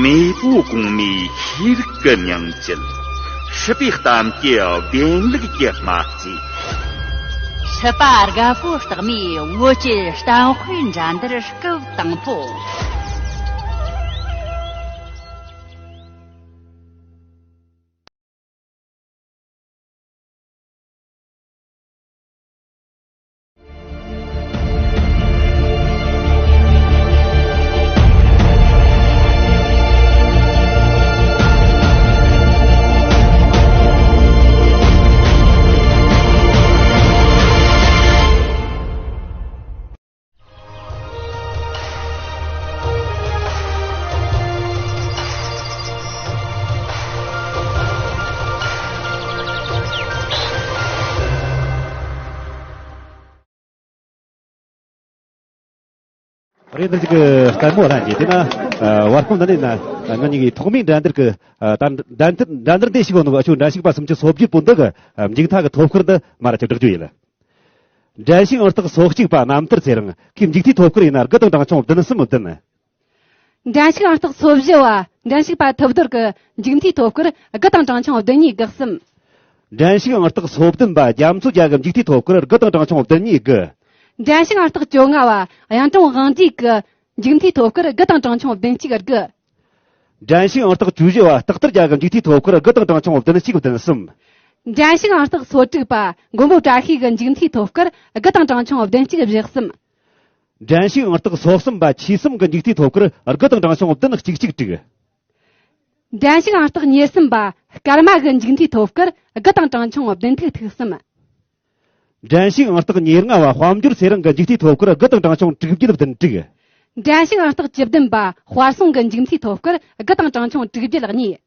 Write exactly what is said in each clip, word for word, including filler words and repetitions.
མེས་པོ་གོང་མའི་ཤེས་རིག་གི་སྙིང་བཅུད། སྲིད་པའི་གཏམ་གྱི་བདེན་ལུགས་ཀྱི་སྨྲ་རྩིས། སྲིད་པ་རྒད་པོ་རྟགས་མའི་བོད་ཀྱི་གཏམ་དཔེ་འགྲན་བསྡུར་སྐབས་དང་པོ། རེད། འདི་ཅིག་ལྟད་མོ་ལྷན་རྒྱས། དེ་ན་ཨ་བར་སྐོར་འདི་ནས་ན་ང་གཉིས་ཀྱི་ཐོག་མའི་འགྲན་བསྡུར་གྱི་ཨ་ད་འགྲན་བསྡུར་འགྲན་བསྡུར་འདི་ཞུགས་ཡོང་ནོ་ཨ་ཆུ་འགྲན་ཞུགས་པ་སུམ་ཅུ་སོ་བརྒྱད་པོ་འདི་གི་ཨ་མཇུག་མཐའ་གི་ཐོབ་སྐར་འདི་མར་ཆུ་བསྒྲགས་རྒྱུ་ཡིན། འགྲན་ཞུགས་ཨང་རྟགས་སོ་གཅིག་པ་རྣམ་ཐར་ཚེ་རིང་གི་མཇུག་མཐའི་ཐོབ་སྐར་ཡིན་ན་དགུ་དང་གྲངས་ཆུང་བདུན་གསུམ་བདུན། འགྲན་ཞུགས་ཨང་རྟགས་སོ་བཞི་བ་འགྲན་ཞུགས་པ་ཐུབ་རྡོར་གི་མཇུག་མཐའི་ཐོབ་སྐར་དགུ་དང་གྲངས་ཆུང་བདུན་གཉིས་དགུ་གསུམ། འགྲན་ཞུགས་ཨང་རྟགས་སོ་བདུན་པ་རྒྱ་མཚོ་རྒྱལ་གི་མཇུག་མཐའི་ཐོབ་སྐར་དགུ་དང་གྲངས་ཆུང་བདུན་གཉིས་དགུ། འགྲན་ཞུགས་ཨང་རྟགས་བཅོ་ལྔ་བ་གཡུང་དྲུང་དབང་འདུས་གི་མཇུག་མཐའི་ཐོབ་སྐར་དགུ་དང་གྲངས་ཆུང་བདུན་གཅིག་དགུ། འགྲན་ཞུགས་ཨང་རྟགས་བཅུ་བཞི་བ་སྟག་ཐར་རྒྱལ་གི་མཇུག་མཐའི་ཐོབ་སྐར་དགུ་དང་གྲངས་ཆུང་བདུན་གཅིག་བདུན་གསུམ། འགྲན་ཞུགས་ཨང་རྟགས་སོ་དྲུག་པ་མགོན་པོ་བཀྲ་ཤིས་གི་མཇུག་མཐའི་ཐོབ་སྐར་དགུ་དང་གྲངས་ཆུང་བདུན་གཅིག་བཞི་གསུམ། འགྲན་ཞུགས་ཨང་རྟགས་སོ་གསུམ་པ་ཆོས་གསུམ་གི་མཇུག་མཐའི་ཐོབ་སྐར་དགུ་དང་གྲངས་ཆུང་བདུན་གཅིག་གཅིག་དྲུག། འགྲན་ཞུགས་ཨང་རྟགས་ཉེར་གསུམ་པ་སྐར་མ་གི་མཇུག་མཐའི་ཐོབ་སྐར་དགུ་དང་གྲངས་ཆུང་བདུན་ཐིག་ཐིག་གསུམ། འགྲན་ཞུགས་ཨང་རྟགས་ཉེར་ལྔ་བ་དཔལ་འབྱོར་ཚེ་རིང་གི་མཇུག་མཐའི་ཐོབ་སྐར་དགུ་དང་གྲངས་ཆུང་དྲུག་བརྒྱད་བདུན་དྲུག། འགྲན་ཞུགས་ཨང་རྟགས་བཅུ་བདུན་པ་དཔལ་སྲུང་གི་མཇུག་མཐའི་ཐོབ་སྐར་དགུ་དང་གྲངས་ཆུང་དྲུག་བརྒྱད་གཉིས།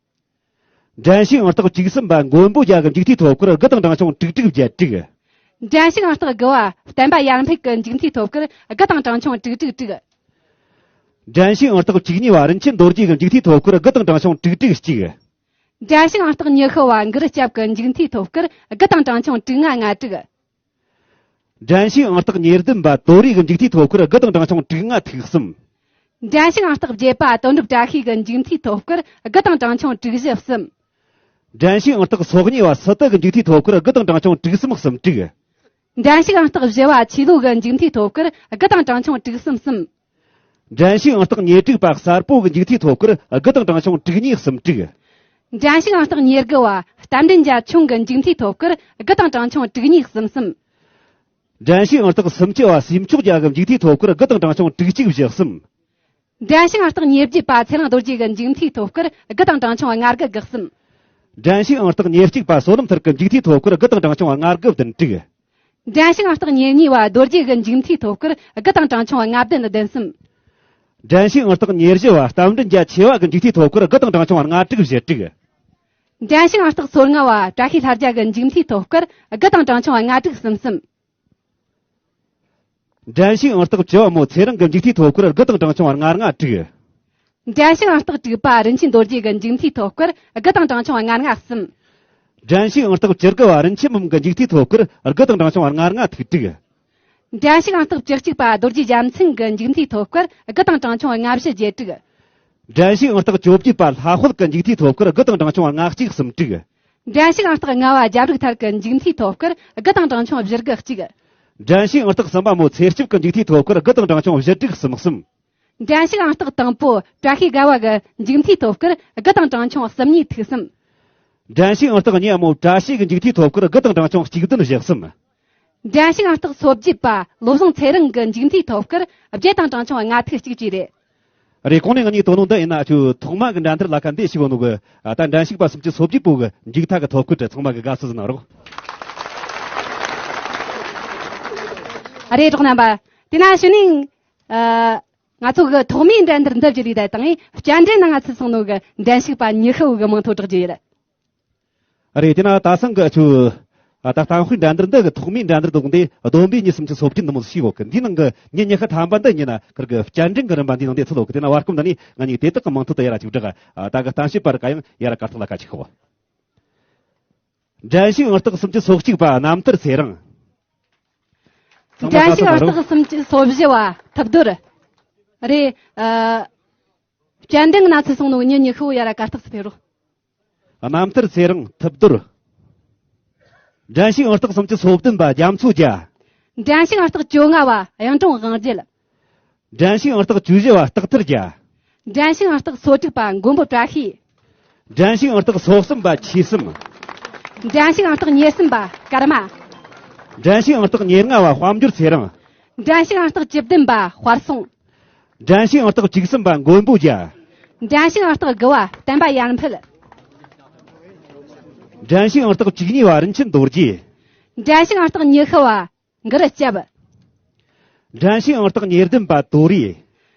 འགྲན་ཞུགས་ཨང་རྟགས་བཅུ་གསུམ་པ་མགོན་པོ་རྒྱལ་གི་མཇུག་མཐའི་ཐོབ་སྐར་དགུ་དང་གྲངས་ཆུང་དྲུག་དྲུག་བརྒྱད་དྲུག། འགྲན་ཞུགས་ཨང་རྟགས་དགུ་བ་བསྟན་པ་ཡར་འཕེལ་གི་མཇུག་མཐའི་ཐོབ་སྐར་དགུ་དང་གྲངས་ཆུང་དྲུག་དྲུག་དྲུག། འགྲན་ཞུགས་ཨང་རྟགས་བཅུ་གཉིས་པ་རིན་ཆེན་རྡོ་རྗེ་གི་མཇུག་མཐའི་ཐོབ་སྐར་དགུ་དང་གྲངས་ཆུང་དྲུག་དྲུག་གཅིག། འགྲན་ཞུགས་ཨང་རྟགས་ཉི་ཤུ་བ་གུ་རུ་སྐྱབས་ཀྱི་མཇུག་མཐའི་ཐོབ་སྐར་དགུ་དང་གྲངས་ཆུང་དྲུག་ལྔ་ལྔ་དྲུག། འགྲན་ཞུགས་ཨང་རྟགས་ཉེར་བདུན་པ་དོ་རིས་ཀྱི་མཇུག་མཐའི་ཐོབ་སྐར་དགུ་དང་གྲངས་ཆུང་དྲུག་ལྔ་ཐིག་གསུམ། འགྲན་ཞུགས་ཨང་རྟགས་བརྒྱད་པ་དོན་གྲུབ་བཀྲ་ཤིས་ཀྱི་མཇུག་མཐའི་ཐོབ་སྐར་དགུ་དང་གྲངས་ཆུང་དྲུག་བཞི་གསུམ། འགྲན་ཞུགས་ཨང་རྟགས་སོ་གཉིས་པ་སི་ཏུ་གི་མཇུག་མཐའི་ཐོབ་སྐར་དགུ་དང་གྲངས་ཆུང་དྲུག་གསུམ་གསུམ་དྲུག། འགྲན་ཞུགས་ཨང་རྟགས་བཞི་བ་ཆོས་ལུགས་ཀྱི་མཇུག་མཐའི་ཐོབ་སྐར་དགུ་དང་གྲངས་ཆུང་དྲུག་གསུམ་གསུམ། འགྲན་ཞུགས་ཨང་རྟགས་ཉེར་དྲུག་པ་གསར་པོ་གི་མཇུག་མཐའི་ཐོབ་སྐར་དགུ་དང་གྲངས་ཆུང་དྲུག་གཉིས་གསུམ་དྲུག། འགྲན་ཞུགས་ཨང་རྟགས་ཉེར་དགུ་བ་རྟ་མགྲིན་རྒྱལ་ཆུང་གི་མཇུག་མཐའི་ཐོབ་སྐར་དགུ་དང་གྲངས་ཆུང་དྲུག་གཉིས་གསུམ་གསུམ། འགྲན་ཞུགས་ཨང་རྟགས་སུམ་ཅུ་བ་སྲས་མཆོག་རྒྱལ་གི་མཇུག་མཐའི་ཐོབ་སྐར་དགུ་དང་གྲངས་ཆུང་དྲུག་གཅིག་བཞི་གསུམ། འགྲན་ཞུགས་ཨང་རྟགས་ཉེར་བརྒྱད་པ་ཚེ་རིང་རྡོ་རྗེ་གི་མཇུག་མཐའི་ཐོབ་སྐར་དགུ་དང་གྲངས་ཆུང་ལྔ་དགུ་དགུ་གསུམ། འགྲན་ཞུགས་ཨང་རྟགས་ཉེར་གཅིག་པ་བསོད་ནམས་ཐར་གི་མཇུག་མཐའི་ཐོབ་སྐར་དགུ་དང་གྲངས་ཆུང་ལྔ་དགུ་བདུན་དྲུག། འགྲན་ཞུགས་ཨང་རྟགས་ཉེར་གཉིས་པ་རྡོ་རྗེ་གི་མཇུག་མཐའི་ཐོབ་སྐར་དགུ་དང་གྲངས་ཆུང་ལྔ་བདུན་བདུན་གསུམ། འགྲན་ཞུགས་ཨང་རྟགས་ཉེར་བཞི་བ་རྟ་མགྲིན་རྒྱལ་ཆེ་བ་གི་མཇུག་མཐའི་ཐོབ་སྐར་དགུ་དང་གྲངས་ཆུང་ལྔ་དྲུག་བཞི་དྲུག། འགྲན་ཞུགས་ཨང་རྟགས་སོ་ལྔ་བ་བཀྲ་ཤིས་ལྷ་རྒྱལ་གི་མཇུག་མཐའི་ཐོབ་སྐར་དགུ་དང་གྲངས་ཆུང་ལྔ་དྲུག་གསུམ་གསུམ། འགྲན་ཞུགས་ཨང་རྟགས་བཅུ་བ་མོ་ཚེ་རིང་གི་མཇུག་མཐའི་ཐོབ་སྐར་དགུ་དང་གྲངས་ཆུང་ལྔ་ལྔ་དྲུག། འགྲན་ཞུགས་ཨང་རྟགས་དྲུག་པ་རིན་ཆེན་རྡོ་རྗེ་གི་མཇུག་མཐའི་ཐོབ་སྐར་དགུ་དང་གྲངས་ཆུང་ལྔ་ལྔ་གསུམ། འགྲན་ཞུགས་ཨང་རྟགས་བཅུ་དགུ་བ་རིན་ཆེན་འབུམ་གི་མཇུག་མཐའི་ཐོབ་སྐར་དགུ་དང་གྲངས་ཆུང་ལྔ་ལྔ་ཐིག་དྲུག། འགྲན་ཞུགས་ཨང་རྟགས་བཅུ་གཅིག་པ་རྡོ་རྗེ་རྒྱལ་མཚན་གི་མཇུག་མཐའི་ཐོབ་སྐར་དགུ་དང་གྲངས་ཆུང་ལྔ་བཞི་བརྒྱད་དྲུག། འགྲན་ཞུགས་ཨང་རྟགས་བཅོ་བརྒྱད་པ་ལྷ་དཔལ་གི་མཇུག་མཐའི་ཐོབ་སྐར་དགུ་དང་གྲངས་ཆུང་ལྔ་གཅིག་གསུམ་དྲུག། འགྲན་ཞུགས་ཨང་རྟགས་ལྔ་བ་རྒྱ་རིགས་ཐར་གི་མཇུག་མཐའི་ཐོབ་སྐར་དགུ་དང་གྲངས་ཆུང་བཞི་དགུ་གཅིག། འགྲན་ཞུགས་ཨང་རྟགས་གསུམ་པ་མོ་ཚེ་སྐྱིད་གི་མཇུག་མཐའི་ཐོབ་སྐར་དགུ་དང་གྲངས་ཆུང་བཞི་དྲུག་གསུམ་གསུམ། འགྲན་ཞུགས་ཨང་རྟགས་དང་པོ་བཀྲ་ཤིས་དགའ་བ་གི་མཇུག་མཐའི་ཐོབ་སྐར་དགུ་དང་གྲངས་ཆུང་གསུམ་གཉིས་ཐིག་གསུམ། འགྲན་ཞུགས་ཨང་རྟགས་གཉིས་པ་མོ་བཀྲ་ཤིས་ཀྱི་མཇུག་མཐའི་ཐོབ་སྐར་དགུ་དང་གྲངས་ཆུང་གཅིག་བདུན་བཞི་གསུམ། འགྲན་ཞུགས་ཨང་རྟགས་སོ་བརྒྱད་པ་བློ་བཟང་ཚེ་རིང་གི་མཇུག་མཐའི་ཐོབ་སྐར་བརྒྱད་དང་གྲངས་ཆུང་ལྔ་ཐིག་གཅིག་བཅས་རེད། རེད། གོང་ནས་ང་གཉིས་དོ་སྣང་འདི་ཡིན་ན་ཆུ་ཐོག་མ་གི་འགྲན་བསྡུར་ལ་ཁ་འདི་ཞིག་གོ་ནོ་གི་ཨ་ད་འགྲན་ཞུགས་པ་སུམ་ཅུ་སོ་བརྒྱད་པོ་གི་མཇུག་མཐའ་གི་ཐོབ་སྐར་དེ་ཚང་མ་གི་དགའ་བསུ་ཟིན་ནོ་རོགས། ཨ་རེད། གྲོགས་རྣམ་པ། དེ་ན་ཞུ་ནིང་ཨ་ང་ཚོ་གི་ཐོག་མའི་འགྲན་བསྡུར་འདི་བརྒྱུད་ལས་ད་དང་བསྐྱར་འགྲན་ནང་ང་ཚུད་སོང་ནོ་གི་འགྲན་ཞུགས་པ་ཉི་ཤུ་བོ་གི་མིང་ཐོ་བསྒྲགས་རྒྱུ་ཡིན། རེད། དེ་ན་ད་སང་གི་ཆུ་ཨ་ད་གཏམ་དཔེ་འགྲན་བསྡུར་འདི་གི་ཐོག་མའི་འགྲན་བསྡུར་དུ་འདི་བསྡོམས་པས་ཉིས་སུམ་ཅུ་སོ་བརྒྱད་འདི་མོ་ཞིག་ཡོད་གི། འདི་ནང་གི་ཉིན་ཉི་ཤུ་ཐམ་པ་འདི་ཉིན་ན་ཁིར་གི་བསྐྱར་འགྲན་གི་རིམ་པ་འདི་ནང་འདི་ཚུད་ཡོད་གི། དེ་ན་བར་སྐོམ་འདི་ནི་ང་གཉིས་དེ་དག་གི་མིང་ཐོ་དུ་ཡ་ར་ཅིག་བསྒྲགས། ཨ་ད་གི་གཏམ་བཤད་པར་ག་ཡང་ཡ་ར་གར་ཐོག་ལ་ཁ་ཅིག་ཤོག། འགྲན་ཞུགས་ཨང་རྟགས་སུམ་ཅུ་སོ་གཅིག་པ་རྣམ་ཐར་ཚེ་རིང་། འགྲན་ཞུགས་ཨང་རྟགས་སུམ་ཅུ་སོ་བཞི་བ་ཐུབ་རྡོར། རེད། ཨ། སྤྱན་ལྡན་གྱི་ན་ཚུར་སོང་ནོ་གི་མྱི་ཉི་ཤུ་བོ་ཡ་ར་གར་སྟེགས་སུ་ཕེབས་རོགས། རྣམ་ཐར་ཚེ་རིང་ཐུབ་རྡོར། འགྲན་ཞུགས་ཨང་རྟགས་སུམ་ཅུ་སོ་བདུན་པ་རྒྱ་མཚོ་རྒྱལ། འགྲན་ཞུགས་ཨང་རྟགས་བཅོ་ལྔ་བ་གཡུང་དྲུང་དབང་རྒྱལ། འགྲན་ཞུགས་ཨང་རྟགས་བཅུ་བཞི་བ་སྟག་ཐར་རྒྱལ། འགྲན་ཞུགས་ཨང་རྟགས་སོ་དྲུག་པ་མགོན་པོ་བཀྲ་ཤིས། འགྲན་ཞུགས་ཨང་རྟགས་སོ་གསུམ་པ་ཆོས་གསུམ། འགྲན་ཞུགས་ཨང་རྟགས་ཉེར་གསུམ་པ་ཀརྨ། འགྲན་ཞུགས་ཨང་རྟགས་ཉེར་ལྔ་བ་དཔལ་འབྱོར་ཚེ་རིང་། འགྲན་ཞུགས་ཨང་རྟགས་བཅུ་བདུན་པ་དཔལ་སྲུང་། འགྲན་ཞུགས་ཨང་རྟགས་བཅུ་གསུམ་པ་མགོན་པོ་རྒྱལ། འགྲན་ཞུགས་ཨང་རྟགས་དགུ་བ་བསྟན་པ་ཡར་འཕེལ། འགྲན་ཞུགས་ཨང་རྟགས་བཅུ་གཉིས་པ་རིན་ཆེན་རྡོ་རྗེ། འགྲན་ཞུགས་ཨང་རྟགས་ཉི་ཤུ་བ་གུ་རུ་སྐྱབས། འགྲན་ཞུགས་ཨང་རྟགས་ཉེར་བདུན་པ་དོ་རི།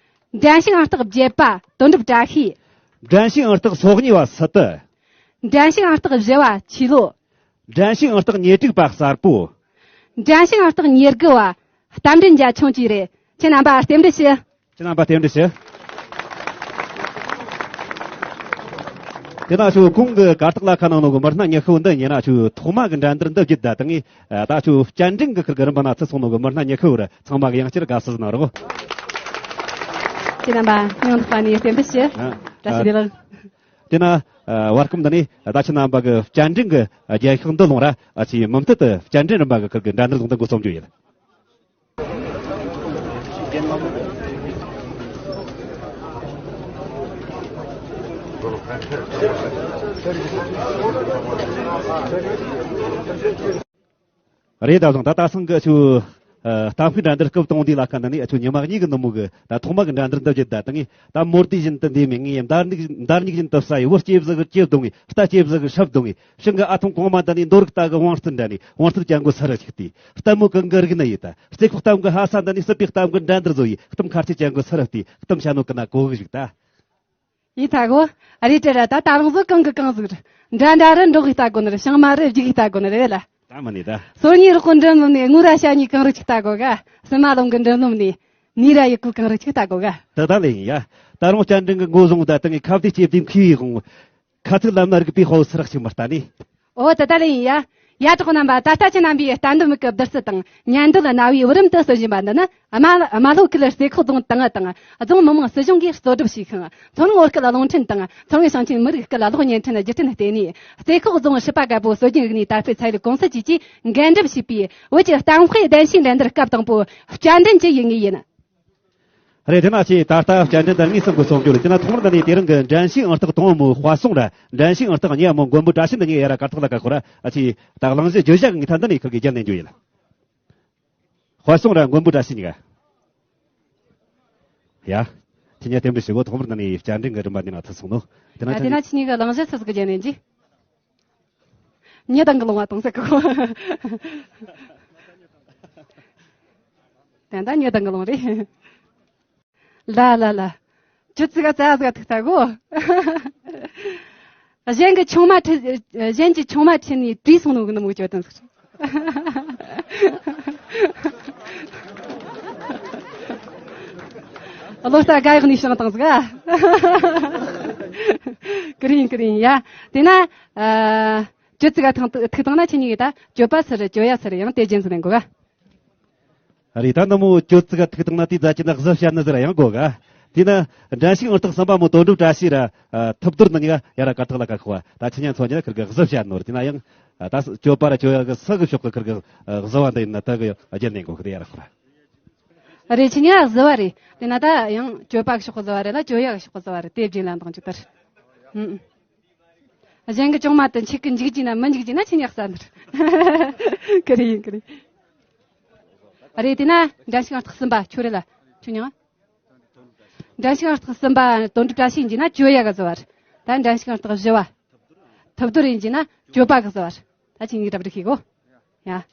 འགྲན་ཞུགས་ཨང་རྟགས་བརྒྱད་པ་དོན་གྲུབ་བཀྲ་ཤིས། འགྲན་ཞུགས་ཨང་རྟགས་སོ་གཉིས་པ་སི་ཏི། འགྲན་ཞུགས་ཨང་རྟགས་བཞི་བ་ཆོས་ལོ། འགྲན་ཞུགས་ཨང་རྟགས་ཉེར་དྲུག་པ་གསར་པོ། འགྲན་ཞུགས་ཨང་རྟགས་ཉེར་དགུ་བ་རྟ་མགྲིན་རྒྱལ་ཆུང་བཅས་རེད། ཁྱེད་རྣམ་པ་རྟེན་འབྲེལ་ཞུ། ཁྱེད་རྣམ་པ་རྟེན་འབྲེལ་ཞུ། དེ་ན་ཆུ་གོང་གི་གར་སྟེགས་ལ་ཁ་ནང་ནང་གི་མི་སྣ་ཉི་ཤུ་འདི་ཉེ་ན་ཆུ་ཐོག་མ་གི་འགྲན་བསྡུར་འདི་བརྒྱུད་ད་དང་ངས་ད་ཆུ་བསྐྱར་འགྲན་གི་ཁུར་གི་རིམ་པ་ན་ཚུད་སོང་ནོ་གི་མི་སྣ་ཉི་ཤུ་བར་ཚང་མ་གི་ཡང་བསྐྱར་དགའ་བསུ་གནང་རོགས། ཁྱེད་རྣམ་པ་སྙིང་ཐག་པ་ནས་རྟེན་འབྲེལ་ཞུ། ཨ། བཀྲ་ཤིས་བདེ་ལེགས། དེ་ན། ཨ། བར་སྐབས་འདི་ནས་ད་ཁྱེད་རྣམ་པ་གི་བསྐྱར་འགྲན་གི་རྒྱལ་ཤོག་འདི་ལོངས་ར། ཨ། ཆེས་མུ་མཐུད་དུ་བསྐྱར་འགྲན་རིམ་པ་གི་ཁུལ་གི་འགྲན་བསྡུར་ལུང་འདི་འགོ་རྩོམ་རྒྱུ་ཡིན། རེད། ད་བཟུང་ད་ད་སང་གི་ཆུ། ཨ། གཏམ་ཤུགས་འགྲན་བསྡུར་སྐབས་དང་དེ་ལ་ཁ་འདི་ནས་ཆུ་ཉི་མ་གཉིས་ཀྱི་ནུབ་མོ་གི་ད་ཐོག་མ་གི་འགྲན་བསྡུར་འདི་བརྒྱུད་ད་དང་ངས་ད་མོར་དུས་བཞིན་དུ་འདི་མིན་ངས་མདའ་སྨྱུག་མདའ་སྨྱུག་བཞིན་དུ་ས་ཡི་བུ་སྐྱེ་བཟི་གི་སྐྱེ་བརྡུང་ངས་རྟ་སྐྱེ་བཟི་གི་ཧྲབ་བརྡུང་ངས་ཤིང་གི་ཨ་ཐུང་གོང་མ་འདི་ནས་འདོར་གི་ལྟ་གི་དབང་རྩལ་འདྲ་ནས་དབང་རྩལ་ཅན་གོ་ས་རུ་ཞིག་སྟེ་རྟ་མོ་གི་འགུ་རིག་ན་ཡི་ད་རྩེ་ཁོག་གཏམ་གི་ཧ་ས་འདི་ནས་སྲིད་པའི་གཏམ་གི་འགྲན་བསྡུར་བཟོ་ཡི་གཏམ་ཁ་ཆེ་ཅན་གོ་ས་རུ་སྟེ་གཏམ་བྱ་ནོ་གི་ན་གོ་གི་ཞིག་ད། ཡིན་ད་གོ། ཨ་རི་དྲ་ར་ད་ད་རང་བཟོ་གང་གི་གང་ཟིག་རེད། འདྲ་འདྲ་རུ་འགྲོ་གི་ལྟ་དགོ་ནི་རེད། ཤང་མ་རུ་རྒྱུག་གི་ལྟ་དགོ་ནི་རེད་ལ། ད་མ་ནི་ད། སོ་གཉིས་རོགས་གོ་འགྲིམ་ནི་དངུལ་ར་ཤ་གཉིས་གང་རུ་ཅིག་ལྟ་དགོ་ག། སི་མ་ལོང་གི་འགྲིམ་ནོམ་ནི་ནི་ར་ཡི་གུ་གང་རུ་ཅིག་ལྟ་དགོ་ག། ད་ད་ལེ་ཡིན་ཡ། ད་རུང་བསྐྱར་འགྲན་གི་མགོ་བཟུང་ད་ད་ངས་ཁ་བདེ་ལྕེ་བདེ་མཁས་པའི་དབང་། ཁ་ཚིག་ལམ་ན་རིག་པའི་དཔའ་བོ་སུ་རག་ཅིག་མ་ལྟ་ནི། ཨོ་ད་ད་ལེ་ཡིན་ཡ། ཡ་གྲོགས་རྣམ་པ། ད་ལྟ་ཁྱེད་རྣམ་པས་ལྟ་འདོམས་གི་བསྡུར་ཚུལ་དང་ཉན་འདོད་རྣ་བའི་བུ་རམ་དུ་གསོ་བཞིན་པ་འདི་ནི་རྨ་རྨ་ལྷོ་ཁུལ་རྩེ་ཁོག་རྫོང་ཏང་ཨུ་དང་རྫོང་མི་དམངས་སྲིད་གཞུང་གིས་གཙོ་སྒྲུབ་བྱས་ཤིང་། མཚོ་སྔོན་བོད་སྐད་རླུང་འཕྲིན་དང་མཚོ་སྔོན་ཞིང་ཆེན་མི་རིགས་སྐད་གློག་བརྙན་འཕྲིན་བརྒྱུད་འཕྲིན་ལྟེ་གནས་རྩེ་ཁོག་རྫོང་སྲིད་པ་རྒད་པོ་སྲོལ་རྒྱུན་རིག་གནས་དར་སྤེལ་ཚན་རིག་ཀུང་སི་བཅས་ཀྱིས་འགན་སྒྲུབ་བྱས་པའི་བོད་ཀྱི་གཏམ་དཔེ་གདན་ཞུའི་འགྲན་བསྡུར་སྐབས་དང་པོ་བསྐྱར་འགྲན་གྱི་ཡིན་ངེས་ཡིན། རེད། དེ་ན་ཆེས་ད་ལྟ་བསྐྱར་འགྲན་དང་དངོས་སུ་འགོ་རྩོམ་རྒྱུ་རེད། དེ་ན་ཐོག་མར་འདི་ནས་དེ་རིང་གི་འགྲན་ཞུགས་ཨང་རྟགས་དང་པོ་མོ་དཔའ་སྲུང་ར་འགྲན་ཞུགས་ཨང་རྟགས་གཉིས་པ་མོ་མགོན་པོ་བཀྲ་ཤིས་འདི་གཉིས་ཡ་ར་གར་ཐོག་ལ་ཁ་ཁོ་ར་ཨ་ཆེས་ད་གླེང་གཞི་བརྗོད་བྱ་གི་ངེས་ཐང་འདི་ནས་ཁུར་གི་རྒྱལ་ནས་འཇུ་ཡིན། དཔའ་སྲུང་ར་མགོན་པོ་བཀྲ་ཤིས་གཉིས་ཀ། ཡ། ཁྱེད་གཉིས་རྟེན་འབྲེལ་ཞུ་གོ། ཐོག་མར་འདི་ནས་བསྐྱར་འགྲན་གི་རིམ་པ་འདི་ན་ཐུག་སོང་ནོ། དེ་ན་ཨ་དེ་ན་ཁྱེད་གཉིས་ཀ་གླེང་གཞི་སུ་ཟིག་གི་རྒྱལ་ནས་འཇུ། ཉི་དང་གི་ལོང་བ་དང་ཟེར་གོ། ད་ད་ཉི་དང་གི་ལོང་རེད། ལ་ལ་ལ། ཁྱོད་ཙི་ག་ཙ་ཟིག་ཐུག་ཐག་གོ། གཞན་གྱི་ཆུང་མ་ཁྲིད། གཞན་གྱི་ཆུང་མ་ཁྲིད་ནས་བྲིས་སོང་ནོ་གི་ནི་མོ་ཁྱོད་དང་ཟིག་བློ་ལྟ་དགའ་ཡག་ནས་བྱུང་བཏང་ཟིག་ཨ། ཀི་རིང་ཀི་རིང་ཡ། དེ་ན། ཨ། ཁྱོད་ཙི་ག་ཐང་ཐུག་བཏང་ན་ཁྱེད་གཉིས་ཀྱི་ད་གྱོད་པ་ཟེར་གྱོད་ཡ་ཟེར་ཡང་དེ་རྒྱན་ཟིག་ལེན་དགོས་ག། རེད། ད་ནི་མོ་གྱོད་ཙི་ག་ཐུག་བཏང་ན་དེ་རྫ་ཆེ་ན་གཟི་བཤད་ནི་ཟེར་ཡང་དགོས་ག། དེ་ན་འགྲན་ཞུགས་ཨང་རྟགས་གསུམ་པ་མོ་དོན་གྲུབ་བཀྲ་ཤིས་ར་ཐུབ་རྡོར་ནི་གཉིས་ཀ་ཡ་ར་གར་ཐག་ལ་ཁ་ཁོ་བ་ད་ཆི་ཉན་ཚོ་ཉི་ན་ཁུར་གི་གཟི་བཤད་ནོར། དེ་ན་ཡང་ད་གྱོད་པ་ར་གྱོད་ཡ་གི་ས་གི་ཕྱོགས་གི་ཁུར་གི་གཟི་བ་འདི་ཡིན་ན་ད་གི་ཡང་རྒྱན་ནས་དགོས་གི་དེ་ཡ་ར་ཁོ་ར། རེད། ཆི་ཉན་གཟི་བ་རེད། དེ་ན་ད་ཡང་གྱོད་པ་གི་ཕྱོགས་གི་གཟི་བ་རེད་ལ་གྱོད་ཡ་གི་ཕྱོགས་གི་གཟི་བ་རེད། དེ་བརྒྱུད་ལ་འདང་རྒྱུ་དར། ཨུ། གཞན་གྱི་ཅུང་མ་དུ་འཆིག་གི་འཇིག་གྱིས་ན་མི་འཇིག་གྱིས་ན་ཆི་ཉག་ས་འདིར། ཀི་རེ་ཡིན་ཀི་རེ། རེད། དེ་ན་འགྲན་ཞུགས་ཨང་རྟགས་གསུམ་པ་ཁྱོད་རེད་ལ་ཁྱོད་ཉག་འགྲན་ཞུགས་ཨང་རྟགས་གསུམ་པ་དོན་གྲུབ་བཀྲ་ཤིས་ཡིན་གྱིས་ན་གྱོད་ཡ་གི་གཟི་བར། ད་འགྲན་ཞུགས་ཨང་རྟགས་བཞི་བ། ཐུབ་རྡོར་ཡིན་གྱིས་ན་གྱོད་པ་གི་གཟི་བར། ད་ཁྱེད་གཉིས་གྲ་སྒྲིག་བྱེད་གོ། ཡ།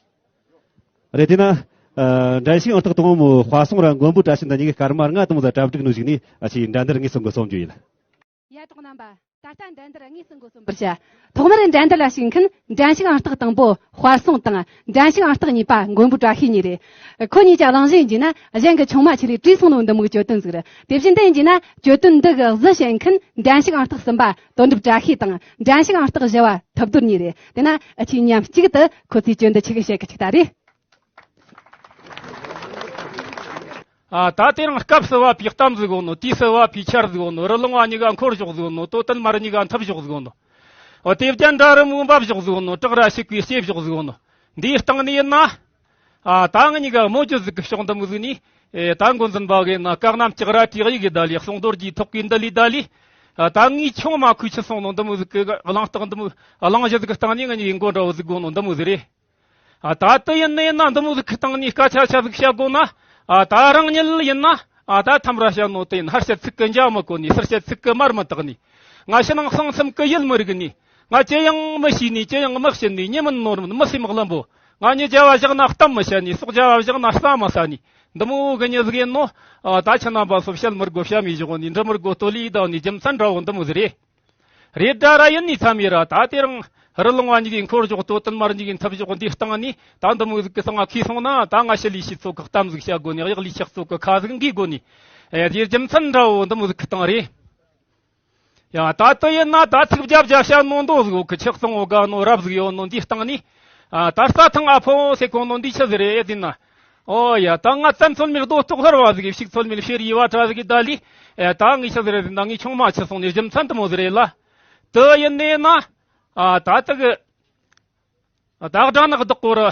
རེད། དེ་ན། ཨ། འགྲན་ཞུགས་ཨང་རྟགས་དང་པོ་མོ་དཔའ་སྲུང་ར་མགོན་པོ་བཀྲ་ཤིས་འདི་གཉིས་ཀྱི་སྐར་མ་ལྔ་དང་པོ་ཟ་གྲ་སྒྲིག་ནུས་ཞིག་ནས་ཨ་ཆེ་འགྲན་བསྡུར་དངོས་སུ་འགོ་རྩོམ་རྒྱུ་ཡིན། ཡ་གྲོགས་རྣམ་པ། ད་ལྟ་འགྲན་བསྡུར་དངོས་སུ་འགོ་རྩོམ་པར་བྱ། ཐོག་མར་འགྲན་བསྡུར་ལ་ཞུགས་མཁན་འགྲན་ཞུགས་ཨང་རྟགས་དང་པོ་དཔའ་སྲུང་དང་འགྲན་ཞུགས་ཨང་རྟགས་གཉིས་པ་མགོན་པོ་བཀྲ་ཤིས་གཉིས་རེད། ཁོ་གཉིས་ཀྱི་གླེང་གཞི་ཡིན་གྱི་ན་གཞན་གྱི་ཆུང་མ་ཆེ་ལས་བྲིས་སོང་ནོ་འདི་མོ་གི་གྱོད་དོན་ཟིག་རེད། དེ་བཞིན་དུ་ཡིན་གྱི་ན་གྱོད་དོན་འདི་གི་གཟི་བྱེད་མཁན་འགྲན་ཞུགས་ཨང་རྟགས་གསུམ་པ་དོན་གྲུབ་བཀྲ་ཤིས་དང་འགྲན་ཞུགས་ཨང་རྟགས་བཞི་བ་ཐུབ་རྡོར་གཉིས་རེད། དེ་ན་ཨ་ཆེ་མཉམ་གཅིག་ཏུ་ཁོ་ཚོའི་གྱོད་འདི་ཆི་གི་བཤད་གི་ཅིག་ད་རེད། ཨ། ད་དེ་རིང་སྐབས་སུ་བབ་པའི་གཏམ་ཟིག་ཡོད་ནོ། དུས་སུ་བབ་པའི་ཆར་ཟིག་ཡོད་ནོ། རི་ལུང་བ་གཉིས་ཀ་འཁོར་ཞོག་ཟིག་ཡོད་ནོ། དོ་དལ་མར་གཉིས་ཀ་འཐུབ་ཞོག་ཟིག་ཡོད་ནོ། འོ། དེ་བརྒྱ་འདྲ་རི་མོའི་འབབ་ཞོག་ཟིག་ཡོད་ནོ། བྲག་ར་ཞིག་པའི་སྐྱེ་ཞོག་ཟིག་ཡོད་ནོ། འདིའི་སྟེང་ནས་ཡིན་ན། ཨ། ད་ང་གཉིས་ཀ་མོ་རྒྱུད་ཟིག་གི་ཕྱོགས་འདི་མོ་ཟིག་ནས། ཨེ། ད་འགོ་འཛིན་པ་གིས་ན་བཀའ་གནམ་ལྕགས་ར་དྲེག་ཡིག་གི་ད་ལི། གསུང་རྡོ་རྗེའི་ཐོག་གི་འདི་ལི་ད་ལི། ཨ། ད་ངས་ཆུང་མ་ཁུལ་ཆུད་སོང་ནོ་འདི་མོ་ཟིག་གི་གླེང་སྟེགས་འདི་མོ། གླེང་གཞི་ཟིག་གི་སྟེང་ནས་ང་གཉིས་མགོ་འདྲ་བོ་ཟིག་དགོས་ནོ་འདི་མོ་ཟིག་རེད། ཨ། ད་དེ་ཡིན་ནས་ན་འདི་མོ་ཟིག་གི་སྟེང་ནས་སྐད་ཆ་ཆ་ཟིག་བཤད་དགོས་ན། ཨ། ད་རང་ཉིད་ཡིན་ན། ཨ། ད་ཐམ་ར་བཤད་ནོ་དེ་ཡིན། ཧར་བཤད་ཚིག་གི་འཇའ་མི་གོ་ནི། ཚུར་བཤད་ཚིག་གི་མར་མི་ཐེག་ནི། ང་ཕྱི་ནང་གསང་གསུམ་གི་ཡིད་མི་རིག་ནི། ང་ཅི་ཡང་མི་ཤེས་ནི། ཅི་ཡང་མི་བཤད་ནི། ཉི་མིན་ནོར་མིན་མི་སེམས་རླུང་པོ། ང་མྱི་བརྒྱ་བ་བཞག་ན་གཏམ་མི་བཤད་ནི། སྲོག་བརྒྱ་བ་བཞག་ན་རྩ་མི་ཟ་ནི། འདི་མོ་གི་མྱི་ཟིག་ཡིན་ནོ། ཨ། ད་ཁྱེད་རྣམ་པ་ཚོ་བཤད་མི་དགོས། བཤད་མི་བཞག་ནི། འབྲི་མི་དགོས། ལྟོས་ལེ་ད་ནི་རྒྱུ་མཚན་འདྲ་བོ་འདི་མོ་ཟིག་རེད། རེད་དྲ་ར་ཡིན་ནི་ཚ་མེད་ར། ད་དེ་རིང་རི་ལུང་བ་གཉིས་ཀྱི་འཁོར་ཞོག་དོ་དལ་མར་གཉིས་ཀྱི་འཐུབ་ཞོག་འདིའི་སྟེང་ནས། ད་འདི་མོ་ཟིག་གི་སང་ང་ཁུས་སོང་ན། ད་ང་ཞི་ལི་ཤི་ཚོ་གི་གཏམ་ཟིག་བཤད་དགོས་ནི། གཡག་ལི་ཤག་ཚོ་གི་ཁ་ཟིག་འགོས་དགོས་ནི། ཨེ། དེ་རྒྱུ་མཚན་འདྲ་བོ་འདི་མོ་ཟིག་གི་སྟེང་རེད། ཡ། ད་དེ་ཡིན་ན་ད་ཚིག་བརྒྱ་བརྒྱ་བཤད་ནོ་འདོ་ཟིག་ཡོད་གི། ཆག་སོང་འོ་ག་ནོ་རབ་ཟིག་ཡོད་ནོ་འདིའི་སྟེང་ནས། ཨ། ད་རྩྭ་ཐང་ཨ་ཕོ་ཟེར་གོ་ནོ་འདི་ཆི་ཟིག་རེད་ཟེར་ན། ཨོ་ཡ། ད་ང་བཙན་ཚོད་མེད་རྡོ་ཐོག་ལྷར་བ་ཟིག་གི། ཕྱུགས་ཚོད་མེད་ཤེར་ཡི་བ་ཁྲ་ཟིག་གི་ད་ལི། ཨེ། ད་ངས་ཆི་ཟིག་རེད་ཟེར་ན། ངས་ཆུང་མ་ཆི་སོང་ནས་རྒྱུ་མཚན་དེ་མོ་ཟིག་རེད་ལ། དེ་ཡིན་ནས་ན། ཨ། ད་དེ་གི། ད་སྦྲ་ནག་བདག་པོ་ར།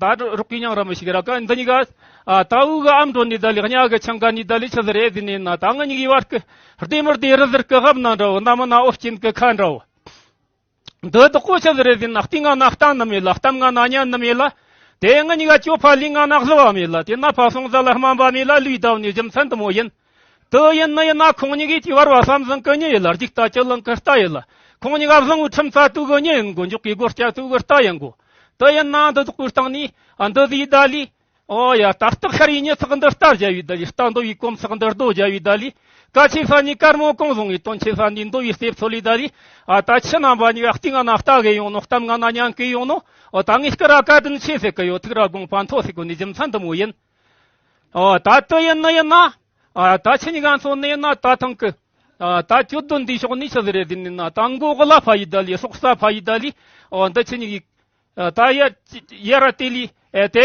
ད་རོགས་ཀྱི་མྱིང་ར་མི་ཤེས་ར་ཀ་འདི་གཉིས་ཀ། ཨ། ད་འུ་གི་ཨམ་འགྲོ་ནི་ད་ལི། གཉའ་གི་ཆང་ག་ནི་ད་ལི་ཆི་ཟིག་རེད་ཟེར་ནས་ན། ད་ང་གཉིས་ཀྱི་བར་གི་ལྡེ་མི་ལྡེ་རི་ཟུར་གི་རྦ་ན་འདྲ་བོ། ན་མི་ན་ཨོ་རྐྱེན་གི་ཁ་འདྲ་བོ། འདི་བདག་པོ་ཆི་ཟིག་རེད་ཟེར་ན། སྟེང་ང་ན་སྟན་ནི་མེད་ལ། གཏམ་ང་ན་ཉན་ནི་མེད་ལ། དེ་ང་གཉིས་ཀ་སྐྱོ་ཕ་ལི་ང་ན་གཟི་བ་མེད་ལ། དེ་ན་ཕ་སོང་ཟ་ལ་སྨན་པ་མེད་ལ། ལུས་བདའ་ནི་རྒྱུ་མཚན་དེ་མོ་ཡིན། དེ་ཡིན་ནི་ཡིན་ན་ཁོང་གཉིས་ཀྱི་བར་བ་བསམ་བཟང་གི་མྱི་ཡིན་ལ། རྒྱུག་རྟ་ཅི་ལང་གི་རྟ་ཡིན་ལ། ཁོང་གཉིས་ཀ་བཟང་བོའི་ཁྲིམས་རྩ་དུ་གི་མྱི་ཡིན་གོ། འཇོག་གི་སྒོ་སྐྱ་དུ་གི་རྟ་ཡིན་གོ། དེ་ཡིན་ན་འདི་བདག་པོའི་སྟེང་ནས། ཨ། འདི་ཟིག་ད་ལི། ཨོ་ཡ། ད་སྟག་ཤར་བའི་ཉི་ཚག་འདི་རྟ་བཞག་བའི་ད་ལི། རྟ་འདོ་བའི་གོམ་ཚག་འདི་རྡོ་བཞག་བའི་ད་ལི། སྐད་ཆེ་ས་ནས་དཀར་མོ་གང་བཟུང་བའི། དོན་ཆེ་ས་ནས་འདོ་བའི་གསེབ་ཚོ་ལི་ད་ལི། ཨ། ད་ཁྱེད་རྣམ་པ་གཉིས་ཀ་སྟེང་ང་ན་ལྟ་གི་ཡོང་ནོ། གཏམ་ང་ན་ཉན་གི་ཡོང་ནོ། ཨོ། ད་ངས་སྐུ་ར་བཀའ་དྲིན་ཆེ་ཟེར་གི་ཡོད། ཐུགས་ར་དགོངས་པ་མཐོ་ཟེར་གོ་ནི་རྒྱུ་མཚན་དེ་མོ་ཡིན། ཨོ། ད་དེ་ཡིན་ནི་ཡིན་ན། ཨ། ད་ཁྱེད་གཉིས་ཀ་མཚོན་ནི་ཡིན་ན། ད་ཐེངས་ཀྱི། ཨ། ད་གྱོད་དོན་འདིའི་ཕྱོགས་ནས་ཆི་ཟིག་རེད་ཟེར་ནི་ན། ད་མགོ་གླ་ཕ་ཡི་ད་ལི། སྲོག་རྩ་ཕ་ཡི་ད་ལི། ཨོ། འདི་ཁྱེད་གཉིས་ཀྱི། ཨ། ད་ཡ་ཡ་ར་དེ་ལི། ཨེ། དེ་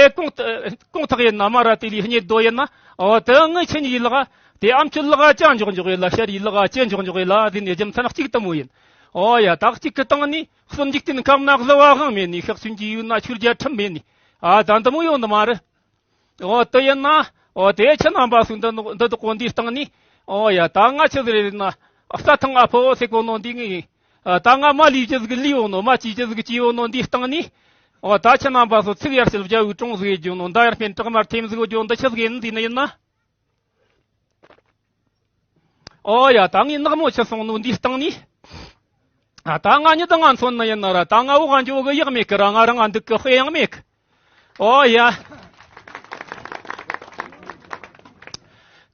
གོང་ཐག་ཡིན་ན། མ་ར་དེ་ལི་སྙེད་དོ་ཡིན་ན། ཨོ། དེ་ངི་ཁྱེད་གཉིས་ལག་དེ་ཨམ་ཆི་ལག་ཅ་འཇོག་འཇོག་ཡིན་ལ། ཤར་ཡི་ལག་ཅེ་འཇོག་འཇོག་ཡིན་ལ་ཟེར་ནི་རྒྱུ་མཚན་གཅིག་དེ་མོ་ཡིན། ཨོ་ཡ། ད་གཅིག་གི་སྟེང་ནས་གསུམ་འཇིག་རྟེན་ཁམས་ན་གཟུ་བ་དབང་མེད་ནི། ཤག་ཆུན་གྱི་ཡུལ་ན་ཆུར་རྒྱ་ཁྲིམས་མེད་ནི། ཨ། ད་འདི་མོ་ཡོང་ནི་མ་རེད། ཨོ། དེ་ཡིན་ན། ཨོ། དེ་ཁྱེད་རྣམ་པ་ཚོས་འདི་འདི་འདུག་གོ། འདིའི་སྟེང་ནས། ཨོ་ཡ། ད་ང་ཆི་ཟིག་རེད་ཟེར་ན། རྩྭ་ཐང་ཨ་ཕོ་ཟེར་གོ་ནོ་འདི་ངས། ཨ། ད་ང་མ་ལུས་རྒྱུ་ཟིག་ལུས་ཡོང་ནོ། མ་བྱས་རྒྱུ་ཟིག་བྱས་ཡོང་ནོ། འདིའི་སྟེང་ནས། ཨོ། ད་ཁྱེད་རྣམ་པ་ཚོ་ཚིག་ཡར་ཞུ་རྒྱ་བོའི་གྲོང་ཟིག་ཡེ་རྒྱུ་ནོ། མདའ་ཡར་འཕེན་བྲག་མར་ཐེམ་ཟིག་ཡོད་རྒྱུ་འདི་ཆི་ཟིག་ཡིན་འདི་ནི་ཡིན་ན། ཨོ་ཡ། ད་ངས་ནག་མོ་ཆི་སོང་ནོ་འདིའི་སྟེང་ནས། ཨ། ད་ང་ཉིད་ང་མཚོན་ནི་ཡིན་ན་ར། ད་ང་འོག་འགྱོ་གི་ཡག་མེད་གི་ར། ང་རང་ང་འདུག་གི་དཔེ་ཡང་མེད་གི། ཨོ་ཡ།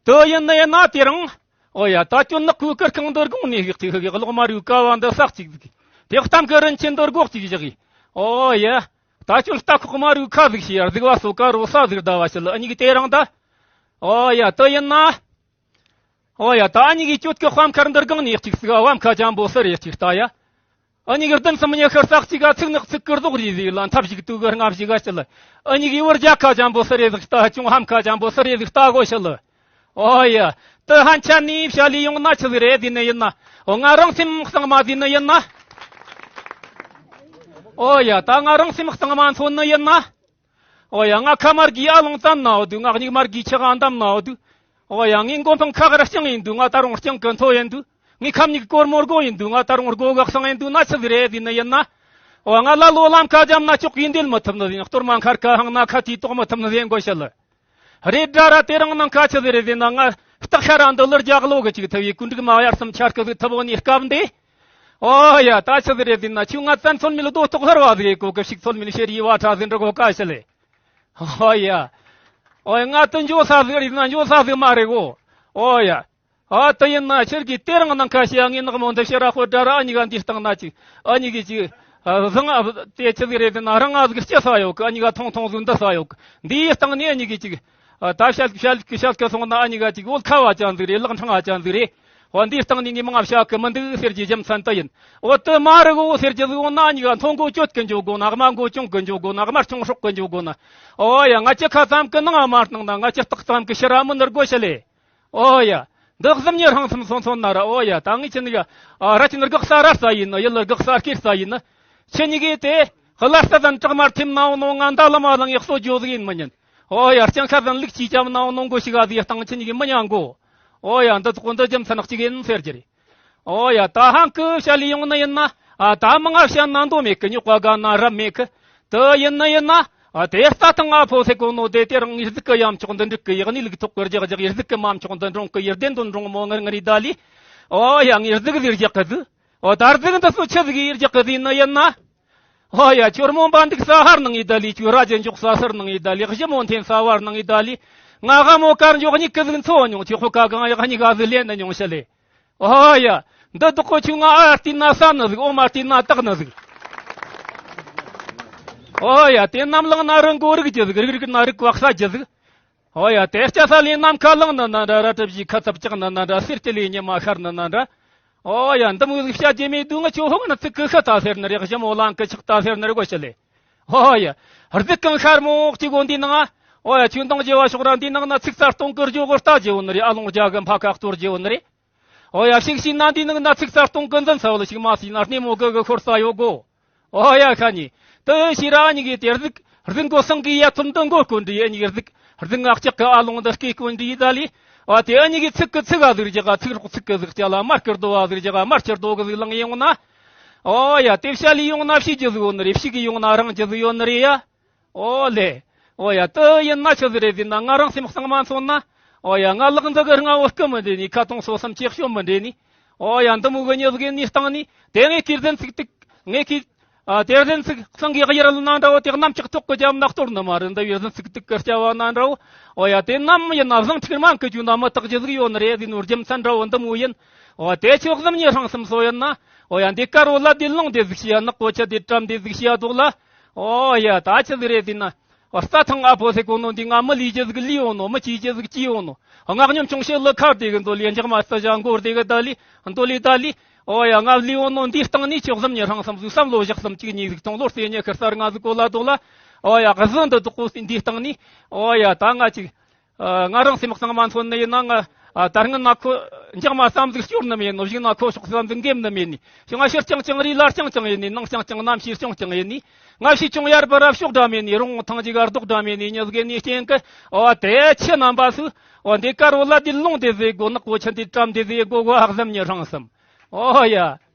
དེ་ཡིན་ནི་ཡིན་ན་དེ་རིང་། ཨོ་ཡ། ད་ཁྱོད་ནག་ཁུ་ཀིར་ཁང་འདིར་དགོང་ནས་ཡག་ཅིག་གི་གློག་དམར་བོའི་ཀ་བ་འདི་ས་གཅིག་ཟིག་དེ་གཏམ་གི་རིན་ཆེན་འདིར་སྒོག་ཅིག་བཞག་གི། ཨོ་ཡ། ད་ཁྱོད་རྟ་ཁོག་དམར་བོའི་ཁ་ཟིག་ཤེས་ཡ། གཟིག་བ་སོ་ཀ་རོ་ས་ཟིག་ཟླ་བ་ཤི་ལ། ཨ་ཉིག་དེ་རིང་ད། ཨོ་ཡ། དེ་ཡིན་ན། ཨོ་ཡ། ད་ཨ་ཉིག་གི་གྱོད་ཀྱི་དཔའ་མཁར་འདིར་སྒང་ནས་གཅིག་ཟིག་བ་མཁའ་འཇམ་པོ་སུ་རེད་གཅིག་ལྟ་ཡ། ཨ་ཉིག་གི་བདུན་གསུམ་ཉི་ཤུ་རྩ་གཅིག་ག་ཚིག་ནག་ཚིག་གི་རྡོག་རིས་ཟིག་ལ་འཐབ་ཞིག་དུ་གི་རྔ་ཞིག་ག་ཤི་ལ། ཨ་ཉིག་གི་བུ་རྒྱ་མཁའ་འཇམ་པོ་སུ་རེད་ཟིག་ལྟ། ཅུང་ཧ་མཁའ་འཇམ་པོ་སུ་རེད་ཟིག་ལྟ་གོ་ཤི་ལ། ཨོ་ཡ། དེ་ཧན་ཆ་ནས་བྱ་ལས་ཡོང་ན་ཆི་ཟིག་རེད་ཟེར་ནི་ཡིན་ན། ཨོ། ང་རང་སེམས་གཙང་མ་ཟེར་ནི་ཡིན་ན། ཨོ་ཡ། ད་ང་རང་སེམས་གཙང་མ་མཚོན་ནི་ཡིན་ན། ཨོ་ཡ། ང་ཁ་དམར་གི་ཨ་ལོང་ཙམ་ན་འོ་དུ། ང་མྱིག་དམར་གི་ཆག་འདམ་ན་འོ་དུ། ཨོ་ཡ། ངའི་མགོ་འཕང་ཁ་དཀར་རྐྱང་ཡིན་དུ། ང་ད་རུང་རྐྱང་གི་མཐོ་ཡིན་དུ། ངའི་ཁ་མྱིག་སྒོར་མོ་སྒོ་ཡིན་དུ། ང་ད་རུང་སྒོ་གག་སང་ཡིན་དུ་ན་ཆི་ཟིག་རེད་ཟེར་ནི་ཡིན་ན། ཨོ། ང་ལ་ལོ་ལམ་ཁ་འཇམ་ན་ཅོག་གིས་འདེད་མི་ཐུབ་ནི་ཟིག་གཏོར་མ་མཁར་ཁ་ཧང་ན་ཁ་ཐིག་གཏོགས་མི་ཐུབ་ནི་ཟིག་གོ་ཤི་ལ། རེད་དྲ་ར། དེ་རིང་ནངས་ཁ་ཆི་ཟིག་རེད་ཟེར་ན། ང་སྟག་ཤ་ར་འདི་ལུར་རྒྱག་ལོ་གི་ཅིག་ཐུབ་ཡི། ཀུན་འགྲིག་མ་ཡར་སེམས་ཆར་གི་ཟིག་ཐུབ་འོ་ནི་སྐབས་འདི། ཨོ་ཡ། ད་ཆི་ཟིག་རེད་ཟེར་ན། ཁྱོད་ང་བཙན་ཚོད་མེད་རྡོ་ཐོག་ལྷར་བ་ཟིག་གོ་གི། ཕྱུགས་ཚོད་མེད་ཤེར་ཡི་བ་ཁྲ་ཟིག་འདྲ་གོ་ཀ་ཤི་ལེ། ཨོ་ཡ། ཨོ་ཡ། ང་དེ་འགྱོ་ས་ཟིག་རེད་ན་འགྱོ་ས་ཟིག་མ་རེད་གོ། ཨོ་ཡ། ཨ། དེ་ཡིན་ན་ཁྱེད་ཀྱིས་དེ་རིང་ནངས་ཁ་ཤས་ངའི་ནག་མོ་འདི་ཕྱི་ར་ཁོ་དྲ་ར། ཨ་ཉིག་ག་འདི་སྟེང་ན་ཅིག་ཨ་ཉིག་གིས་ཅིག་ཨ། བཟང་ཨ། དེ་ཆི་ཟིག་རེད་ཟེར་ན། རང་ང་ཟིག་སྐྱི་ས་ཡོད་གི། ཨ་ཉིག་ག་ཐོང་ཐོང་ཟིག་འདི་ས་ཡོད་གི། འདིའི་སྟེང་ནས་ཨ་ཉིག་གིས་ཅིག་ཨ། ད་བཤད་བཤད་བཤད་གི་སོང་ན། ཨ་ཉིག་ག་ཅིག་འོལ་ཁ་བ་ཅན་ཟིག་རེད། ལག་འཕྲང་བ་ཅན་ཟིག་རེད། འོ་འདིའི་སྟེང་ནས་ངས་མང་བཤད་གི་མི་འདུག་ཟེར་གྱི་རྒྱུ་མཚན་དེ་ཡིན། འོ་དེ་མ་རེད་གོ་ཟེར་གྱི་ཟིག་འོ་ན་གཉིས་ཀ་མཐོ་མགོ་གཅོད་གི་འཇོག་དགོ་ན། དམའ་མགོ་ཆུང་གི་འཇོག་དགོ་ན། དམར་ཆུང་ཧྲོག་གི་འཇོག་དགོ་ན། འོ་ཡ། ང་ཅི་ཁ་ཙམ་གི་ནང་མ་སྣང་ན། ང་ཅི་སྟག་ཙམ་གི་ཕྱི་ར་མི་ནུར་དགོ་ཤི་ལེ། ཨོ་ཡ། འདི་གཟུམ་ཉི་རང་སེམས་སོང་སོང་ན་ར། ཨོ་ཡ། ད་ངས་ཁྱེད་ནི་ཡ། ཨ། ར་ཁྱེད་ནི་དགག་ས་ར་རྩ་ཡིན་ནི། ཡིད་ལ་དགག་ས་སྐྱེར་རྩ་ཡིན་ནི། ཁྱེད་གཉིས་ཀས་དེ་གླ་རྩ་དང་བྲག་དམར་ཐེམ་ནའོ་ནོ། ང་འདའ་ལ་མ་ལ་ངས་གསོ་རྒྱོ་ཟིག་ཡིན་མི་ཉན། ཨོ་ཡ། སྤྱང་ཁ་དང་ལུག་ཅིག་ཅམ་ནའོ་ནོ། མགོ་ཞིག་ཨ་ཟིག་བཏང་ཁྱེད་གཉིས་ཀས་མི་ཉན་གོ། ཨོ་ཡ། འདི་ཚོ་འདི་རྒྱུ་མཚན་གཅིག་ཡིན་ཟེར་གྱི་རེད། ཨོ་ཡ། ད་ཧང་གི་བཤད་ལས་ཡོང་ནི་ཡིན་ན། ཨ། ད་མང་ང་བཤད་ན་མདོ་མེད་གི། རྙོག་པ་ག་ན་རབ་མེད་གི། དེ་ཡིན་ནི་ཡིན་ན། ཨ། དེ་རྩྭ་ཐང་ང་ཕོ་སེ་གོ་ནོ་དེ་དེ་རང་ངའི་གཟུགས་ཀྱི་ཡ་མཆོག་འདི་འགྲིག་གི། ཡག་ནི་ལུག་ཐོག་གི་རྒྱག་རྒྱག་ཡི་གཟུགས་ཀྱི་མ་མཆོག་འདི་འགྲོང་གི། ཡི་བདེ་འདོན་འགྲོང་མོ་ངར་ངར་ཡི་ད་ལི། ཨོ་ཡ། ངའི་གཟུགས་ཟིག་རྒྱག་གི་ཟིག་ཨོ། ད་གཟུགས་འདི་སུ་ཆི་ཟིག་ཡི་རྒྱག་གི་ཟིག་ནི་ཡིན་ན། ཨོ་ཡ། ཁྱོད་རྨོན་པ་འདུག་ས་ཧར་ནང་ཡི་ད་ལི། ཁྱོད་ར་ཅན་འཇོག་ས་སར་ནང་ཡི་ད་ལི། གཞི་མོ་འཐེན་ས་བར་ནང་ཡི་ད་ལི། ང་ཧ་མོ་དཀར་འཇོག་གཉིས་ཀི་ཟིག་འཚོ་མྱོང་། ཁྱོད་ཁོ་ཀ་གང་ཡག་གཉིས་ཀ་ཟིག་ལེན་ནི་མྱོང་ཤི་ལེ། ཨོ་ཡ། འདི་བདག་པོ་ཆུང་ང་ཨ་བལྟས་ན་ས་ནི་ཟིག་ཨོ་མ་བལྟས་ན་སྟག་ནི་ཟིག་ཨོ་ཡ། དེ་གནམ་ལངས་ན་རི་མགོ་རིག་རྒྱུ་ཟིག་རིག་རིག་ན་རིག་བག་ས་རྒྱུ་ཟིག་ཨོ་ཡ། དེ་སྐྱ་ས་ལས་ནམ་མཁའ་ལངས་ནི་ན་འདྲ། ར་གྲུ་བཞིའི་ཁ་ཚབ་བཅག་ནི་ན་འདྲ། གསེར་གྱི་ལས་ཉི་མ་ཤར་ནི་ན་འདྲ། ཨོ་ཡ། འདི་མོ་ཟིག་བཤད་རྒྱུ་མེད་དུས། ང་ཁྱོད་ཧོ་ང་ནི་ཚིག་གི་ཤི་ད་ཟེར་ནི་རེད། གཞི་མོ་ལང་གི་ཆག་ད་ཟེར་ནི་རེད་གོ་ཤི་ལེ། ཨོ་ཡ། གཟིག་གང་ཤར་མོ་གཅིག་གོ་འདི་ནང་། ཨོ་ཡ། ཆོས་འདང་རྒྱས་པ་ཕྱོགས་ར་འདི་ནང་ན་ཚིག་རྩ་སྟོང་གི་རྒྱུ་གོ་ལྟ་རྒྱུ་ནི་རེད། ཨ་ལོང་རྒྱ་གི་འཕག་ཁ་གཏོར་རྒྱུ་ནི་རེད། ཨོ་ཡ། ཤིག་ཤིག་ན་འདི་ནང་ན་ཚིག་རྩ་སྟོང་གི་འཛིན་ས་བོ་ལ་ཞིག་མ་སྲིད་ན་སྣེ་མོ་གི་གི་འཁོར་ས་ཡོད་གོ། ཨོ་ཡ། ཤ་ཉེ། དུ་ཤི་ར་གཉིས་ཀྱི་དེ་གཟིག་གཟིག་མགོ་སང་གི་ཡ་ཐུམ་དུ་མགོ་སྐོན་འདྲི། ཡ་གཉིས་གཟིག་གཟིག་ང་ལྕགས་ཀྱི་ཨ་ལོང་འདི་སྐེ་སྐོན་འདྲི་ཡི་ད་ལི། ཨ། དེ་ཨ་གཉིས་ཀྱི་ཚིག་གི་ཚིག་ཨ་ཟིག་རྒྱག་ག་ཚིག་རོགས་ཚིག་གི་ཟིག་སྐྱ་ལ་མར་ཀིར་རྡོ་ཨ་ཟིག་རྒྱག་ག་མར་ཁྱེར་རྡོ་གི་ཟིག་ལང་ཡོང་ན། ཨོ་ཡ། དེ་བཤད་ལི་ཡོང་ན་བཤད་རྒྱུ་ཟིག་ཡོད་ནི་རེད། བཤད་གི་ཡོང་ན་རང་རྒྱུ་ཟིག་ཡོད་ནི་རེད་ཡ། ཨོ་ལེ། ཨོ་ཡ། དུ་ཡིན་ན་ཆི་ཟིག་རེད་ཟེར་ན། ང་རང་སེམས་གཙང་མ་མཚོན་ན། ཨོ་ཡ། ང་ལག་འཛུགས་གི་རྔ་བོ་སྐུ་མི་འདྲེ་ནི། ཁ་ཏོང་སོ་སམ་ཆེ་ཤོ་མི་འདྲེ་ནི། ཨོ་ཡ། འདི་མོ་གི་ཉི་ཟིག་ནི་སྟེང་ནི། དེ་ངས་ཁྱེར་ཟིན་ཚིག་ཏིག་ངས་ཁྱེར། ཨ། དེར་ཟིན་ཚིག་གཙང་གི་གཡེར་ལ་ན་འདྲ་བོ། དེ་གནམ་ལྕགས་ཐོག་གི་རྒྱབ་ན་གཏོར་ནི་མ་རེད། འདི་བའི་ཟིན་ཚིག་ཏིག་གི་སྐྱ་བ་ན་འདྲ་བོ། ཨོ་ཡ། དེ་ནམ་ཡིན་ན་བཟང་ཕྱུག་མང་གི་རྒྱུ་ན་མི་རྟག་རྒྱུ་ཟིག་ཡོད་ནི་རེད་ཟེར་ནོ་རྒྱུ་མཚན་འདྲ་བོ་འདི་མོ་ཡིན། ཨོ། དེ་ཆོག་གཟིམ་ཉི་ཧྲང་སེམས་སོ་ཡིན་ན། ཨོ་ཡ། འདི་དཀར་བོ་ལ་དེ་ལོང་དེ་ཟིག་ཤི་ཡ། ནག་པོ་ཆ་དེ་བཀྲམ་དེ་ཟིག་ཤི་ཡ་དོག་ལ། ཨོ་ཡ། ད་ཆི་ཟིག་རེད་ཟེར་ན། རྩྭ་ཐང་ཨ་ཕོ་ཟེར་གོ་ནོ་འདི་ང་མི་ལུས་རྒྱུ་ཟིག་ལུས་ཡོང་ནོ། མི་སྐྱེ་རྒྱུ་ཟིག་སྐྱེ་ཡོང་ནོ། སྔགས་སྙོམས་ཆུང་བཤད་ལ་ཁར་དེ་གི་འདོད་ལས། འཇག་མ་རྩི་བྱ་མགོ་དེ་གི་ད་ལི་འདོད་ལས་ད་ལི། ཨོ་ཡ། ང་ལུས་ཡོང་ནོ་འདིའི་སྟེང་ནས་ཆོག་གཟིམ་ཉི་ཧྲང་སེམས་ཟིག་བསམ་བློ་བཞག་སེམས་གཅིག་གཉིས་ཟིག་སྟོང་ལོ་རྩེ་ཉི་ཁེར་ས་ལྔ་ཟིག་གོ་ལ་དོག་ལ། ཨོ་ཡ། གཟི་འདི་དོག་པོ་འདིའི་སྟེང་ནས། ཨོ་ཡ། ད་ང་ཅིག་ང་རང་སེམས་གཙང་མ་མཚོན་ནི་ཡིན་ན། ང་ད་སྔོན་ན་ཁོ་འཇག་མ་བསམ་གཟིགས་སྐྱོར་ནི་མེད་ནོ། གཞུག་ན་ཁོ་ཕྱོགས་བསམ་གཟིགས་འགེམ་ནི་མེད་ནི། ཞིང་ང་ཕྱིར་རྐྱང་རྐྱང་རི་ལ་རྐྱང་རྐྱང་ཡིན་ནི། ནང་རྐྱང་རྐྱང་ནམ་ཕྱིར་རྐྱང་རྐྱང་ཡིན་ནི། ང་ཕྱི་ཅུང་ཡར་བར་ཕྱོགས་འདྲ་མེད་ནི། རོང་ཐང་ཅིག་གར་རྡོག་འདྲ་མེད་ནི། ཉི་ཟིག་ནི་རྐྱེན་གི། ཨོ་དེ་ཁྱེད་རྣམ་པ་སུ། ཨོ་འདི་དཀར་བོ་ལ་འདི་ལོང་དེ་ཟེ་དགོ། ནག་པོ་ཆ་འདི་བཀྲམ་དེ་ཟེ་དགོ་གོ། ཨ་གཟིམ་ཉི་ཧྲང་སེམས། ཨོ་ཡ།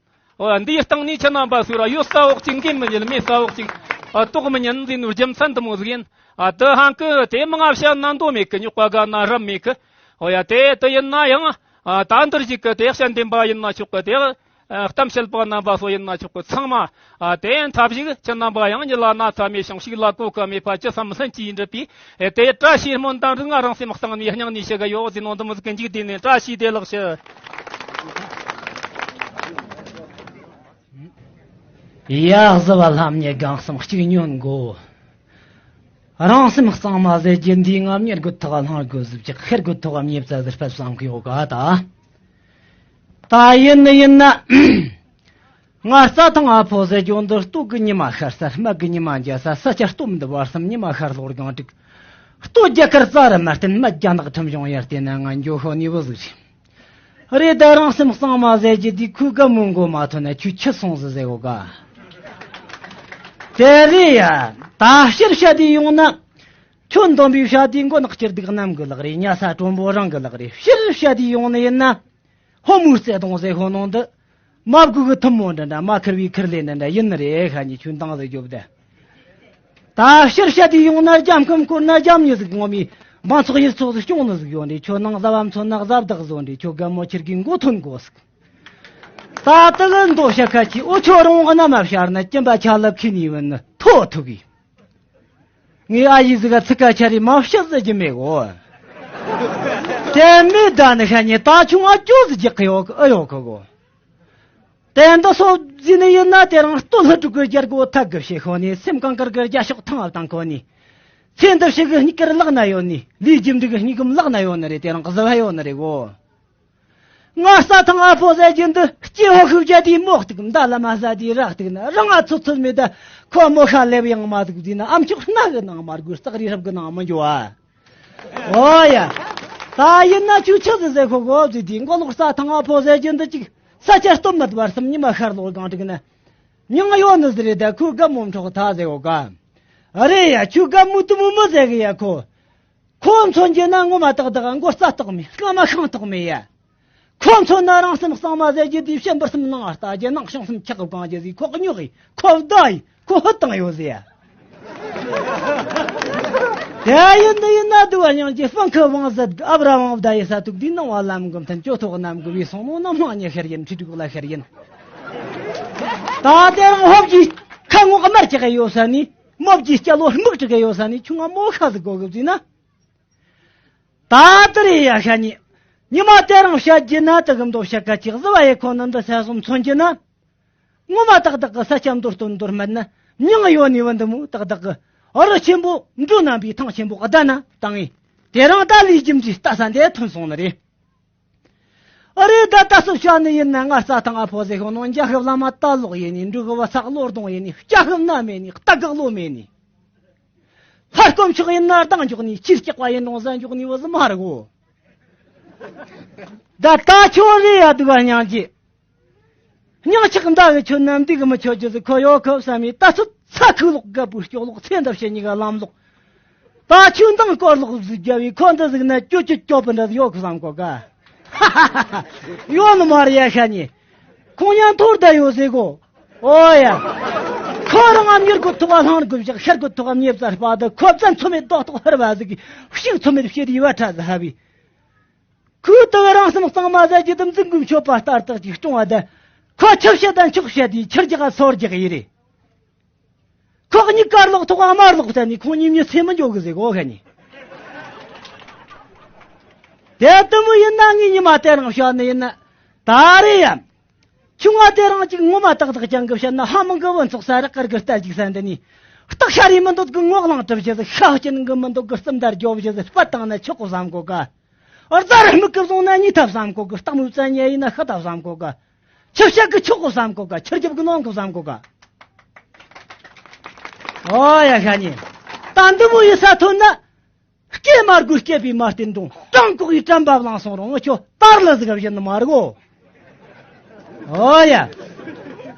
ཨོ་འདིའི་སྟེང་ནས་ཁྱེད་རྣམ་པ་སུ་ར་ཡོད་ས་འོག་ཅིག་འགེམ་མི་ཉན། མེད་ས་འོག་ཅིག་ཨ་དོག་མི་ཉན་ཟེར་ནོ་རྒྱུ་མཚན་འདི་མོ་ཟིག་ཡིན། ཨ་དེ་ཧང་གི་དེ་མང་ང་བཤད་ན་མདོ་མེད་གི། རྙོག་པ་ག་ན་རབ་མེད་གི། ཨོ་ཡ། དེ་དེ་ཡིན་ན་ཡང་། ཨ་ད་འདིར་ཞིག་གི་དེ་བཤད་འདེམས་པ་ཡིན་ན་ཆོག་གི། དེ་ཨ་གཏམ་བཤད་པ་རྣམ་པ་སོ་ཡིན་ན་ཆོག་གི། ཚང་མ་ཨ་དེ་ཐབས་ཤིག་ཁྱེད་རྣམ་པ་ཡང་ཉིད་ལ་ན་ཚ་མེད་ཞིང་ཞིག་ལ་གོ་སྐབས་མེད་པ་ཅི་བསམ་ལྷན་གྱིས་འགྲུབ་པའི། ཨེ་དེ་བཀྲ་ཤིས་སྨོན་དང་རིགས་ང་རང་སེམས་གཙང་མའི་སྙིང་ནས་ཞུ་གི་ཡོད་ཟེར་ནོ་འདི་མོ་ཟིག་གི་འཇིག་རྟེན་ནས། བཀྲ་ཤིས་བདེ་ལེགས་ཞུ། ཡ། གཟི་བ་ལྷམ་ཉེ་གང་སེམས་གཅིག་ཉོན་དགོ། རང་སེམས་གཙང་མ་ཟེར་རྒྱུ་འདིའི་ངམ་ཉེར་དགུ་ཐོག་ལྷང་དགུ་ཟིག་ཅིག་ཤེར་དགུ་ཐོག་ཉེ་བཙའ་ཟིག་ཕེབས་བསམ་གི་ཡོད་ག་ད། ད་ཡིན་ནི་ཡིན་ན། ང་རྩྭ་ཐང་ཨ་ཕོ་ཟེར་རྒྱུ་འདི་སྟོད་གི་ཉི་མ་ཤར་ས། སྨད་གི་ཉི་མ་འཇའ་ས། ས་ཆ་སྟོད་མི་འདི་བར་གསུམ། ཉི་མ་ཤར་ལྷོར་སྒང་དྲུག་སྟོད་རྒྱ་གར་རྩ་རུ་མ་བརྟེན། སྨད་རྒྱ་ནག་ཁྲིམས་གཞུང་ཡར་བལྟས་ན། ང་འགྱོ་ཤོ་ནི་བུ་ཟིག་རེད། རེད་ད། རང་སེམས་གཙང་མ་ཟེར་རྒྱུ་དེ་ཁོའི་དགའ་མོ་མགོ་མ་ཐོན་ན་ཁྱོད་ཆི་སོང་ཟིག་ཟེར་གོ་ག་དེ་རེད་ཡ། ད་སྤྱིར་བཤད་དེ་ཡོང་ན། ཁྱོད་འདོམ་པའི་བཤད་དེ་མགོ་ནག་སྐྱིད་སྡུག་གནམ་གི་ལག་རེད། ཉལ་ས་དྲོན་པོ་རང་གི་ལག་རེད། སྤྱིར་བཤད་དེ་ཡོང་ནི་ཡིན་ན། ཕོ་མོའི་བརྩེ་དུང་ཟེར་ཤོ་ནོ་འདི། མ་བགོས་གི་ཐུན་མོང་འདྲ་འདྲ། མ་ཁུར་བའི་ཁུར་ལེ་འདྲ་འདྲ་ཡིན་ནི་རེད། ཤ་ཉེ་ཁྱོད་འདང་ཟིག་རྒྱོབ་དེ། ད་སྤྱིར་བཤད་དེ་ཡོང་ན། རྒྱ་ཁམས་བསྐོར་ན་རྒྱ་མྱི་ཟིག་ངོ་མའི་འབངས་ཚོགས་ཡུལ་ཚོགས་སུ་སྐྱོང་ནི་ཟིག་ཡོད་རེད། ཁྱོད་ནང་བཟའ་བ་མཚོན་ན་བཟའ་བདག་བཟོ་རེད། ཁྱོད་རྒན་མོ་ཁྱེར་གི་མགོ་ཐོན་དགོ་ཟིག་ད་དེ་གི་མདོ་བཤད་ཁ་ཆེ། འོ་ཁྱོད་རང་གི་རྣ་མ་ཤར་ན་སྐྱིན་པ་ཆ་ལབ་ཁི་ནི་བུན་ནི་ཐོ་ཐུག་གི། ངའི་ཨ་ཡེ་ཟིག་ག་ཚིག་ཁ་ཆ་རེ་མ་བཤད་ཟེར་རྒྱུ་མེད་གོ། དེ་མི་ད་ནི་ཤ་ཉེ་ད་ཆུང་ཨ་ཅོ་ཟིག་རྒྱག་གི་ཡོད་གི་ཨེ་ཡོད་གི་གོ། དེ་འདི་སོ་ཟིན་ནི་ཡིན་ན། དེ་རང་སྟོད་ལྷ་ཕྲུག་གི་རྒྱལ་སྒོ་ཐག་གི་བྱེད་ཤོ་ནི། སེམས་གངས་དཀར་གི་རྒྱ་ཤོག་ཐང་ཨ་བཏང་ཁོ་ནི། ཚེ་འདི་ཕྱི་གི་སྙིགས་དཀར་ལག་ན་ཡོད་ནི། ལས་རྒྱུ་འབྲས་གི་སྙིགས་གམ་ལག་ན་ཡོད་ནི་རེད། དེ་རང་གི་གཟི་བ་ཡོད་ནི་རེད་གོ། ང་རྩྭ་ཐང་ཨ་ཕོ་ཟེར་རྒྱུ་འདི་སྐྱེ་བོ་ཤུགས་བརྒྱད་དེའི་མོ་གཏུག་མདའ་ལ་མ་ཟ་དེའི་ར་གཏུག་ན་རང་ང་ཚོད་ཚོད་མེད་ད། ཁོ་མོ་ཤ་ལེབ་ཡང་མ་གཏུག་དུས་ན་ཨམ་ཅོག་སྣ་གི་ནང་མ་དགོས་སྟག་རི་རབ་གི་ནང་མི་འགྱོ་བ། ཨོ་ཡ། ད་ཡིན་ན་ཁྱོད་ཆི་ཟིག་ཟེར་ཁོ་གོ་ཟིག་དེ་མགོ་ལོག་རྩྭ་ཐང་ཨ་ཕོ་ཟེར་རྒྱུ་འདི་ཅིག་ས་ཆ་སྟོད་སྨད་བར་གསུམ་ཉི་མ་ཤར་ལོག་གང་དྲུག་ན་མྱིང་ཡོད་ནི་ཟིག་རེད། ད་ཁོའི་རྒན་མོ་འཕྲོག་ཐ་ཟེར་གོ་ག། ཨ་རེད་ཡ། ཁྱོའི་རྒན་མོ་དུ་མོ་མི་ཟེར་གི་ཡ། ཁོ་ཁོ་མཚོན་རྒྱུ་ན་ངོ་མ་ཏག་ཏག་མགོ་རྩྭ་ཐོག་མེད། རྐང་མ་ཤིང་ཐོག་མེད་ཡ། ཁོ་མཚོན་ན་རང་སེམས་གཙང་མ་ཟེར་རྒྱུ་དེའི་ཕྱི་འབུར་གསུམ་ནང་ལྟ་རྒྱུ་ནང་བྱང་སེམས་ཆག་གི་གང་རྒྱུ་ཟིག་ཁོ་གཉོག་གི་ཁོ་བདག་ཡིན། ཁོ་ཧུད་བཏང་ཡོད་ཟེར་ཡ། དེ་ཡིན་འདི་ཡིན་ན་སྡུག་བ་མྱངས་ཀྱི་སྤང་ཁུ་དབང་ཟད་ཨབ་ར་དབང་བདའ་ཡི་ས་ཐུག་དུས་ནང་བ་ལམ་གི་མཐུན་ཅོ་ཐོག་གནམ་གི་བའི་སོང་ནོ་ནམ་ལྷང་ཉེ་ཤར་ཡིན། ཁྲི་དྲུག་ལ་ཤར་ཡིན། ད་དེ་རང་ཧོབ་ཀྱི་ཁ་ངོ་དམར་ཅིག་གི་ཡོད་ས་ནི་མོབ་ཀྱི་སྐྱ་ལོ་སྨུག་ཅིག་གི་ཡོད་ས་ནི་ཁྱུང་ང་མོ་ཤ་ཟིག་གོ་གི་བཟོས་ན། ད་དེ་རེད་ཡ་ཤ་ཉེ། ཉི་མ་དེ་རང་བཤད་རྒྱུ་ན་དེ་གི་མདོ་བཤད་ཁ་ཅིག་བཟི་བ་ཡི་ཁོ་ན་འདི་ས་སོམ་མཚོན་རྒྱུ་ན། ངོ་མ་ཏག་ཏག་གི་ས་སྐྱ་མདོར་སྟོན་མདོར་སྨད་ན་མྱིང་ཡོད་ནི་བ་འདི་མོ་ཏག་ཏག་གི་ཨ་རི་ཆེན་པོ་འབྲུ་རྣམ་པའི་ཐང་ཆེན་པོ་བརྡ་ན་བཏང་ངེ། དེ་རང་ད་ལུས་རྒྱུ་འབྲས་ལྟ་ས་འདི་ཐོན་སོང་ནི་རེད། ཨ་རེ་ད་ལྟ་སུ་བཤད་ནི་ཡིན་ན་ང་རྩྭ་ཐང་ཨ་ཕོ་ཟེར་ཤོག་ནོ་འཇའ་ཤུབ་བླ་མ་ལྟ་ལོག་ཡིན་ནི་འབྲུ་གི་བ་ཚག་ལོ་གདོང་ཡིན་ནི་སྐྱ་ཤུབ་སྣ་མེད་ནི་རྟ་གག་ལོ་མེད་ནི། ལྷ་སྐོམ་ཆོག་ཡིན་ན་ལྡང་འཇོག་ནི་ཁྱིར་སྐྱག་པ་ཡིན་རུང་ཟ་འཇོག་ནི་བ་ཟི་མ་ར་གོ། ད་ད་ཁྱོད་རེ་ཡ་དུ་ག་སྙིང་རྗེ། སྙིང་ཆག་མདའ་གི་ཁྱོད་ནམ་འདི་གི་མི་ཁྱོད་རྒྱུ་ཟི་ཁོ་ཡོད་ཁོ་བསམ་མི་ད་ཚོད་ཚ་ཁུག་ལོག་རྒད་པོའི་སྐྱོག་ལོག་ཚེ་འདབ་བྱེད་ཉི་ག་ལམ་ལོག་ད་ཁྱོད་འདང་སྐོར་ལོག་ཟིག་རྒྱབ་བི་ཁོ་འདི་ཟིག་ན་ཅོ་ཅོ་ཅོ་པི་འདྲ་ཡོད་ཁོ་བསམ་གོ་ག། ཡོད་ནི་མ་རེད་ཡ་ཤ་ཉེ། ཁོང་ཡང་ཐོར་ད་ཡོད་ཟེ་གོ། ཨོ་ཡ། ཁོ་རང་ང་མྱུར་གོ་ཐོག་ལྷང་གོ་བཞག་ཤར་གོ་ཐོག་མྱེབ་ཙར་པ་ད་ཁོ་བཙན་ཚོ་མེད་རྡོག་ཐོག་ཧར་བ་ཟིག་ཤིང་ཚོ་མེད་ཕྱེ་རི་བ་ཁྲ་ཟི་ཧ་བི། ཁོས་ད་རང་སེམས་གཙང་མ་ཟ་རྒྱུ་དུ་འཛིན་དགོས་མཆོད་པ་ལྟར་དག་ཅིག་སྲུང་བ་ད། ཁོ་ཆབ་བཤད་དང་ཆོག་བཤད་དེ་ཁྱེར་རྒྱག་སོར་རྒྱག་ཡི་རེད། ཁོ་གཉིས་ཀར་ལོག་ཐོག་དམར་ལོག་བསྟན་ནས་ཁོང་གཉིས་མྱི་ཚེ་མི་འཇོག་གི་ཟེར་གོ་ཤ་ཉེ། དེ་ལྟ་མོ་ཡིན་ན་ངས་ཉི་མ་དེ་རང་བཤད་ནི་ཡིན་ན། ད་རེད་ཡ། ཁྱུང་ང་དེ་རང་གཅིག་ངོ་མ་ཏག་ཏག་ཅང་གི་བཤད་ན་ཧ་མང་གི་བུ་ཚོགས་ས་རག་གར་གི་རྟ་ཅིག་ས་འདི་ནི། སྟག་ཤ་རེ་མི་འདོད་གི་ངོ་གླང་གྲབ་བྱེད་ཤ་སྐྱིན་གི་མི་འདོད་གི་རྩམ་དར་རྒྱོབ་བྱེད་སྤད་བཏང་ན་ཆོག་གོ་བསམ་གོ་ག། རྫ་རི་སྨུག་གི་བཟུང་ན་གཉིད་ཐབས་བསམ་གོ་གི་སྟག་མོའི་བཙན་ཉལ་ཡིན་ན་ཤ་ཐབས་བསམ་གོ་ག། ཆུ་བཤད་གི་ཆོག་གོ་བསམ་གོ་ག། ཆུ་རྒྱབ་གི་ནང་གོ་བསམ་གོ་ག། ཨོ་ཡ་ཤ་ཉེ། ད་འདི་མོ་ཡི་ས་ཐོན་ན། སྐད་མ་དགོས་སྐད་པའི་མ་བསྟན་དང་བྲང་ཁོག་གི་བྲན་པ་བླངས་སོང་རུང་ངི་ཁྱོད་དར་ལ་ཟིག་བཞིན་མ་རེད་གོ། ཨོ་ཡ།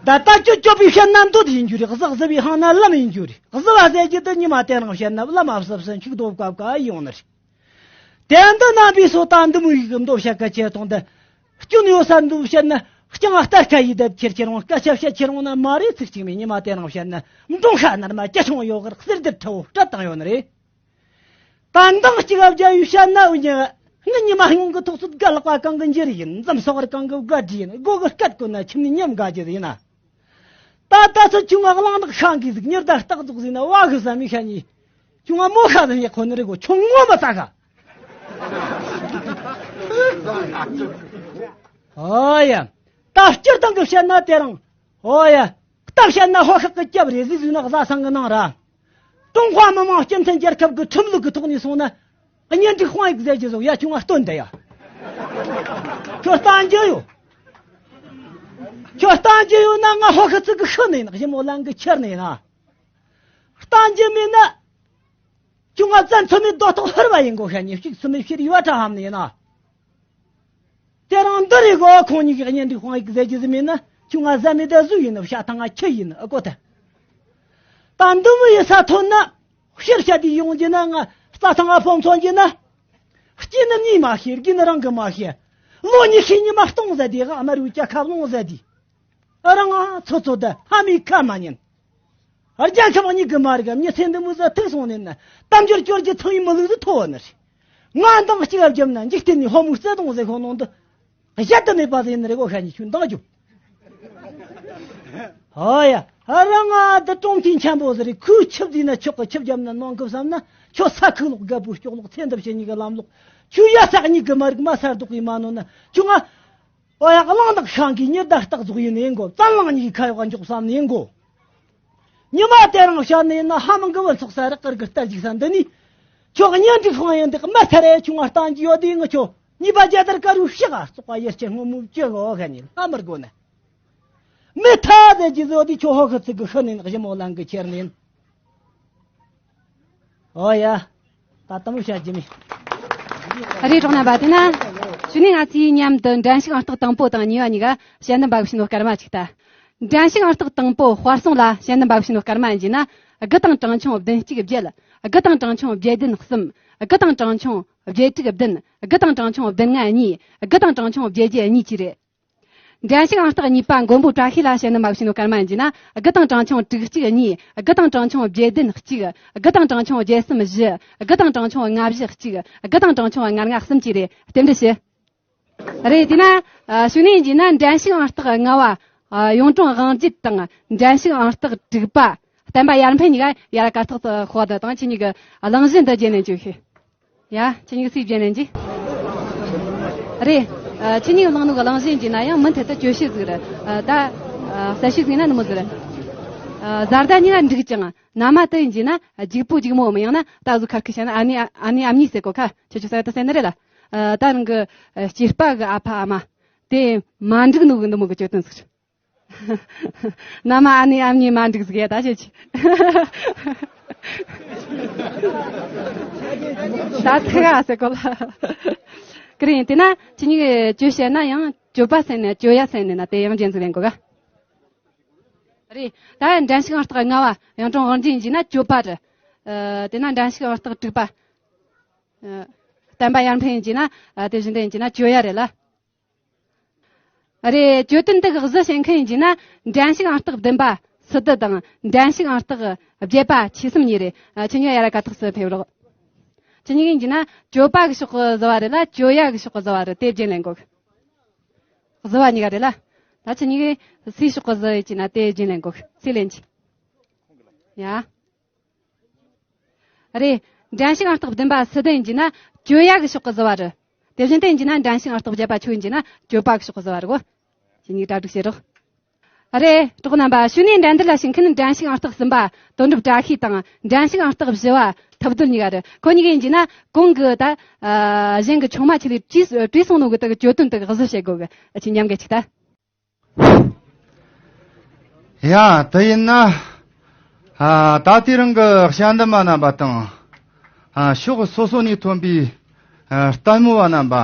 ད་ལྟ་ཁྱོད་སྐྱོབ་པའི་བཤད་ན་འདོད་ཡིན་རྒྱུ་རེད། གཟག་གཟི་བའི་ཧང་ན་ལམ་ཡིན་རྒྱུ་རེད། གཟི་བ་ཟེར་རྒྱུ་དེ་ཉི་མ་དེ་རང་བཤད་ན་བླ་མ་བསབ་སེ་འཁྱུག་རྡོ་བཀབ་ཀ་ཡོང་ནི་རེད། དེ་འདི་རྣམ་པའི་སོ་ད་འདི་མོ་ཡིག་གི་མདོ་བཤད་ཀ་ཆེ་གཏོང་དེ། སྐྱོན་ཡོད་ས་འདུག་བཤད་ན་རྐྱང་ལྟར་ཁ་ཡིས་བསྡད་ཁྱེར་ཁྱེར་འོང་སྐད་ཆ་བཤད་ཁྱེར་འོང་ན་མ་རེད་ཚིག་གཅིག་མིན་ཉི་མ་དེ་རང་བཤད་ན་འབྲོང་ཤ་ནར་མ་སྐྱ་ཆུང་ཡོད་གར་གསེར་རྡེར་ཁྲ་བོ་སྤྲད་བཏང་ཡོད་ནི་རེད། ད་འདང་གཅིག་བརྒྱབ་ཡོད་བཤད་ན་འུ་ཉག་ངི་ཉི་མ་སྔོན་གི་ཐོག་ཚོད་དགའ་ལག་པ་གང་གི་འཇིར་ཡིན། འཛམ་སོག་རི་གང་གི་དགའ་དྲི་ཡིན། སྒོ་གི་སྐད་གོ་ན་ཁྱིམ་ནས་ཉམས་དགའ་རྒྱུ་ཡིན་ན། ད་ལྟ་ཚོད་ཁྱུང་ང་གླང་ནག་ཤང་གི་ཟིག་ཉི་ཟླ་སྟག་རྫོགས་ཟིན་ན་བ་གི་ཟ་མི་ཤ་ཉི། ཁྱུང་ང་མོ་ཤ་ཟ་ཉི་ཁོ་ནི་རེ་གོ་ཁྱུང་ངོ་མ་ས་ཤ། ཨོ་ཡ། ད་སྤྱིར་བཏང་གི་བཤད་ན་དེ་རང་། ཨོ་ཡ། སྟབས་བཤད་ན་ཧོ་ཤག་གི་སྐྱབས་རེ་ཟིག་ཟིག་ན་བཟའ་ཚང་གི་ནང་ར། ཀྲུང་ཧྭ་མི་དམངས་སྤྱི་མཐུན་རྒྱལ་ཁབ་ཀྱི་ཁྲིམས་ལུགས་ཀྱི་ཐོག་ནས་སོང་ན། གཉེན་སྒྲིག་དཔང་ཡིག་ཟེར་གྱི་བཟོ་ཡ་ཁྱུང་ང་སྟོན་དེ་ཡ། ཁྱོད་བཏང་རྒྱུ་ཡོད། ཁྱོད་བཏང་རྒྱུ་ཡོད་ན་ང་ཧོ་ཤི་ཚིག་གི་ཤི་ནས་ན་ཞི་མོ་ལང་གི་ཁྱེར་ནས་ན། བཏང་རྒྱུ་མེད་ན། ཁྱུང་ང་བཙན་ཚོད་མེད་རྡོ་ཐོག་ཧུར་བ་ཡིན་གོ་ཤ་ཉི་ཤིག་ཚོད་མེད་ཕྱིར་ཡུ་བ་ཁྲ་ཧམ་ནས་ན། དེ་རང་འདི་རེད་གོ། ཁོང་གཉིས་ཀྱི་གཉེན་སྒྲིག་དཔང་ཡིག་ཟེར་རྒྱུ་ཟིག་མེད་ན་ཁྱུང་ང་ཟ་མི་དེ་ཟུ་ཡིན་ནོ་བཤད་ཐང་ང་ཁྱི་ཡིན་ཨ་གོ་ཐལ། ད་འདི་མོ་ཡི་ས་ཐོན་ན་ཕྱིར་བཤད་དེ་ཡོང་རྒྱུ་ན་ང་རྩྭ་ཐང་ང་ཕོ་མཚོན་རྒྱུ་ན། སྐྱེས་ནི་གཉིས་མ་ཤེས་རྒྱུ་ནི་རང་གི་མ་ཤེས། ལོ་ཉི་ཤུའི་ཉི་མ་སྟོང་ཟ་དེ་ག་དམར་བའི་སྐྱ་ཁ་ལོང་ཟ་དེ། རང་ང་ཚོ་ཚོ་ད་ཕ་མའི་ཁ་མ་ཉན། རྒྱལ་ཁབ་གཉིས་ཀྱི་མ་རིག་མྱི་ཚེ་འདི་མོ་ཟ་ཐུག་སོང་ནས་ན་དམ་འབྱོར་སྐྱོར་གྱི་ཚང་ཡིན་མི་ལུགས་སུ་ཐོ་བ་ནི་རེད། ང་འདང་གཅིག་བརྒྱབ་ན་འཇིག་རྟེན་ནས་ཧོ་མོའི་རྩེ་དོང་ཟེར་ཁོ་ནང་དུ་གཞལ་དུ་མེད་པ་ཟེར་ནི་རེད་གོ་ཤ་ཉི་ཁྱོད་འདང་རྒྱོབ། ཨོ་ཡ། རང་ང་འདི་ཀྲུང་ཐིན་ཆེན་པོ་ཟེར་རེད། ཁོས་ཆིབས་བསྡུས་ན་ཆོག་གི་ཆིབས་བརྒྱབ་ན་ནང་གི་བསམ་ན་ཁྱོད་ས་ཁུག་ལོག་རྒད་པོའི་སྐྱོག་ལོག་ཚེ་འདབ་བྱེད་གཉིས་ཀྱི་ལམ་ལོག་ཁྱོད་ཡ་ས་གཉིས་ཀྱི་མ་རིག་མ་སར་དོག་གི་མ་ནོ་ན་ཁྱོད་ང་། ཨོ་ཡ་གླང་དག་ཤང་གི་ཉི་ཟླ་སྟག་རྫོགས་ཡིན་ནས་གོ། བཙན་གླང་གཉིས་ཁ་ཡོག་འཇོག་བསམ་ནས་གོ། ཉི་མ་དེ་རང་བཤད་ནས་ན་ཧ་མང་གི་བུ་ཚོགས་ས་རག་གར་གི་རྟ་ཅིག་ས་འདི་ནི། ཁྱོད་གཉེན་སྒྲིག་དཔང་ཡིན་འདི་མ་ཐར་རེ་ཁྱུང་ང་བཏང་གི་ཡོད་དེ་ངི་ཁྱོད། གཉིས་པ་རྒྱལ་དར་དཀར་རུ་ཕྱག་བཙོག་པ་ཡར་སྐྱེ་སྔོན་མོ་བཅུ་གོ་ཁ་ནི་ལྷ་མར་གོ་ན། མི་ཐ་དེ་ཇི་བཟོ་དེ་ཁྱོ་ཧོ་ཁ་ཚིག་གི་ཤི་ནི་གཞི་མོ་ལང་གི་ཁྱེར་ནི། ཨོ་ཡ། ད་དམ་བུ་བྱ་རྒྱུ་མེད། རེད། གྲོགས་རྣམ་པ། དེ་ན་ཞུ་ནས་ང་ཚོས་མཉམ་དུ་འགྲན་ཞུགས་ཨང་རྟགས་དང་པོ་དང་གཉིས་པ་གཉིས་ཀ་དཔྱད་འདེམས་པ་གི་བྱིན་ནོ་སྐར་མ་གཅིག་ལྟ། འགྲན་ཞུགས་ཨང་རྟགས་དང་པོ་དཔར་སོང་ལ་དཔྱད་འདེམས་པ་གི་བྱིན་ནོ་སྐར་མ་ཡིན་གྱི་ན། དགུ་དང་གྲངས་ཆུང་བདུན་གཅིག་བརྒྱད། དགུ་དང་གྲངས་ཆུང་བརྒྱད་བདུན་གསུམ། དགུ་དང་གྲངས་ཆུང་བརྒྱད་དྲུག་བདུན། དགུ་དང་གྲངས་ཆུང་བདུན་ལྔ་གཉིས། དགུ་དང་གྲངས་ཆུང་བརྒྱད་བརྒྱད་གཉིས་བཅས་རེད། འགྲན་ཞུགས་ཨང་རྟགས་གཉིས་པ་མགོན་པོ་བཀྲ་ཤིས་ལ་དཔྱད་འདེམས་པ་བྱིན་ནོ་སྐར་མ་ཡིན་གྱི་ན། དགུ་དང་གྲངས་ཆུང་དྲུག་གཅིག་གཉིས། དགུ་དང་གྲངས་ཆུང་བརྒྱད་བདུན་གཅིག། དགུ་དང་གྲངས་ཆུང་བརྒྱད་གསུམ་བཞི། དགུ་དང་གྲངས་ཆུང་ལྔ་བཞི་གཅིག། དགུ་དང་གྲངས་ཆུང་ལྔ་ལྔ་གསུམ་བཅས་རེད། རྟེན་འབྲེལ་ཞུ། རེད། དེས་ན་ཞུ་ནས་ཡིན་གྱི་ན་འགྲན་ཞུགས་ཨང་རྟགས་ལྔ་བ་གཡུང་དྲུང་དབང་རྒྱལ་དང་འགྲན་ཞུགས་ཨང་རྟགས་དྲུག་པ་བསྟན་པ་ཡར་འཕེལ་གཉིས་ཀ་ཡར་ཀ་ཐག་ཏུ་ཤོག་དང་། ཁྱེད་གཉིས་ཀྱི་གླེང་གཞི་འདི་རྒྱན་ལེན་བཅུག་ཤིག། ཡ། ཁྱེད་གཉིས་ཀྱི་སུས་རྒྱན་ལེན་གྱི། རེད། ཨ། ཁྱེད་གཉིས་ཀྱི་གླེང་ནོ་གི་གླེང་གཞི་ཡིན་གྱི་ན་ཡང་མུ་མཐུད་དུ་གྱོད་གཞི་ཟིག་རེད། ཨ། ད་ཨ་གསལ་བཤད་ཟིག་ན་ནི་མོ་ཟིག་རེད། ཨ། བཟའ་ཟླ་གཉིས་ཀ་འགྲིག་ཅིང་མནའ་མ་དེ་ཡིན་གྱི་ན་ལྗིག་པོ་ལྗིག་མོ་མི་ཡང་ན་ད་གཟུགས་ཁར་ཁི་བྱས་ན་ཨ་ནེ་ཨ་ནེ་ཨ་མྱེས་ཟེར་གོ་ཁ། ཁྱེད་ཆོ་ས་ཡ་ད་ཟེར་ནི་རེད་ལ། ཨ། ད་རང་གི་ཨ་སྐྱེས་པ་གི་ཨ་ཕ་ཨ་མ་དེ་མ་འགྲིག་ནོ་གི་འདི་མོ་གི་གྱོད་དོན་ཟིག་རེད། མནའ་མ་ཨ་ནེ་ཨ་མྱེས་མ་འགྲིག་ཟིག་ཡ་ད་བྱེད་ཀྱི། ད་ཐུག་ཨ་ཟེར་གོ་ལ། ཀི་རིང་དེ་ན་ཁྱེད་གཉིས་ཀྱིས་གྱོད་བཤད་ན་ཡང་གྱོད་པ་ཟེར་ནས་གྱོད་ཡ་ཟེར་ནས་ན་དེ་ཡང་རྒྱན་ཟིག་ལེན་དགོས་ག། རེད། ད་འགྲན་ཞུགས་ཨང་རྟགས་ལྔ་བ་གཡུང་དྲུང་དབང་རྒྱལ་ཡིན་གྱི་ན་གྱོད་པ་རེད། ཨ། དེ་ན་འགྲན་ཞུགས་ཨང་རྟགས་དྲུག་པ། ཨ། བསྟན་པ་ཡར་འཕེལ་ཡིན་གྱི་ན། ཨ། དེ་བཞིན་དུ་ཡིན་གྱི་ན་གྱོད་ཡ་རེད་ལ། རེད། གྱོད་དོན་འདི་གི་གཟི་བྱེད་མཁན་ཡིན་གྱི་ན་འགྲན་ཞུགས་ཨང་རྟགས་བདུན་པ་སི་ཏུ་དང་འགྲན་ཞུགས་ཨང་རྟགས་བརྒྱད་པ་ཆོས་གསུམ་གཉིས་རེད། ཨ། ཁྱེད་གཉིས་ཡར་ཀ་ཐག་སུ་ཕེབས་རོགས། ཁྱེད་གཉིས་ཡིན་གྱི་ན་གྱོད་པ་གི་ཕྱོགས་གི་གཟི་བ་རེད་ལ་གྱོད་ཡ་གི་ཕྱོགས་གི་གཟི་བ་རེད། དེ་རྒྱན་ལེན་དགོས། གཟི་བ་གཉིས་ཀ་རེད་ལ། ད་ཁྱེད་གཉིས་ཀྱིས་སུའི་ཕྱོགས་གི་གཟི་ཡིན་གྱི་ན་དེ་རྒྱན་ལེན་དགོས། སུས་ལེན་གྱི། ཡ། རེད། འགྲན་ཞུགས་ཨང་རྟགས་བདུན་པ་སི་ཏུ་ཡིན་གྱི་ན་གྱོད་ཡ་གི་ཕྱོགས་གི་གཟི་བ་རེད། དེ་བཞིན་དུ་ཡིན་གྱི་ན་འགྲན་ཞུགས་ཨང་རྟགས་བརྒྱད་པ་ཆོས་ཡིན་གྱི་ན་གྱོད་པ་གི་ཕྱོགས་གི་གཟི་བ་རེད་གོ། ཁྱེད་གཉིས་གྲ་སྒྲིག་བྱེད་རོགས། རེད། གྲོགས་རྣམ་པ། ཞུ་ནས་འགྲན་བསྡུར་ལ་ཞུགས་མཁན་འགྲན་ཞུགས་ཨང་རྟགས་གསུམ་པ་དོན་གྲུབ་བཀྲ་ཤིས་དང་འགྲན་ཞུགས་ཨང་རྟགས་བཞི་བ་ཐུབ་རྡོར་གཉིས་ཀ་རེད། ཁོ་གཉིས་ཀ་ཡིན་གྱི་ན་གོང་གི་ད་ཨ་གཞན་གྱི་ཆུང་མ་ཆེ་ལས་དྲིས་དྲིས་སོང་ནོ་གི་དག་གི་གྱོད་དོན་དག་གི་གཟི་བྱེད་དགོས་གི། ཨ། ཁྱེད་མཉམ་གི་ཅིག་ད། ཡ། དེ་ཡིན་ན། ཨ། ད་དེ་རིང་གི་དཔྱད་འདེམས་པ་རྣམ་པ་དང་། ཨ། ཕྱོགས་སོ་སོ་ནས་ཐོན་པའི་ཨ་ལྟད་མོ་བ་རྣམ་པ།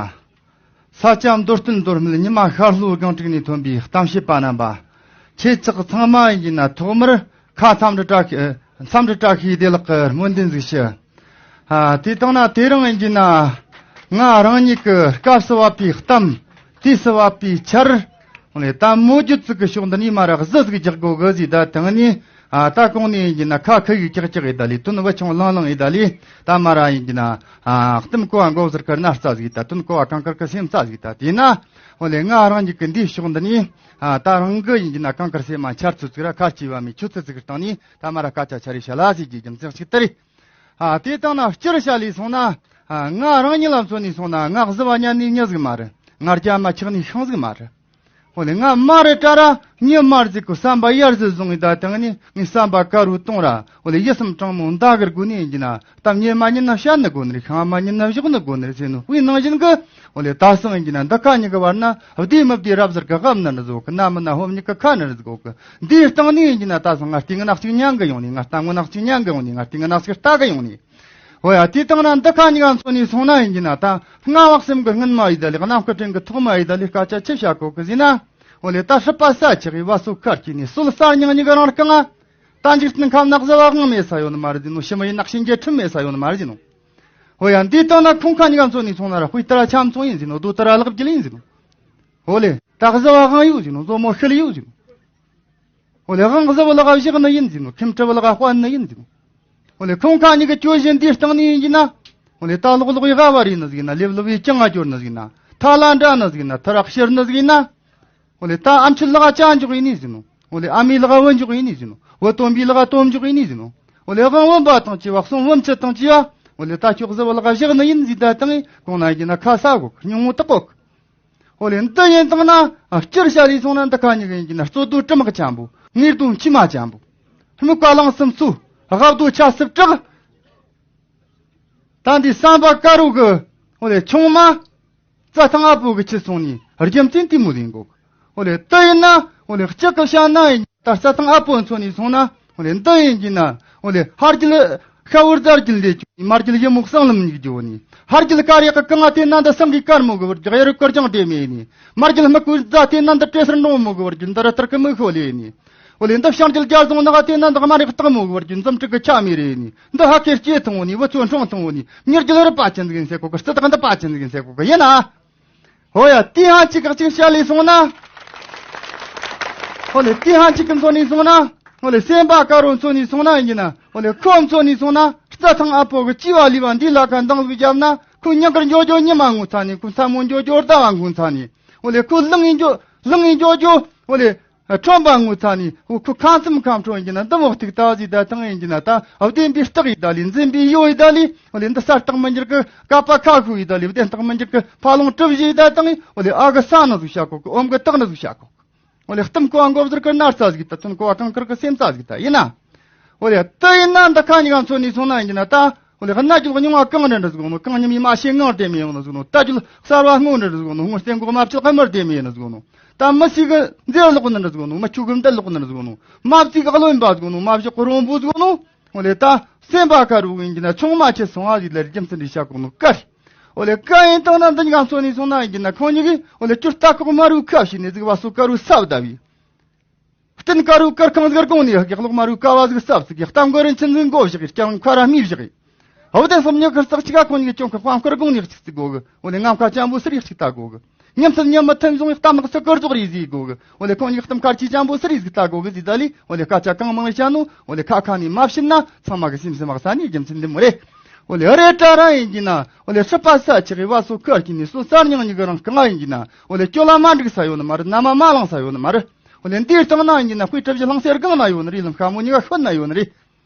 ས་སྐྱ་མདོ་སྟོད་མདོ་སྨད་ཉི་མ་ཤར་ལྷོའི་སྒང་དྲུག་ནས་ཐོན་པའི་གཏམ་བཤད་པ་རྣམ་པ། ཁྱེད་ཅག་ཚང་མ་ཡིན་གྱི་ན་ཐོག་མར་ཁ་འཚམས་འདྲི་བཀྲ་ཤིས། འཚམས་འདྲི་བཀྲ་ཤིས་བདེ་ལེགས་ཀྱི་སྨོན་འདུན་ཟིག་ཞུ། ཨ། དེ་དང་ན་དེ་རིང་ཡིན་གྱི་ན་ང་རང་ཉིད་ཀྱི་སྐབས་སུ་བབས་པའི་གཏམ། དུས་སུ་བབས་པའི་འཆར། ལྟད་མོ་བརྒྱུད་ཚིག་གི་ཕྱོགས་འདི་ནས་མར་གཟི་ཟིག་རྒྱག་དགོས་གི་ཟིག། ད་དེང་ནས། ཨ། ད་གོང་ནས་ཡིན་གྱི་ན་ཁ་ཁ་ཡིག་ཀྱག་ཀྱག་ཡིན་ད་ལི། དོན་བུ་ཆུང་ལང་ལང་ཡིན་ད་ལི། ད་མ་ར་ཡིན་གྱི་ན། ཨ། གཏམ་གོ་བ་མགོ་ཟུར་དཀར་ན་རྩ་ཟིག་ད། དོན་གོ་བ་གངས་དཀར་གི་སེམས་རྩ་ཟིག་ད། དེས་ན་འོ་ལེ་ང་རང་ཉིད་ཀྱི་འདིའི་ཕྱོགས་འདི་ནས། ཨ། ད་རང་གི་ཡིན་གྱི་ན་གངས་དཀར་སེམས་མ་འཆར་ཚུལ་ཚིག་ར་ཁ་སྐྱེ་བ་མི་ཆུ་ཚོད་ཚིག་གི་སྟེང་ནས་ད་མ་ར་སྐད་ཆ་ཆ་རེ་བཤད་ལ་ཟིག་གི་རྒྱུ་མཚན་ཞིག་ད་རེད། ཨ། དེ་དང་ན་སྤྱིར་བཤད་ལས་སོང་ན། ཨ། ང་རང་ཉིད་ལ་མཚོན་ནས་སོང་ན་ང་གཟི་བ་ཉན་ནས་མྱི་ཟིག་མ་རེད། ང་རྒྱ་མ་ཆགས་ནས་ཤིང་ཟིག་མ་རེད། འོ་ལེ་ང་མ་རེད་དྲ་ར་མྱི་མ་རེད་ཟིག་གི་བསམ་པ་ཡར་ཟིག་བཟུང་ཡི་ད་དེང་ནས་ངའི་བསམ་པ་དཀར་བོ་གཏོང་ར། འོ་ལེ་ཡིད་སེམས་དྲང་མོ་མདའ་གི་སྒོ་ནས་ཡིན་གྱི་ན། གཏམ་ཉན་མ་ཉན་ན་བཤད་ནི་དགོས་ནི་རེད། ཤང་མ་ཉན་ན་བཞོག་ནི་དགོས་ནི་རེད་ཟེར་ནོ་དཔེ་ནང་བཞིན་གི། འོ་ལེ་ད་སང་ཡིན་གྱི་ན་འདི་ཁ་གཉིས་ཀྱི་བར་ན་བདེ་མི་བདེ་རབ་ཟེར་གི་དབབ་ནི་རེད་ཟོ་གི། ན་མི་ན་ཧོབ་གཉིས་ཀྱི་ཁ་ནི་རེད་ཟོ་གི། འདིའི་སྟེང་ནས་ཡིན་གྱི་ན་ད་སང་ང་སྟེང་ནག་ཅིག་ཉན་གི་ཡོང་ནི། ང་གཏམ་ངོ་ནག་ཅིག་ཉན་གི་ཡོང་ནི། ང་སྟེང་ནག་ཅིག་ལྟ་གི་ཡོང་ནི། འོ་ཡ། དེ་དང་ན་འདི་ཁ་གཉིས་ཀ་མཚོན་ནས་སོང་ན་ཡིན་གྱི་ན་ད་སྔ་བག་སེམས་ཀྱི་སྔུན་མ་ཡི་ད་ལི། གནམ་སྐུ་དྲིན་གྱི་ཐོག་མ་ཡི་ད་ལི། སྐད་ཆ་ཆི་བཤད་གོ་གི་ཟེར་ན། འོ་ལེ་ད་སྲིད་པ་ས་ཆགས་ཡི་བ་སོ་ཁར་སྐྱེས་ནས་སྲོལ་གསར་རྙིང་གཉིས་ཀ་རང་རྐང་ང་། ད་འཇིག་རྟེན་ཁམས་ན་གཟི་བ་དབང་མེད་ས་ཡོད་ནི་མ་རེད་ཟེར་ནོ། ཕྱི་མ་ཡི་ནག་ཕྱིན་གྱི་ཁྲིམས་མེད་ས་ཡོད་ནི་མ་རེད་ཟེར་ནོ། འོ་ཡ། འདི་དང་ན་ཁོང་ཁ་གཉིས་ཀ་མཚོན་ནས་སོང་ན་ར་དཔེ་ལྟར་ཆ་མཚུངས་ཡིན་ཟེར་ནོ། རྡོ་ལྟར་ལག་བརྒྱུད་ཡིན་ཟེར་ནོ། འོ་ལེ་ད་གཟི་བ་དབང་ཡོད་ཟེར་ནོ། མཛོ་མོ་ཤི་ལ་ཡོད་ཟེར་ནོ། འོ་ལེ་དབང་གཟི་བུ་ལག་བཞག་ནི་ཡིན་ཟེར་ནོ། ཁྱིམ་གྲུ་བུ་ལག་དཔལ་ནི་ཡིན་ཟེར་ནོ། འོ་ལེ་ཁོང་ཁ་གཉིས་ཀྱི་གྱོད་གཞི་འདིའི་སྟེང་ནས་ཡིན་གྱི་ན། འོ་ལེ་ད་ལོག་ལོག་ཡི་ཧ་བ་རེད་ནི་ཟིག་ན། ལེབ་ལོབ་ཡི་ཅང་ང་གྱོར་ནི་ཟིག་ན། ཐ་ལ་འདྲ་ནི་ཟིག་ན། ཐ་རག་ཤེར་ནི་ཟིག་ན། འོ་ལེ་ད་ཨ་མཆོད་ལག་ཅང་འཇོག་ཡིན་ནི་ཟིག་ནོ། འོ་ལེ་ཨ་མའི་ལག་བུ་འཇོག་ཡིན་ནི་ཟིག་ནོ། བུ་སྟོན་པའི་ལག་སྟོན་འཇོག་ཡིན་ནི་ཟིག་ནོ། འོ་ལེ་དབང་བུམ་པ་དང་བཅས་པ་གསུང་བུམ་ཆུ་དང་བཅས་པ། འོ་ལེ་ད་ཁྱོད་གཟི་བུ་ལག་བཞག་ནི་ཡིན་ཟིག་ད་དང་ངས་གོང་ན་ཡིན་གྱི་ན་ཁ་ས་གོ་སྙིང་མོ་དག་གོ། འོ་ལེ་འདི་ཡིན་དང་ན་སྤྱིར་བཤད་ལས་སོང་ན་འདི་ཁ་གཉིས་ཀ་ཡིན་གྱི་ན་རྩོད་དོ་གྲི་དམག་ཅན་པོ། ངེས་དོན་མཆི་མ་ཅན་པོ། སྨུག་པ་གླང་གསུམ་ཚོ། རྦབ་རྡོ་ཆ་སྲིབ་བྲག་ད་འདི་བསམ་པ་དཀར་བོ་གི། འོ་ལེ་ཆུང་མ། རྩྭ་ཐང་ཨ་པོ་གི་ཁྱི་སོང་ནི་རྒྱུ་མཚན་དེ་མོ་ཡིན་གོ། འོ་ལེ་དེ་ཡིན་ན་འོ་ལེ་གཅིག་གི་བཤད་ན་ཡིན། ད་རྩྭ་ཐང་ཨ་པོ་མཚོན་ནས་སོང་ན་འོ་ལེ་འདི་ཡིན་གྱི་ན་འོ་ལེ་ཧར་རྒྱུད་ཤ་བོར་རྫ་རྒྱུད་ལས་ཀྱི་མར་རྒྱུད་ཡི་མུག་སང་ལམ་གཉིས་ཀྱི་འོ་ནི། ཧར་རྒྱུད་དཀར་ཡག་གི་གང་ང་དེ་ན་འདི་སང་གི་དཀར་མོ་གི་བར་གྱི་གཡུ་རུ་དཀར་ལྗང་དེ་མེད་ནི། མར་རྒྱུད་སྨུག་པོའི་རྫ་དེ་ན་འདི་བྲེ་སེར་འབྲོང་མོ་གི་བར་གྱི་འདི་རུ་ཐར་གི་མི་ཤོ་ལེ་ནི། འོ་ལེ་འདི་བྱང་རྒྱུད་རྒྱ་རྫོང་ནག་དེ་ན་འདི་དམར་ཡག་སྟག་མོ་གི་བར་གྱི་འཛུམ་དྲུག་གི་ཆ་མེ་རེ་ནི། འདི་ཧ་ཁེར་སྐྱེ་ཐང་འོ་ནི་བུ་ཚོ་འཕྲོང་ཐང་འོ་ནི་མྱུར་རྒྱུད་རུ་པ་ཅན་ཟིག་ཡིན་ཟེར་གོ་གི། རྩི་དག་འདི་པ་ཅན་ཟིག་ཡིན་ཟེར་གོ་གི་ཡིན་ན། ཧོ་ཡ། དེ་ཧ་ཅིག་ཁག་ཅིག་བཤད་ལས་སོང་ན། ཧོ་ལེ་དེ་ཧ་ཅིག་གི་མཚོན་ནས་སོང་ན། ཧོ་ལེ་སེམས་པ་དཀར་བོ་མཚོན་ནས་སོང་ན་ཡིན་གྱི་ན། ཧོ་ལེ་ཁོ་མཚོན་ནས་སོང་ན། རྩྭ་ཐང་ཨ་པོ་གི་སྐྱེ་བ་ལུས་པ་འདི་ལ་ཁ་འདང་ཟིག་བརྒྱབ་ན། ཁོ་ཉག་གར་འགྱོ་འགྱོ་ཉི་མ་ངོ་ཚ་ནས། ཁོ་མཚན་མོ་འགྱོ་འགྱོ་ཟླ་བ་ངོ་ཚ་ནས། ཧོ་ལེ་ཁོ་ལངས་ཡིན་འགྱོ་ལངས་ཡིན་འགྱོ་འགྱོ། ཧོ་ལེ་ཁྲོན་པ་ངོ་ཚ་ནས། ཧོ་ཁོ་ཁ་མཚམས་ཁམས་ཁྲོ་ཡིན་གྱི་ན། འདི་མོ་ཐུག་ད་ཟིག་ད་ཐང་ཡིན་གྱི་ན། ད་བདེན་པའི་རྟགས་ཡིན་ད་ལི། འཛིན་པའི་ཡོ་ཡིན་ད་ལི། ཧོ་ལེ་འདི་ས་རྟགས་མི་འགྱུར་གི། ཀ་པ་ཁ་ཤོ་ཡིན་ད་ལི། བདེན་རྟགས་མི་འགྱུར་གི། ཕ་ལོང་གྲུ་བཞི་ཡིན་ད་ཐང་ཡིན། ཧོ་ལེ་ཨ་གི་ས་ནི་ཟིག་བྱ་གོ་གི། ཨོམ་གི་རྟགས་ནི་ཟིག་བྱ་གོ་གི། ཧོ་ལེ་གཏམ་གོ་བ་མགོ་བཟུར་གི་ན་རྩ་ཟིག་ད། ཐུན་གོ་བ་གང་དཀར་གི་སེམས་རྩ་ཟིག་ད་ཡིན་ན། ཧོ་ལེ་དེ་ཡིན་ན་འདི་ཁ་ཉིག་ག་མཚོན་ནས་སོང་ན་ཡིན་གྱི་ན། ད་ཧོ་ལེ་གནའ་རྒྱུད་རྙིང་བ་གང་འདྲ་འདྲ་ཟིག་ནོ། གང་ཉི་མའི་མ་ཤེས་ངང་དེ་མེད་ཡོང་ན་ཟིག་ནོ། ད་རྒྱུད་གསར་བ་སྔོན་འདྲ་འདྲ་ཟིག་ནོ། སྔོན་སྟེང་འགོག་མ་བཅུག་གི་མར་དེ་མེད་ཡོང་ན་ཟིག་ནོ། ད་མི་སུ་གི་མཛེས་ལོག་ནི་འདྲ་ཟིག་ནོ། མི་ཆུ་གི་མདུད་ལོག་ནི་འདྲ་ཟིག་ནོ། མ་བརྩིས་གི་རློན་པ་ཟིག་ནོ། མ་བཞག་གི་རོང་པོ་ཟིག་ནོ། ཧོ་ལེ་ད་སེམས་པ་དཀར་བོ་ཡིན་གྱི་ན་ཆུང་མ་ཆེ་སོང་བ་ཟིག་ལ་རྒྱུ་མཚན་འདི་བཤད་གོ་ནོ་དཀར། ཧོ་ལེ་གང་ཡིན་དང་ན་འདི་ཉིག་ག་མཚོན་ནས་སོང་ན་ཡིན་གྱི་ན། ཁོང་ཉིག་གིས་ཧོ་ལེ་ཅུར་ལྟ་ཁོག་དམར་བོའི་ཁ་ཕྱེས་ནས་ཟིག་བ་སོ་དཀར་བོའི་ས་བདའ་བས། སྟེང་དཀར་བོའི་དཀར་ཁང་ཟིག་དགོང་ནས་ཡག་གི། གློག་དམར་བོའི་ཀ་བ་ཟིག་ས་བརྩིགས་གི། གཏམ་མགོ་རིན་ཆེན་ཟིག་མགོ་བཞག་གི། སྐྱ་རིང་ཁ་ར་མི་བཞག་གི། ཧོ་དེ་སོམ་ཉི་ཁར་ཙག་ཅིག་ག་ཁོང་ཉིག་གི་ཅོང་ཁ་དཔང་དཀར་དགོང་ནས་གཅིག་བརྩིགས་གོ་གི། ཧོ་ལེ་ངམ་ཁ་ཅན་པོ་སུ་རེ་གཅིག་ལྟ་གོ་གི། ཉམས་ཚད་ཉམས་མི་ཐུན་བཟུང་བའི་གཏམ་ནག་སུ་དཀར་ཙོག་རེ་ཟིག་གོ་གི། ཧོ་ལེ་ཁོང་ཉིག་གི་གཏམ་དཀར་ཆེ་ཅན་པོ་སུ་རེ་ཟིག་ལྟ་གོ་གི་ཟིག་ད་ལི། ཧོ་ལེ་སྐད་ཆ་གང་མང་བཤད་ནོ། ཧོ་ལེ་ཁ་ཁ་ནས་མ་བཤད་ན་ཚང་མ་གི་སེམས་སེམས་མག་ས་ནས་རྒྱུ་མཚན་འདི་མོ་རེད། ཧོ་ལེ་ཨ་རེ་ཏྲ་ར་ཡིན་གྱི་ན། ཧོ་ལེ་སྲིད་པ་ས་ཆགས་གི་བ་སོ་ཁར་གྱི་ནས་སོ་སར་ཉང་ཉིག་གི་རང་རྐང་ཡིན་གྱི་ན། ཧོ་ལེ་སྐྱོ་ལ་མ་འགྲིག་ས་ཡོད་ནི་མ་རེད། ན་མ་མ་ལངས་ས་ཡོད་ནི་མ་རེད། ཧོ་ལེ་འདིའི་སྟེང་ན་ཡིན་གྱི་ན། དཔེ་གྲུ་བཞི་ལྷང་སེར་སྒང་ན་ཡོད་ནི་རེད། ལམ་ཤ་མོ་ཉིག་ག་ཤོད་ན་ཡོད་ནི་རེད།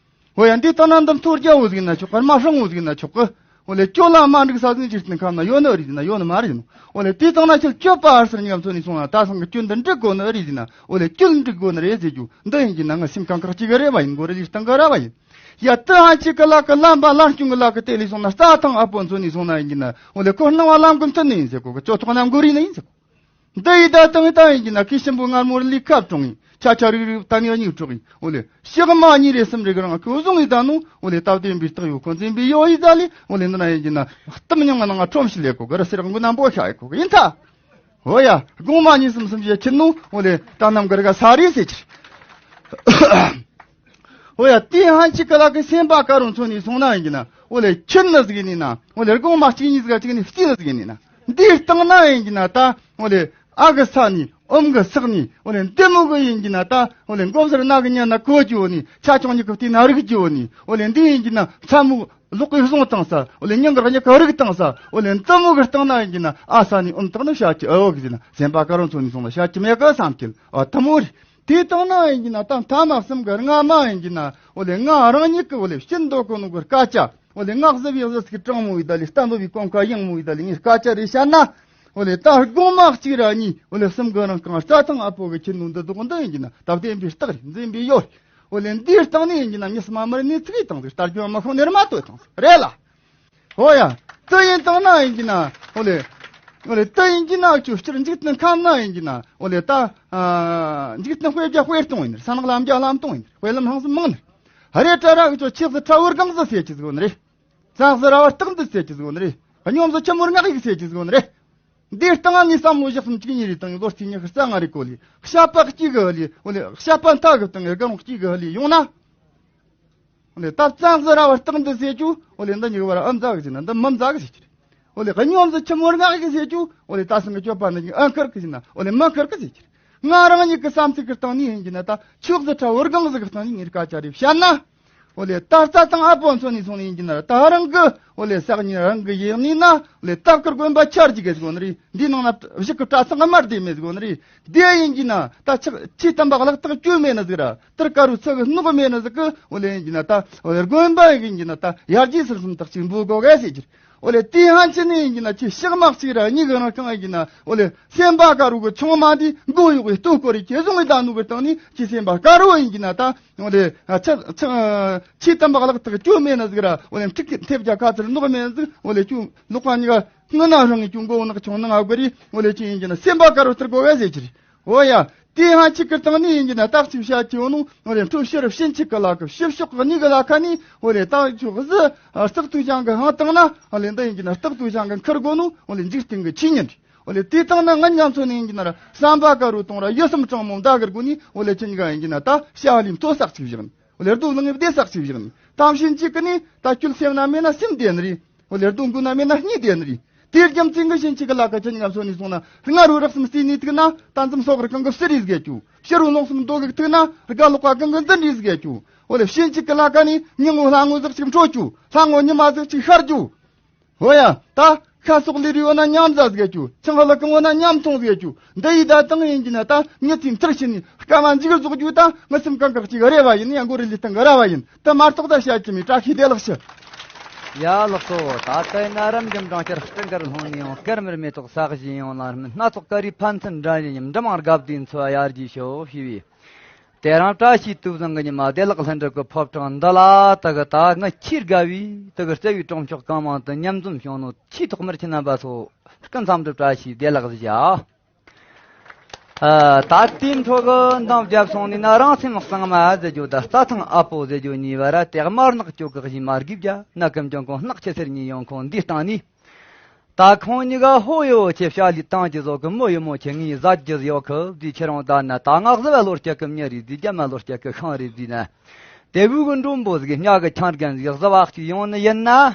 ཧོ་ཡ། འདི་ལྟ་ན་འདི་མཐོ་རྒྱལ་བོ་ཟིག་ན་ཆོག་གི། དམར་ཧྲང་བོ་ཟིག་ན་ཆོག་གི། ཧོ་ལེ་སྐྱོ་ལ་མ་འགྲིག་ས་ཟིག་ཅིག་སྟེང་ཁམས་ན་ཡོད་ནི་རེད་ཟེར་ན་ཡོད་ནི་མ་རེད་ཟེར་ནོ། ཧོ་ལེ་དེ་ལྟ་ན་ཁྱོད་སྐྱོ་པ་ཨར་སར་ཉིག་ག་མཚོན་ནས་སོང་ན། ད་སང་གི་སྐྱོན་འདི་འགྲིག་དགོ་ནི་རེད་ཟེར་ན། ཧོ་ལེ་སྐྱོན་འགྲིག་དགོ་ནི་རེད་ཟེར་རྒྱུ་འདི་ཡིན་གྱི་ན། ང་སེམས་གང་ཁག་ཅིག་གི་རེ་བ་ཡིན། མགོ་རེ་ལིའི་སྟེང་གི་ར་བ་ཡིན། ཡ་དེ་ཧ་ཅིག་གི་ལ་གི་ལམ་པ་ལམ་སྐྱོང་གི་ལ་གི་དེ་ལས་སོང་ན། རྩྭ་ཐང་ཨ་པོ་མཚོན་ནས་སོང་ན་ཡིན་གྱི་ན། ཧོ་ལེ་ཁོ་སྣང་བ་ལམ་གི་མཐུན་ནི་ཡིན་ཟེར་གོ་གི། ཅོ་ཐོག་ནམ་མགོ་རིལ་ནི་ཡིན་ཟེར་གོ། འདི་ཡི་ད་དང་ད་ཡིན་གྱི་ན། ཁོས་གཤིན་པོ་མངར་མོ་ལི་ཁ་བཀྲོངས་ཡིན། ཆ་ཆ་རིག་རིག་ད་ནི་གཉིད་འཕྲོག་ཡིན། འོ་ལེ་ཕྱག་མ་གཉིས་རེ་གསུམ་རེ་གི་རང་ཁོ་བཟུང་ཡི་ད་ནོ། འོ་ལེ་སྟབས་བདེ་བའི་རྟགས་ཡོད་ཁོ་འཛིན་པའི་ཡོ་ཡི་ད་ལི། འོ་ལེ་འདི་ན་ཡིན་གྱི་ན། གཏམ་མྱང་ང་ནང་ང་ཁྲོམ་ཞིག་ལས་གོ་གི་ར། སེར་མགོ་ནམ་པོ་ཤ་ཡི་གོ་གི་ཡིན་ད། འོ་ཡ། དགོང་མ་གཉིས་གསུམ་གསུམ་བཞི་ཁྱེར་ནོ། འོ་ལེ་ད་ནམ་གི་རི་ག་ས་རེ་ཟེར་ཁྱེར། འོ་ཡ། དེ་ཧན་ཅིག་གི་ལ་གི་སེམས་པ་དཀར་རུ་མཚོན་ནས་སོང་ན་ཡིན་གྱི་ན། འོ་ལེ་ཁྱེར་ནི་ཟིག་ཡིན་ནི་ན། འོ་ལེ་དགོང་མ་གཅིག་གཉིས་ཟིག་གཅིག་ནི་རྩིས་ནི་ཟིག་ཡིན་ནི་ན། འདིའི་སྟེང་ན་ཡིན་གྱི་ན་ད། འོ་ལེ་ཨ་གི་ས་ནི་ཨོམ་གི་སག་ནི། འོ་ལེ་འདི་མོ་གི་ཡིན་གྱི་ན་ད། འོ་ལེ་མགོ་སེར་ན་གི་ཉ་ན་གོ་གྱི་འོ་ནི། ཆ་ཆུང་ཉི་གི་བལྟས་ན་རིག་གྱི་འོ་ནི། འོ་ལེ་འདི་ཡིན་གྱི་ན་མཚན་མོ་ལོག་གི་བཟུང་བཏང་ས། འོ་ལེ་ཉང་གི་ཉི་གི་རིག་བཏང་ས། འོ་ལེ་འདི་མོ་གི་སྟེང་ན་ཡིན་གྱི་ན། ཨ་ས་ནི་ཨོམ་བཏགས་ནི་བཤད་ཀྱི་ཨ་འོ་གི་ཟེར་ན། སེམས་པ་དཀར་རུ་མཚོན་ནས་སོང་ན་བཤད་ཀྱི་མེད་གི་བསམ་གྱི། ཨ་དེ་མོ་རེད། དེའི་སྟེང་ན་ཡིན་གྱི་ན་ད་མཐའ་མ་གསུམ་གི་རྔ་མ་ཡིན་གྱི་ན། འོ་ལེ་ང་རང་ཉིད་ཀྱི་འོ་ལེ་ཕྱིན་འདོད་གོ་ནོ་གི་སྐད་ཆ། འོ་ལེ་ངག་བཟི་བའི་བཟི་སྐད་དྲང་མོ་ཡི་ད་ལི། གཏམ་འབུལ་བའི་གོང་ཁ་ཡང་མོ་ཡི་ད་ལི། ངའི་སྐད་ཆ་རེ་བཤད་ན། འོ་ལེ་ད་དགོང་མ་གཅིག་ར་གཉིས། འོ་ལེ་གསུམ་གི་རང་རྐང་རྩྭ་ཐང་ཨ་པོ་གི་ཁྱེར་ནོ་འདི་དོག་འདི་ཡིན་གྱི་ན། སྟབས་བདེ་བའི་རྟགས་རེད། འཛིན་པའི་ཡོ་རེད། འོ་ལེ་འདིའི་སྟེང་ནས་ཡིན་གྱི་ན། མྱི་སྨྲ་མི་རིག་ནས་ཚིག་ཡིག་དང་ཟིག་ལྟར་གྱོན་མ་ཤོང་ནས་ར་མ་ལྟོས་དང་ཟིག་རེད་ལ། འོ་ཡ། དེ་ཡིན་དང་ན་ཡིན་གྱི་ན། འོ་ལེ། འོ་ལེ་དེ་ཡིན་གྱི་ན། ཁྱོད་སྤྱིར་འཇིག་རྟེན་ཁམས་ན་ཡིན་གྱི་ན། འོ་ལེ་ད། ཨ། འཇིག་རྟེན་དཔེ་བརྒྱ་དཔེ་སྟོང་ཡིན་ནི། ས་ནག་ལམ་བརྒྱ་ལམ་སྟོང་ཡིན་ནི། དཔེ་ལམ་ཧང་སུ་མང་ནི། ཧ་རེ་ཏྲ་ར་གི་ཆོ་ཆེ་སི་ཁྲ་བོར་གང་ཟི་ཟེར་གྱི་ཟིག་ནི་རེད། གཙང་སི་ར་བ་སྟག་འདི་ཟེར་གྱི་ཟིག་ནི་རེད། སྙོམ་སི་ཆི་མོར་ངག་ཡིག་ཟེར་གྱི་ཟིག་ནི་རེད། འདིའི་སྟེང་ནས་བསམ་བློ་བཞག་གསུམ་གཅིག་གཉིས་རེ་བཏང་། ལོ་གཅིག་ཉི་ཤུ་རྩ་ལྔ་རེ་གོ་ལི། བཤད་པ་གཅིག་གི་ཧ་ལི། འོ་ལེ་བཤད་པ་མཐའ་གི་བཏང་ངེ་སྒང་གཅིག་གི་ཧ་ལི་ཡོང་ན། འོ་ལེ་ད་གཙང་སི་ར་བ་སྟག་འདི་ཟེར་རྒྱུ། འོ་ལེ་འདི་ཉི་གི་བར་ཨ་མཛའ་གི་ཟེར་ན་འདི་མི་མཛའ་གི་ཟེར་རྒྱུ་རེད། འོ་ལེ་སྙོམ་སི་ཆི་མོར་ངག་ཡིག་ཟེར་རྒྱུ། འོ་ལེ་ད་སང་གི་སྤྱོད་པ་འདི་ཉི་ཨ་འཁུར་གི་ཟེར་ན། འོ་ལེ་མི་འཁུར་གི་ཟེར་རྒྱུ་རེད། ང་རང་ཉིད་ཀྱི་བསམ་ཚུལ་གྱི་སྟེང་ནས་ཡིན་གྱི་ན། ད་ཆོག་སི་ཁྲ་བོར་གང་ཟི་གི་སྟེང་ནས་ངའི་སྐད་ཆ་རེ་བཤད་ན། འོ་ལེ་ད་རྩྭ་ཐང་ཨ་པོ་མཚོན་ནས་སོང་ནས་ཡིན་གྱི་ན། ད་རང་གི་འོ་ལེ་སག་ཉིན་རང་གི་ཡིན་ནི་ན། འོ་ལེ་སྟབས་ཀར་དགོན་པ་ཆར་གྱི་གེ་ཟིག་ནི་རེད། འདི་ནང་ན་བཞི་གི་གྲྭ་ཚང་དམར་དེ་མེད་ཟིག་ནི་རེད། དེ་ཡིན་གྱི་ན་ད་ཆག་ཆེ་དམ་པ་ལག་རྟགས་བཅོས་མེད་ནི་ཟིག་ར། དེར་དཀར་རུ་ཚུ་གི་སྣུག་མེད་ནི་ཟིག་གི། འོ་ལེ་ཡིན་གྱི་ན་ད་འོ་ལེ་དགོན་པ་ཡིན་གྱི་ན། ད་ཡར་རྒྱས་ཟུར་གསུམ་དག་ཅིག་འབུལ་དགོ་གེ་ཟེར་གྱི་རེད། འོ་ལེ་དེ་ཧན་ཆི་ནི་ཡིན་གྱི་ན་ཁྱི་ཤག་མག་ཅིག་ར་གཉིས་གི་རང་རྐང་ཡིན་གྱི་ན། འོ་ལེ་སེམས་པ་དཀར་བོ་གི་ཆུང་མ་འདི་མགོ་གཡོག་གི་ལྟོ་སྐོར་རེ་ཁྱེད་བཟུང་གི་ད་ནུ་གི་སྟེང་ནི་ཁྱི་སེམས་པ་དཀར་བོ་ཡིན་གྱི་ན་ད། འོ་ལེ་ཨ་ཆ་ཆ་ཆི་དམ་པ་ལག་ཐག་ཅོ་མེད་ན་ཟིག་ར། འོ་ལེ་ཁྲིག་ཐེབས་ཀྱ་ཁ་ཚུར་ནུག་མེད་ཟིག་འོ་ལེ་ཁྱོད་ལོག་པ་གཉིས་ཀ་སྔོན་ན་རང་གི་ཁྱོད་མགོ་ནག་ཆུང་ནང་ཨ་གོ་རི། འོ་ལེ་ཁྱི་ཡིན་གྱི་ན་སེམས་པ་དཀར་བོ་ལྟར་གོ་བས་ཟེར་གྱི་རེད། འོ་ཡ། དེ་ཧ་ཅིག་གི་སྟེང་ནས་ཡིན་གྱི་ན་ཏག་ཅིག་བཤད་ཀྱི་ཡོད་ནོ། འོ་ལེ་འཕྲོ་ཕྱིར་ཕྱིན་ཅིག་གི་ལ་ཁ་ཕྱི་ཕྱོགས་གཉིས་གི་ལ་ཁ་ནས། འོ་ལེ་ཏག་ཅིག་གཟི་རྩག་ཏུ་ཅང་གི་ཧང་བཏང་ན། འོ་ལེ་འདི་ཡིན་གྱི་ན་རྩག་ཏུ་ཅང་གི་འཁུར་དགོས་ནོ། འོ་ལེ་འཇིག་རྟེན་གི་ཆོས་ཉིད་རེད། འོ་ལེ་དེ་སྟེང་ན་ང་ཉམས་ཚོ་ནས་ཡིན་གྱི་ན་ར་བསམ་པ་དཀར་རུ་གཏོང་ར་ཡིད་སེམས་དྲང་མོ་མདའ་གི་སྒོ་ནས། འོ་ལེ་ཁྱི་གཉིས་ཀ་ཡིན་གྱི་ན་ད་ཤ་ལི་མཐོ་སག་ཅིག་བཞག་ནས། འོ་ལེ་རྡོ་ལང་བདེ་སག་ཅིག་བཞག་ནས། གཏམ་བྱིན་ཅིག་གི་ནས་ད་ཁྱོད་སེམས་ན་མེད་ན་སེམས་བདེ་ནི་རེད། འོ་ལེ་རྡོ་མགོ་ན་མེད་ན་སྙིང་བདེ་ནི་རེད། དེ་རྒྱུ་མཚན་གྱི་ཕྱིན་ཅིག་གི་ལ་ཁ་ཁྱི་གཉིས་ཀ་སོ་ནས་སོང་ན། སྔ་རུ་རགས་སམ་རྩེ་ནས་ཐུག་ན་ད་འཛུམ་སོག་རི་གང་གི་སི་རིས་གེ་ཅུ། ཕྱི་རུ་ལོང་སམ་རྡོ་གི་ཐུག་ན་དགའ་ལོག་པ་གང་གི་འཛིན་རིས་གེ་ཅུ། འོ་ལེ་ཕྱིན་ཅིག་གི་ལ་ཁ་ནས་ཉིན་ངོ་ལྷ་ངོ་ཟིག་ཅིག་འཕྲོ་ཅུ། ལྷ་ངོ་ཉི་མ་ཟིག་ཅིག་ཤར་ཅུ། འོ་ཡ། ད་ཤ་སོག་ལི་རི་འོ་ན་མཉམ་ཟ་ཟིག་ཅུ། ཆང་ཧ་ལ་གང་འོ་ན་མཉམ་འཐུང་ཟིག་ཅུ། འདི་ཡི་ད་དང་ཡིན་གྱི་ན་ད་ངི་ཚིག་མཐར་ཕྱིན་ནས་སྐར་མ་འཇིག་རྫོགས་རྒྱུ་ད་ངི་སེམས་གང་གག་ཅིག་རེ་བ་ཡིན། ཡང་མགོ་རིལ་ལི་སྟེང་གི་ར་བ་ཡིན། ད་མ་གཏོགས་ད་བཤད་ཀྱི་མི་བཀྲ་ཤིས་བདེ་ལེགས་ཞུ། ཡ་ལགས་སོ། ད་ལྟ་ཡིན་ན་རབ་འབྱམས་སྦྲང་ཆར་སྤྲིན་དཀར་ལྷུང་ནས་ཡོང་། སྐར་མར་མེ་ཏོག་ས་གཞི་ཡོང་ལ་སྨིན། སྣ་ཚོགས་དཀར་རིའི་ཕན་ཚུན་འདྲ་ཡིན་སྙམ། འབྲི་མང་དགའ་བདེའི་འཚོ་བ་ཡར་རྒྱས་ཤོག་ཞེས་པའི། དེ་རིང་བཀྲ་ཤིས་དུས་བཟང་གི་ཉི་མ་བདེ་ལེགས་ལྷུན་གྲུབ་ཀྱི་ཕོ་བྲང་འདི་ལ། དེ་གི་ད་ངི་ཆེས་དགའ་བའི་དེ་གི་རྩེ་བའི་གྲོང་ཆོག་གང་མང་དུ་མཉམ་འཛོམས་བྱུང་ནོ་ཆེས་ཐོག་མར་ཁྱེད་རྣམ་པ་ཚོ་སྐུ་མཚམས་དུ་བཀྲ་ཤིས་བདེ་ལེགས་ཞུ། ཨ། ད་དེའི་འཕྲོ་གི་འདང་བརྒྱབ་སོང་ནས་ན། རང་སེམས་གཙང་མ་ཟེར་རྒྱུ་ད་རྩྭ་ཐང་ཨ་པོ་ཟེར་རྒྱུ་གཉིས་བར་དེ་དམར་ནག་ཅོ་གི་གཞི་མ་རྒུད་རྒྱ་ན་ཀུན་ཀྱང་གོང་སྣག་ཆེ་སེར་གཉིས་ཡོང་ཁོང་འདིའི་སྟེང་ནས། ད་ཁོང་གཉིས་ཀ་ཧོ་ཡོ་ཆེ་བྱ་ལས་བཏང་གི་བཟོ་གི་མོ་ཡོ་མོ་ཆེ་ངས་ཟ་རྒྱུ་ཡོད་གི་དེ་ཁྱེད་རང་ད་ན། ད་ང་གཟི་བ་ལོ་སྐྱ་གི་མྱི་རེད་དེ། རྒྱ་མ་ལོ་སྐྱ་གི་ཤིང་རེད་དེ་ན། དེ་བུ་གི་འགྲོན་པོ་ཟིག་གི་ཉག་གི་ཆང་རྒན་ཟིག་གཟི་བ་གཅིག་ཡོང་ནི་ཡིན་ན།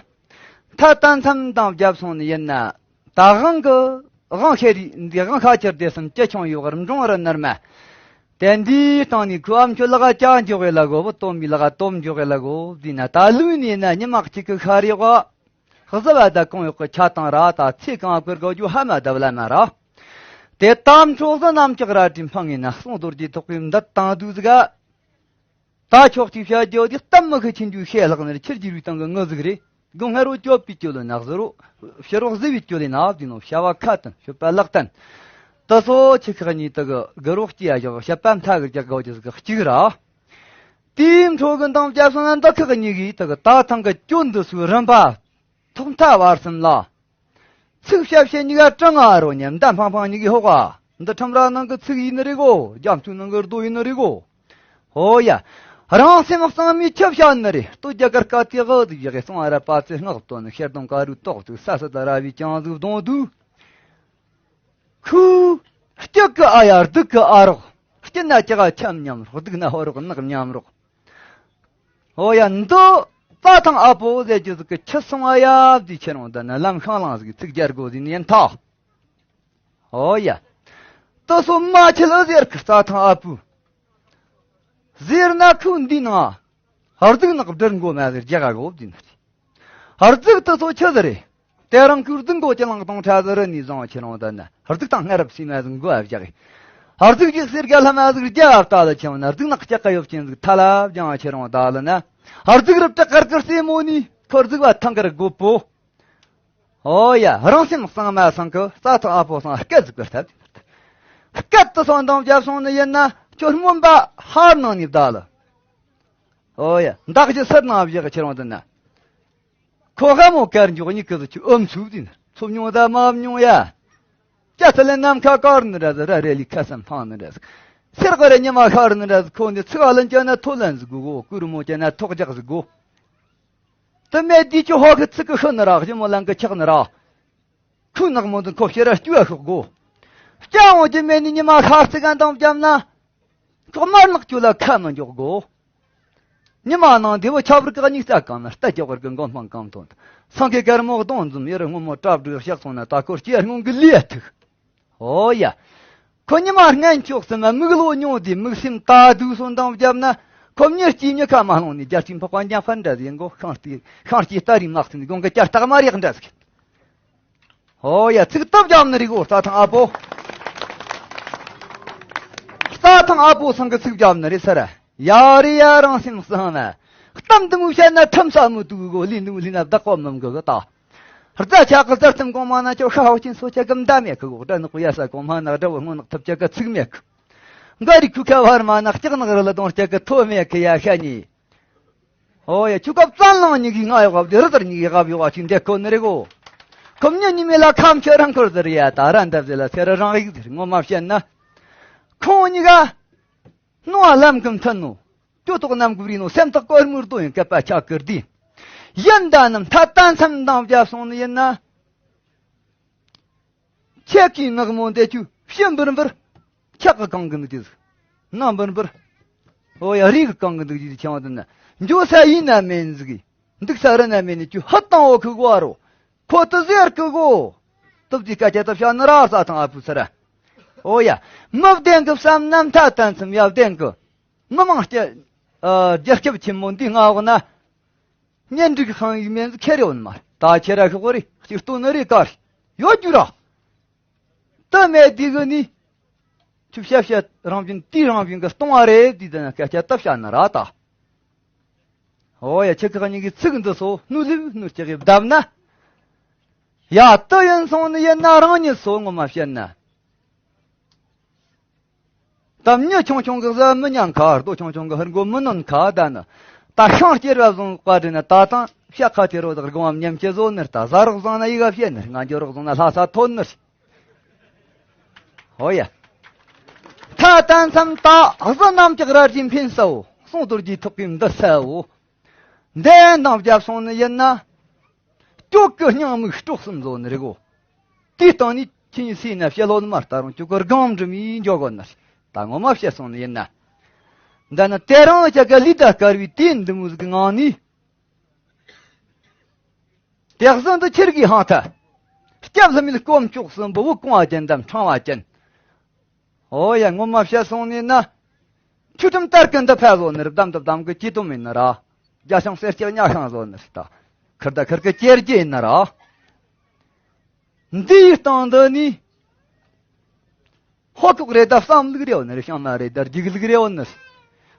ད་ལྟ་མཚམས་འདང་བརྒྱབ་སོང་ནི་ཡིན་ན། ད་དབང་གི་དབང་ཤེས་རེད་འདི། དབང་ཁ་ཁྱེར་དེ་སམ་སྐྱེ་ཆུང་ཡོད་གར་འབྲོང་རི་ནར་མ། དེ་འདིའི་སྟེང་ནས་ཁོ་ཨམ་ཆོས་ལག་ཅག་འཇོག་གི་ལ་གོ་བུ། སྟོན་པའི་ལག་སྟོབས་འཇོག་གི་ལ་གོ་བུ་དེ་ན། ད་ལུས་ནས་ན་ཉི་མ་གཅིག་གི་ཤ་རེ་གོ། གཟི་བ་ད་གང་ཡོད་གི་ཆ་དང་ར། ད་ཚེ་གང་བསྐོར་གོ་རྒྱུ་ཧ་མ་ད་བ་ལ་མ་ར། དེ་དམ་ཕྲོགས་སུ་གནམ་ལྕགས་རལ་གྲིའི་འཕང་ངེ་ན། གསུང་རྡོ་རྗེ་ཐོག་གི་འདི་དང་དུས་ཟིག་ག་ད་ཆོག་ཅིག་བཤད་རྒྱུ་དེ་གཏམ་མི་ཁི་ཆིན་རྒྱུའི་ཤེས་ལྷག་ནི་རེད། ཆི་རྒྱུ་རུའི་སྟེང་གི་ངུ་ཟིག་རེད། དགུང་ལྔ་རུ་སྐྱོབ་པའི་སྐྱོ་ལོ་ནག་ཟི་རུ། ཕྱི་རོགས་གཟི་བའི་སྐྱོ་ལེ་ནག་དེ་ནོ། བྱ་བ་ཁ་ཏན་ཤོད་པ་ལག་ཏན། དེ་སོ་ཆི་ཁག་གཉིས་དེ་གི་གི་རོགས་སྐྱེ་ཡ་བཞག་བཤད་པ་མཐའ་གི་རྒྱག་གོ་རྒྱུ་ཟིག་གཅིག་ར། དེའི་འཕྲོ་གི་འདང་བརྒྱབ་སོང་ན། འདི་ཁག་གཉིས་ཀྱིས་དེ་གི་ད་ཐང་གི་སྐྱོན་འདི་ཚོའི་རིམ་པ་ཐོག་མཐའ་བར་གསུམ་ལ། ཚིག་བཤད་བཤད་གཉིས་ཀ་གྲང་ང་རོ་ཉམས། མདའ་འཕང་འཕང་གཉིས་ཀའི་ཧོག་ག་འདི་ཁྲམ་ར་ནང་གི་ཚིག་ཡིན་ནི་རེད་གོ། རྒྱ་མཚོའི་ནང་གི་རྡོ་ཡིན་ནི་རེད་གོ། ཧོ་ཡ། རང་སེམས་གཙང་མའི་ཆབ་བཤད་ནི་རེད། སྟོད་རྒྱ་གར་སྐད་དེ་གི་ཟིག་བཞག་གི་སོང་ཨ་ར་པ་ཚེ་སྔགས་བཏོན་ནི། ཤེར་དང་དཀར་རུའི་ཏོག་ཙིག་ས་ས་ད་ར་བའི་ཅང་ཟིག་གདོང་དུ། ཁུ། སྐྱིད་གི་ཨ་ཡ་སྡུག་གི་ཨ་རོགས། སྐྱིད་ན་ཅི་ག་ཆམ་མཉམ་རོགས། སྡུག་ན་ཧོ་རོགས་ནག་མཉམ་རོགས། ཨོ་ཡ། འདི་རྩྭ་ཐང་ཨ་པོ་ཟེར་རྒྱུ་ཟིག་གི་ཁྱི་སོང་ཨ་ཡ་བཟི་ཁྱེད་རང་ད་ན་ལམ་ཤང་ལང་ཟིག་གི་ཚིག་རྒྱར་དགོས་ཟིན་ཡིན་ཐ། ཨོ་ཡ། དེ་སོ་མ་ཁྱི་ལ་ཟེར་གི་རྩྭ་ཐང་ཨ་པོ། ཟེར་ན་ཁུ་འདི་ན་ཧར་ཟིག་ནག་བྲེར་མགོ་མ་ཟེར་རྒྱ་ག་གོ་བཟི་ན་རེད། ཧར་ཟིག་དེ་ཚོ་ཆི་ཟིག་རེད། དེ་རང་ཁུར་ཟིག་མགོ་ཅི་ལང་གཏོང་ཁྲ་ཟིག་རི་ནས་བཟང་ཁྱེད་རང་ད་ན། ཧར་ཟིག་དང་སྔ་རབས་སྲིད་མ་ཟིག་མགོ་ཨ་བཞག་གི། ཧར་ཟིག་ཅིག་སེར་ག་ལྷ་མ་ཟིག་རྒྱ་ཨ་བལྟ་ལ་ཁྱེད་ན་ཟིག་ནག་སྐྱ་ཀ་ཡོབ་ཅན་ཟིག་ཐ་ལ་བྱང་ཁྱེད་རང་ད་ལ་ན། ཧར་ཟིག་རབ་ཏྲ་དཀར་དཀར་སེ་མོ་ནི་ཁོར་ཟིག་བ་ཐང་གར་དགོ་པོ། ཨོ་ཡ། རང་སེམས་གཙང་མ་སང་གི་རྩྭ་ཐང་ཨ་པོ་སང་སྐད་ཟིག་གི་ཐབས། སྐད་དུ་སོང་འདང་བརྒྱབ་སོང་ནི་ཡིན་ན་ཁྱོད་སྨོན་པ་ཧར་ནང་ནས་བདག་ལ། ཨོ་ཡ། འདག་གི་སར་ནང་བཞག་ཁྱེད་རང་དུ་ན། ཁོ་ཧ་མོ་དཀར་མགྱོགས་གཉིས་ཀྱི་ཟིག་ཆུ་ཨོམ་ཆུ་ཟིན་ཚོ་མྱོང་ད་མ་མྱོང་ཡ། སྐྱ་ཚ་ལན་ནམ་མཁའ་དཀར་ནི་འདྲ་ཟིག་ར་རེ་ལི་ཁ་སམ་འཕང་ནི་འདྲ་ཟིག་སེར་ཀ་ར་ཉི་མ་ཤར་ནི་འདྲ་ཟིག་ཁོ་ནི་ཚིག་ཨ་ལན་ཅན་ན་ཐོ་ལན་ཟིག་གོ་གོ། ཀུ་རུ་མོ་ཅན་ན་ཐོག་རྒྱག་ཟིག་གོ། དུ་མེད་དུས་ཀྱི་ཧོ་གི་ཚིག་གི་ཤོད་ནི་ར། གཞི་མོ་ལང་གི་ཆག་ནི་ར། ཁོའི་ནག་མོ་འདི་ཁོ་ཕྱིར་ར་སྐྱུ་བ་ཤོག་གོ། སྐྱ་འོང་རྒྱུ་མེད་ནི་ཉི་མ་ཤར་ཚིག་ག་འདང་བརྒྱབ་ན། ཁོག་དམར་ནག་ཁྱོད་ལ་ཁ་མི་འཇོག་གོ། ཉི་མ་ནང་དེ་བོ་ཆབ་རིག་གི་གཉིས་རྩ་གང་ན་རྟ་རྒྱག་བར་གི་མགོ་འཕང་གང་ཐོན། སང་གེ་དཀར་མོ་གདོང་འཛུམ་ཡུ་རུ་སྔོན་མོ་གྲབ་སྒྲིག་བཤགས་སོང་ན། ད་ཁོ་སྐྱེ་སྔོན་གི་ལིའི་ཐུག་ཨོ་ཡ། ཁོ་ཉི་མ་སྔན་ཆོག་སེ་མ་མིག་ལོ་ཉུང་དེ་མིག་སེམས་ད་དུས་སོ་འདང་བརྒྱབ་ན། ཁོ་མྱི་སྐྱེས་མྱི་ཁ་མ་ལྷུང་ནས་རྒྱལ་སྤྱིའི་འཕགས་པ་འཇམ་དཔལ་འདྲ་ཟིག་གོ། ཤིང་རྟའི་ཤིང་སྐྱེས་སྟ་རེའི་དམག་ཟིན་དགོང་གི་སྐྱ་སྟག་མ་རེག་འདྲ་ཟིག་ཨོ་ཡ། ཚིག་སྟབས་རྒྱབ་ནི་རིག་གོ། རྩྭ་ཐང་ཨ་པོ། རྩྭ་ཐང་ཨ་པོ་སང་གི་ཚིག་རྒྱབ་ནི་རེད་ཟེར། ཡ་རེ་ཡ། རང་སེམས་གཙང་ན། གཏམ་འདི་མོ་བཤད་ན་ཁྲིམས་ས་མི་དུ་གོ། ལས་འདི་མོ་ལས་ན་བདག་པོ་མི་དགོས་གི་ད། རྫ་ཆ་གི་རྫ་ཐུམ་གོང་མ་ན་ཁྱོད་ཤ་ཧོ་ཅིན་སོ་ཆ་གི་མདའ་མེད་གི་གོ། སྦྲ་ནག་པོ་ཡ་ས་གོང་མ་ན་དགྲ་བོ་སྔོ་ནག་ཐུབ་ཆ་གི་ཚིག་མེད་གི། འགའ་རིག་ཁུ་ཁ་བར་མ་ན་ལྕགས་ནག་རི་ལ་གདོང་ཆ་གི་ཐོ་མེད་གི་ཡ་ཤ་ཉི། ཨོ་ཡ་ཆུ་ཀབ་བཙན་ལང་གཉིས་ཀྱི་ང་ཡོག་གབ་དེ་རི་དར་གཉིས་ཀྱི་གབ་ཡོག་ཅིག་འདེད་ཁོ་ནི་རེ་གོ། ཁོ་མྱི་ཉི་མེ་ལ་ཁམ་ཆེ་རང་ཁུར་ཟེར་ཡ་ད་ར་འདབ་ཟེ་ལ་ཚེ་ར་རང་ཡིག་ཟེར་ངོ་མ་བཤད་ན། ཁོང་གཉིས་ཀ་སྣང་བ་ལམ་གི་མཐུན་ནོ། ལྟོས་ཐོག་རྣམ་དགུ་རིག་ནོ། སེམས་ཐག་སྐོར་མུར་དོ་ཡིན་སྐད་པ་ཆགས་ཀིར་དི། ཡིན་ད་ནམ་ཐ་ད་མཚམས་འདང་བརྒྱབ་སོང་ནི་ཡིན་ན། ཁྱེད་ཀྱིས་ནག་མོ་འདས་ཆུ་ཕྱི་འབུར་འབུར། ཁྱག་གི་གང་གི་འདུག་དེ་ཟིག་ནང་འབུར་འབུར། ཨོ་ཡ་རིག་གི་གང་གི་འདུག་དེ་ཆང་བ་དེ་ན། འགྱོ་ས་ཡིན་ན་མེན་ཟིག་འདུག་ས་རི་ན་མེན་ནི་ཆུ་ཧ་དང་འོ་ཁུ་གོ་རོ། ཁོ་ཏི་ཟེར་ཁུ་གོ། སྟོབས་ཀྱི་སྐད་ཆ་ཏི་བྱ་ནི་ར་ས་དང་ཨ་ཕུ་ཚ་ར། ཨོ་ཡ། མི་བདེན་གི་བསམ་ན་མཐའ་དན་ཚིམ་ཡ་བདེན་གི། མི་མང་སྐྱ། ཨ། རྒྱལ་ཁབ་ཆེན་མོ་འདི་མངའ་འོག་ན། གཉེན་སྒྲིག་ཁང་ཡིག་མེད་ཁྱེར་ཡོད་མ་རེད། ད་ཁྱེད་ར་ཤོག་རེ་གཅིག་ལྟོས་ནི་རེ་གར་ཡོད་རྒྱུ་ར། དུ་མེད་དེ་གི་ནི། ཆུ་བཤད་བཤད་རང་བཞིན་དེའི་རང་བཞིན་གི་སྟོང་བ་རེད་དེ་དེ་ན་སྐད་ཆ་ཏི་བཤད་ནི་ར་ད། ཨོ་ཡ་ཁྱེད་ཁག་གཉིས་ཀྱི་ཚིག་འདི་སོ་སྣུ་ལིབ་སྣུ་ལྕགས་ཀྱི་བརྡབ་ན། ཡ་ཏི་ཡིན་སོང་ནི་ཡིན་ན་རང་ཉིད་སོ་ངོ་མ་བཤད་ན། ད་མྱི་ཆུང་ཆུང་གི་བཟའ་མི་ཉན་ཁ། རྡོ་ཆུང་ཆུང་གི་ཧུར་མགོ་མི་གནོན་ཁ་ད་ནི། ད་ཤིང་སྐྱེར་བ་བཟུང་བཀའ་དྲིན་ན་ད་དང་ཤ་ཁ་དེ་རོ་དག་སྒོ་བམ་ཉམས་ཆེ་བཟོ་ནི་རེད། ད་བཟའ་རོགས་བཟང་ན་ཡི་ག་བཤད་ནི་རེད། ང་འགྱོ་རོགས་བཟང་ན་ལྷ་ས་ཐོན་ནི་རེད། ཧོ་ཡ། ཐ་དན་མཚམས་ད་གཟི་རྣམ་ལྕགས་རལ་གྱིས་འཕེན་ས་འོ། གསུང་རྡོ་རྗེ་ཐོག་གིས་འདི་ས་འོ། འདས་འདང་བརྒྱབ་སོང་ནི་ཡིན་ན། སྐྱོ་གི་སྙིང་མིག་དཀྲོག་གསུམ་བཟོ་ནི་རེད་གོ། དེའི་སྟེང་ནས་ཁྱེད་གཉིས་སྲིད་ན་བཤད་ལོ་ནི་མ་ལྟ་རུང་ཁྱོད་ཀྱི་སྒང་འགྲིམ་ཡིས་འཇོག་གོ་ནི་རེད། ད་ངོ་མ་བཤད་སོང་ནི་ཡིན་ན། འདི་ནི་དེ་རིང་ཅག་གི་ལི་ད་དཀར་བའི་དུས་འདི་མོ་ཟིག་གི་ངང་ནས། དེ་གཟི་འདི་ཁྱེར་གི་ཧང་ཐལ། སྐྱབས་ལྷ་མིའི་དཀོན་མཆོག་གསུམ་པོ་བུ་གོང་བ་ཅན་དམ་ཕྲེང་བ་ཅན། ཨོ་ཡ་ངོ་མ་བཤད་སོང་ནས་ན། ཆུ་ཁྲིམས་ལྟར་གི་འདི་ཕ་བཟོ་ནི་རེད། བདམ་དུ་བདམ་གི་ཅི་དུམ་ཡིན་ནི་ར། རྒྱ་ཤང་གསེར་སྐྱེགས་ཉ་ཤང་བཟོ་ནི་རེད་ད། ཁིར་ད་ཁིར་གི་ཅེར་ཅེ་ཡིན་ནི་ར། འདིའི་སྟེང་འདི་ནི། ཧོ་ཐུག་རེད་ད་བསམ་ལུགས་རེ་ཡོད་ནི་རེད། བྱང་མ་རེད་ད་རྒྱུགས་ལུགས་རེ་ཡོད་ནི་རེད།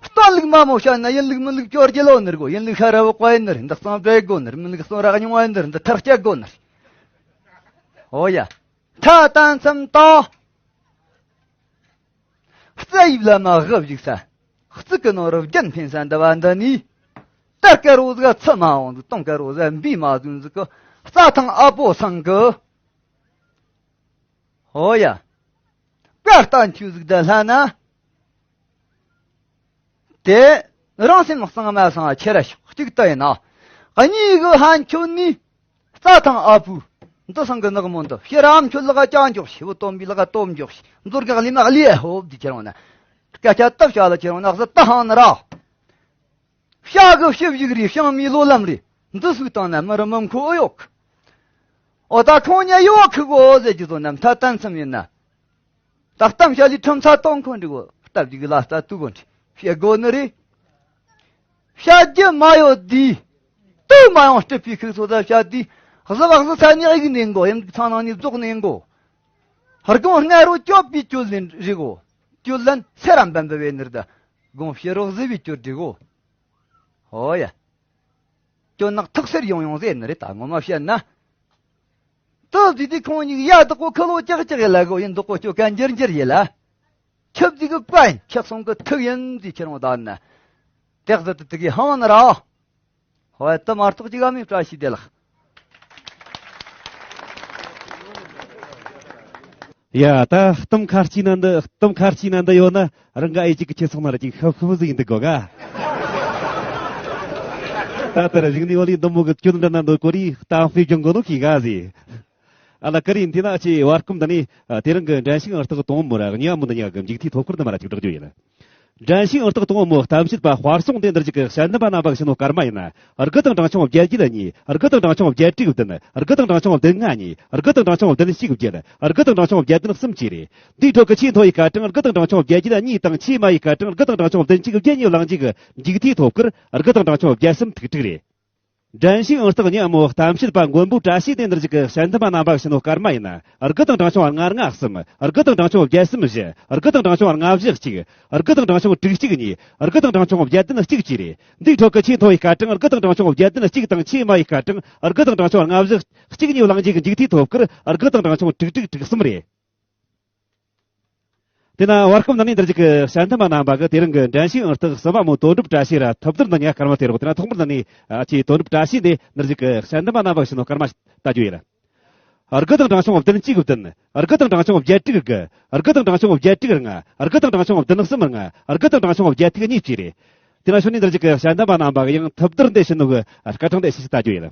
སྟོན་ལུགས་མ་མོ་བཤད་ན་ཡིན་ལུགས་མིན་ལུགས་སྐྱོར་རྒྱུ་ལོ་ནི་རེད་གོ། ཡིན་ལུགས་ཤ་ར་བོ་ཀ་ཡིན་ནི་རེད། འདི་གཙང་བྲེག་དགོ་ནི་རེད། མིན་ལུགས་གསུང་རག་ཉུང་བ་ཡིན་ནི་རེད། འདི་ཐག་བཅད་དགོ་ནི་རེད། ཨོ་ཡ། ཐ་དན་མཚམས་ད། རྩ་ཡིབ་ལ་མ་དབུ་བཞུགས་ས། རྩིག་གི་ནང་རུ་རྒྱན་འཕེན་ས་འདི་བ་འདི་ནི། རྟ་དཀར་བོ་ཟིག་ཚུ་མ་འོང་ཟིག་སྟོང་དཀར་བོ་ཟིག་འབུས་མ་བཟུང་ཟིག་གི་རྩྭ་ཐང་ཨ་པོ་སང་གི། ཧོ་ཡ། བཀའ་རྟ་མཆོད་ཟིག་འདི་ལྷ་ན། དེ། རང་སེམས་གཙང་མ་སང་ཁྱེར་ཤོག་གཅིག་ལྟ་ཡིན་ན། གཉིས་གི་ཧན་ཁྱོད་ནི། རྩྭ་ཐང་ཨ་བུ། འདི་སང་གི་ནག་མོ་འདི་ཤེ་རམ་ཁྱོད་ལག་ཅ་འཇོག་ཤེ་བུ་སྟོན་པའི་ལག་སྟོབས་འཇོག་ཤེ་མཛོར་གི་གླི་མ་གླི་ཧོབ་འདི་ཁྱེར་འོང་ན། སྐད་ཆ་སྟབས་བྱ་ལ་ཁྱེར་འོང་ན་གཟི་ད་ཧང་ནི་ར། ཤ་གི་ཤི་བཞུགས་རེད། བྱང་མའི་ལོ་ལམ་རེད། འདི་སུས་བཏང་ན་མི་རུ་མི་མཁོ་ཨེ་ཡོད་གི། ཨོ་ད་ཁོང་ཉ་ཡོད་གི་གོ་ཟེར་གྱི་བཟོ་ན་མཐའ་དན་མཚམས་ཡིན་ན། ད་གཏམ་བཤད་ལས་ཁྲིམས་ཚ་གཏོང་ཁོ་འདྲི་གོ། སྟབས་ཀྱིས་ལ་ལྟ་ཏུ་གོ་འདྲི་བཤད་དགོ་ནི་རེད། བཤད་རྒྱུ་མ་ཡོད་དུས། ཏུ་མ་ཡོང་སྤྲུལ་པའི་ཁུག་ཚོ་ད་བཤད་དུས། གཟི་བ་གཟི་ས་ནས་ཨིག་ནས་འགོ་ཡིན་ཚང་ནང་ནས་རྫོགས་ནས་འགོ། དགོང་སྔ་རོ་སྐྱོབ་པའི་གྱོད་ལེན་རི་གོ། གྱོད་ལན་སེ་རམ་བན་པ་བས་ནི་ར་ད། དགོང་ཕྱི་རོ་གཟི་བའི་གྱོད་འདྲི་གོ། ཧོ་ཡ། སྐྱོ་ནག་ཐག་སེར་ཡོང་ཡོང་ཟེར་ནི་རེད་ད་ངོ་མ་བཤད་ན། ཏོ་ཟི་དི་ཁོང་གཉིས་ཡ་དག་གོ་ཁ་ལོ་ཅག་ཅག་ཡེ་ལ་གོ་ཡིན་དག་གོ་ཅོ་ག་འགྱུར་འགྱུར་ཡེ་ལ། ཁྱབ་ཟི་གི་ཀ་ཡིན་ཁྱབ་སོང་གི་ཐུག་ཡིན་ཟི་ཁྱེར་འོང་ད་ནི། དེག་ཟི་དི་དི་གི་ཧང་ནི་ར། ཧོ་ཡ་ཏི་མར་ཐོག་ཅི་ག་མི་བཀྲ་ཤིས་བདེ་ལགས། ཡ་ད་གཏམ་ཁ་ལྕི་ན་འདི་གཏམ་ཁ་ལྕི་ན་འདི་ཡོད་ན་རང་ག་ཨེ་ཅིག་གི་ཁྱེད་སོང་ན་ར་ཅིག་ཤབ་ཤུབ་ཟིག་ཡིན་འདུག་གོ་ག་ད་ལྟར་གཞུག་ནས་ཨོ་ལི་འདི་མོ་གི་སྐྱོན་འདྲ་ན་འདོད་གོ་རི་གཏམ་དཔེ་སྦྱོང་གོ་ནོ་ཁྱི་ག་ཟིག་ཨ་ལ་ཀ་རི་འདི་ན་ཆེ་བར་སྐུམ་ད་ནི་དེ་རིང་གི་འགྲན་ཞུགས་ཨང་རྟགས་དང་པོ་ར་གཉིས་པ་མོ་འདི་གཉིས་ཀྱི་མཇུག་མཐའི་ཐོབ་སྐར་འདི་མ་ར་ཅིག་བསྒྲགས་རྒྱུ་ཡིན། འགྲན་ཞུགས་ཨང་རྟགས་དང་པོ་མོ་གཏམ་བཤད་པ་དཔའ་སྲུང་དེ་འདིར་གཅིག་གི་ཞལ་འདོན་པ་རྣམ་པ་ཞུ་ནོ་སྐར་མ་ཡིན། དགུ་དང་གྲངས་ཆུང་བརྒྱད་བརྒྱད་གཉིས། དགུ་དང་གྲངས་ཆུང་བརྒྱད་དྲུག་བདུན། དགུ་དང་གྲངས་ཆུང་བདུན་ལྔ་གཉིས། དགུ་དང་གྲངས་ཆུང་བདུན་གཅིག་བརྒྱད། དགུ་དང་གྲངས་ཆུང་བརྒྱད་བདུན་གསུམ་བཅས་རེད། འདིའི་ཁྲོད་ཀྱི་ཆེས་མཐོ་བའི་སྐར་གྲངས་དགུ་དང་གྲངས་ཆུང་བརྒྱད་བརྒྱད་གཉིས་དང་ཆེས་དམའ་བའི་སྐར་གྲངས་དགུ་དང་གྲངས་ཆུང་བདུན་གཅིག་བརྒྱད་གཉིས་བླངས་རྗེས་ཀྱི་མཇུག་མཐའི་ཐོབ་སྐར་དགུ་དང་གྲངས་ཆུང་བརྒྱད་གསུམ་ཐིག་དྲུག་རེད། འགྲན་ཞུགས་ཨང་རྟགས་གཉིས་མོ་གཏམ་བཤད་པ་མགོན་པོ་བཀྲ་ཤིས་དེ་འདིར་གཅིག་གི་དཔྱད་འདེམས་པ་རྣམ་པ་ཞུ་ནོ་སྐར་མ་ཡིན། དགུ་དང་གྲངས་ཆུང་ལྔ་ལྔ་གསུམ། དགུ་དང་གྲངས་ཆུང་བརྒྱད་གསུམ་བཞི། དགུ་དང་གྲངས་ཆུང་ལྔ་བཞི་གཅིག། དགུ་དང་གྲངས་ཆུང་དྲུག་གཅིག་གཉིས། དགུ་དང་གྲངས་ཆུང་བརྒྱད་བདུན་གཅིག་བཅས་རེད། འདིའི་ཁྲོད་ཀྱི་ཆེས་མཐོ་བའི་སྐར་གྲངས་དགུ་དང་གྲངས་ཆུང་བརྒྱད་བདུན་གཅིག་དང་ཆེས་དམའ་བའི་སྐར་གྲངས་དགུ་དང་གྲངས་ཆུང་ལྔ་བཞི་གཅིག་གཉིས་ལངས་རྗེས་ཀྱི་མཇུག་མཐའི་ཐོབ་སྐར་དགུ་དང་གྲངས་ཆུང་དྲུག་དྲུག་དྲུག་གསུམ་རེད། དེ་ན་བར་སྐབས་འདི་ནས་འདིར་གཅིག་གི་དཔྱད་འདེམས་པ་རྣམ་པ་གིས་དེ་རིང་གི་འགྲན་ཞུགས་ཨང་རྟགས་གསུམ་པ་མོ་དོན་གྲུབ་བཀྲ་ཤིས་ར་ཐུབ་བསྟར་འདི་གཉིས་ཀ་སྐར་མ་སྟེར་རོགས། དེ་ན་ཐོག་མར་འདི་ནས་ཨ་ཅེ་དོན་གྲུབ་བཀྲ་ཤིས་དེ་འདིར་གཅིག་གི་དཔྱད་འདེམས་པ་རྣམ་པ་ཞུ་ནོ་སྐར་མ་ལྟ་རྒྱུ་ཡིན། དགུ་དང་གྲངས་ཆུང་བདུན་གཅིག་བདུན། དགུ་དང་གྲངས་ཆུང་བརྒྱད་དྲུག་དགུ། དགུ་དང་གྲངས་ཆུང་བརྒྱད་དྲུག་ལྔ། དགུ་དང་གྲངས་ཆུང་བདུན་གསུམ་ལྔ། དགུ་དང་གྲངས་ཆུང་བརྒྱད་དྲུག་གཉིས་བཅས་རེད། དེ་ན་ཤུལ་ནས་འདིར་གཅིག་གི་དཔྱད་འདེམས་པ་རྣམ་པ་གིས་ཡང་ཐུབ་བསྟར་འདི་ཞུ་ནོ་གི་སྐར་གྲངས་དེ་ཞིབ་ཞིབ་ལྟ་རྒྱུ་ཡིན།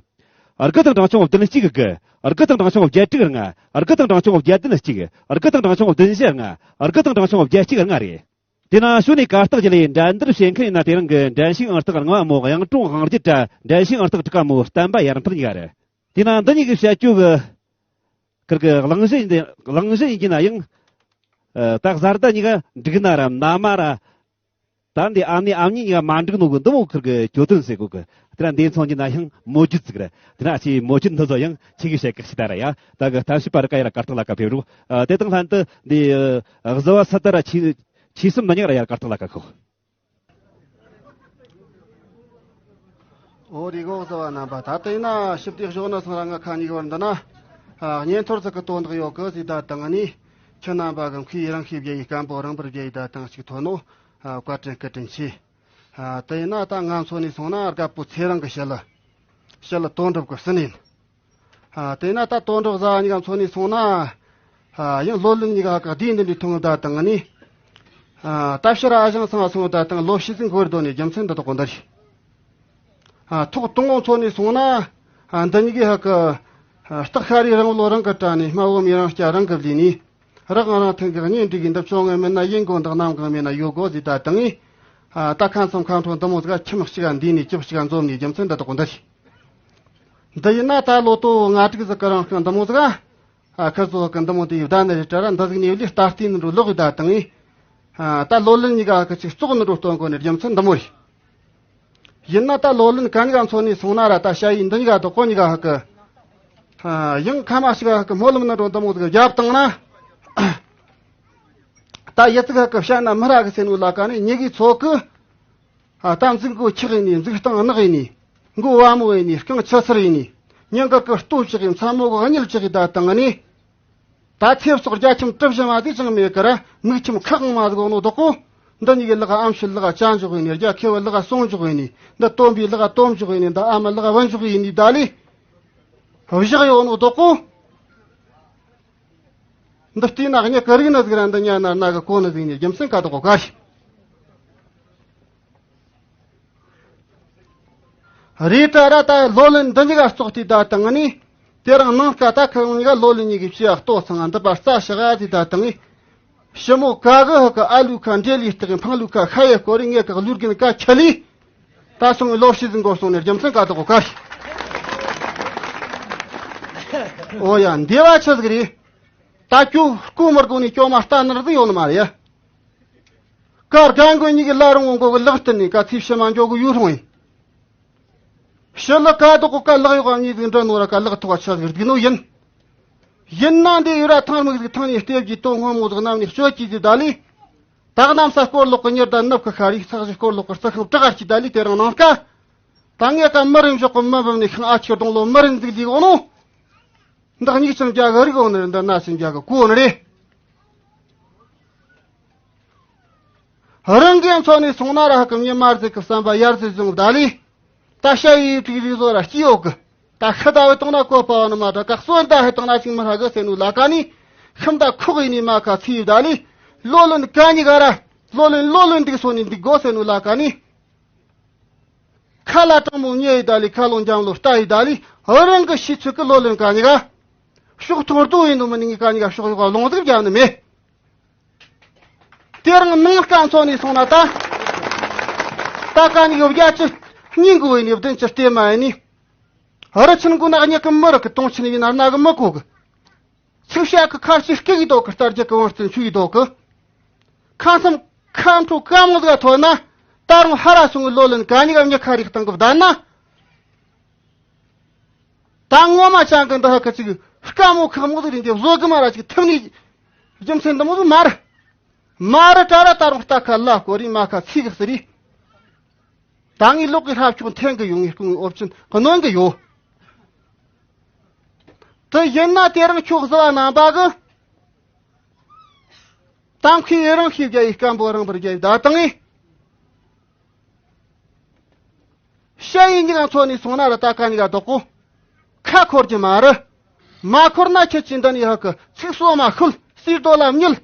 དགུ་དང་གྲངས་ཆུང་བདུན་གཅིག་དགུ། དགུ་དང་གྲངས་ཆུང་བརྒྱད་དྲུག་ལྔ། དགུ་དང་གྲངས་ཆུང་བརྒྱད་བདུན་གཅིག། དགུ་དང་གྲངས་ཆུང་བདུན་བཞི་ལྔ། དགུ་དང་གྲངས་ཆུང་བརྒྱད་གཅིག་ལྔ་རེད། དེ་ན་ཤུལ་ནས་གར་སྟེགས་བརྒྱུད་ལས་འགྲན་བསྡུར་བྱེད་མཁན་ཡིན་ན་དེ་རིང་གི་འགྲན་ཞུགས་ཨང་རྟགས་ལྔ་པ་མོ་གཡུང་དྲུང་དབང་རྒྱལ་ར་འགྲན་ཞུགས་ཨང་རྟགས་དྲུག་པ་མོ་བསྟན་པ་ཡར་འཕེལ་གཉིས་ཀ་རེད། དེ་ན་འདི་གཉིས་ཀྱི་བཤད་རྒྱུ་གི་ཁིར་གི་གླེང་གཞི་ཡིན་ཏེ་གླེང་གཞི་ཡིན་གྱི་ན་ཡང་། ཨ། ད་བཟའ་ཟླ་གཉིས་ཀ་འགྲིག་ན་ར་མནའ་མ་ར། ད་འདི་ཨ་མྱེས་ཨ་མྱེས་གཉིས་ཀ་མ་འགྲིག་ནོ་གི་འདི་མོ་ཁིར་གི་གྱོད་དོན་ཟེར་གོ་གི། དེ་ན་འདི་མཚོན་གྱི་ན་ཡང་མོ་རྒྱུད་ཅིག་རེད། དེ་ན་ཨ་ཅེ་མོ་རྒྱུད་འདི་ཚོ་ཡང་ཁྱེད་ཀྱིས་བཤད་གི་ཞིག་ད་ར་ཡ། ད་གི་གཏམ་བཤད་པ་རི་ཀ་ཡ་ར་གར་སྟེགས་ལ་ཀ་ཕེབས་རོགས། ཨ། དེ་དང་ལྷན་དུ་འདི་ཨ་གཟུ་བ་སི་ཏཱ་ར་ཆེ་ཆེ་གསུམ་འདི་གཉིས་ཀ་ར་ཡ་ར་གར་སྟེགས་ལ་ཀ་ཁོ། ཨོ་རི་གོ་གཟུ་བ་རྣམ་པ། ད་ལྟ་ཡིན་ན་ཞིབ་ཏིག་ཞོག་ནི་སོང་ར་ང་ཁ་གཉིས་བར་འདི་ན། ཨ། བརྙན་ཐུང་ཟིག་གི་དོན་དག་ཡོད་གི་ཟིག་ད་དང་ནི། ཁྱེད་རྣམ་པ་གི་མཁས་རང་ཤེས་བརྒྱ་ཡི་སྐམ་པོ་རང་བར་བརྒྱ་ཡི་ད་དང་ཞིག་ཐོན་ནོ། ཨ། བཀའ་དྲིན་བཀའ་དྲིན་ཆེ། ཨ། དེ་ཡིན་ན་ད་ང་མཚོན་ནས་སོང་ན་རྒད་པོ་ཚེ་རིང་གི་ཞི་ལུ། ཞི་ལུ་དོན་གྲུབ་ཀྱི་སྲིན་ཡིན། ཨ། དེ་ན་ད་དོན་གྲུབ་བཟའ་གཉིས་ཀ་མཚོན་ནས་སོང་ན། ཨ། ཡང་ལོ་ལོན་གཉིས་ཀ་ག་དུས་འདི་འདྲའི་ཐུང་ད་དང་ནི། ཨ། ད་ཕྱིར་ཨ་ཞང་ཚང་སོང་ད་དང་ལོ་ཤི་ཟིན་གོར་དོ་ནས་རྒྱུ་མཚན་འདི་དག་གོ་འདི་རེད། ཨ། ཐོག་དང་པོ་མཚོན་ནས་སོང་ན། ཨ། འདི་གཉིས་ཀའི་ཧ་གི། ཨ། སྟག་ཤ་རའི་རིང་ལོ་རང་གི་དྲ་ནས་སྨྲ་བོ་མི་རང་སྐྱ་རང་གི་ལུས་ནས། རག་རང་ཐེངས་ཀྱི་གཉེན་སྒྲིག་གི་འདི་བྱུང་ངེ་མིན་ན་ཡིན་དགོ་འདི་གནམ་གང་མེད་ན་ཡོད་དགོ་ཟིག་ད་དང་ངས། ཨ། ད་ཁ་མཚམས་ཁ་འཕྲོ་འདི་མོ་ཟིག་ཁྱིམ་གཅིག་ག་འདུས་ནས་ཁྱིམ་གཅིག་ག་འཛོམས་ནས་རྒྱུ་མཚན་འདི་དག་འདི་རེད། འདི་ཡིན་ན་ད་ལོ་ཏོ་ལྔ་དྲུག་ཟིག་གི་རིང་གི་འདི་མོ་ཟིག་ཨ། ཁ་ཟོ་གི་འདི་མོ་དེ་ཡི་བདག་ནི་རེད་དྲ་ར་འདི་ཟིག་ནས་ལས་ལྟ་རྟེན་འགྲོ་ལོག་གི་ད་དང་ངས། ཨ། ད་ལོ་ལོན་གཉིས་ཀ་གི་ཅིག་བཙོག་ནི་འགྲོ་སྟོན་གོ་ནི་རྒྱུ་མཚན་འདི་མོ་རེད། ཡིན་ན་ད་ལོ་ལོན་ག་གཉིས་ཀ་མཚོན་ནས་སོང་ན་ར་ད་ཞ་ཡི་འདི་གཉིས་ཀ་དོ་ཀོ་གཉིས་ཀ་ཧ་གི། ཨ། ཡང་ཁ་མ་ཞིག་ཧ་གི་སྨོན་ལམ་ནི་འགྲོ་འདི་མོ་ཟིག་རྒྱབ་བཏང་ན། ད་ཡི་ཙིག་ཧ་གི་བཤད་ན་མི་ར་གི་སེ་ནུ་ལ་ཀ་ནི་ཉི་གི་ཚོ་གི། ཨ། ད་འཛུགས་མགོ་ཆག་ཡིན་ནི་འཛུགས་སྟངས་ནག་ཡིན་ནི། མགོ་བ་མོ་ཡིན་ནི་རྐང་ཆུ་སེར་ཡིན་ནི། མྱི་འགག་གི་ལྟོ་ཆག་ཡིན་མཚན་མོ་གི་གཉིད་ཆག་ཡིན་ད་དང་ནི། ད་ཚེ་སྲོག་རྒྱ་ཁྱིམ་གྲུ་བཞི་མ་དེ་ཅང་མེད་ཀི་ར་མིག་ཁྱིམ་ཁག་མ་ཟིག་འོ་ནོ་དོ་ཀོ། འདི་གཉིས་ཀྱི་ལག་ཨམ་ཤུལ་ལག་ཅ་འཇོག་ཡིན་ནི། རྒྱ་ཁེ་བ་ལག་སོང་འཇོག་ཡིན་ནི། འདི་སྟོན་པའི་ལག་སྟོན་འཇོག་ཡིན་ནི། འདི་ཨ་མ་ལག་བ་འཇོག་ཡིན་ནི་ད་ལི། བཞག་ཡོད་ནོ་དོ་ཀོ། འདི་ལྟས་ན་གཉིས་ཀ་རིག་ན་ཟིག་ར་འདི་ཉ་ན་ན་གི་གོ་ནི་ཟིག་ནི་རྒྱུ་མཚན་ཀ་དོ་ཀོ་ག་ཤི། རེད་དྲ་ར་ད་ལོ་ལོན་འདི་གཉིས་ཀ་བཙོག་དུས་ད་དང་ནི། དེ་རིང་ནངས་ཀ་ད་ཁོང་གཉིས་ཀ་ལོ་ལོན་གཉིས་ཀྱི་ཕྱི་ཡ་ལྟོ་ཚང་ང་འདི་པ་རྩ་ཞག་ཡ་དུས་ད་དང་ནི། ཞི་མོ་ཀ་གི་ཧ་ཀ་ཨ་ལུ་ཁ་འདྲེ་ལུས་སྟེགས་འཕང་ལུ་ཁ་ཤ་ཡ་སྐོར་རི་ངེ་ཀ་ལུར་གིན་ཀ་ཁྱ་ལི། ད་སོང་ལོ་ཤི་ཟིན་གོ་སོང་ནས་རྒྱུ་མཚན་ཀ་དོ་ཀོ་ག་ཤི། ཨོ་ཡ་འདི་བ་ཆི་ཟིག་རེད། ད་ཁྱོད་སྐུ་མི་དགོས་ནས་སྐྱོ་མ་ལྟ་ནར་ཟིག་ཡོད་ནི་མ་རེད་ཡ། ཀར་རྒན་རྒོན་གཉིས་ཀྱི་ལ་རུང་བོ་མགོ་གི་ལག་བསྟན་ནས་ཀ་ཚིག་ཕྱི་མ་འཇོག་གི་ཡུལ་ཧྲོང་ཡིན། ཕྱི་ལ་ཀ་དོག་གི་ཀ་ལག་གཡོག་གཉིས་ཟིག་འདྲ་ནོ་ར་ཀ་ལག་ཐོག་ཆ་ཟིག་སྡིག་ནོ་ཡིན། ཡིན་ན་འདི་ཡུ་ར་ཐང་མིག་ཟིག་ཐང་ནས་ལྟེབ་ཀྱི་དོན་སྔོན་མོ་ཟིག་གནམ་ནས་སྤྱོད་ཀྱི་ཟིག་ད་ལི། ད་གནམ་ས་སྐོར་ལོག་གི་ཉི་ཟླ་ནུབ་ཀྱི་ཤར་རི་ཚགས་གཞི་སྐོར་ལོག་གི་རྩི་ཤིང་བྲག་ག་སྐྱིད་ད་ལི་དེ་རིང་ནངས་ཀ། ད་ངས་ཀ་མི་རིན་འཇོག་གི་མི་འབབ་ནས་ཤིང་ཨ་ཁྱི་གདོང་ལོ་མི་རིན་ཟིག་ལི་གོ་ནོ། འདི་གཉིས་ཀྱང་རྒྱ་གི་རིག་འོང་ནི་རེད། འདི་ན་ཞིང་རྒྱ་གི་གོ་ནི་རེད། རང་གི་མཚོ་ནས་སོང་ན་ར་ཧ་གི་མྱི་མར་ཟིག་གི་བསམ་པ་ཡར་ཟིག་བཟུང་ད་ལི། ད་ཤ་ཡི་དྲུག་རིག་བཟོ་ར་སྐྱི་ཡོད་གི། ད་ཤི་ད་བའི་དོང་ན་གོ་པ་བ་ནི་མ་ད་ཀ་གསོན་ད་ཧེ་དང་ན་ཅིག་མི་ཧ་གི་སེ་ནུ་ལ་ཀ་ནི། ཤིམ་ད་ཁོག་ཡིན་ནི་མ་ཁ་ཚི་ཡི་ད་ལི། ལོ་ལོན་ག་ཉི་ག་ར། ལོ་ལོན་ལོ་ལོན་འདུག་སོ་ནི་འདུག་གོ་སེ་ནུ་ལ་ཀ་ནི། ཁ་ལ་དྲང་མོ་ཉེ་ཡི་ད་ལི་ཁ་ལོ་འཇམ་ལོ་ལྟ་ཡི་ད་ལི། རང་གི་ཤི་ཚུལ་གི་ལོ་ལོན་ག་ཉི་ག། ཕྱོགས་ཐོར་དུ་ཡིན་ནོ་མི་ནི་ངི་ག་ཉི་ག་ཕྱོགས་ཡོག་ལོང་ཟིག་རྒྱབ་ནི་མེད། དེ་རིང་ནངས་ཀ་མཚོ་ནས་སོང་ན་ད། ད་ག་ཉི་ག་བརྒྱ་ཅི་སྙིང་གི་བས་ནི་བདུན་ཅི་ལྟེ་མ་ཡིན་ནི། རི་ཆེན་གུ་ན་གཉིད་གི་མི་རིག་གི་དོང་ཆེན་ཡིན་ན་རྣ་གི་མི་གོ་གི། ཚིག་བཤད་ཀྱི་ཁ་ཅིག་སྐད་ཀྱི་དོག་གི་རྟ་རྒྱུག་གི་བང་རྩིན་ཆུ་ཡི་དོག་གི། ཁ་མཚམས་ཁ་འཕྲོ་ཁ་མོ་ཟིག་ཐོན་ན། ད་རུང་ཧ་ར་སོང་གི་ལོ་ལོན་ག་ཉི་ག་མྱི་ཁ་རིག་སྟངས་གི་བསྡད་ན། ད་ངོ་མ་ཅང་གི་འདི་ཧ་གི་ཅིག་དཀའ་མོ་ཁག་མོ་ཟིག་རེད། འདི་བཟོ་གི་མ་ར་ཅིག་ཐུབ་ནི་རྒྱུ་མཚན་འདི་མོ་ཟིག་མ་རེད། མ་རེད་དྲ་ར་ད་རུང་རྟ་ཁ་ལ་སྐོར་རི་མ་ཁ་ཚིག་གི་ཟེར་རི། ད་ངའི་ལོག་གི་ཧྲབ་ཆོག་འཐེན་གི་ཡོང་ངའི་སྐུ་ངའི་འོབ་ཆེན་གནོན་གི་ཡོད། དེ་ཡིན་ན་དེ་རིང་ཁྱོད་བཟི་བ་རྣམ་པ་གི་གཏམ་ཁའི་ཨེ་རང་ཤེས་རྒྱ་ཡི་སྐམ་པོ་རང་བར་རྒྱ་ཡི་ད་དང་ངི། ཤ་ཡི་གཉིས་ཀ་འཚོ་ནས་སོང་ན་ར་ད་ཀ་གཉིས་ཀ་དོག་གོ། ཁ་འཁོར་གྱི་མ་རེད། མ་འཁོར་ན་ཁྱེད་ཀྱི་འདི་ནས་ཧ་གི་ཚིག་གསོ་མ་ཤུལ་སྲིད་རྡོ་ལ་མྱུལ།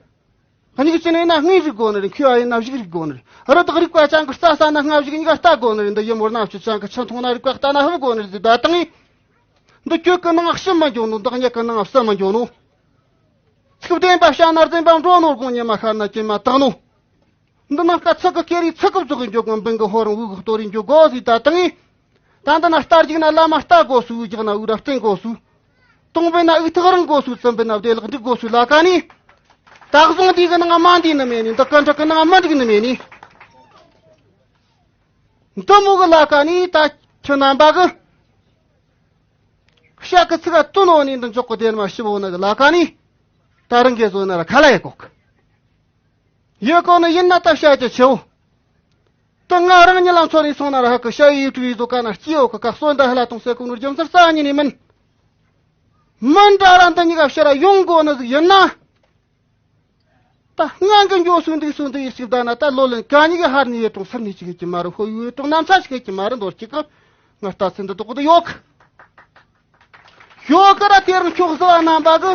གཉིས་ཀྱི་ནས་ན་དངོས་རིག་དགོ་ནི་རེད། མཁས་པ་ཡིན་ན་བཞུགས་རིག་དགོ་ནི་རེད། རི་དྭགས་རིག་པ་ཅང་གི་རྩྭ་ས་ན་སྔ་བཞུགས་གཉིས་ཀ་ལྟ་དགོ་ནི་རེད། འདི་ཡི་མོར་ན་ཆུ་ཅང་གི་ཆུ་འཐུང་ན་རིག་པ་ལྟ་ན་ཧུབ་དགོ་ནི་རེད། ཟེར་ད་དང་ངི། འདི་གྱོད་ཀྱི་ནང་ཕྱི་མ་འཇོག་ནོ། འདི་གཉིས་ཀྱི་ནང་ཕྱི་མ་འཇོག་ནོ། ཚིག་བདེན་པ་བཤད་ན་རྫུན་པ་འགྲོ་ནོ། དགོང་ཉི་མ་ཤར་ན་གྱེན་མ་བཏང་ནོ། འདི་ནང་ཀ་ཚིག་གི་སྐད་རིགས་ཚིག་གི་བཙོག་གི་འཇོག་གི་འབུང་གི་ཧོ་རང་དབུགས་གཏོར་རིང་འཇོག་དགོ་ཟིག་ད་དང་ངི། ད་འདི་ན་རྟ་རྒྱུག་ན་བླ་མ་རྟ་དགོ་སུ། དབུགས་རྒྱག་ན་དབུགས་རབ་བརྟན་དགོ་སུ། གཏོང་བས་ན་དབུགས་ཐག་རིང་དགོ་སུ། བཙུན་པས་ན་བདེ་བླག་འགྲིག་དགོ་སུ། ལ་ཀ་ནི། ད་བཟང་འདི་གི་ནང་མ་འདི་ནི་མེད་ནི། འདི་ཀ་འདྲ་གི་ནང་མ་འགྲིག་ནི་མེད་ནི། འདི་མོ་གི་ལ་ཀ་ནི་ད་ཁྱེད་རྣམ་པ་གི། ཤ་གི་ཚིག་ག་བཏོན་ནོ་ནི་འདི་འཇོག་གི་དེར་མ་ཞིབ་འོ་ན་གི་ལ་ཀ་ནི། ད་རང་གི་བཟོ་ན་ར་ཁ་ལ་ཡེ་གོ་གི། ཡེ་གོ་ནི་ཡིན་ན་ད་བཤད་ཀྱི་ཆེའོ། ད་ང་རང་ཉིད་ལ་མཚོན་ནས་སོང་ན་ར་ཧ་གི་ཤ་ཡི་ཡུལ་གྲུ་ཡི་བཟོ་ཀ་ན་སྐྱེའོ་གི་ཀ་གསོན་ད་ཧ་ལ་གཏོང་སའི་གོ་ནོར་རྒྱུ་མཚན་རྩ་ཉིད་ནས་མིན། མིན་དྲ་ར་འདི་གཉིས་ཀ་ཕྱིར་ར་ཡོང་དགོ་ནི་ཟིག་ཡིན་ན། ད་སྔ་གི་འགྱོ་སུ་འདུག་སུ་འདུག་ཡི་ཞིག་ད་ན་ད་ལོ་ལོན་ག་གཉིས་ཀ་ཧར་ནས་ཡེ་གྲོང་སར་ནས་ཅིག་ཡེ་གི་མ་རེད། ཧོ་ཡུལ་གྲོང་གནམ་ས་ཞིག་ཡེ་གི་མ་རེད། འདོར་ཅིག་གི་ང་ལྟ་ཚུལ་འདི་དོག་གི་ཡོད་གི། ཡོད་གི་ར་དེ་རིང་ཁྱོད་བཟི་བ་རྣམ་པ་གི་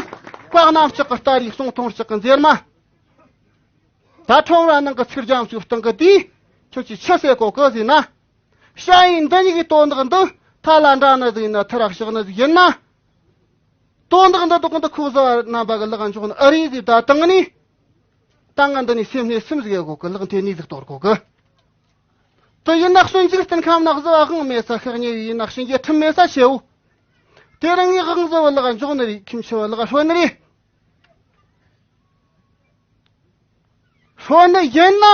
བཀའ་གནམ་ལྕགས་གི་སྟ་རི་གསུང་ཐུང་ལྕགས་གི་མཛེར་མ། ད་ཁྲོམ་ར་ནང་གི་ཚིག་རྒྱང་ཚུལ་སྟེང་གི་དེའི་ཁྱོད་ཀྱིས་ཆི་ཟེར་གོ་གི་ཟེར་ན། ཤ་ཡི་འདི་གཉིས་ཀྱི་དོན་དག་འདི་ཐ་ལ་འདྲ་ནི་ཟིག་ཡིན་ན་ཐི་ར་ཤག་ནི་ཟིག་ཡིན་ན། དོན་དག་འདི་དག་འདི་ཁོ་བཟི་བ་རྣམ་པ་གི་ལག་འཇོག་ནི་ཨ་རི་ཟིག་ད་དང་ནི། ད་ང་འདི་ནས་སེམས་ནས་སེམས་ཟིག་ཡོད་གོ་གི། ལག་འཐེན་ནི་ཟིག་གཏོར་གོ་གི། དེ་ཡིན་ན་གསོན་འཇིག་རྟེན་ཁམས་ན་བཟི་བ་དབང་མེད་ས་ཤག་ཉེ་བའི་ཡིན་ན་ཤིང་རྒྱལ་ཁྲིམས་མེད་ས་ཆེའོ། དེ་རིང་ངས་དབང་བཟི་བ་ལག་འཇོག་ནི་རེད། ཁྱིམ་ཆེ་བ་ལག་ཧྲོ་ནི་རེད། ཧྲོ་ནི་ཡིན་ན་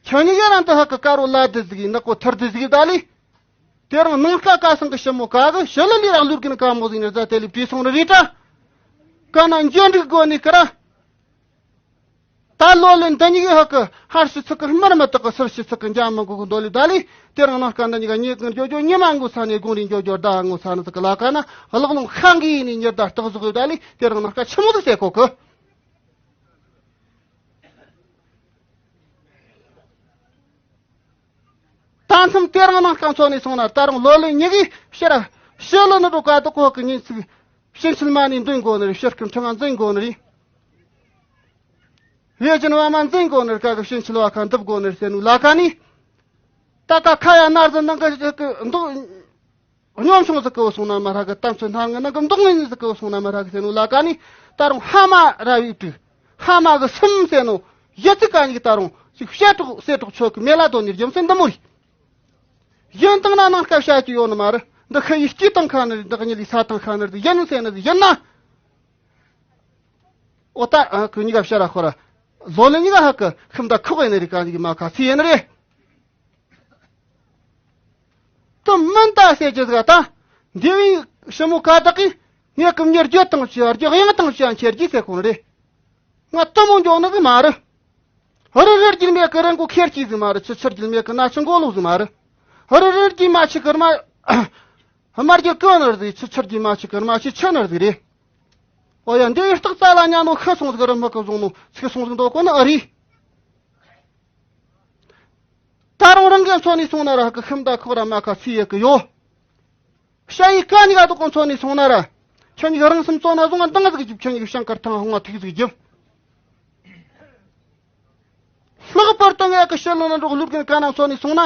ཁྱོད་གཉིས་ཀ་རང་དུ་ཧ་གི་དཀར་རོ་ལ་དི་ཟིག་ཡིན་ན་གོ་ཐར་དི་ཟིག་ད་ལི། དེ་རིང་ནང་ཀ་ཀ་སང་གི་ཞི་མོ་ཀ་གི་ཞི་ལི་ལི་རག་ལུར་གི་ནི་ཀ་མོ་ཟིག་ནི་རྫ་དེ་ལི་བྲིས་སོང་ནི་རེད་དྲ། ཀ་ན་འཇོན་འགྲིག་དགོ་ནི་ཀ་ར། ད་ལོ་ལོན་འདི་གཉིས་ཀྱི་ཧ་གི་ཧར་ཞི་ཚིག་གི་སྨིར་མི་དག་གི་སུར་ཞི་ཚིག་གི་འཇམ་མི་གོ་གི་འདོ་ལི་ད་ལི། དེ་རིང་ནང་ཀ་འདི་གཉིས་ཀ་ཉེ་གི་འཇོ་འཇོ་ཉི་མ་ངུ་ས་ནས་དགོང་རིང་འཇོ་འཇོ་ཟླ་ངུ་ས་ནི་ཚིག་གི་ལ་ཀ་ན་གླག་རླུང་ཤང་གི་ཡིན་ནི་ཉི་ཟླ་སྟག་ཟོག་གི་ད་ལི། དེ་རིང་ནང་ཀ་ཆི་མོ་ཟིག་ཟེར་གོ་གི། ད་མཚམས་དེ་རིང་ནང་སྐམ་ཚོ་ནས་སོང་ན་ད་རུང་ལོ་ལོན་ཉི་གིས་ཕྱིར་ཕྱི་ལོ་ནི་འགྲོ་ཀ་དོ་ཀོ་ཧ་གི་ཉིན་ཚིག་ཕྱིན་ཆད་མ་ནི་འདོན་དགོ་ནི་རེད། ཕྱིར་ཀུན་ཁྲང་ང་འཛིན་དགོ་ནི་རེད། ཡོད་ཅན་བ་མ་འཛིན་དགོ་ནི་རེད། ཀ་གི་ཕྱིན་ཆད་བ་ཁ་འདུབ་དགོ་ནི་རེད་ཟེར་ནུ་ལ་ཀ་ནི། ད་ཀ་ཁ་ཡ་ནར་ཟིན་ནང་གི་འདུག་སྙོམ་ཆུང་ཟིག་གི་སོང་ན་མ་རག་གི། གཏམ་ཚོད་སྣང་ངི་ནང་གི་མདོག་ངན་ཟིག་གི་སོང་ན་མ་རག་གི་ཟེར་ནོ་ལ་ཀ་ནི། ད་རུང་ཧ་མ་ར་བའི་དུས་ཧ་མ་གི་སུམ་ཟེར་ནོ་ཡི་ཚིག་ག་ཉིག་ད་རུང་ཅིག་བཤད་གྲོགས་ཟེར་གྲོགས་ཆོད་གི་མེ་ལ་དོ་ནི་རྒྱུ་མཚན་འདི་མོ་རེད། ཡིན་དང་ན་ནང་སྐབས་བཤད་ཀྱི་ཡོད་ནི་མ་རེད། འདི་ཁ་ཡི་སྐྱིད་དང་ཁ་ནི་རེད། འདི་གཉིད་ལི་ས་དང་ཁ་ནི་རེད། ཡིན་ཟེར་ནི་ཡིན་ན། ཨོ་ད་ཨ་ཁུ་གཉིས་ཀ་བཤད་ར་ཁོ་ར་ལོ་ལི་གཉིས་ཀ་ཧ་གི་ཁུམ་ད་ཁོག་ཡིན་ནི་རེད། ག་ཉིག་མ་ཁ་ཚི་ཡིན་ནི་རེད། དུ་མིན་ད་ཟེར་གྱི་ཟིག་ད། འདི་བའི་ཞི་མོ་ཀ་དག་གིས་ངས་ཀུམ་ཉེར་བརྗོད་དང་བཅས་རྒྱུ་དབྱངས་དང་བཅས་ཁྱེར་གྱིས་ཟེར་ཁོང་རེད། ང་དུ་མོ་འཇོག་ནི་གི་མ་རེད། རི་རི་རྒྱུད་མེད་གི་རི་མགོ་ཁེར་གྱིས་ཟིག་མ་རེད། ཆུ་ཆུ་རྒྱུད་མེད་གི་ན་ཆུ་མགོ་ལོག་ཟིག་མ་རེད། རི་རི་རྒྱུད་མ་ཆུ་གི་རྨ་རྨ་རྒྱུད་ཀི་ནི་རེད་ཟིག་ཆུ་ཆུ་རྒྱུད་མ་ཆུ་གི་རྨ་ཆུ་ཆུ་ནི་རེད་ཟིག་རེད། ཨོ་ཡ་འདི་ཡི་རྟགས་རྩ་ལ་ཉ་ནོ་ཤི་སོང་ཟིག་རི་མི་གི་བཟུང་ནོ་ཚིག་སོང་ཟིག་འདོད་གོ་ནི་ཨ་རེད། ད་རུང་རང་གི་མཚོ་ནས་སོང་ན་ར་ཧ་གི་ཤིམ་ད་ཁོག་ར་མ་ཁ་ཚི་ཡེ་གི་ཡོ། ཤ་ཡི་ཀ་ཉི་ག་དུ་གོ་མཚོ་ནས་སོང་ན་ར། ཁྱོད་ཉིད་རང་སེམས་གཙོ་ན་བཟུང་ང་འདང་ཟིག་རྒྱུབ། ཁྱོད་ཉིད་ཤང་དཀར་ཐང་ཧོང་ང་ཐིག་ཟིག་རྒྱུབ། ལྷག་པར་དུ་ངས་གི་ཤི་ལོ་ན་འགྲོགས་ལུག་གི་ཀ་ན་མཚོ་ནས་སོང་ན།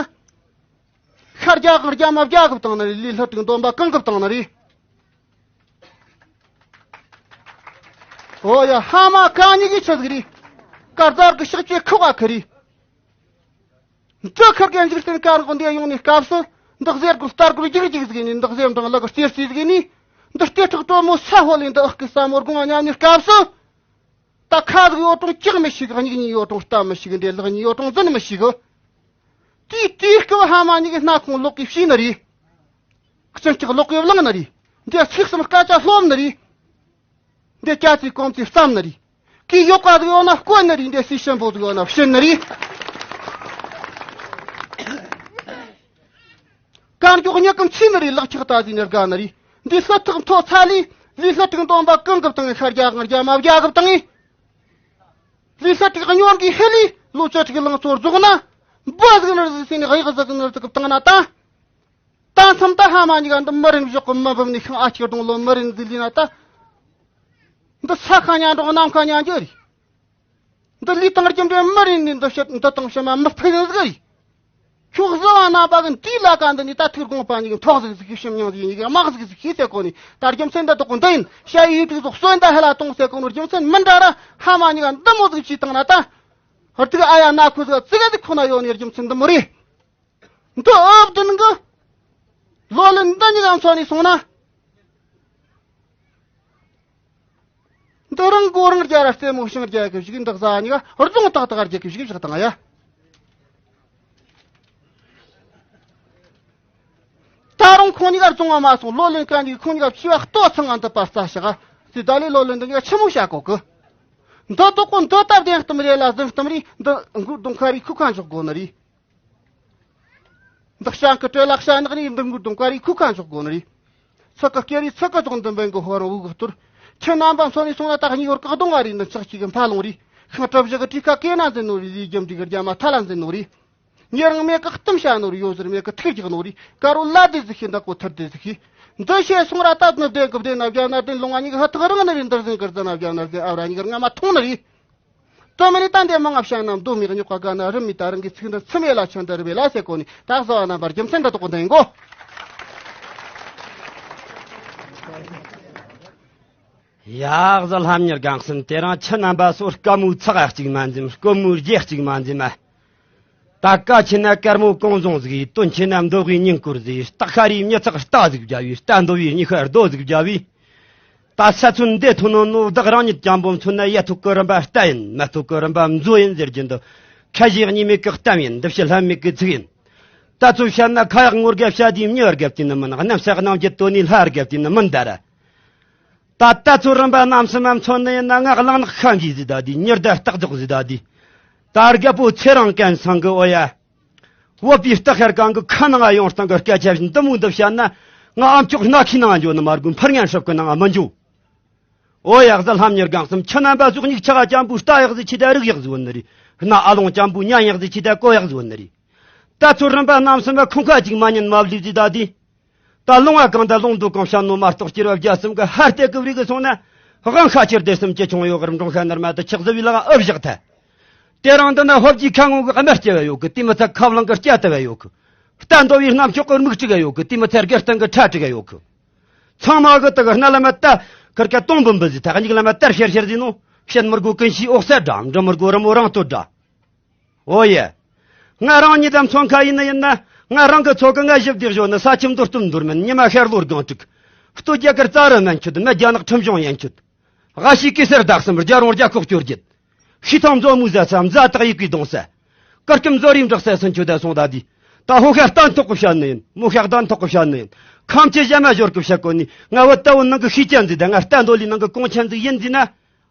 ཤར་རྒྱ་གང་རྒྱ་མ་རྒྱ་གི་བཏང་ན་རེད། ལི་ལྷ་དྲུག་འདོན་པ་གང་གི་བཏང་ན་རེད། ཨོ་ཡ་ཧ་མ་ཀ་ཉི་གི་ཆི་ཟིག་རེད། དཀར་དར་གི་ཤག་ཅེ་ཁུ་བ་ཁི་རེད། འདི་ཁིར་གན་འཇིག་རྟེན་དཀར་འགོ་འདི་ཡོང་ནས་སྐབས་སུ། འདི་གཟེར་གོ་སྟར་གོ་རྒྱིག་རྒྱིག་ཟིག་ནི་འདི་གཟེར་འབྲང་ལ་གོ་སྟེར་སི་ཟིག་ནི། འདི་སྟེ་ཁྲག་དྲོན་མོ་ས་ཧོ་ལི་འདི་ཨག་གི་ས་མོ་དགུང་ང་ཉམས་ནི་སྐབས་སུ། ད་ཁ་ཟིག་ཡོད་གྲོང་ལྕགས་མི་ཤིག་གཉིས་གཉིས་ཡོད་གྲོང་རྟ་མི་ཤིག་འདི་ལག་གཉིས་ཡོད་གྲོང་འཛིན་མི་ཤིག་དེའི་དེའི་སྐབས་ཧ་མ་གཉིས་ཀྱི་སྣ་ཁུང་ལོག་གི་ཕྱིས་ནི་རེད། སྤྱི་སྐྱག་ལོག་གི་བླངས་ནི་རེད། འདི་ཚིག་གསུམ་སྐད་ཆ་སློབ་ནི་རེད། འདི་སྐྱ་ཚིག་གོམ་ཚིག་བརྩམས་ནི་རེད། གི་ཡོད་པ་ཟིག་ཡོད་ན་བཀོད་ནི་རེད། འདི་སྲིད་ཞན་པོ་ཟིག་ཡོད་ན་བཤད་ནི་རེད། གང་མགྱོགས་མྱུ་གུ་མཆིས་ནི་རེད། ལག་ཆགས་ད་ཟིག་ནི་དགའ་ནི་རེད། འདི་སྲིད་ཐག་མཐོ་ཚ་ལས་ལས་སླུ་ཕྲུག་འདོན་པ་གང་གི་བཏང་ངས། ཤར་རྒྱ་དབང་རྒྱ་མ་བརྒྱ་གི་བཏང་ངས། ལས་སླུ་ཕྲུག་སྨྱོན་གི་ཧེ་ལས་ལོ་བཅུ་དྲུག་ལང་ཚོ་རྫོགས་ན་འབུ་ཟིག་ནི་རེད་ཟིག་ཟེར་ནས་གཡག་ཟིག་ནི་རེད་ཟིག་བཏང་ན་ད། ད་མཚམས་ད་ཧ་མ་གཉིས་ཀ་འདི་མི་རིན་གཞོགས་གི་མི་འབུམ་ནས་ཤིང་ཨ་ཁྱི་གདོང་ལོ་མི་རིན་ཟིག་ལས་ན་ད། འདི་ས་ཁ་ཉན་འགྲོ་གནམ་ཁ་ཉན་རྒྱུ་རེད། འདི་ལས་དང་རྒྱུ་འབྲས་མི་རིན་ནས་འདི་བཤད་འདི་དང་བཤད་མ་མི་ཕན་ཟིག་རེད། ཁྱོད་བཟི་བ་རྣམ་པ་གི་འདི་ལ་ཀ་འདི་ནས་ད་ཐུགས་དགོངས་པ་གཉིས་ཀྱི་ཐོག་ཟིག་ཟིག་གི་ཤིམ་ཉང་ཟིག་གཉིས་ཀྱི་དམག་ཟིག་ཟིག་གི་ཟེར་གོ་ནས། ད་རྒྱུ་མཚན་འདི་དག་གི་འདི་ཡིན། ཤ་ཡི་ཡུལ་དུ་ཟོག་གསོན་ད་ཧ་ལ་གཏོང་ཟེར་གོ་ནོ་རྒྱུ་མཚན་མི་འདྲ་ར། ཧ་མ་གཉིས་ཀ་འདི་མོ་ཟིག་བྱས་བཏང་ན་ད། ཧར་ཐུག་ཨ་ཡ་ན་ཁོ་ཟིག་ཙི་ག་ཟིག་ཁོ་ན་ཡོད་ནི་རྒྱུ་མཚན་འདི་མོ་རེད། འདི་ཨོབ་བདུན་གི་ལོ་ལོན་འདི་གཉིས་ཀ་མཚོན་ནས་སོང་ན། འདི་རང་མགོ་རང་རྒྱ་ར་རྩེ་མོ་ཤིང་རྒྱ་གི་ཞིག་འདི་ཟ་གཉིས་ཀ་རྫོང་ཏག་ཏག་རྒྱ་གི་ཞིག་བཞག་དང་ཡ། ད་རུང་ཁོང་གཉིས་ཀ་རྫོང་བ་མ་སོང་། ལོ་ལོན་ཀ་གཉིས་ཁོང་གཉིས་ཀ་ཕྱི་བ་ལྟོ་ཚང་ང་འདི་པར་རྩ་བཞག་ཟི་ད་ལི་ལོ་ལོན་འདི་གཉིས་ཀ་ཆི་མོ་བྱ་གོ་གི། འདི་དོག་གོ་འདི་སྟབས་བདེན་གཏམ་རེད་ལ་ཟིན་གཏམ་རེད། འདི་མགུར་གདོང་ཁ་རི་ཁུག་ཁ་འཇོག་དགོ་ནི་རེད། འདི་ཤང་གི་སྤྲེལ་ལག་ཤ་ནག་ནི་འདི་མགུར་གདོང་ཁ་རི་ཁུག་ཁ་འཇོག་དགོ་ནི་རེད། ཚིག་གི་སྐེ་རི་ཚིག་གི་རྫོང་འདི་འབེན་གི་ཧོ་རང་བུ་གི་གཏོར། ཁྱི་རྣམ་པ་མཚོན་ནས་སོང་ན་ད་གཉིས་ཡོར་གི་གདོང་ང་རི་འདི་ཆག་ཅིག་གི་འཕར་ལོང་རེད། ཤིང་གྲུ་བཞི་གི་གྲི་ཁ་སྐེ་ན་འཛིན་ནོ་རེད། ལས་རྒྱུ་འབྲས་གི་རྒྱ་མ་ཐ་ལ་འཛིན་ནོ་རེད། ཉེ་རང་མེད་གི་གཏམ་བཤད་ནོ་རེད། ཡོད་ཟེར་མེད་གི་ཐུགས་རྒྱག་ནོ་རེད། དཀར་རོ་ལ་དེ་ཟིག་ཤེས་འདག་གོ་ཐར་དེ་ཟིག་ཤེས། འདི་ཤེས་སོང་ར་ད་ནི་བདེན་གི་བདེན་ན་བརྒྱ་ན་བདེན། ལོང་བ་གཉིས་གི་ཧ་ཐག་རང་ནི་རེད། འདིར་ཟིན་གི་རྫ་ན་བརྒྱ་ན་ཟིན། ཨ་བ་ར་གཉིས་གི་རྔ་མ་ཐོང་ནི་རེད། དོན་མི་ནི་ད་འདི་མང་ང་བཤད་ན་མདོ་མི་རྙོག་ག་ག་ན་རི་མི་ད་རང་གི་ཚིག་འདི་ཚིམ་ཡེ་ལ་ཆེན་འདི་རི་བེ་ལ་ཟེར་གོ་ནི། ད་བཟའ་བ་རྣམ་པར་རྒྱུ་མཚན་འདི་དོག་འདི་ཡིན་གོ། ཡ་གཟའ་ལྷམ་གཉེར་གང་གསུམ། དེ་རིང་ཁྱེད་རྣམ་པ་ཚོ་དཀའ་མོའི་ཚགས་གཅིག་མ་འཛེམ། དཀོན་མོའི་རྒྱས་གཅིག་མ་འཛེམ་མ། ད་ཀ་ཆེ་ན་དཀར་མོ་གོང་བཟང་ཟིག་ཡིས། སྟོན་ཆེ་ན་མདོ་དབུས་སྙིང་སྐོར་ཟིག་ཡིས། སྟག་ཤ་རིའི་མྱི་ཚགས་རྟ་ཟིག་བརྒྱབ་བས། རྟ་འདོ་བའི་སྙིང་ཤ་རྡོ་ཟིག་བརྒྱབ་བས། ད་ས་ཚོན་འདི་ཐོན་ནོ་ནོ་བདག་རང་ཉིད་ཅན་པོ་མཚོན་ན་ཡ་ཐུག་གི་རིམ་པ་རྟ་ཡིན། མ་ཐུག་གི་རིམ་པ་མཛོ་ཡིན་ཟེར་རྒྱུ་འདི། ཁ་ཞེ་གཉིས་མེད་གི་གཏམ་ཡིན། འདི་ཕྱི་ལྷམ་མེད་གི་ཚིག་ཡིན། ད་ཚོ་བཤད་ན་ཁ་ཡག་ངོ་དགའ་བྱ་དེའི་མྱི་བར་རྒྱབ་དེ་ནི་མིན། གནམ་ས་གནམ་གྱི་དོན་ནི་ལྷ་རྒྱབ་དེ་ནི་མིན་ད་ར། ད་ལྟ་ཚོ་རིམ་པ་རྣམ་གསུམ་མ་མཚོན་ནི་ཡིན་ན། ང་གླང་ནག་ཤ་འགྱེས་ཟིག་ད་དེ། ཉི་ཟླ་སྟག་རྫོགས་ཟིག་ད་དེ། ད་རྒད་པོ་ཚེ་རིང་གན་ཚང་གི། ཨོ་ཡ། བོད་པའི་སྟག་ཤར་གང་གི་ཁ་ནང་ཡོང་སྟངས་ཀྱི་སྐད་ཆ་བཞིན་འདི་མོ་འདི་བཤད་ན། ང་ཨམ་ཅོག་སྣ་ཁའི་ནང་འགྱོ་ནི་མ་དགོས། འཕུར་ངན་སྲབ་ཀྱི་ནང་མི་འགྱོ། ཨོ་ཡ། གཟའ་ལྷམ་གཉེར་གང་གསུམ། ཁྱེད་རྣམ་པ་ཚོ་སྙིང་ཆ་ག་ཅན་པོ་རྟ་ཡག་ཟིག་ཆི་ད་རིག་ཡག་ཟིག་བོ་ནི་རེད། སྣ་ཨ་ལོང་ཅན་པོ་ཉན་ཡག་ཟིག་ཆི་ད་གོ་ཡག་ཟིག་བོ་ནི་རེད། ད་ཚོ་རིམ་པ་རྣམ་གསུམ་པ་ཁོང་ཁ་ཅིག་མ་ཉན་མ་བླུག་ཟིག་ད་དེ། ད་ལུང་བ་གང་ད་ལུང་འདུག་གང་བཤད་ནོ་མ་གཏོགས། སྐྱེར་བ་བརྒྱ་གསུམ་གི་ཧར་གཏད་གི་བྲིས་གི་སོང་ན། དབང་ཁ་ཁྱེར་དེ་གསུམ་ཅི་ཆུང་ཡོད་གི་རིམ་གྲོང་ཤ་ནར་མ་དུ་ཆགས་ཟི་བའི་ལག་ཨུ་བཞག་ཐལ། དེ་རིང་འདི་ན་ཧོབ་ཀྱི་ཁ་ངོ་གི་དམར་སྐྱེ་བ་ཡོད་གི། དེ་མི་ཚད་ཁ་བླངས་གི་སྐྱ་དུ་བ་ཡོད་གི། རྟ་འདོ་བའི་རྣམ་ཅོག་གི་རྨིག་དྲུག་ག་ཡོད་གི། དེ་མི་ཚད་དགེ་སྟེང་གི་ཁྲ་དྲུག་ག་ཡོད་གི། ཚང་མ་གི་དུ་གི་སྣ་ལ་མ་ད་ཁར་ཀ་སྟོང་འབུམ་འབུམ་ཟི་ཐག་གཉིས་ལ་མ་དར་ཤར་ཤར་ཟི་ནོ། བཤད་མི་དགོས་ཀུན་ཤིའི་འོག་ས་འདྲ། འབྲི་མི་དགོས་རི་མོ་རང་བསྟོད་འདྲ། ཨོ་ཡ། ང་རང་ཉིད་དམ་ཚོང་ཁ་ཡིན་ན་ཡིན་ན། ང་རང་གི་ཚོགས་གི་ང་ཞིབ་སྡེ་གཞོན་ནི། ས་ཁྱིམ་མདོ་སྟོད་མདོར་མིན། ཉི་མ་ཤར་ལྷོ་སྒང་དྲུག་སྟོད་རྒྱ་གར་རྩ་རུ་མན་ཆོད། མི་རྒྱ་ནག་ཁྲིམས་གཞུང་ཡན་ཆོད། ཝ་ཤི་ཀི་སར་དག་གསུམ། རྒྱ་རོང་རྒྱ་ཁོག་སྐྱོར་རྒྱུད། ཤི་ཐང་མཛོ་མུ་ཟ་ས་མཛའ་དག་ཡི་གུའི་གདོང་ས། ཀར་ཀིམ་མཛོ་རིམ་བྲག་ས་སུན་ཆོད་ད་སོང་ད་དི། ད་ཧོ་ཤ་རྟ་ཐོག་གི་བཤད་ནི་ཡིན། མོ་ཤ་རྟ་ཐོག་གི་བཤད་ནི་ཡིན། ཁམས་ཀྱི་ཞྭ་མ་ཞོར་གི་བཤད་གོ་ནི། ང་བུ་ལྟ་བུ་ནང་གི་ཤེས་ཅན་ཟིག་ད། ང་རྟ་འདོ་ལི་ནང་གི་གོང་ཆེན་ཟིག་ཡིན་ཟིག་ན།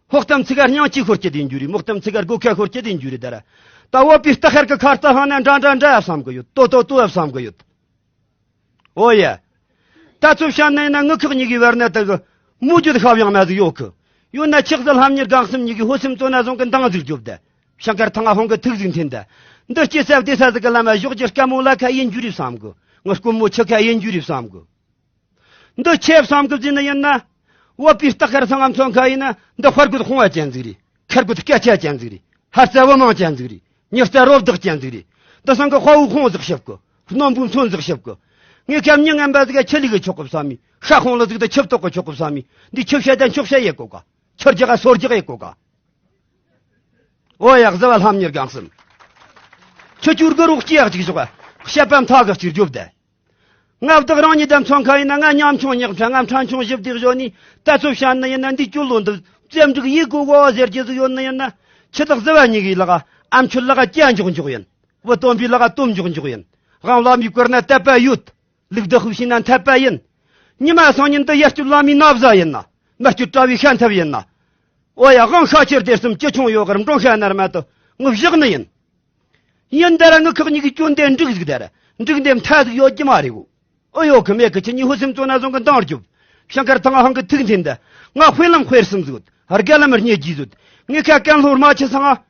ཧོག་ཏམ་ཚིག་ག་སྙིང་གཅིག་ཤོར་གྱི་དེ་འཇུ་རེད། མོག་ཏམ་ཚིག་ག་སྒོ་ཁ་ཤོར་གྱི་དེ་འཇུ་རེད་ད་ར། ད་བོད་པའི་སྟག་ཤར་གི་ཁ་རྩ་ལྷང་ན་འདྲ་འདྲ་འདྲ་ཡ་བསམ་གི་ཡོད། ཏོ་ཏོ་ཏོ་ཡ་བསམ་གི་ཡོད། ཨོ་ཡ། ད་ཚོ་བཤད་ན་ཡིན་ན་ངུ་ཁག་གཉིས་ཀའི་བར་ན་ད་གི་མུ་རྒྱུད་ཤབ་ཡང་མ་ཟིག་ཡོད་གི། ཡོད་ན་ཆགས་ཟི་ལྷམ་གཉེར་གང་གསུམ་གཉིས་ཀའི་ཧོ་སེམས་བཙོ་ན་བཟུང་གི་འདང་ཟིག་རྒྱོབ་ད། ཤང་ཀར་ཐང་ང་ཧོང་གི་ཐུགས་ཟིག་འཐེན་ད། འདི་སྐྱེ་ས་བདེ་ས་ཟིག་གི་ལམ་མ་ཞོག་རྒྱུ་དཀའ་མོ་ལ་ཁ་ཡིན་རྒྱུ་རེད་བསམ་གི། ངུ་དཀོན་མོ་ཆུ་ཁ་ཡིན་རྒྱུ་རེད་བསམ་གི། འདི་ཆེ་བསམ་གི་ཟིན་ན་ཡིན་ན། བོད་པའི་སྟག་ཤར་ཚང་ང་མཚོན་ཁ་ཡིན་ན། འདི་དཔའ་རྒོད་དཔུང་བ་ཅན་ཟིག་རེད། ཁར་རྒོད་སྐད་ཆ་ཅན་ཟིག་རེད། ཧར་རྩ་བུ་མང་ཅན་ཟིག་རེད། མྱུར་རྩ་རོ་བདག་ཅན་ཟིག་རེད། འདི་ཚང་གི་དཔའ་བོའི་དཔུང་ཟིག་ཞིབ་གི། རྣོན་པོའི་མཚོན་ཟིག་ཞིབ་གི། ངས་ཁ་མྱི་ངན་པ་ཟིག་ག་ཆི་ལི་གི་ཆོག་གི་བསམ་མི། ཤ་ཁོང་ལ་ཟིག་ད་ཆུ་བཏོག་གི་ཆོག་གི་བསམ་མི། འདི་ཆུ་བཤད་ད་འཁྱོག་བཤད་ཡེ་གོ་ག། ཆུ་རྒྱག་ག་སོ་རྒྱག་ཡེ་གོ་ག། ཨོ་ཡ། གཟི་བ་ལྷམ་གཉེར་གང་གསུམ། ཆུ་ཆུར་གི་རོགས་སྐྱེ་ཡག་ཅིག་ཞོག་ག། བཤད་པ་མཐའ་གི་ཅིག་རྒྱོབ་ད། ང་བདག་རང་ཉིད་དམ་ཚོང་ཁ་ཡིན་ན། ང་ཉམ་ཆུང་ཉག་ཕྲ། ང་ཕྲན་ཆུང་ཞིབ་སྡེ་གཞོན་ནི། ད་ཚོ་བཤད་ན་ཡིན་ན། འདི་ཅུ་ལོ་འདི་བཙན་འབྲུག་ཡིག་གོ་གོ་ཟེར་རྒྱུ་ཟིག་ཡོད་ན་ཡིན་ན། ཆི་བདག་གཟི་བ་གཉིས་ཀའི་ལག་ཨམ་ཆུ་ལག་ཅ་འཇོག་འཇོག་ཡིན། བུ་སྟོན་པའི་ལག་སྟོབས་འཇོག་འཇོག་ཡིན། དབང་ལམ་ཡིག་བཀར་ན་དད་པ་ཡོད། ལུགས་བདག་ཧུ་ཤི་ན་འཐད་པ་ཡིན། ཉི་མ་སང་ཉིན་དུ་ཡར་སྐྱོད་བླ་མའི་ན་བཟའ་ཡིན་ན། མར་སྐྱོད་གྲྭ་བའི་ཤ་འཐབ་ཡིན་ན། ཨོ་ཡ་དབང་ཤ་ཁྱེར་དེར་སུམ་ཅི་ཆུང་ཡོད་གར་འབྲོང་ཤ་ནར་མ་དུ་ངུ་བཞག་ནི་ཡིན། ཡིན་ད་ར་ངུ་ཁག་གཉིས་ཀྱི་སྐྱོན་དེ་འགྲིག་ཟིག་ད་ར་འགྲིག་འདེམས་ཐ་ཟིག་ཡོད་ཀྱི་མ་རེད་གོ། ཨོ་ཡོད་གི་མེད་གི་ཁྱེད་གཉིས་ཧུ་སེམས་བཙོ་ན་བཟང་གི་འདང་རྒྱོབ། ཤང་ཁར་ཐང་ཧང་གི་ཐུག་འཐེན་ད། ང་དཔེ་ལམ་དཔེར་སུམ་ཟིག་ཡོད། རྒན་ལམ་རྙེད་རྒྱུས་ཟོད། ངས་ཁ་ཀན་ལྷོར་མ་ཆི་སང་ང་།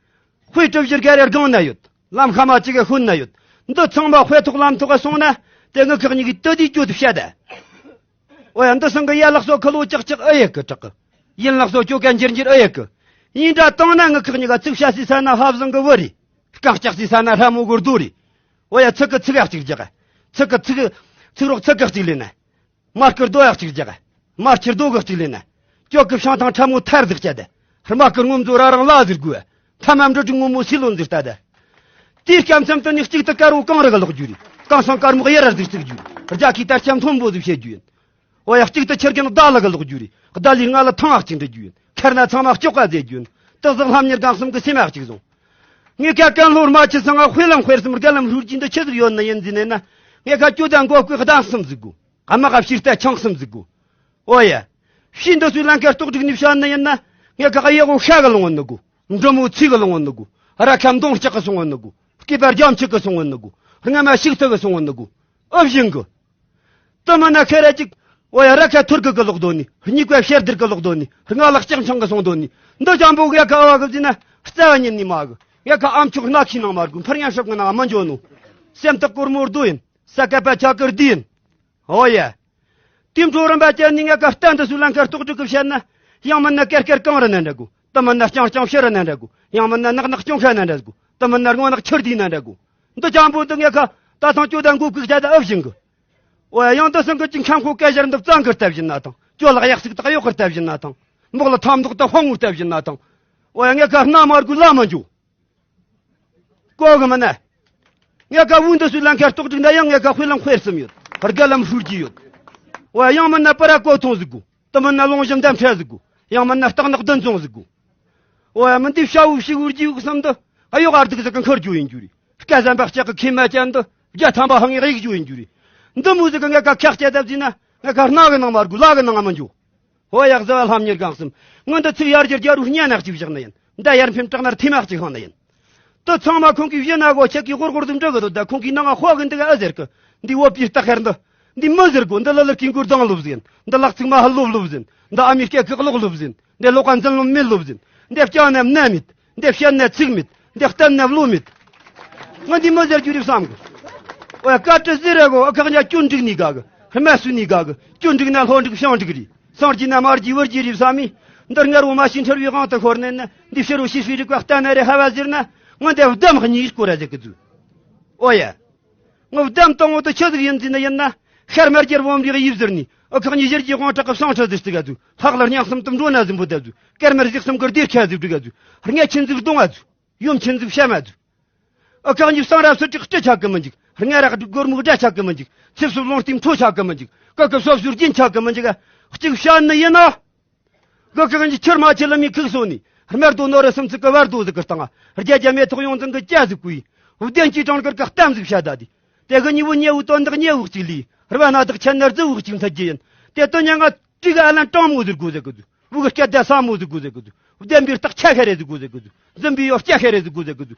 དཔེ་གྲུབ་གཞིར་ག་རེ་སྒང་ན་ཡོད། ལམ་ཁ་མ་ཅི་ག་ཤོད་ན་ཡོད། འདི་ཚང་མ་དཔེ་ཐོག་ལམ་ཐོག་ག་སོང་ན། དེ་ངུ་ཁག་གཉིས་ཀྱི་དུ་དུས་རྒྱུ་དུ་བཤད་ད། ཨོ་ཡ་འདི་སང་གི་ཡ་ལགས་སོ་ཁ་ལོ་ཅག་ཅག་ཨེ་ཡེ་གི་དྲག་གི། ཡིན་ལགས་སོ་ཅོ་ཀ་འགྱིར་འགྱིར་ཨེ་ཡེ་གི། ཡིན་འདྲ་བཏང་ན་ངུ་ཁག་གཉིས་ཀ་ཚིག་བཤད་སི་ས་ན་ཧབ་བཟང་གི་བུ་རེད། རྐང་ལྕགས་སི་ས་ན་ཧྲ་མོ་གི་རྡོ་རེད། ཨོ་ཡ་ཚིག་གི་ཚིག་ཡ་གཅིག་རྒྱག་ཚིག་གི་ཚིག་ཚིག་རོགས་ཚིག་གི་གཅིག་ལེན་ན། མར་སྐུར་རྡོ་ཡག་གཅིག་རྒྱག་མར་ཁྱེར་རྡོ་གི་གཅིག་ལེན་ན། ཅོག་གི་བཤང་ཐང་ཁྲ་མོ་ཐར་ཟིག་བྱས་ཏེ། རྨ་ཀི་ངོམ་ཚོ་ར་རང་ལ་ཟིག་དགོས། ཐ་མ་འབྲུ་དྲུག་ངོ་མོ་སི་ལོན་ཟིག་ལྟ་ད། དེའི་སྐམ་མཚམས་དུ་ནི་གཅིག་ཏུ་དཀར་བོ་གང་རི་གི་ལོག་རྒྱུ་རེད། གང་སང་དཀར་མོ་གཡེར་ར་ཟིག་བརྩིག་རྒྱུ། རྒྱ་ཁའི་དར་ཆ་མཐོན་པོ་ཟིག་བྱེད་རྒྱུ་ཡིན། འོ་ཡ་གཅིག་ཏུ་ཁྱེར་གན་བརྡ་ལ་གི་ལོག་རྒྱུ་རེད། བརྡ་ལི་ང་ལ་ཐང་ཨག་ཅིག་འདྲི་རྒྱུ་ཡིན། ཁར་ན་ཚང་མ་སྐྱོག་ག་ཟེར་རྒྱུ་ཡིན། དག་ཟག་ལྷམ་གཉེར་གང་གསུམ་གི་སེམས་ཨག་ཅིག་བཟུང་། ངས་ཀ་ཀན་ལྷོར་མ་ཆི་སང་ང་དཔེ་ལམ་དཔེར་སུམ་རྒན་ལམ་ཧྲུལ་གྱིས་འདི་ཆི་ཟིག་ཡོད་ན་ཡིན་ཟིན་ནས་ན། ངས་ཀ་ཅོ་དང་མགོ་བཀོད་གདང་གསུམ་ཟིག་གོ། ཨ་མ་ག་ཕྱིར་ལྟ་ཆང་གསུམ་ཟིག་གོ། ཨོ་ཡ། ཕྱིས་འདི་ཚོའི་ལན་ཁ་རྟོག་སྒྲིག་ནས་བཤད་ན་ཡིན་ན། ངས་ཁ་ཁ་གཡས་གོ་ཤ་གི་ལོང་བ་ནི་གོ། འབྲི་མོ་ཚིག་གི་ལོང་བ་ནི་གོ། ར་ཁ་མདོང་ལྕག་གི་སོང་བ་ནི་གོ། སྐེད་པ་རྒྱ་མཆུ་གི་སོང་བ་ནི་གོ། རྔ་མ་ཤུགས་ཐུག་གི་སོང་བ་ནི་གོ། ཨུ་བཞིན་གི། དུ་མི་ན་ཁེ་ར་ཅིག་ཨོ་ཡ་ར་ཁ་ཐུར་གི་གི་ལོག་དོ་ནི། གཉིས་ཀ་ཕྱེར་དིར་གི་ལོག་དོ་ནི། རྔ་ལག་ལྕག་འཆང་གི་སོང་དོ་ནི། འདི་ཅང་པོ་ཡ་ཁ་ཨ་བ་གི་ཟིན་ན། རྩ་བ་ཉིད་ནི་མ་གི། ཡ་ཁ་ཨམ་ཆོག་སྣ་ཁའི་ནང་མ་རྒུ། འཕར་ཉན་ཧྲབ་གི་ནང་མ་འཇོ་ནོ། སེམས་ཐག་གོར་མོར་རྡོ་ཡིན། ས་ཀ་པ་ཆ་ཀིར་དི་ཡིན། ཨོ་ཡ། དེ་འཕྲོ་རིམ་པ་ཅན་ནི་ངས་ཀ་གཏན་དུ་སུ་ལན་ཁར་རྟོག་སྒྲིག་གི་བཤད་ན། ཡང་མིན་ན་ཀེར་ཀེར་གང་རུ་ན་འདྲ་གོ། དེ་མིན་ན་རྐྱང་རྐྱང་ཕྱི་རུ་ན་འདྲ་གོ། ཡང་མིན་ན་ནག་ནག་སྐྱོང་ཁ་ན་འདྲ་གོ། དེ་མིན་ན་སྔོ་ནག་ཆུར་དུས་ན་འདྲ་གོ། འདི་ཅང་པོ་འདི་ངས་ཁ་ད་ཐང་ཅོ་དང་མགོ་བཀུག་བྱ་ད་ཨབ་བཞིན་གི། ཨོ་ཡ་ཡང་འདི་སང་གི་ཅིག་འཁྱམ་ཁོ་སྐད་ཞར་འདི་གཙང་གི་ལྟ་བཞིན་ན་ཐང་། ཅོ་ལག་ཡག་ཟིག་དག་ཡོག་གི་ལྟ་བཞིན་ན་ཐང་། མོག་ལ་ཐམ་འདོག་ད་དཔང་ངུ་ལྟ་བཞིན་ན་ཐང་། ཨོ་ཡ་ངས་ཁ་སྣ་མ་རྒུ་ལ་མ་འཇོ། གོ་གི་མིན་ན། ངས་ཀ་བུ་འདི་སུའི་ལམ་ཁར་རྟོག་སྒྲིག་འདྲ་ཡང་ངས་ཀ་དཔེ་ལམ་དཔེར་སུམ་ཡོད། རྒན་ལམ་ཧྲུལ་གྱི་ཡོད། འོ་ཡང་མིན་ན་པ་ར་གོ་ཐོང་ཟིག་གོ། དེ་མིན་ན་ལོང་བཞིན་འདམ་ཁྲ་ཟིག་གོ། ཡང་མིན་ན་སྟག་ནག་བདུན་བཙོང་ཟིག་གོ། འོ་ཡ་མི་འདི་ཤ་བུ་ཤི་བུར་གྱི་ཡུག་སམ་འདི། ཨ་ཡོག་ཨར་དུག་ཟིག་གི་འཁོར་རྒྱུ་ཡིན་རྒྱུ་རེད། སྐལ་བཟང་པག་ལྕག་གི་ཁེ་མ་ཅན་འདི། བརྒྱ་ཐམ་པ་ཧང་ཡག་ཡིག་རྒྱུ་ཡིན་རྒྱུ་རེད། འདི་མོ་ཟིག་གི་ངས་ཀ་ཁག་བཅད་བཏབ་ཟིན་ན། ངས་ཀ་སྣ་གི་ནང་མ་རྒུ་ལ་གི་ནང་མ་འཇུ། ཧོ་ཡག་ཟ་བ་ལྷམ་གཉེར་གང་གསུམ། སྔོན་དུ་ཚིག་ཡར་རྒྱས་རྒྱ་རུ་སྙན་ནག་ཅིག་བཞག་ནི་ཡིན། མདའ་ཡར་འཕེན་དྲག་ནར་ཐེ་མག་ཅིག་ཧང་ནི་ཡིན། དུ་ཚང་མ་ཁོང་གིས་བཞི་ན་གོ་ཆེ་གི་ཧོར་ཧོར་དུ་འདྲི་གི་འདུག་ད་ཁོང་གིས་ནང་ང་ཧོ་གི་འདི་ག་ཨ་ཟེར་གི། འདི་བོད་པའི་རྟགས་ཁེར་འདི། འདི་མི་ཟེར་གོ། འདི་ལ་ལར་ཀིང་གུར་དང་སློབ་ཟིན། འདི་ལག་ཚིག་མ་ཧ་སློབ་སློབ་ཟིན། འདི་ཨ་མི་སྐད་གི་ཀློག་སློབ་ཟིན། འདི་ལོ་ཀ་འཛིན་ལོ་མེད་སློབ་ཟིན། འདི་སྐྱ་ན་མནའ་མེད། འདི་བཤད་ན་ཚིག་མེད། འདི་བསྟན་ན་བློ་མེད། ང་འདི་མི་ཟེར་རྒྱུ་རེད་བསམ་གི། ཨོ་ཡ་བཀའ་དྲིན་ཟེར་ར་གོ། ཨ་ཁག་ཉ་སྐྱོན་འགྲིག་ནི་ག་གི། སྨད་སུ་ནི་ག་གི། སྐྱོན་འགྲིག་ན་ལྷོ་འགྲིག་བྱང་འགྲིག་རེད། སངས་རྒྱས་ན་མ་རྒྱས་བུ་རྒྱས་རེད་བསམ་མི། འདི་སྔར་བོ་མ་ཤི་འཁྲུལ་བའི་དབང་དུ་ཤོར་ནས་ན། འདི་ཕྱི་རུ་ཤི་ཤི་རིག་པ་བལྟ་ན་རེ་ཧ་བ་ཟེར་ན། ང་འདི་བདམ་གཉིས་སྐོར་ར་ཟེར་གི་འདུག་ཨོ་ཡ། ངོ་བདམ་དང་འོ་དུ་ཆི་ཟིག་ཡིན་ཟིན་ན་ཡིན་ན། ཤར་མར་རྒྱལ་བོམ་རིག་ཡིབ་ཟེར་ནི། ཨ་ཁག་ཉི་ཞིར་གྱི་དབང་དྲག་གི་བསང་ཁྲི་ཟིག་སྟི་ག་ཟུ། ལྷག་ལར་ཉག་གསུམ་དུ་འགྲོ་ན་ཟིན་པོ་ད་ཟུ། ཀར་མར་ཟིག་གསུམ་གི་སྡེར་ཁ་ཟིག་སྟི་ག་ཟུ། རྔ་ཆེན་ཟིག་གདོང་ང་ཟུ། ཡོམ་ཆེན་ཟིག་ཤ་མ་ཟུ། ཨ་ཁག་ཉི་བསང་རབ་སུ་ཀྲིག་སྤྲི་ཆག་གི་མི་འཇིག་རྔ་རག་སྒྲིག་སྒོར་མུག་སྒྲ་ཆག་གི་མི་འཇིག་ཚིབ་སུ་ལོང་སྟེང་འཕྲོ་ཆག་གི་མི་འཇིག་ཀ་ཀི་སོབ་སུ་རྒྱན་ཆག་གི་མི་འཇིག་གཅིག་བཤད་ནི་ཡིན་ན། གི་གི་གི་ཆུར་མ་ཆེ་ལ་མི་ཁུག་སོ་ནི། སྨད་རྡོ་ནོ་རི་སུམ་ཚིག་གི་བར་རྡོ་ཟིག་གི་སྟེང་། རྒྱ་རྒྱ་མེ་ཐོག་ཡོང་ཚང་གི་སྐྱ་ཟིག་གུའི། བདེན་གྱི་གྲངས་ཀར་གི་གཏམ་ཟིག་བཤད་ད་དི། དེ་གི་ཉི་བོ་ཉེ་བོ་དོན་དག་ཉེ་བོ་གཅིག་ལི། ར་བ་ན་དག་ཆེན་ནར་ཟི་བོ་གཅིག་མཐའ་རྒྱུ་ཡིན། དེ་དོན་ཉ་ང་དྲི་གི་ཨ་ལན་དྲང་མོ་ཟིག་གོ་ཟིག་གི་ཟུ། བུ་གི་སྐད་བརྡ་ས་མོ་ཟིག་གོ་ཟིག་གི་ཟུ། བདེན་པའི་རྟགས་ཆ་ཤ་རེ་ཟིག་གོ་ཟིག་གི་ཟུ། འཛིན་པའི་ཡོ་སྐྱ་ཤ་རེ་ཟིག་གོ་ཟིག་གི་ཟུ།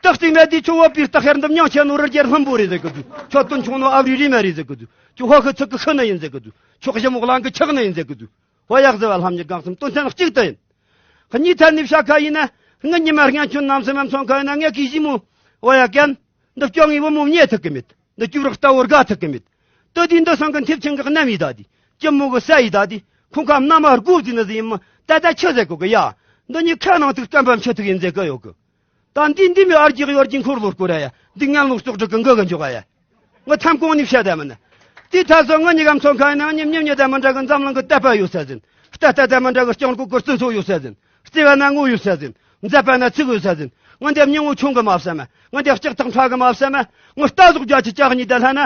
རྟགས་གཅིག་མེད་དི་ཆུ་བོ་པའི་རྟགས་ཤར་འདམ་མྱང་ཆེ་ནོ་རི་རྒྱལ་ལྷུན་པོ་རེ་ཟིག་གི་ཟུ། ཆོ་དོན་ཆུང་ནོ་ཨ་རི་རི་མ་རེ་ཟིག་གི་ཟུ། ཆུ་ཧོ་ཁི་ཚིག་གི་ཤི་ནི་ཡིན་ཟིག་གི་ཟུ། ཆོག་ཞི་མོ་གླང་གི་ཆག་ནི་ཡིན་ཟིག་གི་ཟུ། ཧོ་ཡག་ཟེར་བ་ལྷམ་ཉི་གང་སམ་དོན་ཚན་གཅིག་ཏུ་ཡིན། གཉིས་ཐད་ནི་བྱ་ཁ་ཡིན་ན། ངི་ཉི་མ་རྔན་ཆུན་ནམ་སེམས་མཚོན་ཁ་ཡིན་ན་ངས་ཀྱི་ཞི་མོ། ཧོ་ཡ་ཀན། འདི་སྐྱོ་ངའི་བུ་མོ་ཉེ་ཐུག་གི་མེད། འདི་སྐྱུ་རག་ལྟ་བུ་དགའ་ཐུག་གི་མེད། ཏུ་དེ་འདི་སང་གི་མཐེབ་ཆེན་གི་གནམ་ཡི་ད་དེ། སྐྱི་མོ་གི་ས་ཡི་ད་དེ། ཁོང་ཁ་མནའ་མ་རྒོབ་དེ་ནི་ཟི་ཡིན་མ་ད་ད་ཆི་ཟེར་གོ་གི་ཡ། འདི་ཉི་ཁ་ནང་ཐུག་སྐམ་པ་མཆུ་ཐུག་ཡིན་ཟེར་གི་ཡོད་གི། ད་འདི་འདི་མི་ཨར་གྱི་ཡོར་གྱི་འཁོར་ལོར་བསྐོར་ཡ། འདི་ངན་ལོག་སོག་སྒྲིག་གི་འགུ་གི་འཇོག་ཡ། ངི་ཐམ་གོང་ནས་བཤད་ད་མིན། དེ་ཐ་སོ་ངི་ཉི་གམ་ཚོ་ཁ་ནང་ཉིམ་ཉིམ་ཉི་ད་མི་འདྲ་གི་འཛམ་གླིང་གི་དད་པ་ཡོད་ས་ཟིན། ལྟ་ལྟ་ད་མི་འདྲ་གི་སྤྱང་ཀོ་གི་རྩི་ཚོ་ཡོད་ས་ཟིན། རྩེ་བ་ན་ངོ་ཡོད་ས་ཟིན། མཛད་པ་ན་ཚིག་ཡོད་ས་ཟིན། ངི་འདེབས་ཉིན་ངོ་ཆུང་གི་མ་བསམ། ངི་འདེབས་ལྕགས་ཐག་ཕྲ་གི་མ་བསམ། ངི་རྟ་ཟོག་རྒྱ་ཆི་ལྕགས་གཉིས་ད་ལྷ་ན།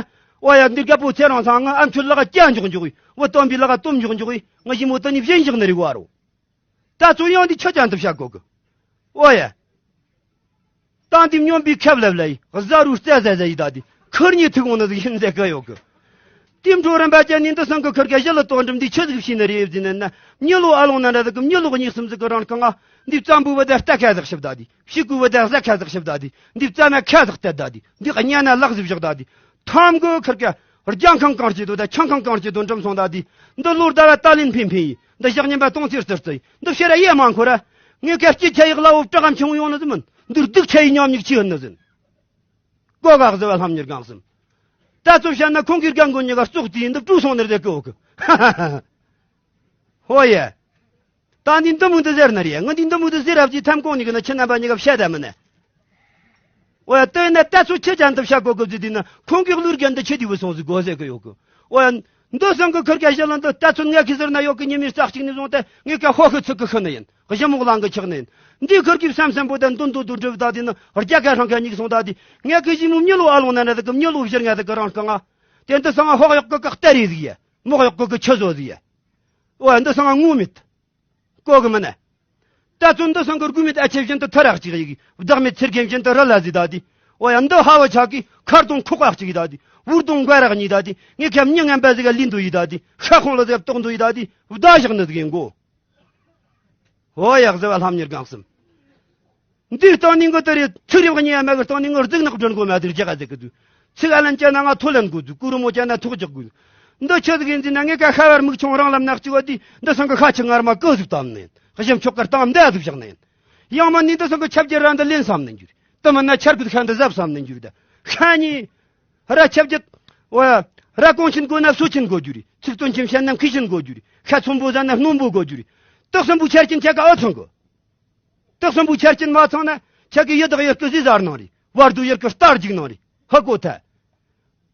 ཨོ་ཡ་འདི་རྒད་པོ་ཚེ་རིང་ཚང་ངི་ཨ་མཆོད་ལག་སྐྱ་འཇོག་འཇོག་ཡི། བུ་སྟོན་པའི་ལག་སྟོབས་འཇོག་འཇོག་ཡི། ངི་ཞི་མོ་དུ་ནི་བཞིན་བཞག་ནི་རིག་བ་རོ། ད་ཚོ་ཡང་འདི་ཆི་ཅན་དུ་བཤད་གོ་གི། ཨོ་ཡ། ཏང་འདི་སྨྱོན་པའི་ཁབ་ལབ་ལ་ཡི་གཟའ་རུ་རྩེ་ཟ་ཟ་ཡི་ད་དི་ཁུར་ཉི་ཐུག་འོང་ན་ཟིག་ཡིན་ཟེར་གི་ཡོད་གི། དེ་འཕྲོ་རིམ་པ་ཅན་ནི་འདི་སང་གི་ཁུར་ག་གཞི་ལ་དོན་འགྲུབ་འདི་ཆི་ཟིག་བྱས་ནི་རེད་ཟེར་ནི་ན། མྱི་ལོ་ཨ་ལོང་ན་འདྲ་ཟིག་གི་མྱི་ལོ་གཉིས་གསུམ་ཟིག་གི་རང་རྐང་ང་འདི་བཙན་པོའི་བུ་དེ་རྟ་ཁ་ཟིག་ཞིབ་ད་དེ། ཕྱུག་པོའི་བུ་དེ་གཟའ་ཁ་ཟིག་ཞིབ་ད་དེ། འདི་བཙན་ན་ཁ་ཟིག་གཏད་ད་དེ། འདི་གཉའ་ན་ལག་ཟིག་བཞག་ད་དེ། ཐམ་གི་ཁུར་ག་རྒྱང་ཁང་གང་སྐྱེ་དོ་ད་ཆང་ཁང་གང་སྐྱེ་དོ་འགྲིམ་སོང་ད་དེ། འདི་ལོ་ཟླ་བ་ཏ་ལིན་ཕིན་ཕིན་ཡིན། འདི་ཞག་ཉིན་པ་སྟོང་ཚེར་ཙིར་ཙི་ཡིན། འདི་ཕྱིར་ར་ཡེ་མ་འཁོར་ར། ངས་ཁ་སྐྱིད་ཆ་ཡིག་ལ་འོབ་སྐྲག་གམ་ཆུང་ཡོང་ནི་ཟིན་མིན། འདིར་སྡུག་ཆ་ཡི་ཉམས་ཉིག་ཆི་ཡིན་ནི་ཟིན། ཀོ་ག་གཟི་བ་ལྷམ་གཉེར་གང་གསུམ། ད་ཚོ་བཤད་ན་ཁོང་གིས་རྒན་མགོ་གཉིས་ཀ་བཙོག་དེ་ཡིན་འདི་བཀྲུ་སོང་ནི་རེད་གི་འོ་གི། ཧོ་ཡེ། ད་འདི་འདི་མོ་འདི་ཟེར་ནི་རེད། ང་འདི་འདི་མོ་འདི་ཟེར་རབས་ཀྱི་ཐམ་གོང་ནི་གི་ན་ཁྱི་རྣམ་པ་གཉིས་ཀ་བཤད་ད་མི་ནི། ཨོ་ཡ། དེ་ན་ད་ཚོ་ཁྱི་ཅན་དུ་བཤད་གོ་གི་ཟེར་དུས་ན་ཁོང་གི་གླུ་རྒན་འདི་ཁྱི་དེ་བུ་སོང་ཟིག་གོ་ཟེར་གི་ཡོད་གི། ཨོ་ཡ། འདི་སང་གི་ཁུར་ག་ཞི་ལ་འདི་ད་ཚོ་ངས་གི་ཟེར་ན་ཡོད་གི། ཉི་མའི་རྩ་གཅིག་ནས་བཟུང་སྟེ་ངས་ཀ་ཧོ་ཁི་ཚིག་གི་ཤི་ནི་ཡིན། གཞི་མོག་ལང་གི་ཆགས་ནི་ཡིན། འདི་ཁུར་གི་བསམ་བསམ་པོ་ད་འདུན་འདུ་འདུ་འགྲུབ་ད་དེ་ནི་རྒྱ་ག་ཧྲང་ག་ཉིག་སོང་ད་དེ། ངས་གི་ཞི་མོ་མྱི་ལོ་ཨ་ལོང་ན་ན་ཟིག་གི་མྱི་ལོ་བཞི་ལྔ་ཟིག་གི་རང་རྐང་ང་། དེ་འདི་སང་ང་ཧོག་གཡོག་གི་སྟ་རེ་ཟིག་ཡ། མོག་གཡོག་གི་ཆུ་བཟོ་ཟིག་ཡ། ཨོ་ཡ། འདི་སང་ང་ངུ་མེད། གོ་གི་མིན་ན། ད་ཚོ་འདི་སང་གི་རྒུ་མེད་ཨ་ཆེ་བཞིན་དུ་ཐ་རག་ཅིག་ཡིག་བདག་མེད་ཚེར་རྒན་བཞིན་དུ་རི་ལ་ཟིག་ད་དེ། ཨོ་ཡ། འདི་ཧ་བ་ཆག་གི་ཁར་དུང་ཁོག་ཨག་ཅིག་ད་དེ། འུར་དུང་མགོ་རག་གཉིས་ད་དེ། ངས་ཁ་མྱི་ངན་པ་ཟིག་ག་ལིན་དུ་ཡི་ད་དེ། ཤ་ཁོང་ལ་ཟིག་ག་བཏོག་འདུ་ཡི་ད་དེ། བདའ་བཞག་ནི་ཟིག་ཡིན་གོ། ཨོ་ཡ། གཟི་བ་ལྷམ་གཉེར་གང་གསུམ། འདིའི་སྟེང་ནས་ངོ་དེ་རེད། ཚིག་རེ་བ་གཉིས་ཡ་མ་གི་སྟེང་ནས་ངོ་རྫིག་ནག་སྒྲོན་གོ་མ་དེར་རྒྱ་ག་ཟེར་གི་འདུག་ཚིག་ཨ་ལན་བཅད་ན་ང་ཐོ་ལན་དགོས་འདུག་གུ་རུ་མོ་བཅད་ན་ཐོག་རྒྱག་དགོས་འདུག་འདི་ཆི་ཟིག་ཡིན་ཟེར་ན། ངས་ཀ་ཤ་བར་མིག་ཆུང་རང་ལམ་ནག་ཅིག་བ་དེ་འདི་སང་གི་ཤ་ཆི་ངར་མ་ཀི་ཟིག་བཏང་ནས་གཞི་མཆོག་གར་བཏང་འདི་ཟིག་བཞག་ནས། ཡང་མ་ནི་འདི་སང་གི་ཆབ་རྒྱལ་ར་འདི་ལེན་བསམ་ནས་འགྱུར། དེ་མིན་ན་ཆར་གི་ཤ་འདི་ཟབ་བསམ་ནས་འགྱུར། ད་ཤ་ནི། ར་ཆབ་རྒྱུད། ཨོ་ཡ། ར་གོང་ཆེན་དགོས་ན་སོ་ཆེན་དགོས་རྒྱུ་རེད། ཚིག་དོན་ཆེན་བཤད་ན་མཁས་ཆེན་དགོས་རྒྱུ་རེད། ཤ་ཚོན་པོ་ཟ་ན་རྣོན་པོ་དགོས་རྒྱུ་རེད། སྟག་གསུམ་པོའི་ཆ་རྐྱེན་ཁྱེད་ཀ་ཨ་ཚང་གི། སྟག་གསུམ་པོའི་ཆ་རྐྱེན་མ་ཚང་ན་ཁྱེད་ཀྱི་ཡི་དྭགས་ཡི་སྐུ་ཟས་ཟ་རྣང་རེད། བར་དུ་ཡི་སྐུ་རྟ་རྒྱུག་གནང་རེད། ཧ་གོ་ཐལ།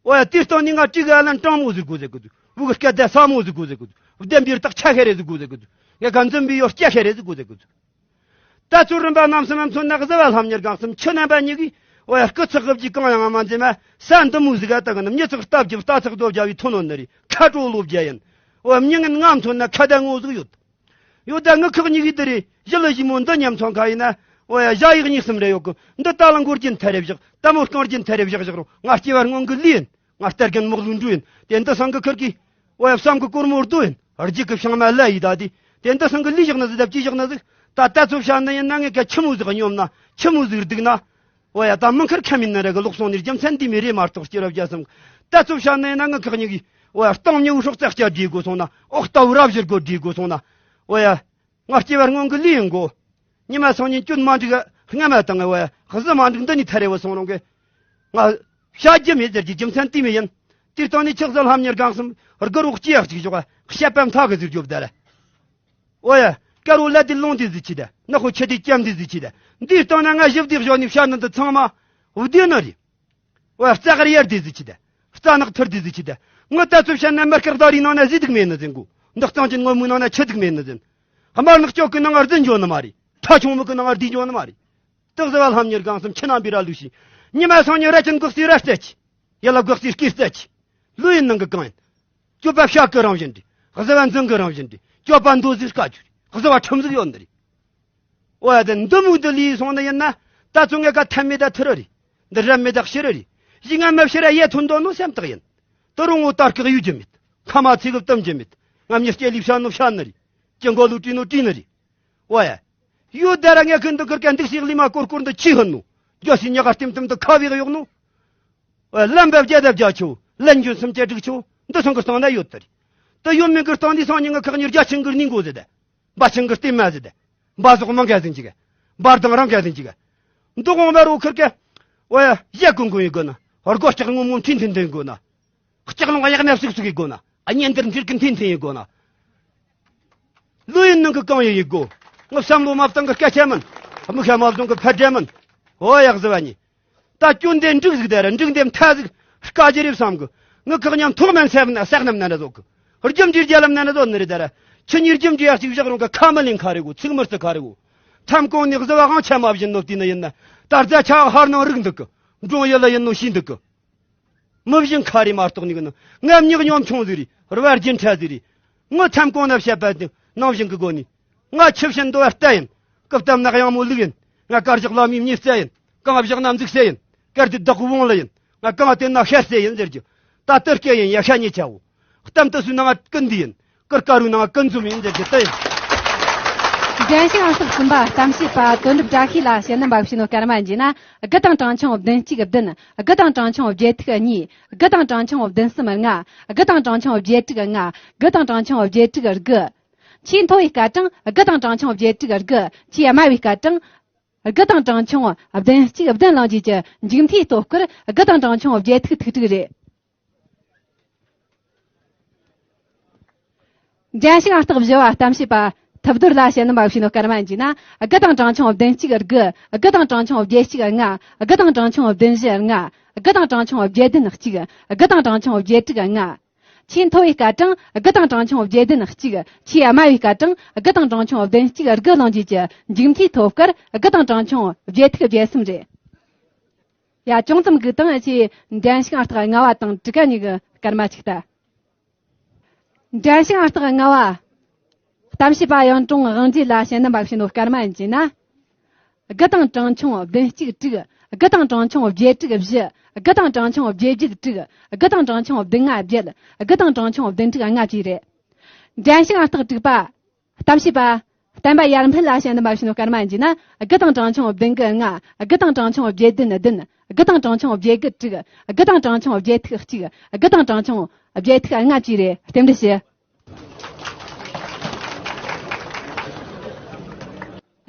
ཨོ་ཡ། དེའི་སྟེང་ནས་ང་དྲི་གི་ཨ་ལན་དྲང་མོ་ཟིག་དགོས་ཟེར་གི་འདུག་བུ་གི་སྐད་བརྡ་ཟབ་མོ་ཟིག་དགོས་ཟེར་གི་འདུག་བདེན་པའི་རྟགས་ཆ་ཤེས་རེ་ཟིག་དགོས་ཟེར་གི་འདུག་ངས་ཀ་འཛིན་པའི་ཡོ་སྐྱ་ཤེས་རེ་ཟིག་དགོས་ཟེར་གི་འདུག་ད་ཚོ་རིམ་པ་རྣམ་གསུམ་མཚོན་ན་གཟི་བ་ལྷམ་གཉེར་གང་གསུམ་ཁྱི་རྣམ་པ་གཉིས་ཀྱིས། ཨོ་ཡ། སྐུ་ཚེགས་གི་བརྒྱུད་གང་ཡང་མ་མཛད་མ་ས་འདི་མོ་ཟིག་ག་ད་གི་ནི་མྱི་ཚེགས་སྟབས་ཀྱིས་རྟ་ཚེགས་རྡོ་རྒྱ་བའི་ཐོན་ནོ་ནི་རེད། ཁ་དྲོ་ལོ་བརྒྱ་ཡིན། ཨོ་ཡ། མྱི་ངན་ང་མཚོན་ན་ཁ་བརྡ་ངོ་ཟིག་ཡོད། ཡོད། ད་ངི་ཁག་གཉིས་ཀྱིས་དེ་རེད། ཞི་ལི་ཞི་མོ་འདི་མཉམ་ཚོང་ཁ་ཡིན་ན། ཨོ་ཡ། ཞྭ་ཡིག་གཉིས་གསུམ་རེ་ཡོད་གི། འདི་ད་ལ་མགོ་རྒྱན་ཐ་རེ་བཞག་ད་མོ་རྐང་རྒྱན་ཐ་རེ་བཞག་བཞག་རུང་ང་སྐྱེ་བ་སྔོན་གི་ལུས་ཡིན། ང་སྟར་རྒན་མོག་ལུས་འགྲོ་ཡིན། དེ་འདི་སང་གི་ཁུར་གི། ཨོ་ཡ། བསམ་གི་སྒོར་མོ་རྡོ་ཡིན། རྒྱུད་གི་བྱང་མ་ལ་ཡི་ད་དེ། དེ་འདི་སང་གི་ལུས་བཞག་ན་ཟིག་ད་ཅི་བཞག་ན་ཟིག་ད་ལྟ་ཚོ་བྱ་ན་ཡིན་ན་ངས་ཀ་ཆི་མོ་ཟིག་སྙོམ་ན་ཆི་མོ་ཟིག་སྡུག་ན། ཨོ་ཡ། ད་མི་ཁར་ཁ་མིན་ན་ར་གི་ལོག་སོང་ནས་རྒྱུ་མཚན་འདི་མི་རེད་མ་གཏོགས་སྐྱེ་རབས་རྒྱ་སེམས་ད་ཚོ་བྱ་ན་ཡིན་ན་ངི་ཁག་གཉིས་ཀྱིས། ཨོ་ཡ། སྟོང་ཉི་འུ་སྲོག་རྩ་སྐྱ་བསྒྲིག་དགོས་སོང་ན། ཨོག་རྟ་བུ་རབ་བཞུར་དགོས་བསྒྲིག་དགོས་སོང་ན། ཨོ་ཡ། ང་སྐྱེ་བ་སྔོན་གི་ལུས་ཡིན་གོ། ཉི་མ་སང་ཉིན་སྐྱོན་མ་འགྲིག་སྔ་མ་དང་། ཨོ་ཡ། གཟི་མ་འགྲིག་འདི་ནི་ཐ་རེ་བ་སོང་རུང་གི། ང་བྱ་རྒྱུ་མེད་ཟེར་གྱི་རྒྱུ་མཚན་དེ་མི་ཡིན། དེར་བཏང་ནས་ཆགས་ཟ་ལྷམ་གཉེར་གང་གསུམ་དགུ་རོགས་སྐྱེ་ཡག་ཅིག་ཞོག་བཤད་པ་མཐའ་གི་ཟིག་རྒྱོབ་ད་ར། ཨོ་ཡ། དཀར་བོ་ལ་དེ་ལོང་དེ་ཟིག་ཆི་ད། ནག་པོ་ཆེ་དེ་སྐྱམ་དེ་ཟིག་ཆི་ད། འདིའི་སྟེང་ན་ང་ཞིབ་དེ་གཞོགས་ནས་བཤད་ནི་འདི་ཚང་མ་བདེ་ནི་རེད། ཨོ་ཡ། རྩ་གར་ཡར་དེ་ཟིག་ཆི་ད། རྩ་ནག་ཐུར་དེ་ཟིག་ཆི་ད། ངོ་ད་ཚོ་བཤད་ན་མར་སྐག་ད་རི་ནང་ན་ཟི་དུག་མེད་ནི་ཟིན་གོ། འདི་གཙང་ཅན་ངོ་མུ་ནང་ན་ཆི་དུག་མེད་ནི་ཟིན། དམར་ནག་ཅོག་གི་ནང་ང་རྫུན་འཇོག་ནི་མ་རེད། ཐ་ཆུང་མུ་གི་ནང་ང་རྡིས་འཇོག་ནི་མ་རེད། སྟག་གཟི་བ་ལྷམ་གཉེར་གང་གསུམ་ཁྱི་རྣམ་པའི་ར་ལུག་ཤི། ཉི་མ་སང་ཉིན་ར་ཅན་འགོག་རྩིས་ར་རྩད་ཆི། ཡ་ལ་འགོག་རྩིས་སྐྱིད་རྩད་ཆི། ལུས་ཡིན་ནང་གི་གང་ཡིན། སྤྱོད་པ་བཤགས་གི་རང་བཞིན་འདྲི། གཟི་བ་འཛིན་གི་རང་བཞིན་འདྲི། སྤྱོད་པ་མདོ་ཟིག་དཀའ་རྒྱུ་རེད། གཟི་བ་ཁྲིམས་ཟིག་ཡོད་འདི་རེད། ཨོ་ཡ། དེ་འདི་མོ་འདི་ལུས་སོང་ནི་ཡིན་ན། ད་ཚོ་ངས་ཀ་ཐབས་མེད་ད་ཐུ་རུ་རེད། འདི་རབ་མེད་ད་ཤི་རུ་རེད། ཞིག་ང་མ་ཤི་ར་ཡེ་ཐོན་འདོད་ནོ་སེམས་ཐག་ཡིན། དུ་རུང་ངོ་ལྟར་ཁག་ཡོད་རྒྱུ་མེད། ཁ་མ་ཚིག་གི་གཏམ་རྒྱུ་མེད། ང་མྱི་སྐྱེ་ལུས་བྱ་ནོ་བྱ་ནི་རེད། ཅི་མགོ་ལུ་བྲིས་ནོ་བྲིས་ནི་རེད། ཨོ་ཡ། ཡོད་ད་ར་ངས་ཁུན་འདི་ཁུར་ཀ་འདུག་ཞིག་ལི་མ་སྐོར་སྐོར་འདི་ཆི་ཧུན་ནོ། རྒྱ་སི་ཉག་ག་ལྟེམ་ལྟེམ་འདི་ཁ་བེག་གཡོག་ནོ། ཨོ་ཡ། ལམ་བབ་རྒྱ་ད་རྒྱ་ཆོ། ལན་རྒྱུན་སུམ་བཅད་དྲུག་ཆོ། འདི་སང་གི་སྟེང་ན་ཡོད་ད་རེད། དུ་ཡོད་མིན་གི་སྟེང་འདི་སང་ཉིན་ང་ཁག་གཉིས་རྒྱ་ཆིང་གི་སྙིང་གོ་ཟེ་ད། འབའ་ཆིང་གི་ལྟེམ་མ་ཟེ་ད། འབའ་ཟོག་མང་ག་ཟིན་ཅིག་འབའ་དང་རང་ག་ཟིན་ཅིག་འདུག་འོང་བ་རོ་ཁུར་ཀ། ཨོ་ཡ། ཡ་ཀུན་ཀུན་ཡི་གོ་ན། རྒོ་ལྕགས་ངོམ་ངོམ་ཐིན་ཐིན་ཐིན་གོ་ན། ལྕགས་ལོང་གཡག་ནབ་སུག་སུག་ཡི་གོ་ན། ཨ་ཉན་དེར་འདིར་ཀིན་ཐིན་ཐིན་ཡི་གོ་ན། ལུས་ཡིན་ནང་གི་གང་ཡི་ཡི་གོ། ངི་བསམ་བློ་མ་བཏང་གི་སྐད་ཆ་མིན། མི་ཤ་མ་བཟུང་གི་ཕ་འདྲེ་མིན། ཨོ་ཡག་ཟི་བ་ཉི། ད་སྐྱོན་དེ་འགྲིག་ཟིག་དེ་ར་འགྲིག་འདེམས་ཐ་ཟིག་དཀའ་རྒྱུ་རེད་བསམ་གི། ངི་ཁག་ཉམ་ཐོག་མན་སེབ་ན་ས་གནམ་ན་འདྲ་བཟོ་གི། རྒྱུ་འབྲས་རྒྱ་ལམ་ན་འདྲ་བཟོ་ནི་རེད་ད་ར། ཆུ་ཉིར་རྒྱུ་འབྲས་ཡག་ཅིག་བཞག་རུང་གི་ཁ་མི་ལེན་ཁ་རེ་གོ། ཚིག་མི་རྩི་ཁ་རེ་གོ། ཐམ་གོང་ནས་གཟི་བ་དབང་ཆ་མ་བཞིན་ནོ་བལྟས་ནི་ཡིན་ན། ད་རྫ་ཆ་ཧར་ནང་རིག་འདུག་གི། འབྲོང་ཡུལ་ལ་ཡིན་ནོ་ཤེས་འདུག་གི། མི་བཞིན་ཁ་རེ་མ་གཏོགས་ནི་གི་ནི། ང་མྱིག་ཉོམ་ཆུང་ཟིག་རེད། རུ་བ་རྒྱུན་ཕྲ་ཟིག་རེད། ངོ་ཐམ་གོང་ན་བཤད་པ་དེ་ནང་བཞིན་གི་སྒོ་ནས། ང་ཆུ་བཞིན་འདོ་བ་རྟ་ཡིན། སྐུ་བལྟམས་ན་གཡང་མོ་ལུག་ཡིན། ང་དཀར་ཞག་ལ་མིའི་མྱི་རྩ་ཡིན། གང་བཞག་ན་འཛུགས་སེ་ཡིན། དཀར་དེ་བདག་གི་བོང་ལ་ཡིན། ང་གང་བལྟས་ན་ཤ་རྩེ་ཡིན་ཟེར་རྒྱུ། ད་ ད་དེ་སྐད་ཡིན་ཡ་ཤ་ཉེ་ཆའོ། གཏམ་དུ་སུ་ནང་ཀུན་འདི་ཡིན། ཀར་ཀ་རུ་ནང་ཀུན་འཛོམས་ཡིན་རྒྱུ་དེ་ཡིན། འགྲན་ཞུགས་ཨང་རྟགས་གསུམ་པ་གཏམ་བཤད་པ་དོན་གྲུབ་བཀྲ་ཤིས་ལ་ཞལ་འདོན་པ་ཞུ་ནོ་སྐར་མ་ཡིན་ན། དགུ་དང་གྲངས་ཆུང་བདུན་གཅིག་བདུན། དགུ་དང་གྲངས་ཆུང་བརྒྱད་ཐིག་གཉིས། དགུ་དང་གྲངས་ཆུང་བདུན་གསུམ་ལྔ། དགུ་དང་གྲངས་ཆུང་བརྒྱད་དྲུག་ལྔ། དགུ་དང་གྲངས་ཆུང་བརྒྱད་དྲུག་དགུ། ཆེས་མཐོ་བའི་སྐར་གྲངས་དགུ་དང་གྲངས་ཆུང་བརྒྱད་དྲུག་དགུ། ཆེས་དམའ་བའི་སྐར་གྲངས་དགུ་དང་གྲངས་ཆུང་བདུན་གཅིག་བདུན་བླངས་རྗེས་ཀྱི་མཇུག་མཐའི་ཐོབ་སྐར་དགུ་དང་གྲངས་ཆུང་བརྒྱད་ཐིག་ཐིག་དྲུག་རེད། འགྲན་ཞུགས་ཨང་རྟགས་བཞི་བ་གཏམ་བཤད་པ་ཐབས་རྡོར་ལ་ཞལ་འདོན་པ་ཞུ་ནོ་སྐར་མ་ཡིན་ན། དགུ་དང་གྲངས་ཆུང་བདུན་གཅིག་དགུ། དགུ་དང་གྲངས་ཆུང་བརྒྱད་གཅིག་ལྔ། དགུ་དང་གྲངས་ཆུང་བདུན་བཞི་ལྔ། དགུ་དང་གྲངས་ཆུང་བརྒྱད་བདུན་གཅིག། དགུ་དང་གྲངས་ཆུང་བརྒྱད་དྲུག་ལྔ། ཆེས་མཐོ་བའི་སྐར་གྲངས་དགུ་དང་གྲངས་ཆུང་བརྒྱད་བདུན་གཅིག། ཆེས་དམའ་བའི་སྐར་གྲངས་དགུ་དང་གྲངས་ཆུང་བདུན་གཅིག་དགུ་བླངས་རྗེས་ཀྱི་མཇུག་མཐའི་ཐོབ་སྐར་དགུ་དང་གྲངས་ཆུང་བརྒྱད་ཐིག་བརྒྱད་གསུམ་རེད། ཡ། ཅུང་ཙམ་སྒུག་དང་། ཆེས་འགྲན་ཞུགས་ཨང་རྟགས་ལྔ་བ་དང་དྲུག་ག་གཉིས་ཀྱི་སྐར་མ་གཅིག་ལྟ། འགྲན་ཞུགས་ཨང་རྟགས་ལྔ་བ། གཏམ་བཤད་པ་གཡུང་དྲུང་དབང་རྒྱལ་ལ་ཞལ་འདོན་པ་ཞུ་ནོ་སྐར་མ་ཡིན་ན། དགུ་དང་གྲངས་ཆུང་བདུན་གཅིག་དྲུག། དགུ་དང་གྲངས་ཆུང་བརྒྱད་དྲུག་བཞི། དགུ་དང་གྲངས་ཆུང་བརྒྱད་བརྒྱད་དྲུག། དགུ་དང་གྲངས་ཆུང་བདུན་ལྔ་བརྒྱད། དགུ་དང་གྲངས་ཆུང་བདུན་དྲུག་ལྔ་བཅས་རེད། འགྲན་ཞུགས་ཨང་རྟགས་དྲུག་པ། གཏམ་བཤད་པ། བསྟན་པ་ཡར་འཕེལ་ལ་ཞལ་འདོན་པ་ཞུ་ནོ་སྐར་མ་ཡིན་ན། དགུ་དང་གྲངས་ཆུང་བདུན་དགུ་ལྔ། དགུ་དང་གྲངས་ཆུང་བརྒྱད་བདུན་བདུན། དགུ་དང་གྲངས་ཆུང་བརྒྱད་དགུ་དྲུག། དགུ་དང་གྲངས་ཆུང་བརྒྱད་ཐིག་གཅིག། དགུ་དང་གྲངས་ཆུང་བརྒྱད་ཐིག་ལྔ་བཅས་རེད། རྟེན་འབྲེལ་ཞུ།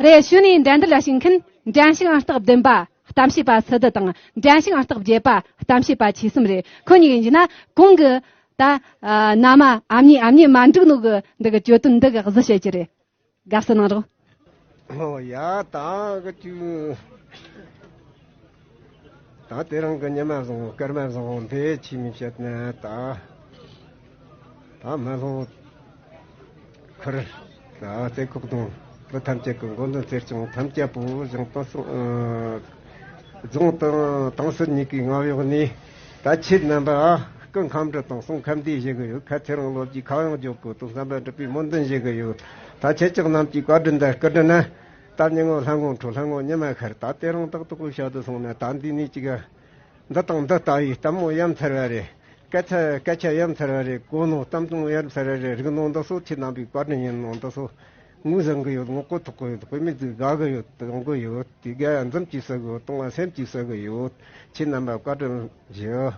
རེད། ཞུ་ནས་འགྲན་བསྡུར་ལ་ཞུགས་མཁན་འགྲན་ཞུགས་ཨང་རྟགས་བདུན་པ་གཏམ་བཤད་པ་སི་ཏུ་དང་། འགྲན་ཞུགས་ཨང་རྟགས་བརྒྱད་པ་གཏམ་བཤད་པ་ཆོས་གསུམ་རེད། ཁོ་གཉིས་ཀྱིས་ཡིན་ན་གོང་གི་ད་ཨ་མནའ་མ་ཨ་མྱེས་ཨ་མྱེས་མ་འགྲིག་ནོ་གི་འདི་གི་གྱོད་དོན་འདི་གི་གཟི་བཤད་ཀྱི་རེད། དགའ་བསུ་གནང་རོགས། ཨོ་ཡ། ད་གི་ཅུ། ད་དེ་རིང་གི་ཉི་མ་བཟང་བོ་སྐར་མ་བཟང་བོ་འདི་ཆི་མོ་བཤད་ན། ད་ད་མ་ལྷོ་ཁུར། ད་རྩེ་ཁོག་དང་བུ་ཐམས་ཅད་ཀྱི་མགོ་འདོན་རྩེར་ཆུང་ཐམས་ཅད་པོ་བཞེངས་བཏང་སོང་། ཨ་རྫོང་དང་ཏང་སྲིད་གཉིས་ཀའི་མངའ་འོག་ནས། ད་ཁྱེད་རྣམ་པ་སྐུ་ཁམས་འདྲི་དང་གསུང་ཁམས་བདེ་ཞུ་གི་ཡོད། ཁ་ཚེ་རིང་ལོ་རྒྱུས་ཁ་གཡང་འཇོག་གི་དང་བསམ་པ་འགྲུབ་པའི་སྨོན་འདུན་ཞུ་གི་ཡོད། ད་ཁྱེད་ཅག་རྣམས་ཀྱི་བཀའ་དྲིན་དང་སྐུ་དྲིན་ན། ད་ཉིན་ངོ་ལྷ་ངོ་འཕྲོ་ལྷ་ངོ་ཉི་མ་ཤར། ད་དེ་རིང་ཏག་ཏག་གི་ཤ་དུ་སོང་ན། ད་འདི་ནས་ཅིག་འདི་དང་འདི་ལྟ་བུའི་གཏམ་མོ་ཡ་མཚར་བ་རེད། སྐད་ཆ་སྐད་ཆ་ཡ་མཚར་བ་རེད། གོ་ནོ་གཏམ་དང་ཡ་མཚར་བ་རེད། རིག་ནོ་འདི་ཚོ་ཁྱེད་རྣམ་པའི་བཀའ་དྲིན་ཡིན་ནོ། འདི་ཚོ་ངོས་བཟང་གི་ཡོད། ངོ་ལྐོག་ཐོག་གི་ཡོད། དཔེ་མི་ཚོས་དགའ་གི་ཡོད། ཡོང་གི་ཡོད། དེ་ག་འཛུམ་གྱིས་བསུ་གི་ཡོད། གཏོང་བ་སེམས་ཀྱིས་བསུ་གི་ཡོད། ཁྱེད་རྣམ་པ་བཀའ་དྲིན་ཞུ།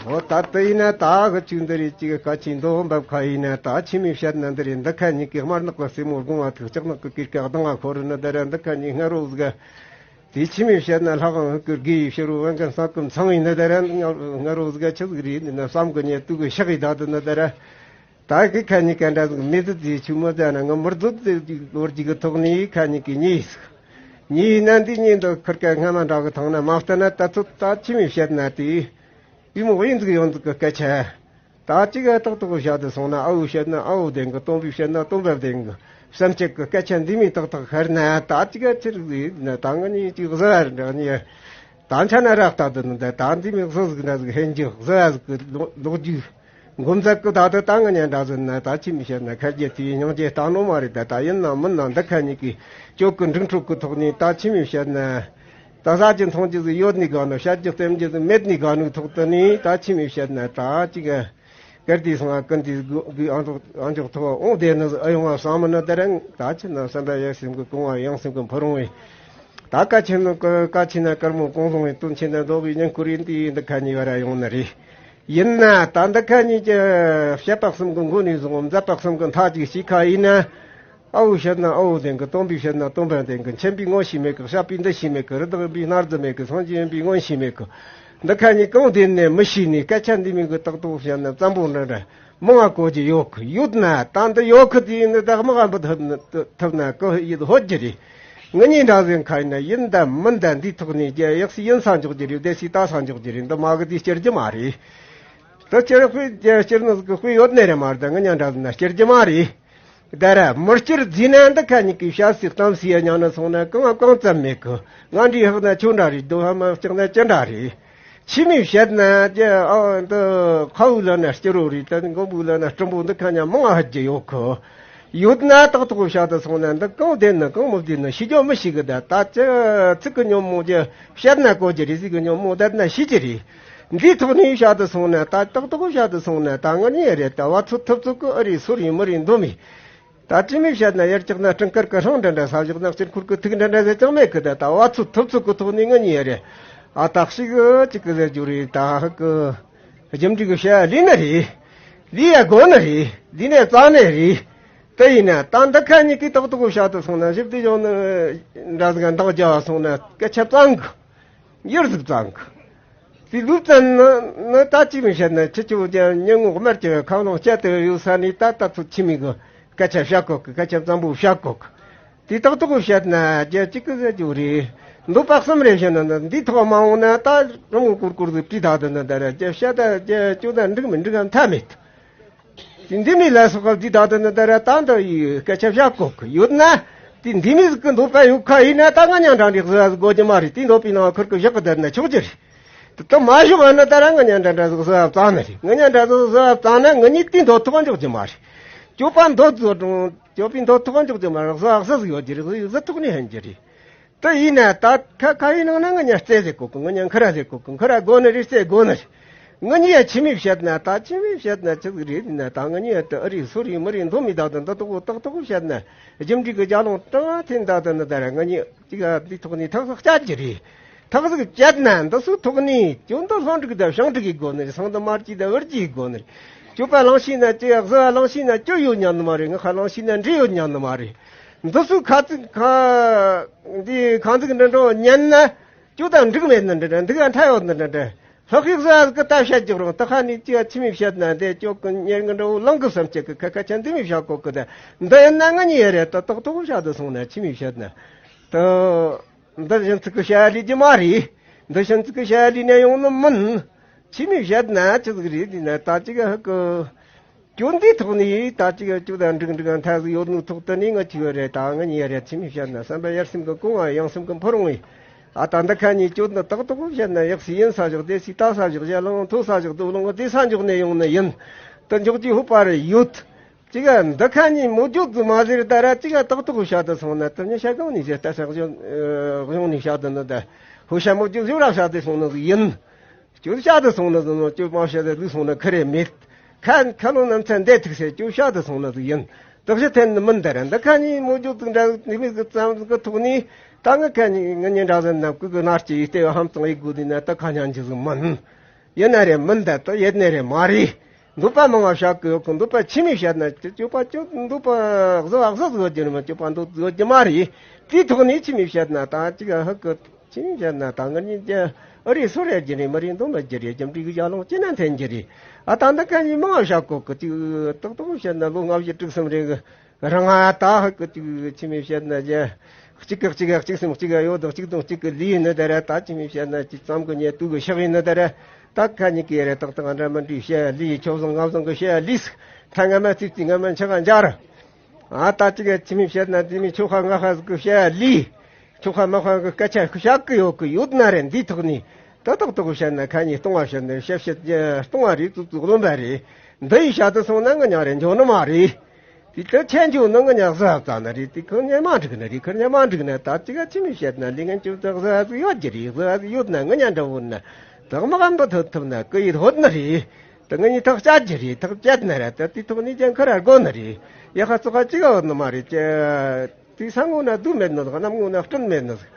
འོ་ད་ལྟ་ཡིན་ན་ད་གི་ཅིག་འདི་རེད། ཅིག་ག་ཅིག་མདོ་འབབ་ཁ་ཡིན་ན། ད་ཆི་མོ་བཤད་ན་འདི་རེད། འདི་ཁ་གཉིས་ཀྱི་དམར་ནག་གི་སེ་མོ་སྒོང་བ་ཐུག། ལྕགས་ནག་གི་གུར་ག་གདང་བ་ཁོ་རུ་ནི་ད་ར། འདི་ཁ་གཉིས་སྔ་རོ་ཟིག་དེ་ཆི་མོ་བཤད་ན། ལྷ་ཁང་ཧུ་ཀུར་དགེ་ཡི་ཕྱི་རུ་བན་གན་ས་ཀུན་ཚང་ཡིན་ནི་ད་ར། སྔ་རོ་ཟིག་ཆི་ཟིག་རེད་ན། བསམ་གི་ཉེ་དུ་གི་ཤག་ཡི་ད་དུ་ནི་ད་ར། ད་གི་ཁ་གཉིས་ཀ་འདྲ་ཟིག་མི་ཟིག་དེ་ཆུ་མོ་ད་ན་ང་མུར་ཟིག་དེ་ལོ་རྒྱུས་གི་ཐོག་ནས་ཁ་གཉིས་ཀྱི་གཉིས་ཟིག་གཉིས་ཡིན་ན། འདི་གཉིས་འདི་ཁུར་ཀ་སྔ་མ་འདྲ་གི་ཐང་ན་མ་བལྟ་ན། ད་ཚོད་ད་ཆི་མོ་བཤད་ན་དེ། བུ་མོ་དབྱིན་ཟིག་ཡོང་ཟིག་གི་སྐད་ཆ། ད་ཅིག་ཨ་ཏག་ཏག་བཤད་དུ་སོང་ན། ཨ་བུ་བཤད་ན་ཨ་བུ་བདེན་གི། སྟོན་པའི་བཤད་ན་སྟོན་པ་བདེན་གི། བསམ་སྤྱོད་གི་སྐད་ཆ་འདི་མོ་ཏག་ཏག་ཤར་ན། ད་ཅིག་ཨ་ཆི་རིགས་ཟིག་ན། ད་ང་གཉིས་ཅིག་བཟའ་བར་འདྲ་ནི། ད་འཆའ་ན་ར་ལྟ་དུ་ནི། ད་ད་འདི་མོ་བཟོ་ཟིག་འདྲ་ཟིག་ཧན་གྱི་བཟའ་ཟིག་གི་ལོ་ལོག་རྒྱུ། འགོ་མཛད་གི། ད་ད་ད་ང་གཉིས་འདྲ་ཟིག་ན། ད་ཆི་མོ་བཤད་ན། ཁ་རྒྱ་དེའི་སྙིང་རྗེ་ལྟ་ནོ་མ་རེད། ད་ད་ཡིན་ན་མིན་ན་འདི་ཁ་གཉིས་ཀྱི་གྱོད་གི་འགྲིག་འཕྲོད་གི་ཐོག་ནས་ད་ཆི་མོ་བཤད་ན། ད་ཟ་རྒྱུ་འཐུང་རྒྱུ་ཟིག་ཡོད་ནི་ག་ནོ། བཤད་རྒྱུ་བསྟན་རྒྱུ་ཟིག་མེད་ནི་ག་ནོ་ཐོག་ཏུ་ནི། ད་ཆི་མོ་བཤད་ན། ད་ཅིག་ག་དེ་སོང་ང་ཀུན་དེ་གུ་ཨང་ཐོག་ཨང་ཐོག་ཐོག་འོང་བསྡད་ནི་ཨ་ཡོང་བ་བསམ་མི་ནི་ད་རང་། ད་ཆི་ན་བསམ་པ་ཡག་སེམས་གི་གོང་བ་ཡང་སེམས་གི་འཕུར་འོང་བས། ད་ཀ་ཆེ་ན་ཀ་ཆེ་ན་དཀར་མོ་གོང་སོང་བས། དོན་ཆེ་ན་རྡོ་བའི་ཉིན་ཁུར་ཡིན་དེ་འདི་ཁ་གཉིས་བར་ཡོང་ནི་རེད། ཡིན་ན་ད་འདི་ཁ་གཉིས་ཀྱི་བཤད་པ་གསུམ་གི་མགོ་ནས་བཟུང་མཛད་པ་གསུམ་གི་མཐའ་གཅིག་ཤི་ཁ་ཡིན་ན། ཨ་བོ་བཤད་ན་ཨ་བོ་བདེན་གི། སྟོན་པའི་བཤད་ན་སྟོན་པ་བདེན་གི། མཁྱེན་པའི་མངོན་ཤེས་མེད་གི། བཤད་པའི་འདུ་ཤེས་མེད་གི། རི་དྭགས་ཡིན་པའི་སྣ་རྫི་མེད་གི། སངས་རྒྱས་ཡིན་པའི་མངོན་ཤེས་མེད་གི། འདི་ཁ་གཉིས་གང་བདེན་ནས་མི་ཤེས་ནས། སྐད་ཆ་འདི་མིན་གི་ཏག་ཏག་བཤད་ན་བཙན་པོ་འདྲ་འདྲ་མང་ང་གོ་རྒྱུ་ཡོད་གི། ཡོད་ན་ད་འདི་ཡོད་གི། དེ་ཡིན་ན་ད་དམག་འབུད་ཐུབ་ན་ཐུབ་ན་གི་ཡིད་ཧོད་རྒྱུ་རེད། ང་གཉིས་འདྲ་ཟིག་ཁ་ཡིན་ན་ཡིན་ད་མིན་ད་འདིའི་ཐོག་ནས་རྒྱ་ཡག་སི་ཡིན་ས་འཇོག་རྒྱུ་རེད། བདེ་སི་ད་ས་འཇོག་རྒྱུ་རེད། འདི་མ་གི་དེ་སྐྱུར་རྒྱུ་མ་རེད། ད་སྐྱུར་དཔེ་སྐྱུར་ནི་ཟིག་གི་དཔེ་ཡོད་ནི་རེད་མ་རེད། ད་ང་གཉིས་འདྲ་ཟིག་ན་སྐྱུར་རྒྱུ་མ་རེད། ད་ར་མི་སྐྱུར་རྫས་ན་འདི་ཁ་གཉིས་ཀྱི་བཤད་སྲིད་གཏམ་སྲིད་ཡ་ཉང་ན་སོང་ན་གང་ང་གང་ཙམ་མེད་གི། ང་འདྲའི་ཧག་ན་ཆུ་འདྲ་རེད། རྡོ་ཧ་མ་ལྕགས་ན་ཅི་འདྲ་རེད། ཆི་མོ་བཤད་ན་ཀྱི་ཨ་འདི་ཁ་བུ་ལ་ན་སྐྱུ་རོ་རེད། ད་མགོན་པོ་ལ་ན་སྤྲིན་པོ། འདི་ཁ་ཉ་མང་ང་ཧ་རྒྱུ་ཡོད་གི། ཡོད་ན་ཏག་ཏག་བཤད་དུ་སོང་ན་འདི་གང་བདེན་ན་གང་མི་བདེན་ན་ཤེས་རྒྱུ་མི་ཤེས་གི། ད་ད་ཅི་ཚིག་གི་ཉོན་མོངས་ཀྱི་བཤད་ན་གོ་རྒྱུ་རེད། ཟིག་གི་ཉོན་མོངས་བསྡད་ན་ཤེས་ཀྱི་རེད། འདིའི་ཐོག་ནས་བཤད་དུ་སོང་ན། ད་ཏག་ཏག་བཤད་དུ་སོང་ན། ད་ང་ནི་རེད། ད་བ་ཚོད་ཐུབ་ཚོད་གི་ཨ་རེད་སོ་རེད་མི་རེད་འདོད་མེད། ད་ཅི་མི་བཤད་ན་ཡར་བཀྱག་ན་སྤྲིན་དཀར་གི་སྲང་འདྲ་འདྲ། ས་བཞག་ན་དཀྱིལ་འཁོར་གི་ཐིག་འདྲ་འདྲ་ཟེར་ཅང་མེད་གི། ད་ད་བ་ཚོད་ཐུབ་ཚོད་གི་ཐོག་ནས་ང་ནི་རེད། ཨ་ད་ཞིག་གི་ཅིག་གི་ཟེར་རྒྱུ་རེད། ད་ཧ་གི་རྒྱུ་འབྲས་གི་བཤད་ལས་ནི་རེད། ལས་ཡ་དགོས་ནི་རེད། ལས་ནི་རྩ་ནི་རེད། དེ་ཡིན་ན་ད་འདི་ཁ་ཉིད་ཀྱིས་ཏག་ཏག་བཤད་དུ་སོང་ན། ཞིབ་ཏུ་ཡོང་ནི་འདྲ་ཟིག་འདང་རྒྱག་སོང་ན་སྐད་ཆ་གཙང་གི། ཡུར་ཟིག་གཙང་གི། དེ་ལུགས་ཙམ་ནི་ནི་ད་ཅི་མི་བཤད་ན་ཁྱི་ཆུ་བོ་ཅན་ཉོན་མོངས་དམར་གྱི་ཁ་ལོང་བཅད་དུ་ཡོད་ས་ནས། ད་ད་ཚོད་ཆི་མི་གི་སྐད་ཆ་བཤད་གོ་གི། སྐད་ཆ་གཙང་པོ་བཤད་གོ་གི། དེ་ཏག་ཏག་བཤད་ན་རྒྱ་གཅིག་གི་ཟེར་རྒྱུ་རེད། འདོད་པ་གསུམ་རེ་བཤད་ན་ནི་འདིའི་ཐོག་མ་འོང་ན། ད་རི་མོ་ཀུར་ཀུར་ཟིག་བྲིས་ད་དུ་ནི་ད་ར་རྒྱ་བཤད་ད་རྒྱ་ཅོ་ད་འགྲིག་མི་འགྲིག་གམ་མཐའ་མེད། དེ་འདི་མི་ལ་སོགས་པ་འདི་ད་དུ་ནི་ད་ར་ད་འདི་ཡི་སྐད་ཆ་བཤད་གོ་གི་ཡོད་ན། དེ་འདི་མི་ཟིག་གི་འདོད་པ་ཡོད་ཁ་ཡིན་ན། ད་ང་ཉང་འདྲ་འདྲ་བཟོ་ཡ་ཟིག་དགོས་རྒྱུ་མ་རེད། དེ་འདོད་པའི་ནང་ཁུར་གི་བཞག་གི་བསྡད་ན་ཆོག་རྒྱུ་རེད། དེ་ད་མ་བཞག་ན་ད་ར་ང་ཉང་འདྲ་འདྲ་ཟིག་བཟོ་ཡ་བཙང་ནི་རེད། ང་ཉང་འདྲ་ཟིག་བཟོ་ཡ་བཙང་ན་ང་གཉིས་དེ་འདོད་ཐོག་འཇོག་རྒྱུ་མ་རེད། སྤྱོད་པ་འདོད་བཟོ་དང་སྤྱོད་པའི་འདོད་ཐོག་འཇོག་རྒྱུ་མ་རེད། བཟོ་ཡ་བཟོ་ཟིག་ཡོད་རྒྱུ་རེད། བཟོ་ཡ་བཟོ་ཐོག་ནས་ཧན་རྒྱུ་རེད། དེ་ཡིན་ན་ད་ཁ་ཁ་ཡིན་ནང་ན་ང་ཉ་རྩེ་ཟེར་གོ་གི། ང་ཉ་འཁུར་ར་ཟེར་གོ་གི། འཁུར་ར་དགོས་ནི་རེད། རྩེ་དགོས་ནི་རེད། ང་གཉིས་ཡ་ཆི་མི་བཤད་ན། ད་ཆི་མི་བཤད་ན་ཆི་ཟིག་རེད་ན། ད་ང་གཉིས་ཡ་ད་ཨ་རེད་སོ་རེད་མི་རེད་འདོད་མི་ད་ད་འདི་ཏོག་ཏོག་ཏོག་བཤད་ན། རྒྱུ་འབྲས་གི་རྒྱ་ལོང་ཏང་ཐེན་ད་ད་ནི་ད་ར་ང་གཉིས་གཅིག་ཨ་འདི་ཐོག་ནས་ཐག་ཟིག་བཅད་རྒྱུ་རེད། ཐག་ཟིག་བཅད་ན་འདི་སུ་ཐོག་ནས་ཅོ་འདི་ལྷོ་འབྲུག་ད་བྱང་འབྲུག་གི་དགོས་ནི་རེད། སང་ད་མར་གྱི་ད་བར་གྱི་དགོས་ནི་རེད། སྤྱོད་པ་ལང་ཤེས་ན་ཅི་ཡ། བཟོ་བ་ལང་ཤེས་ན་ཅོ་ཡོད་ཉན་ནི་མ་རེད། ང་ཁ་ལང་ཤེས་ན་འདྲེ་ཡོད་ཉན་ནི་མ་རེད། འདི་སུ་ཁ་ཚིག་ཁ་འདི་ཁ་ཚིག་འདྲ་འདྲ་ཉན་ན་ཅོ་ད་འགྲིག་མེད་ནི་འདྲ་འདྲ། འདི་ག་འཕྲ་ཡོད་ནི་འདྲ་འདྲ། ལྷག་ཡིག་ཟ་གི་ད་བཤད་རྒྱུ་རུང་། ད་ཁ་ནས་ཅི་ཡ་ཆི་མི་བཤད་ན། འདི་ཅོ་གི་ཉེར་གི་འདྲ་བོ་ལང་གི་བསམ་ཅིག་གི་ཁ་ཁ་ཆ་འདི་མི་བཤད་གོ་གི། ད་འདི་ཡིན་ན་ང་གཉིས་ཡ་རེད། ད་ཏོག་ཏོག་བཤད་དུ་སོང་ན་ཆི་མི་བཤད་ན། ད་འདི་གཞན་ཚིག་གི་བཤད་ལས་རྒྱུ་མ་རེད། འདི་གཞན་ཚིག་གི་བཤད་ལས་ནས་ཡོང་ནི་མིན། ཆི་མི་བཤད་ན་ཆི་ཟིག་རེད་ན། ད་ཅི་ག་ཧ་གི་སྐྱོན་འདིའི་ཐོག་ནས་ད་ཅི་ག་སྐྱོ་དང་འགྲིག་འགྲིག་མཐའ་ཟིག་ཡོད་ནོ་ཐོག་ཏུ་ནས་ང་ཆི་ཡོད་རེད། ད་ང་གཉིས་ཡ་རེད། ཆི་མི་བཤད་ན་བསམ་པ་ཡར་སེམས་གི་གོང་བ་ཡང་སེམས་གི་འཕུར་འོང་ཡིན། ཨ་ད་འདི་ཁ་ཉིན་སྐྱོན་འདི་ཏག་ཏག་བཤད་ན་ཡག་སི་ཡིན་ས་ཞོག་དེ་སི་ད་ས་ཞོག་ཞལ་ལང་མཐོ་ས་ཞོག་དུ་ལང་དེ་ས་འཇོག་ནས་ཡོང་ནི་ཡིན། ད་འཇོག་རྒྱུའི་ཧུ་པ་རེ་ཡོད། ཅི་ག་འདི་ཁ་ཉིན་མོ་རྒྱུད་ཙི་མ་ཟེར་ད་ར་ཅི་ག་ཏག་ཏག་བཤད་དུ་སོང་ན། ད་ཉི་ཤ་གང་ནས་ཟེར་ད་ས་གཞོན་གཞུང་ནས་བཤད་དུ་ནི་ད་ཧུ་ཤ་མོ་རྒྱུད་ཟེར་ར་བཤད་དུ་སོང་ནི་ཡིན། སྐྱོ་བཤད་དུ་སོང་ནི་ཟིན་ནོ། སྐྱོ་མ་བཤད་དུ་ལུས་སོང་ན་ཁི་རེ་མེད། ཁ་ཁ་ལོ་ནམ་ཚན་འདས་ཐུག་སེ་སྐྱོ་བཤད་དུ་སོང་ནི་ཟིག་ཡིན། དག་ཞི་འཐེན་ནི་མིན་ད་ར། འདི་ཁ་ཉིན་མོ་རྒྱུད་ཙི་འདྲ་ནི་མི་གི་ཙམ་གི་ཐོག་ནས་ད་ང་ཁ་ཉིན་ང་ཉིན་འདྲ་ཟིན་ན་ཀུ་གི་ནར་གྱི་ཡིག་ལྟེ་བ་ཧམ་ཙང་ཡིག་དགོས་དུས་ན་ད་ཁ་ཉན་རྒྱུ་ཟིག་མིན། ཡིན་ན་རེ་མིན་ད་ད་ཡེད་ནི་རེ་མ་རེད། འདོད་པ་མང་བ་བཤད་གི་ཡོད་གི། འདོད་པ་ཆི་མི་བཤད་ན་སྐྱོ་པ་སྐྱོ་འདོད་པ་བཟོ་བ་བཟོ་བཟོ་རྒྱུ་རེད་མ། སྐྱོ་པ་འདོད་བཟོ་རྒྱུ་མ་རེད། དེའི་ཐོག་ནས་ཆི་མི་བཤད་ན་ད་ཅི་ག་ཧ་གི་ཆི་མི་བཤད་ན་ད་ང་གཉིས་ཀྱི་ཨ་རེ་སོ་རེ་རྒྱུ་རེད། མི་རེད་འདོད་མ་རྒྱུ་རེད། རྒྱུ་འབྲས་གི་ཡ་ལོང་ཅི་ན་འཐེན་རྒྱུ་རེད། ཨ་ད་འདི་ཁ་ཉིན་མང་བ་བཤད་གོ་གི། ཅིག་ཏག་ཏག་བཤད་ན་ལོ་ལྔ་བཞི་དྲུག་གསུམ་རེ་གི་རང་ང་ད་ཧ་གི་ཅིག་ཆི་མི་བཤད་ན་རྒྱ་གཅིག་གི་གཅིག་ག་གཅིག་གསུམ་གཅིག་ག་ཡོད་དང་གཅིག་དང་གཅིག་གི་ལུས་ཡིན་ནི་ད་ར། ད་ཆི་མི་བཤད་ན་ཅིག་ཙམ་གི་ཉེ་དུ་གི་ཤག་ཡིན་ནི་ད་ར། ད་ཁ་ཉིན་གི་རེ་ཏག་ཏག་འདྲ་མི་འདྲའི་བཤད་ལུས་ཆོག་བཟང་ང་བཟང་གི་བཤད་ལུས་ཐ་ང་མ་ཙིག་ཙིག་ང་མ་འཆི་ག་འཇར། ཨ་ད་ཅི་ག་ཆི་མི་བཤད་ན་དེ་མི་ཆོག་ཁ་ང་ཁ་ཟིག་གི་བཤད་ལུས། ཆོག་ཁ་མ་ཁ་གི་སྐད་ཆ་བཤད་གི་ཡོད་གི། ཡོད་ན་རེ་འདིའི་ཐོག་ནས་ད་ཏག་ཏག་བཤད་ན་ཁ་ཉིན་སྟོང་བ་བཤད་ན་བཤད་བཤད་སྟོང་བ་རེད། ཙུག་ཙུག་རློམ་པ་རེད། འདི་ཡི་བཤད་དུ་སོང་ན་ང་ཉག་རེ་འཇོག་ནི་མ་རེད། དེ་ལྟར་ཆེན་ཆུང་ནང་གི་ཉག་བཟའ་བཙའ་ན་རེད། དེ་ཁོ་ཉག་མ་འགྲིག་ན་རེད། ཁོ་ཉག་མ་འགྲིག་ན་ད་ཅི་ག་ཆི་མི་བཤད་ན་ལས་ངན་ཅུང་ཙག་བཟའ་ཟིག་ཡོད་ཀྱི་རེད། བཟའ་ཟིག་ཡོད་ན་ང་ཉག་འདྲ་བོ་ན་དག་མ་གམ་པ་ཐོད་ཐུབ་ན་ཀི་ཡིད་ཧོད་ན་རེད། ད་ང་གཉིས་ཐག་བཅད་ཀྱི་རེད། ཐག་བཅད་ན་ར་ད་དེ་ཐོག་ནས་ཀྱང་ཁ་ར་དགོ་ན་རེད། ཡ་ཁ་ཙོག་ཁ་ཅི་ག་ཡོད་ནི་མ་རེད། ཅེ་དེ་ས་ངོ་ན་སྡུག་མེད་ནི་ཟིག་གནམ་ངོ་ན་སྤྲིན་མེད་ནི་ཟིག་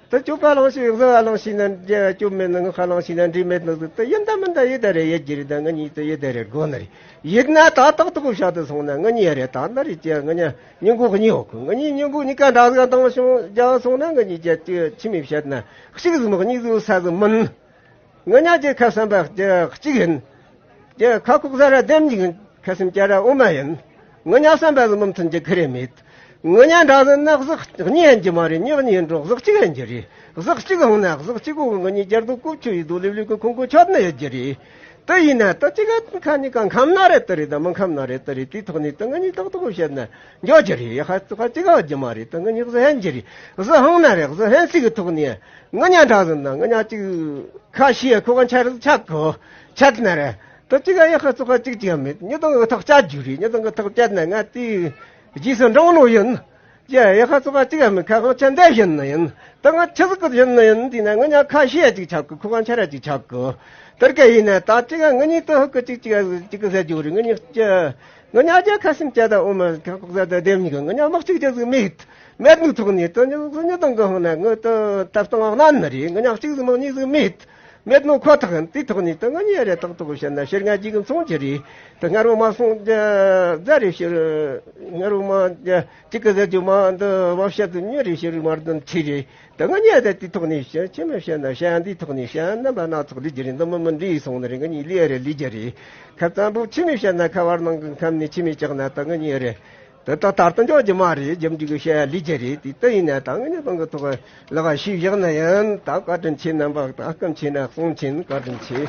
ད་སྤྱོད་པ་ལང་ཤེས་བཟོ་བ་ལང་ཤེས་ན་འདྲ་སྐྱོབ་མེད་ནི། ངག་ཁ་ལང་ཤེས་ན་འདྲེ་མེད་ནི་ཟིག་ད་ཡིན་ད་མིན་ད་ཡིད་ད་རེ་ཡིད་ཀྱི་རེད། ད་ང་གཉིས་ད་ཡིད་ད་རེ་དགོ་ནི་རེད། ཡིད་ན་ད་ཏག་ཏག་བཤད་དུ་སོང་ན་ང་གཉིས་རེད། ད་ན་རེད་ཅེ་ང་གཉིས་སྙིང་གོ་གཉིས་ཡོད་གི། ང་གཉིས་སྙིང་གོ་གཉིས་ཀ་འདྲ་ཟིག་བཏང་སོང་རྒྱག་སོང་ན་ང་གཉིས་ཅེ་ཅེ་ཆི་མི་བཤད་ན་གཅིག་ཟིག་མ་གཉིས་ཟིག་ས་ཟིག་མིན། ང་གཉིས་ཀྱི་ཁ་བསམ་པ་གཅིག་ཡིན། ཀྱེ་ཁ་ཁོག་ཟ་ར་ལྡེམ་གཉིས་ཁ་སེམས་བྱ་ར་དབུ་མ་ཡིན། ང་གཉིས་བསམ་པ་ཟིག་མི་མཐུན་གྱི་ཁི་རེ་མེད། ང་གཉིས་འདྲ་ཟིག་ན་གཟུགས་གཉིས་ཡིན་གྱི་མ་རེད། མྱི་གཉིས་ཡིན་རུང་གཟུགས་གཅིག་ཡིན་གྱི་རེད། གཟུགས་གཅིག་འོང་ན་གཟུགས་གཅིག་འོང་། ང་གཉིས་རྒྱ་རྡོ་ཀུབ་ཆུ་ཡི་རྡོ་ལེབ་ལེབ་ཀྱི་ཁོང་ཁོ་ཆོད་ནི་ཡོད་ཀྱི་རེད། དེ་ཡིན་ན་ད་ཅི་ག་ཁ་གཉིས་ཀ་འཁམ་ན་རེད་དེ་རེད། ད་མི་འཁམ་ན་རེད་དེ་རེད། དེའི་ཐོག་ནས་ད་ང་གཉིས་ཏག་ཏག་བཤད་ན་འགྱོ་གྱི་རེད། ཡ་ཧ་ཙི་ཁ་ཅི་ག་ཡོད་ཀྱི་མ་རེད། ད་ང་གཉིས་གཟུགས་ཧན་གྱི་རེད། གཟུགས་ཧང་ན་རེད། གཟུགས་ཧན་སྲིད་ཀྱི་ཐོག་ནས་ང་གཉིས་འདྲ་ཟིག་ན་ང་གཉིས་གཅིག་ཁ་ཤས་ཁོ་ག་འཆར་ཆག་གོ་ཆད་ན་རེད། ད་ཅི་ག་ཡ་ཁ་ཙོག་ཁ་ཅིག་ཅིག་མེད། ཉི་དང་གི་ཐག་བཅད་རྒྱུ་རེད། ཉི་དང་གི་ཐག་བཅད་ན་ང་དེ་ རྗེས་སུ་འབྲང་ནོ་ཡིན། ཡ་ཡ་ཁ་ཙོག་ག་ཅིག་མི་ཁ་ཁང་ཆ་འདས་བཞིན་ནི་ཡིན། ད་ང་ཆི་ཟིག་གི་བཞིན་ནི་ཡིན་དེ་ན་ང་ཉ་ཁ་ཤས་ཅིག་ཆག་གི་ཁུ་ཁང་ཆ་ར་ཅིག་ཆག་གི། དེར་ག་ཡིན་ན་ད་ཅིག་ང་གཉིས་ད་ཧུ་གི་ཅིག་ཅིག་ཅིག་གི་ཟེར་རྒྱུ་རེད། ང་གཉིས་ཀྱི་ང་ཉ་རྒྱ་ཁ་སིམ་ཅ་ད་འོ་མ་ཁ་ཁོག་ཟ་ད་དེ་མི་གི་ང་ཉ་དམག་ཅིག་རྒྱ་ཟིག་མེད། མེད་ནུ་ཐོག་ནས་ད་ཉ་ཟིག་ཉ་དང་གི་ཧང་ན་ང་ད་ཐབ་སྟངས་ཨག་ནན་ནི་རེད། ང་ཉ་གཅིག་ཟིག་མང་གཉིས་ཟིག་མེད། མེད་ནོ་ཁོ་ཐག་ཡིན། དེ་ཐོག་ནས་ད་ང་གཉིས་རེ་ཏག་ཏག་བཤད་ན་ཕྱིར་ང་གཅིག་གི་མཚུངས་ཀྱི་རེད། ད་སྔར་བོ་མ་སོང་རྒྱ་རྫ་རེ་ཕྱིར་སྔར་བོ་མ་རྒྱ་གཅིག་གི་ཟེར་རྒྱུ་མ་འདི་བ་བཤད་དུ་ཉོ་རེ་ཕྱིར་མར་འདོན་ཁྲི་རེད། ད་ང་གཉིས་ད་དེ་ཐོག་ནས་བཤད་ཆི་མི་བཤད་ན་བཤད་འདི་ཐོག་ནས་བཤད་ན་ལ་སྣ་ཚོགས་ལི་རྒྱུ་རེད། འདི་མི་མི་འདྲི་སོང་ནི་རེད། ང་གཉིས་ལི་རེ་ལི་རྒྱུ་རེད། ཁ་ཙམ་པོ་ཆི་མི་བཤད་ན་ཁ་བར་ནང་གི་ཁམས་ནས་ཆི་མི་བཅག་ན་ད་ང་གཉིས་རེད། དེ་དག་ལྟར་དུ་འཇོག་རྒྱུ་མ་རེད། རྒྱུ་འབྲས་ཀྱི་བཤད་ཡ་ལས་རྒྱུ་རེད། དེ་ལྟ་ཡིན་ན་ད་ངེད་ནི་དང་གི་ཐོག་ལ་ཤིས་བཞག་ན་ཡང་ད་བཀའ་དྲིན་ཆེ། རྣམ་པ་ད་སྐུ་མཁྱེན་ན་གསུང་མཁྱེན། བཀའ་དྲིན་ཆེ།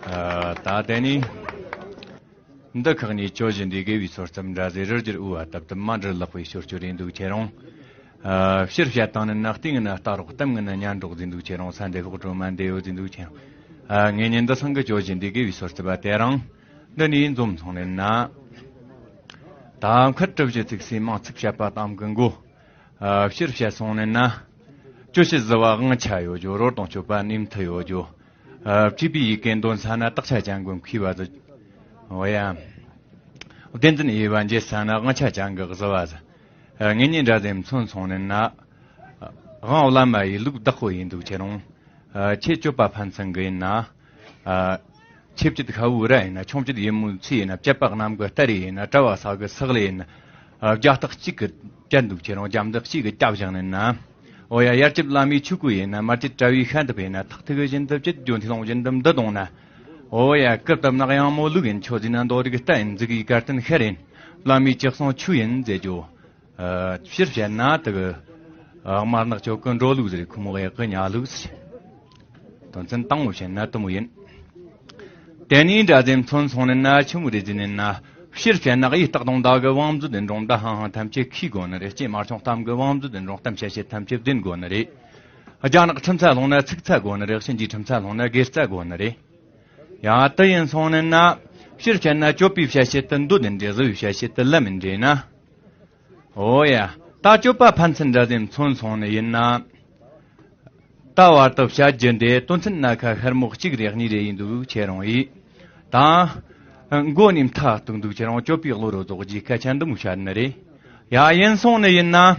ཨ། ད་དེ་ནི་འདི་ཁག་ནས་བཅོ་བཞིན་འདི་དགེ་བའི་སོར་ཙམ་འདྲ་ཟེར་རི་རྒྱུར་འུ་བ་སྟབས་དུ་མ་འདྲི་ལག་པའི་ཞོར་ཆུ་རེད་འདུག་ཁྱེད་རང་། ཨ། ཕྱིར་བཤད་སྟངས་ནི་ན་སྟེང་ངི་ན་ལྟ་རོགས་གཏམ་ངི་ན་ཉན་རོགས་ཟིན་འདུག་ཁྱེད་རང་ས་འདི་ཕོག་གྲོ་མ་འདི་ཡོད་ཟིན་འདུག་ཁྱེད་རང་། ཨ། ངེད་ཉིན་འདི་སང་གི་བཅོ་བཞིན་འདི་དགེ་བའི་སོར་ཙམ་པ་དེ་རང་། འདི་ནས་འཛོམས་སོང་ནས་ན། ད་མཁར་གྲུ་བཞི་བརྩིགས་སའི་མིང་ཚིག་བཤད་པ་གཏམ་གི་མགོ། ཨ། ཕྱིར་བཤད་སོང་ནས་ན། གྱོད་བྱེད་བཟི་བ་དབང་ཆ་ཡོད་རྒྱུ། རོ་དང་གཅོད་པ་ནུས་མཐུ་ཡོད་རྒྱུ། ཨ། བྲིས་པའི་ཡི་གེ་འདོན་ས་ན་དག་ཆ་ཅན་གོ་མཁས་པ་ཟིག་འོ་ཡ། བདེན་རྫུན་དབྱེ་བ་འབྱེད་ས་ན་དབང་ཆ་ཅན་གི་བཟི་བ་ཟིག་ཨ། ངེད་གཉིས་འདྲ་ཟིག་མཚོན་སོང་ནས་ན། དབང་བླ་མ་ཡི་ལུགས་བདག་པོ་ཡིན་འདུག་ཁྱེད་རང་། ཨ། ཁྱེད་གྱོད་པ་ཕན་ཚུན་གི་ཡིན་ན། ཨ། ཆེ་བསྐྱེད་ཤ་བོའི་རྭ་ཡིན་ན། ཆུང་བསྐྱེད་ཡི་མོའི་ཚེ་ཡིན་ན། བཅད་པ་གནམ་གི་སྟ་རེ་ཡིན་ན། དྲ་བ་ས་གི་སག་ལེ་ཡིན་ན། ཨ། རྒྱ་སྟག་གཅིག་གི་བཅད་འདུག་ཁྱེད་རང་རྒྱ་མདག་གཅིག་གི་བཅད་བཞག་ནས་ན། འོ་ཡ། ཡར་བསྐྱེད་བླ་མའི་ཆོས་སྐུ་ཡིན་ན། མར་བསྐྱེད་དྲ་བའི་ཤ་འདབ་ཡིན་ན། ཐག་ཐིག་གི་བཞིན་དུ་བསྐྱེད། རྒྱུ་མཐུན་ལོང་བཞིན་དུ་འདི་གཏོང་ན། འོ་ཡ། སྐུ་བཏབ་ནག་ཡང་མོ་ལུག་ཡིན། ཆོས་ཟིན་ན་མདོ་རིག་རྟ་ཡིན། གཟུགས་ཀྱི་དཀར་སྟན་ཤར་ཡིན། བླ་མའི་ལྕགས་སྲང་ཆུ་ཡིན་ཟེར་རྒྱུ། ཨ། ཕྱིར་བཤད་ན་དེ་གི། ཨ། དམར་ནག་གཅོད་གི་འགྲོ་ལུགས་ཟེར། ཁོ་མོ་གཡག་གི་ཉལ་ལུགས་ཟེར། དོན་ཚན་དང་པོ་བཤད་ན་དེ་མོ་ཡིན། དེ་ནས་འདྲ་ཟིག་མཚོན་སོང་ནི་ན་ཆི་མོ་རེད་ཟེར་ནི་ན། ཕྱིར་བཤད་ན་གཡུ་སྟག་དང་མདའ་གི་བང་མཛོད་དེ་འབྲོང་མདའ་ཧང་ཧང་ཐམས་ཅད་ཁྱེར་དགོས་ནི་རེད། སྐྱེས་དམར་ཆུང་གཏམ་གི་བང་མཛོད་དེ་འབྲོང་གཏམ་བཤད་བཤད་ཐམས་ཅད་བདེན་དགོས་ནི་རེད། རྒྱ་ནག་ཁྲིམས་ས་ལྷུང་ན་ཚིག་ཚ་དགོས་ནི་རེད། གཤིན་རྗེའི་ཁྲིམས་ས་ལྷུང་ན་དགེ་རྩ་དགོས་ནི་རེད། ཡང་དེ་ཡིན་སོང་ནི་ན། ཕྱིར་བཤད་ན་གྱོད་པའི་བཤད་བཤད་དེ་འདོད་ནི་འདྲེ། བཟི་བའི་བཤད་བཤད་དེ་ལམ་མི་འདྲེ་ན། འོ་ཡ། ད་གྱོད་པ་ཕན་ཚུན་འདྲ་ཟིག་མཚོན་སོང་ནི་ཡིན་ན། ད་བར་དུ་བཤད་རྒྱུ་འདི་དོན་ཚན་སྣ་ཁ་ཤར་མོག་གཅིག་རེ་གཉིས་རེ་ཡིན་འདུག་ཁྱེད་རང་ཡིས། ད་མགོ་ནས་མཐའ་གཏུག་འདུག་ཁྱེད་རང་གྱོད་པའི་བློ་རུ་རྫོགས་རྒྱུའི་སྐད་ཆ་འདི་མོ་བཤད་ནི་རེད། ཡ། ཡིན་སོང་ནི་ཡིན་ན། ཨ།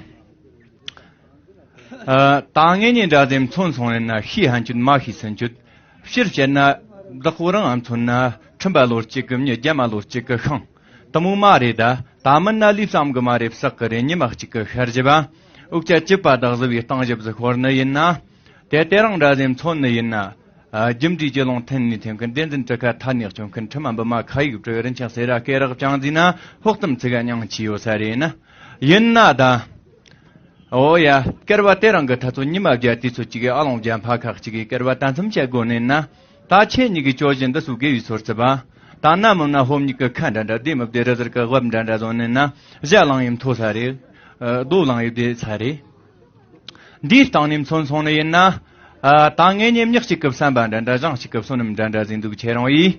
ད་ངེད་གཉིས་འདྲ་ཟིག་མཚོན་སོང་ནི་ན། ཤེས་ཧན་ཆུད་མ་ཤེས་སུན་ཆུད། ཕྱིར་བཤད་ན་བདག་པོ་རང་ཨ་མཚོན་ན། ཁྲིམས་པ་ལོ་གཅིག་གི་མྱི་རྒྱ་མ་ལོ་གཅིག་གི་ཤིང་། དེ་མོ་མ་རེད། ད་ད་མིན་ན་ལུས་བསམ་གི་མ་རེད། བསགས་གི་རེད། ཉི་མ་གཅིག་གི་ཤར་བཞི་བ། འུག་ཅག་གཅིག་པ་དག་བཟི་བའི་སྟེང་ཞིབ་ཟིག་ཤོར་ནི་ཡིན་ན། དེ་དེ་རང་འདྲ་ཟིག་མཚོན་ནི་ཡིན་ན། ཨ། རྒྱུ་འབྲས་ཀྱི་ལུང་འཐེན་ནས་འཐེན་གི། བདེན་རྫུན་གྲུ་ཁ་ཐ་ནས་སྐྱོན་མཁན། ཁྲིམས་མ་འབུ་མ་ཁ་ཡིག་བྲི་བའི་རིན་ཆེན་ཟེར་ར་སྐེ་རགས་བཅང་ཟིན་ན། ཕོག་གཏམ་ཚིག་ག་མྱང་ཆི་ཡོད་ས་རེད་ན། ཡིན་ན་ད། འོ་ཡ། སྐལ་བ་དེ་རང་གི་ཐ་ཚོ་ཉི་མ་བརྒྱ་དུས་ཚོད་གཅིག་གི་ཨ་ལོང་བརྒྱ་ཕ་ཁ་གཅིག་གི་སྐལ་བ་ད་མཚམས་བྱ་དགོས་ནས་ན། ད་ཁྱེད་གཉིས་ཀྱི་གྱོད་གཞི་འདི་ཚོ་དགེ་བའི་སོར་ཚུད་པ། ད་ན་མིན་ན་ཕོ་གཉིས་ཀྱི་ཁ་འདྲ་འདྲ། བདེ་མི་བདེ་རི་ཟུར་གི་དབབ་འདྲ་འདྲ་བཟོ་ནས་ན། བཞག་ལང་ཡིན་མཐོ་ས་རེད། ཨ། རྡོ་ལང་ཡིན་བདེ་ས་རེད། འདིའི་སྟེང་ནས་མཚོན་སོང་ནི་ཡིན་ན། ཨ། ད་ངེད་གཉིས་མྱི་གཅིག་གི་བསམ་པ་འདྲ་འདྲ། ཞིང་གཅིག་གི་བསོད་ནམས་འདྲ་འདྲ་ཟིག་འདུག་ཁྱེད་རང་ཡིས།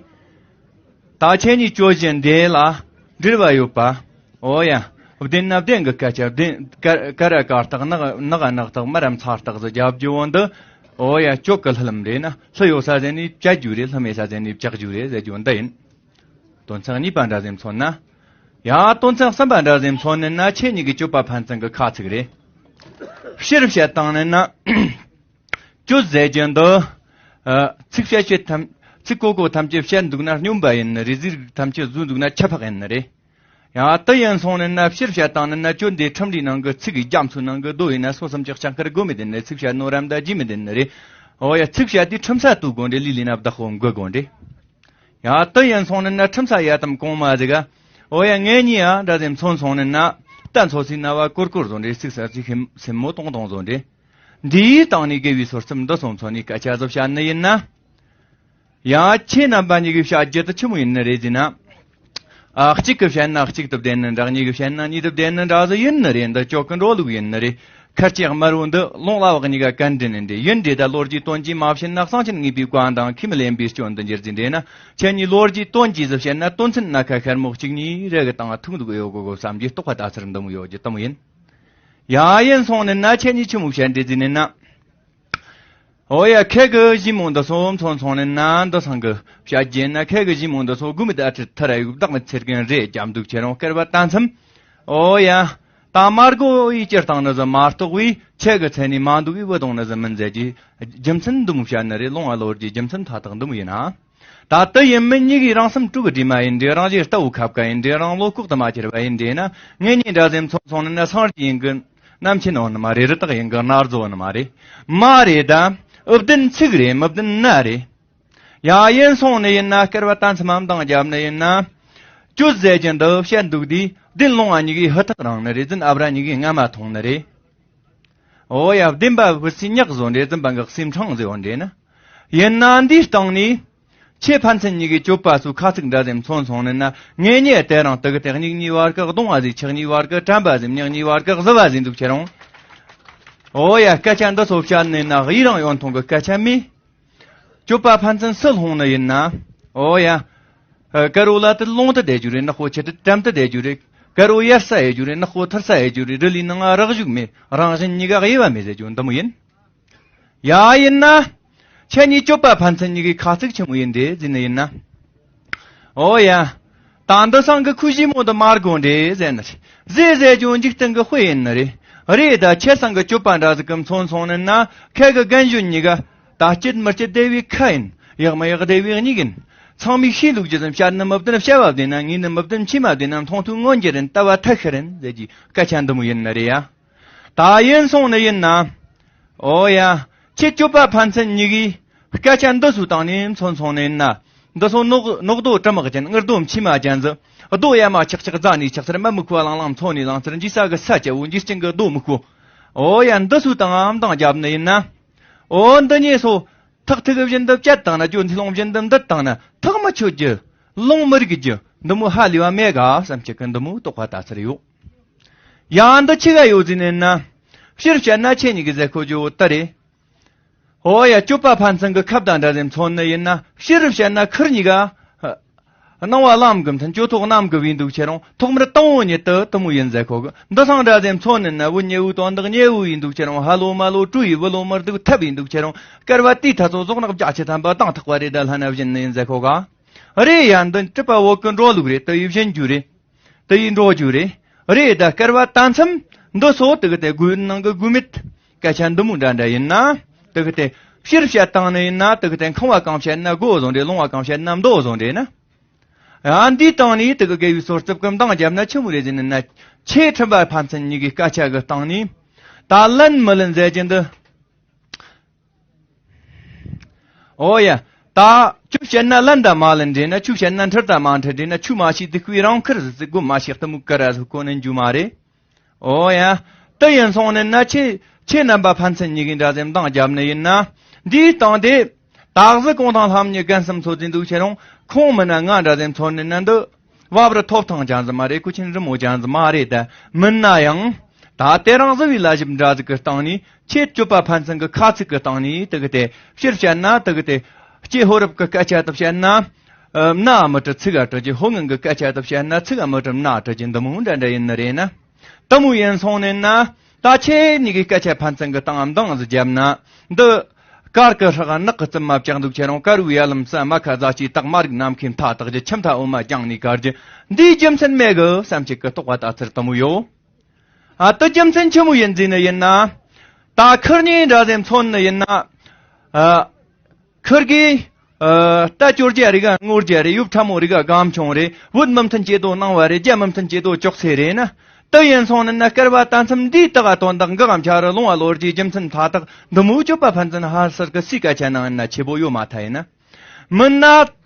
ད་ཁྱེད་གཉིས་གྱོད་གཞི་འདི་ལ་འབྲེལ་བ་ཡོད་པ། འོ་ཡ། བདེན་ན་བདེན་གི་སྐད་ཆ། བདེན། ཀ་ཀ་ར་ཀ་རྟགས། ནག་ནག་ནག་རྟགས། མ་ར་མཚ་རྟགས་ཟེར་རྒྱབ་རྒྱུ་བོ་འདི། འོ་ཡ། གྱོད་གི་ལྷུ་ལམ་རེད་ན། ལྷུ་ཡོད་ས་ཟེར་ནས་བཅད་རྒྱུ་རེད། ལྷུ་མེད་ས་ཟེར་ནས་བཅག་རྒྱུ་རེད་ཟེར་རྒྱུ་འདི་ཡིན། དོན་ཚན་གཉིས་པ་འདྲ་ཟིག་མཚོན་ན། ཡ། དོན་ཚན་གསུམ་པ་འདྲ་ཟིག་མཚོན་ནི་ན། ཁྱེད་གཉིས་ཀྱི་གྱོད་པ་ཕན་ཚུན་གི་ཁ་ཚིག་རེད། ཕྱིར་བཤད་སྟངས་ནི་ན། གྱོད་ཟེར་རྒྱུ་འདི། ཨ། ཚིག་བཤད་བཤད་ཐམས། ཚིག་གོ་གོ་ཐམས་ཅད་བཤད་འདུག་ན་སྨྱོན་པ་ཡིན་ནི་རེད། ཟིག་རིགས་ཐམས་ཅད་བཟོས་འདུག་ན་ཆད་པ་ཡིན་ནི་རེད། ཡང་དེ་ཡིན་སོང་ནི་ན། ཕྱིར་བཤད་སྟངས་ནི་ན། གྱོད་འདི་ཁྲིམས་རའི་ནང་གི་ཚིག་གི་རྒྱ་མཚོའི་ནང་གི་རྡོ་ཡིན་ན། སོ་སོ་མི་ཅག་ཅང་ཁར་དགོས་མི་དེ་ནི། ཚིག་བཤད་ནོ་རམ་ད་རྒྱུས་མི་དེ་ནི་རེད། འོ་ཡ། ཚིག་བཤད་དེ་ཁྲིམས་ས་གཏུག་དགོས་འདྲེ། ལི་ལི་ན་བདག་པོ་འགོད་དགོས་འདྲེ། ཡང་དེ་ཡིན་སོང་ནི་ན། ཁྲིམས་ས་ཡ་དམ་གོང་མ་ཟིག་ག་འོ་ཡ། ངེད་གཉིས་ཡ་འདྲ་ཟིག་མཚོན་སོང་ནི་ན། རྟ་འཚོ་སའི་རྣ་བ་གོར་གོར་བཟོ་འདྲེ། ཚིག་ཟ་སའི་སེན་མོ་ཏོང་ཏོང་བཟོ་འདྲེ། འདིའི་སྟེང་ནས་དགེ་བའི་སོར་ཚུད་འདི་སོང་ཚོ་ནས་སྐད་ཆ་ཟིག་བཤད་ནི་ཡིན་ན། ཡང་ཁྱེད་རྣམ་པ་གཉིས་ཀྱིས་བཤད་རྒྱུ་དེ་ཆི་མོ་ཡིན་ནི་རེད་ཟེར་ན། ཨ། གཅིག་གིས་བཤད་ན་གཅིག་ཏུ་བདེན་ནི་འདྲ། གཉིས་ཀྱིས་བཤད་ན་གཉིས་ཏུ་བདེན་ནི་འདྲ་ཟིག་ཡིན་ནི་རེད། འདི་གྱོད་གི་འགྲོ་ལུགས་ཡིན་ནི་རེད། ཁར་ཅིག་དམར་བོ་འདི་ལོང་བླ་བག་གཉིས་ཀ་གན་དྲིན་ནི་འདྲེ་ཡིན་འདྲེ། ད་ལོ་རྒྱུས་དོན་གྱིས་མ་བྱིན་ན། གསང་ཆེན་ངེས་པའི་བཀའ་དང་ཁས་མི་ལེན་པའི་སྐྱོན་དུ་འགྱུར་ཟིན་འདྲེ་ན། ཁྱེད་གཉིས་ལོ་རྒྱུས་དོན་གྱིས་ཟི་བཤད་ན། དོན་ཚན་སྣ་ཁ་ཤར་མོག་གཅིག་གཉིས་རེ་གི་སྟེང་ཐུག་འདུག་ཡོད་གོ་གོ་བསམ་གྱི་རྟོག་པ་ལྟ་ཚུལ་འདི་མོ་ཡོད་ཀྱི་དེ་མོ་ཡིན། ཡ་ཡིན་སོང་ནི་ན་ཁྱེད་གཉིས་ཆི་མོ་བཤད་འདྲེ་ཟིན་ནི་ན། ཨོ་ཡ། ཁྱེད་ཀྱི་ཞི་མོ་འདི་ཚོ་མཚོན་སོང་ནི་ན་འདི་སང་གི་བཤད་རྒྱུ་ན། ཁྱེད་ཀྱི་ཞི་མོ་འདི་ཚོ་དགུ་མི་ད་ཁྲི་ཐར་ཡུག་བདག་མི་ཚེར་གན་རེ་རྒྱབ་འདུག་ཁྱེད་རང་སྐལ་བ་ལྟ་མཚམས། ཨོ་ཡ། ད་མར་གོ་ཡི་སྤྱིར་བཏང་ནི་ཟི་མ་གཏོགས་བས་ཁྱེད་ཀྱི་མཚན་ནི་མ་འདུག་བས་བུ་དང་ནི་ཟི་མིན་ཟེར་གྱི་རྒྱུ་མཚན་འདི་མོ་བཤད་ནི་རེད། ལོང་བ་ལོ་རྒྱུའི་རྒྱུ་མཚན་མཐའ་དག་འདི་མོ་ཡིན་ན། ད་དུ་ཡིན་མིན་གཉིས་ཀྱི་རང་སེམས་དྲུག་གི་དྲི་མ་ཡིན་འདྲེ། རང་བཞིན་ལྟ་བུ་ཁབ་ཀ་ཡིན་འདྲེ། རང་བློ་ལྐོག་ཏུ་མ་གྱུར་པ་ཡིན་འདྲེ་ན། ངེད་གཉིས་འདྲ་ཟེ་མཚོན་སོང་ནི་ན། སངས་རྒྱས་ཡིན་གི་རྣམ་མཁྱེན་འོ་ནི་མ་རེད། རི་དྭགས་ཡིན་གི་གནའ་རྫོ་འོ་ནི་མ་རེད། མ་རེད་ད། ཨུ་བདེན་ཚིག་རེད། མི་བདེན་ན་རེད། ཡ་ཡིན་སོང་ནི་ཡིན་ན། སྐལ་བ་ད་མཚམས་མ་འདང་རྒྱབ་ནི་ཡིན་ན། གྱོད་ཟེར་གྱི་འདི་བཤད་འདུག་དུས་བདེན་ལོང་བ་གཉིས་ཀའི་ཧུ་ཐག་རིང་ནི་རེད། རྫུན་ཨ་བྲ་གཉིས་ཀའི་རྔ་མ་ཐུང་ནི་རེད། ཨོ་ཡ། བདེན་པ་བུ་སི་ཉག་བཟོ་འདྲེ། རྫུན་པ་འགག་སེམས་འཕྲང་ཟེར་བ་འདྲེ་ན། ཡིན་ན་འདིའི་སྟེང་ནས། ཁྱེད་ཕན་ཚུན་གཉིས་ཀྱི་སྤྱོད་པ་སོགས་ཁ་ཚིག་འདྲ་ཟེ་མཚོན་སོང་ནི་ན། ངེད་གཉིས་དེ་རིང་དུ་གི་དེ་གཉིས་གཉིས་བར་གི་གདོང་བ་ཟིག་ཆག་གཉིས་བར་གི་དྲན་པ་ཟིག་ཉག་གཉིས་བར་གི་གཟི་བ་ཟིག་འདུག་ཁྱེད་རང་། ཨོ་ཡ། སྐད་ཆ་འདི་ཚོ་བཤད་ནི་ན་ཡི་རང་ཡོན་ཐུང་གི་སྐད་ཆ་མེད། སྤྱོད་པ་ཕན་ཚུན་སུ་ལྷུང་ནི་ཡིན་ན། ཨོ་ཡ། ཨ། དཀར་བོ་ལ་དེ་ལོང་དུ་བསྡད་རྒྱུ་རེད། ནག་པོ་ཆེ་དེ་དྲམ་དུ་བསྡད་རྒྱུ་རེད། དཀར་བོ་ཡར་ས་ཡེ་རྒྱུ་རེད། ནག་པོ་ཐར་ས་ཡེ་རྒྱུ་རེད། རི་ལི་ནང་ང་རག་བཞུགས་མེད། རང་བཞིན་གཉིས་ཀ་དབྱེ་བ་མེད་ཟེར་རྒྱུ་འདི་མོ་ཡིན། ཡ་ཡིན་ན། ཁྱེད་གཉིས་སྤྱོད་པ་ཕན་ཚུན་གཉིས་ཀའི་ཁ་ཚིག་ཆི་མོ་ཡིན་འདྲེ་ཟེར་ནི་ཡིན་ན། ཨོ་ཡ། ད་འདི་སང་གི་ཁུ་ཞི་མོ་འདི་མར་གོ་འདྲེ་ཟེར་ནི་རེད། ཟེ་ཟེར་རྒྱུ་འཇིག་རྟེན་གི་དཔེ་ཡིན་ནི་རེད། རེད་ད། ཁྱེད་སང་གི་སྤྱོད་པ་འདྲ་ཟིག་གི་མཚོན་སོང་ནི་ན། ཁྱེད་གི་རྒན་གཞོན་གཉིས་ཀ་ད་སྐྱིད་མི་སྐྱིད་བདེ་བའི་ཁ་ཡིན། ཡག་མི་ཡག་བདེ་བའི་མྱིག་ཡིན། ཚང་མས་ཤེས་ལུགས་ཀྱི་ཙམ། བཤད་ནི་མི་བདེན་བྱ་བ་བདེན་ན། ངས་ནི་མི་བདེན་ཕྱི་མ་བདེན་ན། མཐོང་ཐོས་མངོན་གྱུར་ཡིན། ལྟ་བ་ཐད་ཤར་ཡིན་ཟེར་གྱི་སྐད་ཆ་འདི་མོ་ཡིན་ནི་རེད་ཡ། ད་ཡིན་སོང་ནི་ཡིན་ན། ཨོ་ཡ། ཁྱེད་སྤྱོད་པ་ཕན་ཚུན་གཉིས་ཀྱིས་སྐད་ཆ་འདི་ཚོའི་སྟེང་ནས་མཚོན་སོང་ནི་ཡིན་ན། འདི་ཚོ་ནོག་ནོག་རྡོ་གྲི་དམག་ཅན། དངུལ་རྡོ་མཆིལ་མ་ཅན་ཟིག་རྡོ་ཡ་མ་ཆག་ཆག་རྫ་ནས་ཆག་ཚར། མ་མིག་ཁུ་ལང་ལང་མཚོ་ནས་ལང་ཚར། འཇིག་ས་གི་ས་ཆ་བོ་འཇིག་རྐྱེན་གི་རྡོ་མིག་ཁུ། ཨོ་ཡ། འདི་ཚོའི་སྟེང་ཨམ་འདང་རྒྱབ་ནི་ཡིན་ན། ཨོ་འདི་གཉིས་སོ། ཐག་ཐིག་བཞིན་དུ་བཅད་བཏང་ན། ཇོ་འཐིལ་ལོང་བཞིན་དུ་འདུད་བཏང་ན། ཐག་མི་ཆོད་རྒྱུ། ལོང་མི་རིག་རྒྱུ། འདི་མོ་ཧ་ལས་པ་མེད་ག་བསམ་གྱི་གི་འདི་མོ་དོགས་པ་ལྟ་ཚུལ་ཡོད། ཡང་འདི་ཆི་ག་ཡོད་ཟེར་ནས་ན། སྤྱིར་བཤད་ན་ཁྱེད་གཉིས་ཀྱི་ཟེར་ཁོ་ཇོ་བོ་ལྟ་རེད། ཨོ་ཡ། སྤྱོད་པ་ཕན་ཚུན་གྱི་ཁ་བརྡ་འདྲ་ཟེ་མཚོན་ནི་ཡིན་ན། སྤྱིར་བཤད་ན་ཁུར་གཉིས་ཀ་སྣང་བ་ལམ་གྱི་མཐུན། སྤྱོད་ཐོག་རྣམ་གྱི་བའི་འདུག་ཁྱེད་རང་། ཐོག་མར་དང་བོ་ཉིད་དུ་དུ་མོ་ཡིན་ཟེར་ཁོ་གི། འདི་སང་འདྲ་ཟེ་མཚོན་ནི་ན། བུ་ཉེ་བོའི་དོན་དག་ཉེ་བོ་ཡིན་འདུག་ཁྱེད་རང་། ཧ་ལོ་མ་ལོ་གྲུ་ཡི་བུ་ལོ་མར་འདུག་ཐབ་ཡིན་འདུག་ཁྱེད་རང་། སྐལ་བ་དེའི་ཐ་ཚོ་ཟོག་ནག་བརྒྱ་ཆ་ཐམ་པ་དང་ཐག་པ་རེད། ད་ལྷ་ན་བཞིན་ནི་ཡིན་ཟེར་ཁོ་ག། རེད་ཡ། འདི་གྲུབ་པ་བོད་ཀྱི་འགྲོ་ལུགས་རེད། དུ་ཡི་བཞིན་རྒྱུ་རེད། དུ་ཡི་འགྲོ་རྒྱུ་རེད། རེད་ད། སྐལ་བ་ད་མཚམས་འདི་ཚོ་དུ་གི་དེ་དགུ་ནང་གི་དགུ་མེད་སྐད་ཆ་འདི་མོ་འདྲ་འདྲ་ཡིན་ན། དུ་གི་དེ་སྤྱིར་བཤད་སྟངས་ནི་ཡིན་ན། དུ་གི་དེ་ཁང་བ་གང་བཤད་ན་སྒོ་བཟང་རེད། ལོང་བ་གང་བཤད་ན་མདོ་བཟང་རེད་ན། ཡང་འདིའི་སྟེང་ནས་དུ་གི་དགེ་བའི་སོར་རྩིབ་ཀྱི་འདང་བརྒྱབ་ན་ཆི་མོ་རེད་ཟེར་ནི་ན། ཁྱེད་ཁྲིམས་པ་ཕན་ཚུན་གཉིས་ཀྱི་སྐད་ཆ་གི་སྟེང་ནས་ད་ལན་མི་ལན་ཟེར་གྱི་འདི། ཨོ་ཡ། ད་ཁྱོད་བཤད་ན་ལན་ད་མ་ལན་འདྲེ་ན། ཁྱོད་བཤད་ན་འཁྲིར་ད་མ་འཁྲིར་འདྲེ་ན། ཁྱོད་མ་ཤེས་དུས་ཁོས་རང་ཁུར་ཟིག་སྒོ་མ་ཤེས་གཏི་མུག་ཀ་ར་ཟིག་ཁོ་ནི་འཇུ་མ་རེད། ཨོ་ཡ། དུ་ཡིན་སོང་ནི་ན། ཁྱེད་ཁྱེད་རྣམ་པ་ཕན་ཚུན་གཉིས་ཀྱི་འདྲ་ཟེ་འདང་བརྒྱབ་ནི་ཡིན་ན། འདིའི་སྟེང་དེ། ད་གཟི་གུང་ཐང་ལྷམ་གཉིས་རྒན་གསུམ་ཚོ་ཟིན་འདུག་ཁྱེད་རང་། ཁོང་མི་ན་ང་འདྲ་ཟེ་མཚོན་ནི་ན། འདི་བབ་རི་ཐོབ་ཐང་ཅན་ཟིག་མ་རེད། ཁུ་ཆེན་རི་མོ་ཅན་ཟིག་མ་རེད། ད་མིན་ན་ཡང་། ད་དེ་རང་བཟི་བའི་ལ་ཞིབ་འདྲ་ཟིག་གི་སྟེང་ནས། ཁྱེད་སྤྱོད་པ་ཕན་ཚུན་གྱི་ཁ་ཚིག་གི་སྟེང་ནས་དུ་གི་དེ། སྤྱིར་བཤད་ན་དུ་གི་དེ། སྐྱེ་ཕོ་རབ་ཀྱི་སྐད་ཆ་དུ་བཤད་ན། ཨ། སྣ་མི་དྲི་ཚིག་ག་དྲི་རྒྱུ། ཕོ་ངན་གྱི་སྐད་ཆ་དུ་བཤད་ན། ཚིག་ག་མི་དྲི་སྣ་དྲི་རྒྱུ། འདི་མོ་འདྲ་འདྲ་ཡིན་ནི་རེད་ན། དུ་མོ་ཡིན་སོང་ནི་ན། ད་ཁྱེད་གཉིས་ཀྱི་སྐད་ཆ་ཕན་ཚུན་གྱི་སྟེང་འདང་ཟིག་བརྒྱབ་ན། འདི། དཀར་གི་ཧྲག་ནག་གི་རྩིབ་མ་བཅག་འདུག་ཁྱེད་རང་། དཀར་བོའི་ཡ་ལམ་ས་མ་ཁ་ཟ་ཆི་སྟག་མ་རིག་ནམ་མཁའི་མཐའ་དག་རྒྱུ། ཁྱིམ་མཐའ་འོ་མ་རྒྱང་ནས་དཀར་རྒྱུ། འདིའི་རྒྱུ་མཚན་མེད་གི་བསམ་གྱི་གི་དོགས་པ་ལྟ་ཚུལ་དུ་མོ་ཡོད། ཨ། དུ་རྒྱུ་མཚན་ཆི་མོ་ཡིན་ཟེར་ནི་ཡིན་ན། ད་ཁུར་གཉིས་འདྲ་ཟེ་མཚོན་ནི་ཡིན་ན། ཨ། ཁུར་གི། ཨ། རྟ་སྐྱོར་རྒྱ་རིག་ག་སྔོར་རྒྱ་རེད། ཡུབ་ཁྲ་མོ་རིག་ག་སྒམ་ཆུང་རེད། བུད་མི་མཐུན་སྐྱེ་དོ་སྣང་བ་རེད། རྒྱ་མི་མཐུན་སྐྱེ་དོ་ཅོག་ཚེ་རེད་ན། དུ་ཡིན་སོང་ནི་ན། སྐལ་བ་ད་མཚམས་འདིའི་དག་ག་དོན་དག་འགག་གམ་ཆ་རུ་ལོང་བ་ལོ་རྒྱུའི་རྒྱུ་མཚན་མཐའ་དག་འདི་མོ་སྤྱོད་པ་ཕན་ཚུན་ཧར་སར་གི་སུས་སྐད་ཆ་ནང་ཡིན་ན་ཆེ་བོ་ཡོད་མ་ཐལ་ཡིན་ན། མིན་ན་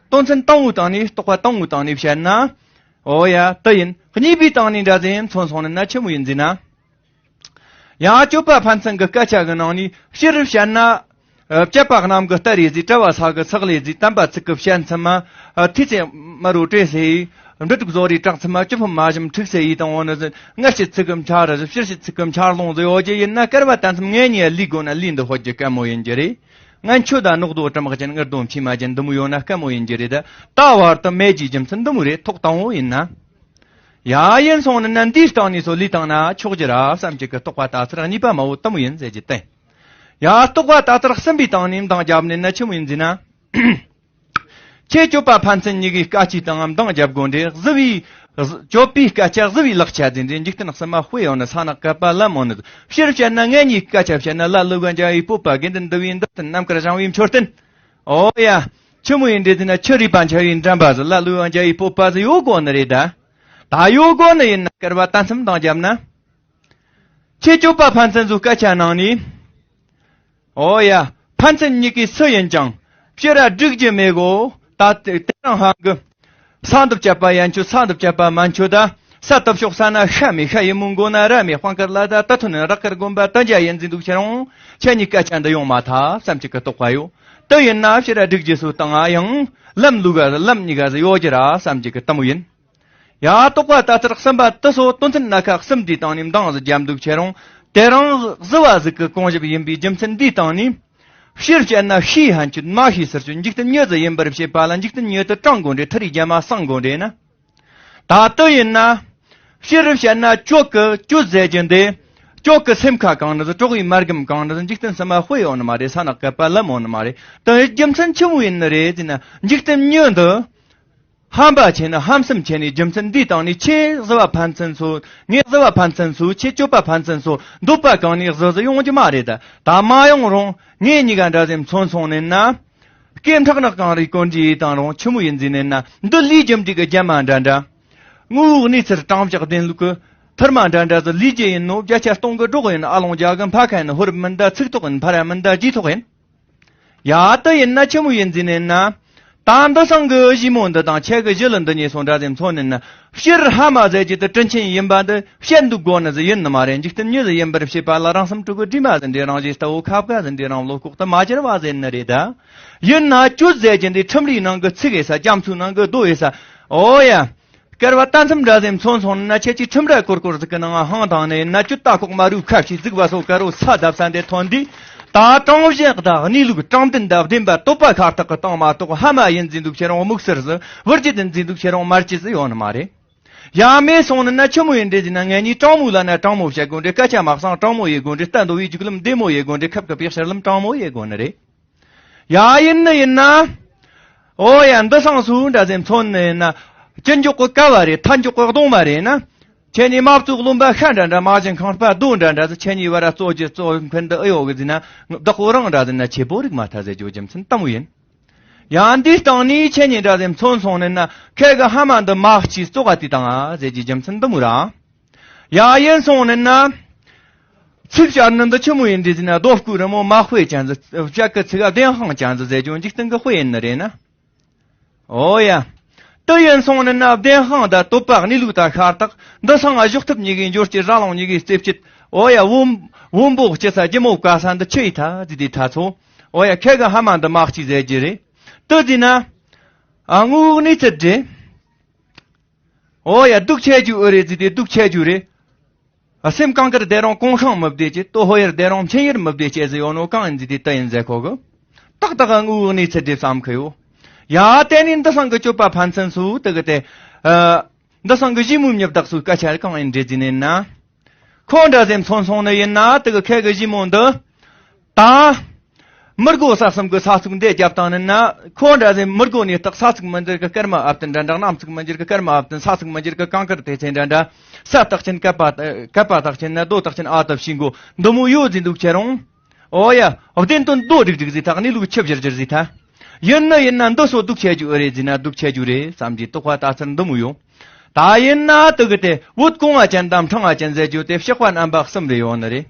དོན་ཚན་དང་བོའི་སྟེང་ནས། རྟོག་པ་དང་བོའི་སྟེང་ནས་བཤད་ན། ཨོ་ཡ། དེ་ཡིན། གཉིས་པའི་སྟེང་ནས་འདྲ་ཟེ་མཚོན་སོང་ནི་ན་ཆི་མོ་ཡིན་ཟེར་ན། ཡང་སྤྱོད་པ་ཕན་ཚུན་གྱི་སྐད་ཆ་གི་ནང་ནས་སྤྱིར་བཤད་ན། ཨ། བཅད་པ་གནམ་གྱི་རྟ་རེད་ཟེར། བྲལ་བ་ས་གི་ཚག་ལེ་ཟེར། དམ་པ་ཚིག་གི་བཤད་མཚམས་མ། ཨ། ཐིག་ཚད་མ་རུ་བྲེ་ཟེར། འབྲུ་དྲུག་བཟོ་རིགས་གྲགས་ཚུལ་མ་བཅུ་ཕུན་མ་ཞུམ་འཁྲུགས་སེ་ཡིས་དང་འོ་ན་ཟིན་སྔར་བྱེད་ཚིག་གམ་ཆ་ར་ཟིན་ཕྱིར་བྱེད་ཚིག་གམ་ཆ་ལོང་ཟིན་ཡོད་ཀྱི་ཡིན་ན་སྐལ་བ་ད་མཚམས་ངེད་གཉིས་ལུས་དགོས་ན་ལུས་འདི་ཧོད་ཀྱི་དཀའ་མོ་ཡིན་གྱི་རེད། ང་ཆུ་དང་ནོག་རྡོ་གྲམ་ག་ཅན་དངུལ་རྡོ་མཆིལ་མ་ཅན་འདི་མོ་ཡོད་ན་དཀའ་མོ་ཡིན་གྱི་རེད་ད། ད་བར་དུ་མེད་ཀྱི་རྒྱུ་མཚན་འདི་མོ་རེད། ཐོག་དང་བོ་ཡིན་ན། ཡ་ཡིན་སོང་ནི་ན་འདིའི་སྟེང་ནས་སོ་ལུས་བཏང་ན་ཆོག་གི་ར་བསམ་གྱི་གི་རྟོག་པ་ལྟ་ཚུལ་གཉིས་པ་མ་བོ་དེ་མོ་ཡིན་ཟེར་གྱི་བསྟན། ཡ་རྟོག་པ་ལྟ་ཚུལ་གསུམ་པའི་སྟེང་ནས་འདང་རྒྱབ་ནས་ན་ཆི་མོ་ཡིན་ཟེར་ན། ཁྱེད་སྤྱོད་པ་ཕན་ཚུན་གཉིས་ཀའི་སྐད་ཅིག་དང་འདང་རྒྱབ་དགོས་འདྲེ་གཟུ་བའི། སྤྱོད་པའི་སྐད་ཆ་གཟུ་བའི་ལག་ཆ་དེ་འདྲེ་འཇིག་རྟེན་གསུམ་མ་དཔེ་ཡོང་ནི་ས་ནག་བཀབ་པ་ལ་མོ་ནི། ཕྱིར་བཤད་ན་ངེད་གཉིས་སྐད་ཆ་བཤད་ན་ལ་ལུ་ག་འཇའ་ཡི་སྤོབས་པ་དགེ་འདུན་འདུ་བའི་འདུལ་བསྟན་རྣམ་དཀར་བཞེངས་བའི་མཆོད་རྟེན། ཨོ་ཡ། ཆི་མོ་ཡིན་འདྲེ་དེ་ན་ཆུ་རིས་པ་འཆའ་བའི་འགྲམ་པ་ཟི་ལ་ལུ་ག་འཇའ་ཡི་སྤོབས་པ་ཟི་ཡོད་དགོས་ནི་རེད་ད། ད་ཡོད་དགོས་ནི་ཡིན་ན་སྐལ་བ་ད་མཚམས་འདང་རྒྱབ་ན། ཁྱེད་སྤྱོད་པ་ཕན་ཚུན་ཚོ་སྐད་ཆ་ནང་ནས། ཨོ་ཡ། ཕན་ཚུན་གཉིས་ཀའི་སུ་ཡིན་ཀྱང་། ཕྱིར་ར་སྒྲིག་རྒྱུ་མེད་གོ། ད་དེ་དེ་རང་ཧང་གི། ས་འདི་བཅད་པ་ཡན་ཆོད་ས་འདི་བཅད་པ་མན་ཆོད་ད། ས་དུ་ཕྱོགས་ས་ན་ཤ་མེད་ཤ་ཡི་མོ་མགོ་ན་ར་མེད་དཔང་དཀར་ལ་ད་ད་ཐུ་ནི་རག་དཀར་དགོན་པ་ད་འཇའ་ཡན་འཛིན་འདུག་ཁྱེད་རང་། ཁྱེད་གཉིས་སྐད་ཆ་འདི་ཡོང་མ་ཐབས་བསམ་གྱི་གི་རྟོག་པ་ཡོད། དེ་ཡིན་ན་ཕྱིར་ར་སྒྲིག་རྒྱུ་སུ་བཏང་ང་ཡང་། ལམ་ལུག་ག་ལམ་གཉིས་ཀ་ཟི་ཡོད་ཀྱི་ར་བསམ་གྱི་གི་དེ་མོ་ཡིན། ཡ་རྟོག་པ་ལྟ་ཚུལ་གསུམ་པ་དེ་སོ་དོན་ཚན་སྣ་ཁ་གསུམ་འདིའི་སྟེང་ནས་འདང་ཟི་རྒྱབ་འདུག་ཁྱེད་རང་། དེ་རང་གཟི་བ་ཟིག་གི་གོང་ཞབས་ཡིན་པའི་རྒྱུ་མཚན་འདིའི་སྟེང་ནས། ཕྱིར་བཤད་ན་ཤེས་ཧན་ཆུད་མ་ཤེས་ཟེར་ཆུད་འཇིག་རྟེན་མྱི་ཟི་ཡིན་པར་བཤད་པ་ལ་འཇིག་རྟེན་མྱི་དེ་དྲང་དགོས་འདྲེ་ཐ་རིག་རྒྱ་མ་སང་དགོས་འདྲེ་ན། ད་དེ་ཡིན་ན། ཕྱིར་བཤད་ན་ཅོག་གི་ཅོ་ཟེར་གྱི་འདི། ཅོག་གི་སེམས་ཁ་གང་ནི་ཟི་གྲོགས་ཡི་མ་རྒམ་གང་ནི་ཟི་འཇིག་རྟེན་སུ་མ་དཔེ་ཡོང་ནི་མ་རེད། ས་ནག་བཀབ་པ་ལ་མོ་ནི་མ་རེད། དེ་རྒྱུ་མཚན་ཆི་མོ་ཡིན་ནི་རེད་ཟེར་ན་འཇིག་རྟེན་མྱི་འདི། ཧམ་པ་ཆེ་ན་ཧམ་སེམས་ཆེ་ནས་རྒྱུ་མཚན་འདིའི་སྟེང་ནས་ཁྱེད་གཟི་བ་ཕན་ཚུན་སོ། ངས་གཟི་བ་ཕན་ཚུན་སོ། ཁྱེད་སྤྱོད་པ་ཕན་ཚུན་སོ། འདོད་པ་གང་ནས་གཟི་གཟི་ཡོང་རྒྱུ་མ་རེད་ད། ད་མ་ཡོང་རུང་ངས་གཉིས་ཀ་འདྲ་ཟེ་མཚོན་སོང་ནས་ན། སྐད་འཕྲག་ནག་གང་རེད་གོན་རྒྱུ་ཡིས་དང་རུང་ཆི་མོ་ཡིན་ཟེར་ནས་ན་འདི་ལུས་རྒྱུ་འབྲས་ཀྱི་རྒྱ་མ་འདྲ་འདྲ། དངོས་པོའི་གནས་ཚུལ་དྲང་བཞག་བདེན་ལུགས་ཀྱི་ཐུར་མ་འདྲ་འདྲ་ཟི་ལུས་རྒྱུ་ཡིན་ནོ་བརྒྱ་ཆ་སྟོང་གི་སྒྲོག་ཡིན། ཨ་ལོང་རྒྱ་གི་འཕར་ཁ་ཡིན། ཧོར་མིན་ད་ཚིག་ཐོག་ཡིན། འཕར་ཡ་མིན་ད་རྗེས་ཐོག་ཡིན། ཡ་དེ་ཡིན་ན་ཆི་མོ་ཡིན་ཟེར་ནས་ན། ད་འདི་སང་གི་ཞི་མོ་འདི་དང་ཁྱེད་ཀྱི་ཞི་ལི་འདི་གཉིས་སོང་འདྲ་ཟེ་མཚོན་ནས་ན། ཕྱིར་ཧ་མ་ཟེར་གྱི་དེ་དྲིན་ཆེན་ཡིན་པ་འདི་བཤད་འདུག་དགོས་ནི་ཟི་ཡིན་ནི་མ་རེད། འཇིག་རྟེན་མྱི་ཟི་ཡིན་པར་བཤད་པ་ལ་རང་སེམས་དྲུག་གི་དྲི་མ་ཟི་འདྲེ་རང་བཞིན་ལྟ་བུ་ཁ་བཀའ་ཟི་འདྲེ་རང་བློ་ལྐོག་ཏུ་མ་གྱུར་བ་ཟེར་ནི་རེད་ད། ཡིན་ན་ཅོ་ཟེར་གྱི་འདི་ཁྲིམས་རིག་ནང་གི་ཚིག་ཡིན་ས། རྒྱ་མཚོའི་ནང་གི་རྡོ་ཡིན་ས། ཨོ་ཡ། སྐལ་བ་ད་མཚམས་འདྲ་ཟེ་མཚོན་སོང་ན་ཁྱེད་ཀྱི་ཁྲིམས་ར་སྐོར་སྐོར་ཟིག་གི་ནང་ཧང་དང་ནས་ན་ཅུ་ད་ཁོག་མ་རུ་ཁ་ཤས་ཟིག་བ་སོ་ཀ་རོ་ས་བརྡབ་ས་འདི་ཐོན་དུས། ད་དྲང་བཞག་དང་གནས་ལུགས་དྲང་བདེན་དང་བདེན་པ་སྟོབས་པ་ཁ་བཏགས་གི་སྟེང་མ་གཏོགས་ཧ་མ་ཡིན་ཟེ་འདུག་ཁྱེད་རང་དམིགས་བསལ་ཟི་བུར་གྱི་དེ་ཟེ་འདུག་ཁྱེད་རང་མར་གྱི་ཟི་ཡོང་ནི་མ་རེད། ཡ་མེད་སོང་ནི་ན་ཆི་མོ་ཡིན་འདྲེ་ཟེར་ན་ངེད་གཉིས་དྲང་མོ་ལ་ན་དྲང་མོ་བཤད་དགོས་འདྲེ། སྐད་ཆ་མ་གསང་དྲང་མོ་ཡེ་དགོས་འདྲེ། ལྟ་འདོ་བའི་རྒྱུག་ལམ་བདེ་མོ་ཡེ་དགོས་འདྲེ། ཁབ་ཀི་པེག་ཤར་ལམ་དྲང་མོ་ཡེ་དགོས་ནི་རེད། ཡ་ཡིན་ནི་ཡིན་ན། ཨོ་ཡ་འདི་སང་སུ་འདྲ་ཟེ་མཚོན་ནི་ཡིན་ན། ཅི་འཇོག་གི་ཀ་བ་རེད། ཐ་འཇོག་གི་གདོང་མ་རེད་ན། ཁྱེད་གཉིས་མ་བཙུགས་རློན་པ་ཤ་འདྲ་འདྲ། མ་བྱིན་ཁང་པ་རྡོ་འདྲ་འདྲ་ཟེ། ཁྱེད་གཉིས་བར་ར་རྩོད་ཀྱི་རྩོད་མཁན་འདི་ཨེ་ཡོད་གི་ཟེར་ན། བདག་པོ་རང་འདྲ་ཟེར་ན་ཆེ་པོ་རིག་མ་ཐལ་ཟེར་རྒྱུ་རྒྱུ་མཚན་དེ་མོ་ཡིན། ཡང་འདིའི་སྟེང་ནས་ཁྱེད་གཉིས་འདྲ་ཟེ་མཚོན་སོང་ནི་ན་ཁྱེད་ཀྱི་ཧ་མ་འདི་མ་གཅིག་བཙོག་ག་དེ་དང་ཨ་ཟེར་རྒྱུ་རྒྱུ་མཚན་འདི་མོ་ར། ཡ་ཡིན་སོང་ནི་ན། ཚིག་བཤད་ནི་འདི་ཆི་མོ་ཡིན་འདྲི་ཟེར་ན་རྡོ་བརྐོས་རི་མོ་མ་དཔེ་ཅན་ཟི། བཤད་ཀི་ཚིག་བདེན་དཔང་ཅན་ཟི་ཟེར་རྒྱུ་འཇིག་རྟེན་གི་དཔེ་ཡིན་ནི་རེད་ན། ཨོ་ཡ། དེ་ཡིན་སོང་ནི་ན་བདེན་དཔང་དང་སྟོབས་པ་གནས་ལུགས་དང་ཤ་སྟག་འདི་སང་གཞོགས་ཐུབ་གཉིས་ཀའི་འབྱོར་སྐྱེ་ར་ལོང་གཉིས་ཀའི་རྩེ་བཅད། ཨོ་ཡ་བོན། བོན་པོ་སྐྱེ་ས་ལྗིད་མོ་བཀལ་ས་འདི་ཆི་ཡི་ཐ་ཟི་དེ་ཐ་ཚོ། ཨོ་ཡ་ཁྱེད་ཀྱི་ཧ་མ་འདི་མ་གཅིག་ཟེར་རྒྱུ་རེད། དེ་ཟེར་ན། ཨ་དངོས་གནས་ཚུལ་རེད། ཨོ་ཡ་སྡུག་ཆེ་རྒྱུ་ཨེ་རེད་ཟེར་དེ་སྡུག་ཆེ་རྒྱུ་རེད། ཨ་སེམས་གངས་དཀར་ལྡན་རུང་གོང་ཤང་མི་བདེ་ཅེས། ལྟོ་ཧོ་ཡར་ལྡན་རུང་མཆན་ཡར་མི་བདེ་ཅེས་ཟེར་ཡོད་ནོ་གང་ཡིན་ཟེར་དེ་ལྟ་ཡིན་ཟེར་ཁོ་གི། ཏག་ཏག་དངོས་གནས་ཚུལ་འདི་བསམ་གི་ཡོད། ཡ་དེ་ནི་འདི་སང་གི་སྤྱོད་པ་ཕན་ཚུན་སུ་དེ་གི་དེ། ཨ་འདི་སང་གི་ཞི་མོའི་མྱི་བདག་སུ་སྐད་ཆ་གང་ཡིན་འདྲི་ཟིན་ནས་ན། ཁོ་འདྲ་ཟེ་མཚོན་སོང་ནི་ཡིན་ན་དེ་གི་ཁྱེད་གི་ཞི་མོ་འདི། ད། མི་རྒོ་ས་གསུམ་གི་ས་ཚུགས་འདི་རྒྱབ་བཏང་ནི་ན། ཁོ་འདྲ་ཟེ་མི་རྒོ་ནས་བཏགས་ས་ཚུགས་མི་འགྱུར་གི་སྐར་མ་ཨབ་ཏུ་འདྲ་འདྲ། གནམ་ཚུགས་མི་འགྱུར་གི་སྐར་མ་ཨབ་ཏུ། ས་ཚུགས་མི་འགྱུར་གི་གངས་དཀར་དེ་ཚེ་འདྲ་འདྲ། ས་བཏགས་ཆེན་བཀབ་པ་བཀབ་པ་བཏགས་ཆེན་ན། རྡོ་བཏགས་ཆེན་ཨ་ཏི་བྱིས་མགོ་འདི་མོ་ཡོད་ཟེ་འདུག་ཁྱེད་རང་། ཨོ་ཡ། བདེན་དོན་རྡོ་སྒྲིག་སྒྲིག་ཟེ་ཐག་ནི་ལུག་ཆུ་བཞུར་བཞུར་ཟེ་ཐ། ཡིན་ནི་ཡིན་ན་འདི་སོ་སྡུག་ཆེ་རྒྱུ་ཨེ་རེད་ཟེར་ན་སྡུག་ཆེ་རྒྱུ་རེད་བསམ་གྱི་རྟོག་པ་ལྟ་ཚུལ་འདི་མོ་ཡོད། ད་ཡིན་ན་དེ་གི་དེ་བོད་གོང་བ་ཅན་དང་ཕྲེང་བ་ཅན་ཟེར་རྒྱུ་དེ་གཤེགས་པ་རྣམ་པ་གསུམ་རེ་ཡོད་ནི་རེད།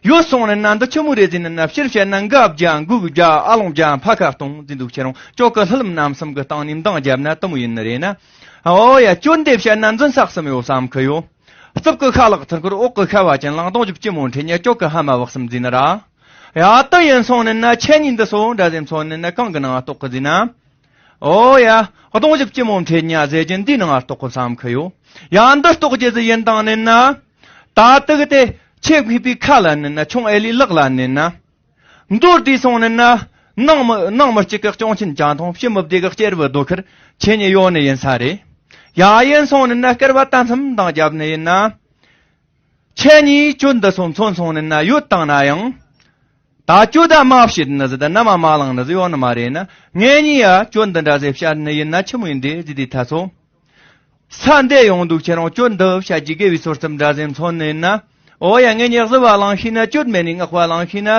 ཡོད་སོང་ནི་ན་འདི་ཆི་མོ་རེད་ཟེར་ནི་ན། ཕྱིར་བཤད་ན་འགའ་བརྒྱ་འགུག་བརྒྱ་ཨ་ལོང་བརྒྱ་འཕར་ཁ་གཏོང་ཟེ་འདུག་ཁྱེད་རང་ཅོག་གི་ལྷ་ལམ་རྣམ་གསུམ་གི་སྟེང་ནས་འདང་བརྒྱབ་ན་དེ་མོ་ཡིན་ནི་རེད་ན། ཨོ་ཡ་ཅོ་འདི་བཤད་ན་འཛིན་ས་གསུམ་ཡོད་བསམ་གི་ཡོད། རྩིབ་ཀི་ཁ་ལག་ཐུར་འཁོར་འོག་གི་ཁ་བ་ཅན་ལང་སྟོང་བཅུ་གཅིག་མོ་འཕྲེད་ཉ་ཅོག་གི་ཧ་མ་བག་གསུམ་ཟེ་ནི་ར། ཡ་དེ་ཡིན་སོང་ནི་ན་ཁྱེད་གཉིས་འདི་སོ་འདྲ་ཟེ་མཚོན་ནི་ན་གང་གི་ནང་གཏོགས་གི་ཟེར་ན། ཨོ་ཡ། གདོང་ཞིབ་ཅི་མོ་འཐེན་ཉ་ཟེར་གྱིན་འདི་ནང་ཨ་རྟོག་གོ་བསམ་ཁི་ཡོད། ཡ་འདི་རྟོག་རྒྱུ་ཟི་ཡིན་དང་ནི་ན། ད་དུག་དེ་ཆེ་མཁས་པའི་ཁ་ལ་ནི་ན་ཆུང་ཨེ་ལི་ལག་ལ་ནི་ན། མདོར་བསྡུས་སོང་ནི་ན། ནང་མི་ནང་མི་གཅིག་གི་གཅོང་ཆེན་ཅང་ཐོང་ཕྱི་མི་བདེ་གི་སྐྱེར་བུ་རྡོ་ཁར་ཆེ་ཉེ་ཡོད་ནི་ཡིན་ས་རེད། ཡ་ཡིན་སོང་ནི་ན་སྐར་བ་ད་མཚམས་འདང་རྒྱབ་ནི་ཡིན་ན། ཁྱེད་གཉིས་གྱོད་འདི་སོང་མཚོན་སོང་ནི་ན་ཡོད་དང་ན་ཡང་། ད་གྱོད་ད་མ་བཤད་ནི་ཟི་ད་ན་མ་མ་ལང་ནི་ཟི་ཡོད་ནི་མ་རེད་ན། ངེད་གཉིས་ཡ་གྱོད་འདི་འདྲ་ཟེ་བཤད་ནི་ཡིན་ན་ཆི་མོ་ཡིན་དེ་ཟི་དེ་ཐ་སོ། ས་འདས་ཡོང་འདུག་ཁྱེད་རང་གྱོད་འདི་བཤད་ཀྱི་དགེ་བའི་སོར་ཙམ་འདྲ་ཟེ་མཚོན་ནི་ཡིན་ན། ཨོ་ཡ་ངེད་གཉིས་གཟི་བ་ལང་ཤི་ན་གྱོད་མེད་ནི་ངག་པ་ལང་ཤི་ན་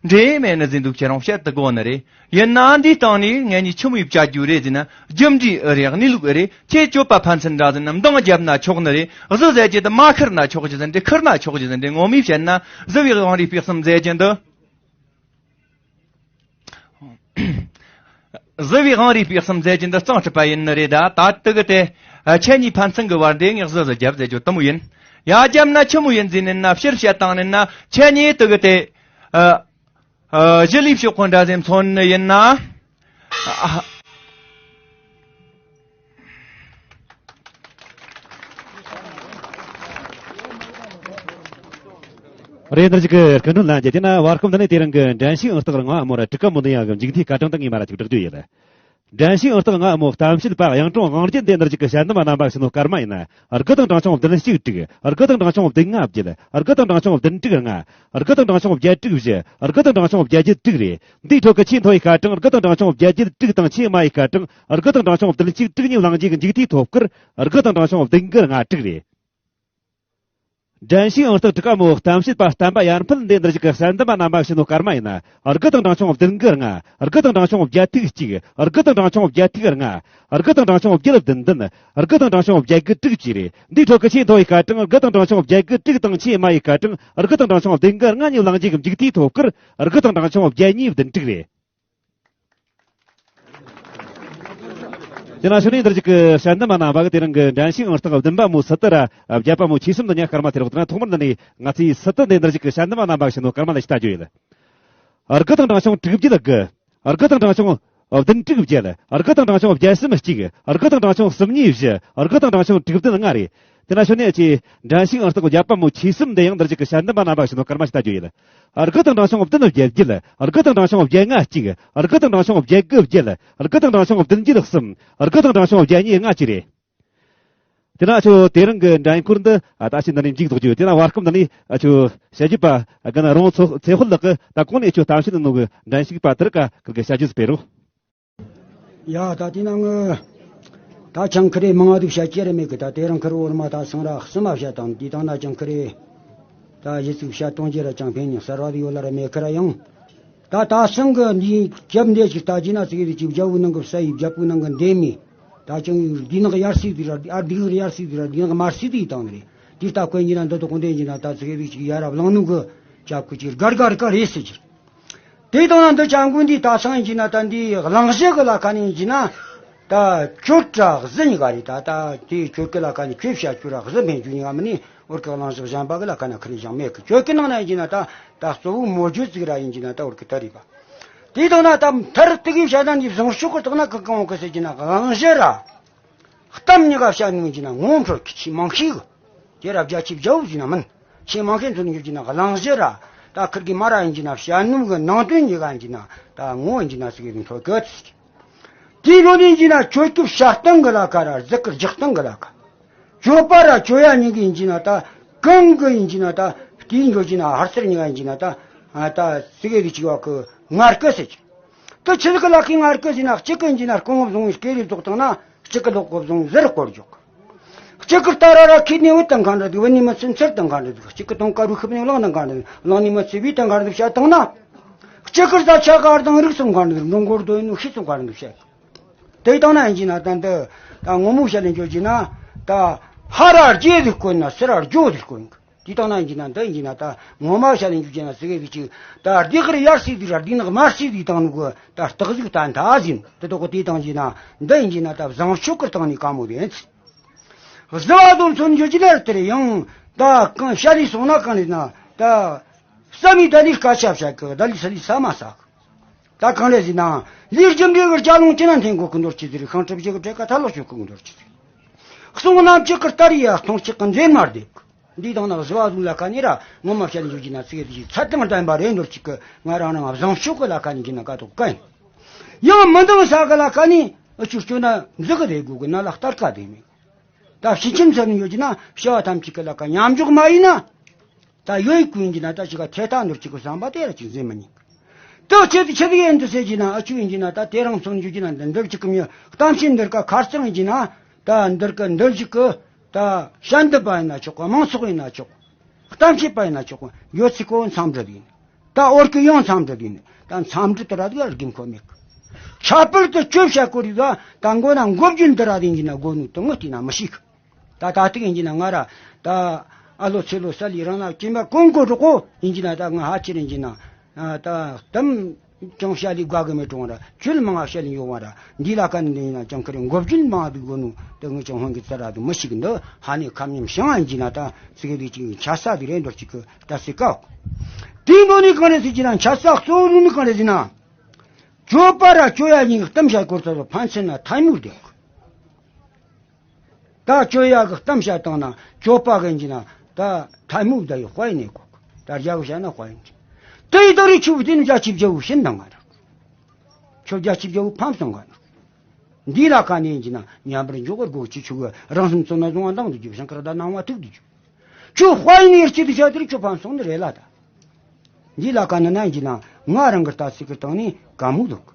འདྲེ་མེད་ནི་ཟི་འདུག་ཁྱེད་རང་བཤད་དུ་དགོ་ནི་རེད། ཡིན་ན་འདི་སྟེང་ནས་ངེད་གཉིས་ཆི་མོ་ཡིབ་བྱ་རྒྱུ་རེད་ཟེར་ན། རྒྱུ་འབྲས་ཨེ་རེད། གནས་ལུགས་ཨེ་རེད། ཁྱེད་སྤྱོད་པ་ཕན་ཚུན་འདྲ་ཟེར་ན་འདང་བརྒྱབ་ན་ཆོག་ནི་རེད། གཟི་ཟེར་གྱི་དེ་མ་ཁུར་ན་ཆོག་གི་ཟེར་འདྲེ་ཁུར་ན་ཆོག་གི་ཟེར་འདྲེ། ངོ་མས་བཤད་ན་གཟི་བའི་དབང་རིས་སྤེལ་གསུམ་ཟེར་གྱི་འདི། གཟི་བའི་དབང་རིས་སྤེལ་གསུམ་ཟེར་གྱི་འདི་གཙང་གྲུབ་པ་ཡིན་ནི་རེད། ད་ད་དུ་གི་དེ་ཁྱེད་གཉིས་ཕན་ཚུན་གི་བར་འདི་ངས་གཟི་ཟི་རྒྱབ་ཟེར་རྒྱུ་དུ་མོ་ཡིན། ཡ་རྒྱབ་ན་ཆི་མོ་ཡིན་ཟེར་ནི་ན། ཕྱིར་བཤད་བཏང་ནི་ན་ཁྱེད་གཉིས་དུ་གི་དེ། ཨ། ཨ། གཞི་ལས་ཕྱོགས་ཀུན་འདྲ་ཟེ་མཚོན་ནི་ཡིན་ན། ཨ། རེད། འདིར་ཅིག་གི་སྐུ་མགྲོན་ལྷན་རྒྱས། དེ་ན་བར་སྐབས་འདི་ནས་དེ་རིང་གི་འགྲན་ཞུགས་ཨང་རྟགས་ལྔ་མོ་ར་དྲུག་ཀ་མོ་འདི་ཡང་གི་མཇུག་མཐའི་སྐར་གྲངས་དང་ངེས་མ་ར་ཅིག་བསྒྲགས་རྒྱུ་ཡིན། འགྲན་ཞུགས་ཨང་རྟགས་ལྔ་མོ་གཏམ་བཤད་པ་གཡུང་དྲུང་དབང་རྒྱལ་འདི་འདིར་ཅིག་གི་དཔྱད་འདེམས་པ་རྣམ་པ་ཞིག་ནོ་སྐར་མ་ཡིན། དགུ་དང་གྲངས་ཆུང་བདུན་གཅིག་དྲུག་དགུ་དང་གྲངས་ཆུང་བདུན་ལྔ་བརྒྱད། དགུ་དང་གྲངས་ཆུང་བདུན་དྲུག་ལྔ། དགུ་དང་གྲངས་ཆུང་བརྒྱད་དྲུག་བཞི། དགུ་དང་གྲངས་ཆུང་བརྒྱད་བརྒྱད་དྲུག་རེད། འདིའི་ཁྲོད་ཀྱི་ཆེས་མཐོ་བའི་སྐར་གྲངས་དགུ་དང་གྲངས་ཆུང་བརྒྱད་བརྒྱད་དྲུག་དང་ཆེས་དམའ་བའི་སྐར་གྲངས་དགུ་དང་གྲངས་ཆུང་བདུན་གཅིག་དྲུག་གཉིས་བླངས་རྗེས་ཀྱི་མཇུག་མཐའི་ཐོབ་སྐར་དགུ་དང་གྲངས་ཆུང་བདུན་དགུ་ལྔ་དྲུག་རེད། འགྲན་ཞུགས་ཨང་རྟགས་དྲུག་ཀ་མོ་གཏམ་བཤད་པ་བསྟན་པ་ཡར་འཕེལ་འདི་འདིར་ཞིག་གི་དཔྱད་འདེམས་པ་རྣམ་པ་ཞིག་ནོ་སྐར་མ་ཡིན། དགུ་དང་གྲངས་ཆུང་བདུན་དགུ་ལྔ། དགུ་དང་གྲངས་ཆུང་བརྒྱད་ཐིག་གཅིག་དགུ་དང་གྲངས་ཆུང་བརྒྱད་ཐིག་ལྔ། དགུ་དང་གྲངས་ཆུང་བརྒྱད་བདུན་བདུན། དགུ་དང་གྲངས་ཆུང་བརྒྱད་དགུ་དྲུག་བཅས་རེད། འདིའི་ཁྲོད་ཀྱི་ཆེས་མཐོ་བའི་སྐར་གྲངས་དགུ་དང་གྲངས་ཆུང་བརྒྱད་དགུ་དྲུག་དང་ཆེས་དམའ་བའི་སྐར་གྲངས་དགུ་དང་གྲངས་ཆུང་བདུན་དགུ་ལྔ་གཉིས་བླངས་རྗེས་ཀྱི་མཇུག་མཐའི་ཐོབ་སྐར་དགུ་དང་གྲངས་ཆུང་བརྒྱད་གཉིས་བདུན་དྲུག་རེད། དེ་ན་ཕྱི་ནས་འདིར་ཅིག་གི་དཔྱད་འདེམས་པ་རྣམ་པ་གི་དེ་རིང་གི་འགྲན་ཞུགས་ཨང་རྟགས་བདུན་པ་མོ་སི་ཏི་ར་བརྒྱད་པ་མོ་ཆེ་གསུམ་འདི་ཉག་སྐར་མ་དེ་རོགས་དང་ཐོག་མར་འདི་ནས་ང་ཚོའི་སི་ཏི་འདི་འདིར་ཅིག་གི་དཔྱད་འདེམས་པ་རྣམ་པ་ཞིག་ནོ་སྐར་མ་ལ་ཞིག་ལྟ་རྒྱུ་ཡིན། དགུ་དང་གྲངས་ཆུང་དྲུག་བརྒྱད་དགུ། དགུ་དང་གྲངས་ཆུང་བདུན་དྲུག་བརྒྱད། དགུ་དང་གྲངས་ཆུང་བརྒྱད་གསུམ་གཅིག་དགུ་དང་གྲངས་ཆུང་གསུམ་གཉིས་བཞི། དགུ་དང་གྲངས་ཆུང་དྲུག་བདུན་ལྔ་རེད། དེ་ན་ཕྱི་ནས་ཀྱི་འགྲན་ཞུགས་ཨང་རྟགས་བརྒྱད་པ་མོ་ཆེ་གསུམ་འདི་ཡང་འདིར་ཅིག་གི་དཔྱད་འདེམས་པ་རྣམ་པ་ཞིག་ནོ་སྐར་མ་ཞིག་ལྟ་རྒྱུ་ཡིན། དགུ་དང་གྲངས་ཆུང་བདུན་བརྒྱད་བརྒྱད། དགུ་དང་གྲངས་ཆུང་བརྒྱད་ལྔ་གཅིག་དགུ་དང་གྲངས་ཆུང་བརྒྱད་དགུ་བརྒྱད། དགུ་དང་གྲངས་ཆུང་བདུན་བརྒྱད་གསུམ། དགུ་དང་གྲངས་ཆུང་བརྒྱད་གཉིས་ལྔ་བཅས་རེད། དེ་ན་ཁྱོད་དེ་རིང་གི་འགྲན་ཁུར་འདི་ད་ཕྱི་འདི་ནས་མཇུག་རྫོགས་རྒྱུ། དེ་ན་བར་སྐབས་འདི་ནས་ཁྱོད་དཔྱད་བརྗོད་པ་གི་ན་རོང་ཚེ་ཚེ་དཔལ་ལགས་ཀྱིས་ད་གོང་ནས་ཁྱོད་གཏམ་བཤད་ནང་གི་འགྲན་ཞུགས་པ་དེར་ཀ་ཁུར་གི་དཔྱད་བརྗོད་སྤེལ་རོགས། ཡ་ད་དེ་ན་ངི་ད་ཅང་ཁི་རེ་མང་ང་དུ་བཤད་ཀྱི་རེ་མེད་གི། ད་དེ་རིང་ཁི་རེ་འོར་མ་ད་སང་ར་གསུམ་མ་བཤད་དང་དེ་དང་ན་ཅང་ཁི་རེ་ད་ཡི་ཚིག་བཤད་གཏོང་རྒྱུ་ར་ཅང་ཕན་ནི་གསར་བ་དེ་ཡོད་ལ་ར་མེད་ཁི་ར་ཡང་། ད་ད་སང་གི་འདི་རྒྱབ་འདི་ཅིག་ལྟ་རྒྱུ་ན་ཙི་གེ་དེ་ཅིག་རྒྱབ་བུ་ནང་གི་ས་ཡི་རྒྱབ་བུ་ནང་གི་འདེམས་མི་ད་ཅང་ཡི་འདི་ནག་ཡར་སི་དེ་ར་ཨ་འདི་ནག་ཡར་སི་དེ་ར་འདི་ནག་མར་སི་དེ་ཡི་དང་རེད། དེ་ལྟ་གོན་གྱི་ན་འདི་དོ་གོན་དེ་ཡིན་གྱི་ན་ད་ཙི་གེ་དེ་ཅིག་ཡ་ར་བླངས་ནུ་གི་ཅག་གི་ཅིག་དགར་དགར་དཀའ་རེད་ཟེར་གྱི། དེ་དང་ན་འདི་ཅང་ཀུན་འདི་ད་སང་ཡིན་གྱི་ན་ད་འདི་གླེང་གཞི་གི་ལ་ཁ་ནས་ཡིན་གྱི་ན་ད་གྱོད་ར་གཟི་གཉིས་ཀ་རེད། ད་ད་དེ་གྱོད་གི་ལ་ཁ་ནས་གྱོད་བཤད་གྱོད་ར་གཟི་མེད་རྒྱུ་གཉིས་ཀ་མིན་ནི་འོར་གི་གླེང་གཞི་གཞན་པ་གི་ལ་ཁ་ན་ཁ་རེ་ཞང་མེད་གི། གྱོད་གི་ནང་ན་ཡིན་གྱི་ན་ད་ད་གཙོ་བོ་མོ་རྒྱུད་ཅིག་ར་ཡིན་གྱི་ན་ད་འོར་གི་ད་རེད་པ། དེ་དང་ན་ད་མཐར་དེ་གི་བཤད་ན་འདི་བཟང་ཤོག་གི་དག་ན་གི་གང་གི་ཟེར་གྱི་ན་གླེང་གཞི་ར། གཏམ་གཉིས་ཀ་བཤད་ནུས་ཀྱི་ན་ངོ་འཕྲོད་ཀྱི་ཆེས་མང་ཤོས་གི། དེ་ར་བརྒྱ་ཆ་བརྒྱ་བོ་ཟིན་ན་མིན། ཆེས་མང་ཤོས་མཚོན་ནུས་ཀྱི་ན་གླེང་གཞི་ར། ད་ཁིར་གི་མ་ར་ཡིན་གྱི་ན་བཤད་ནུས་གི་ནང་དོན་གཉིས་ཀ་ཡིན་གྱི་ན་ད་ངོ་ཡིན་གྱི་ན་ཟིག་གི་འཕྲོད་གི་ཚིག་དེའི་ལོ་ནས་ཡིན་གྱི་ན་གྱོད་ཀྱི་བཤད་སྟངས་གི་ལ་ཁ་ར་གཟིགས་གི་རྒྱག་སྟངས་གི་ལ་ཁ། གྱོད་པ་ར་གྱོད་ཡ་གཉིས་གི་ཡིན་གྱི་ན་ད་གང་གི་ཡིན་གྱི་ན་ད་དེའི་འགྱོ་གྱི་ན་ཧར་སེར་གཉིས་ཀ་ཡིན་གྱི་ན་ད་ཨ་ད་ཟིག་གི་རི་ཆིག་བ་གི་ངར་གི་ཟེར་གྱི། དེ་ཆི་ཟིག་གི་ལ་ཁའི་ངར་གི་ཟེར་ན་གཅིག་གི་ཡིན་གྱི་ན་རྐང་བ་བཟུང་བའི་སྐེ་རིས་རྫོགས་བཏང་ན། གཅིག་གི་ལོག་གོ་བཟུང་ཟེར་སྐོར་རྒྱུག་གཅིག་གི་རྟ་ར་ར་ཁྱེར་ནས་བུད་དང་གང་འདྲ་འདུག་བུད་ནས་མི་ཚེ་འཚེར་དང་གང་འདྲ་འདུག་གཅིག་གི་དུང་དཀར་རུ་ཤུབས་ནས་བླངས་དང་གང་འདྲ་འདུག་བླངས་ནས་མི་ཚེ་བུད་དང་གང་འདྲ་འདུག་བཤད་དང་ན། གཅིག་གི་རྩ་ཆ་ག་དང་རིགས་སུ་གང་འདྲ་འདུག་འགྲོ་མགོར་སྡོད་ནུ་ཤི་སུ་གང་འདྲ་འདུག་བཤད། དེ་དང་ན་ཡིན་གྱི་ན་ད་འདི་ད་ངོ་མ་བཤད་ལེན་འཇོག་གྱི་ན་ད་ཧ་ར་རྒྱས་ཟིག་དཀོན་ན་སི་ར་རྒྱོ་ཟིག་དཀོན། དེ་དང་ན་ཡིན་གྱི་ན་འདི་ཡིན་གྱི་ན་ད་ངོ་མ་བཤད་ལེན་འཇོག་གྱི་ན་ཟི་གེ་ཟིག་ཅིག་ད་སྡེ་ཁར་ཡར་སི་དེ་ར་སྡེ་ནག་མར་སི་དེ་དང་ནུ་གི་ད་རྟགས་ཟིག་ད་འདའ་ཟིན་དེ་དོག་གི་དེ་དང་གྱི་ན་འདི་ཡིན་གྱི་ན་ད་བཟང་ཕྱོགས་ཀྱི་སྟེང་ནས་དཀའ་མོ་རེད། གཟི་བ་དོ་མཚོན་རྒྱུ་ཅི་ལེར་དེར་ཡང་ད་གང་བཤད་ལས་སོང་ན་གང་ལས་ན་ད་བསམ་མི་ད་ལས་སྐད་ཆ་བཤད་གི་ད་ལས་ས་ལས་ས་མ་ས་གི། ད་གང་རེད་ཟེར་ན། ལས་རྒྱུ་འབྲས་ཀྱི་ལྕགས་ལུང་ཅི་ན་འཐེན་དགོས་ཀྱི་འདོར་ཆི་ཟིག་རེད། ཤིང་གྲུ་བཞི་གི་གྲལ་ཁ་ཐལ་ལོག་ཤོག་གི་འདོར་ཆི་ཟིག་གསུང་རྣམ་དཔྱོད་ཀྱི་སྟ་རེ་ཡ་སྟོང་ཆགས་ཀྱི་མཛེས་མ་རྡེབ། འདི་དང་ནང་བཟི་བ་ཟུག་ལ་ཁ་ནི་ར་ངོ་མ་བཤད་ནས་ཡོད་ཀྱི་ན་ཚིག་དེ་ཚད་དང་ལྡན་པ་རེད་འདོར་ཅིག་གི། ང་རང་རང་བཟང་ཕྱོགས་ཀྱི་ལ་ཁ་ནི་ཀྱི་ན་ཀ་དོག་ཀ་ཡིན། ཡང་མི་འདང་ས་གི་ལ་ཁ་ནི་ཨ་ཆུ་སྐྱོ་ན་འཛི་གི་རེད་དགོས་གི་ན་ལ་སྟར་ཀ་དེ་མེད། ད་ཕྱི་ཁྱིམ་ཚ་ནི་ཡོད་ཀྱི་ན་བྱ་བ་ཐམས་ཅད་ཀྱི་ལ་ཁ་མཉམ་འཇོག་མ་ཡིན་ན། ད་ཡོད་ཀུན་གྱི་ན་ད་ཅིག་ག་ཐད་ཐག་འདོར་ཅིག་གི་བསམ་པ་དེ་ར་ཅིག་ཟིན་མི་ཉན། ད་ཆེད་དུ་ཆེད་དུ་ཡིན་དུ་ཟེར་གྱི་ན་ཨ་ཆུ་ཡིན་གྱི་ན་ད་དེ་རང་སོང་རྒྱུ་གྱི་ན་འདི་འདིར་ཅིག་གི་མྱི་གཏམ་བཤད་འདིར་ཀ་ཁར་ཚང་ཡིན་གྱི་ན། ད་འདིར་ཀ་འདིར་ཅིག་གི་ད་ཤན་འདི་པ་ཡིན་ན་ཆོག་ག་མང་ཚོགས་ཡིན་ན་ཆོག་གཏམ་བཤད་པ་ཡིན་ན་ཆོག་ག་ཡོད་ཚིག་གོ་འཚམས་འདྲི་ཡིན། ད་འོར་ཀི་ཡང་འཚམས་འདྲི་ཡིན། ད་འཚམས་འདྲི་དུ་ར་དུ་ར་རྒྱུན་ཁོ་མེད་གི། ཁྱད་པར་དུ་བཅོས་བྱ་སྐོར་ཡིན་ལ་ད་མགོ་ན་འགོ་བརྒྱུད་འདི་ར་ཡིན་གྱི་ན་དགོས་ནུས་དུ་ངུ་བལྟས་ན་མི་ཤེས་གི། ད་ད་ཐུག་ཡིན་གྱི་ན་ང་ར་ད་ཨ་ལོ་ཚེ་ལོ་ས་ལི་རང་ལ་སྐྱེན་པ་ཀུན་གོ་རོག་གོ་ཡིན་གྱི་ན་ད་ང་ཧ་ཆེ་རིན་གྱི་ན་ད་གཏམ་ཅང་བཤད་ལི་དགའ་གི་མེད་གྲོང་ར་ཆུལ་མང་ང་བཤད་ལི་ཡོང་བ་ར་འདི་ལ་ཀ་ནི་འདི་ཡིན་ན་ཅང་ཁ་རེ་འགོ་བརྒྱུད་མང་དུ་དགོས་ནུ་ད་ངི་ཅང་ཧོན་གི་ཙ་ར་དུ་མི་ཤིག་འདི་ཧ་ནི་ཁམ་ཉམ་ཤང་ཡིན་གྱི་ན་ད་ཚིག་གི་ཅིག་ཆ་ས་དི་རེ་འདོར་ཅིག་གི་ད་སི་ཀ་དེ་འདོ་ནི་གང་རེད་ཟེར་གྱི་ན་ཆ་ས་གཙོ་བོ་ནི་གང་རེད་ཟེར་ན། བཅོས་པ་ར་བཅོས་ཡ་གཉིས་གཏམ་བཤད་སྐོར་ཚོ་ཕན་ཚུན་ན་ཐལ་མོ་རྡེབ། ད་བཅོས་ཡ་གི་གཏམ་བཤད་བཏང་ན་བཅོས་པ་གི་འཇི་ན་ད་ཐལ་མོ་ད་ཡི་དཔའ་ཡི་ནས་གོ། ད་རྒྱ་གི་བཤད་ན་དཔའ་ཡི་འཇི། དེ་ཡི་ད་རི་ཆུ་བུ་དེ་ནི་རྒྱ་ཆི་བྱ་བུ་ཤིན་དང་ང་ར། ཁྱོད་རྒྱ་ཆི་བྱ་བུ་ཕམ་སོང་ག་ན། འདི་ལ་ཁ་ནས་འཇི་ན་མཉམ་པར་འཇོག་གི་སྒོ་ཆི་ཆུ་གི་རང་སེམས་བཙོན་ན་བཟུང་བ་འདང་དུ་རྒྱུ་ཞིང་ཁར་ད་སྣང་བ་ཐུག་ཏུ་རྒྱུ། ཁྱོད་དཔའ་ཡི་ནས་སྐྱིད་དུ་བྱ་དེར་ཁྱོད་ཕམ་སོང་ནི་རེད་ལ་ད། འདི་ལ་ཀ་ན་ན་ཡིན་གྱི་ན་ང་རང་གི་ལྟ་ཚིག་གི་སྟེང་ནས་དཀའ་མོ་འདུག་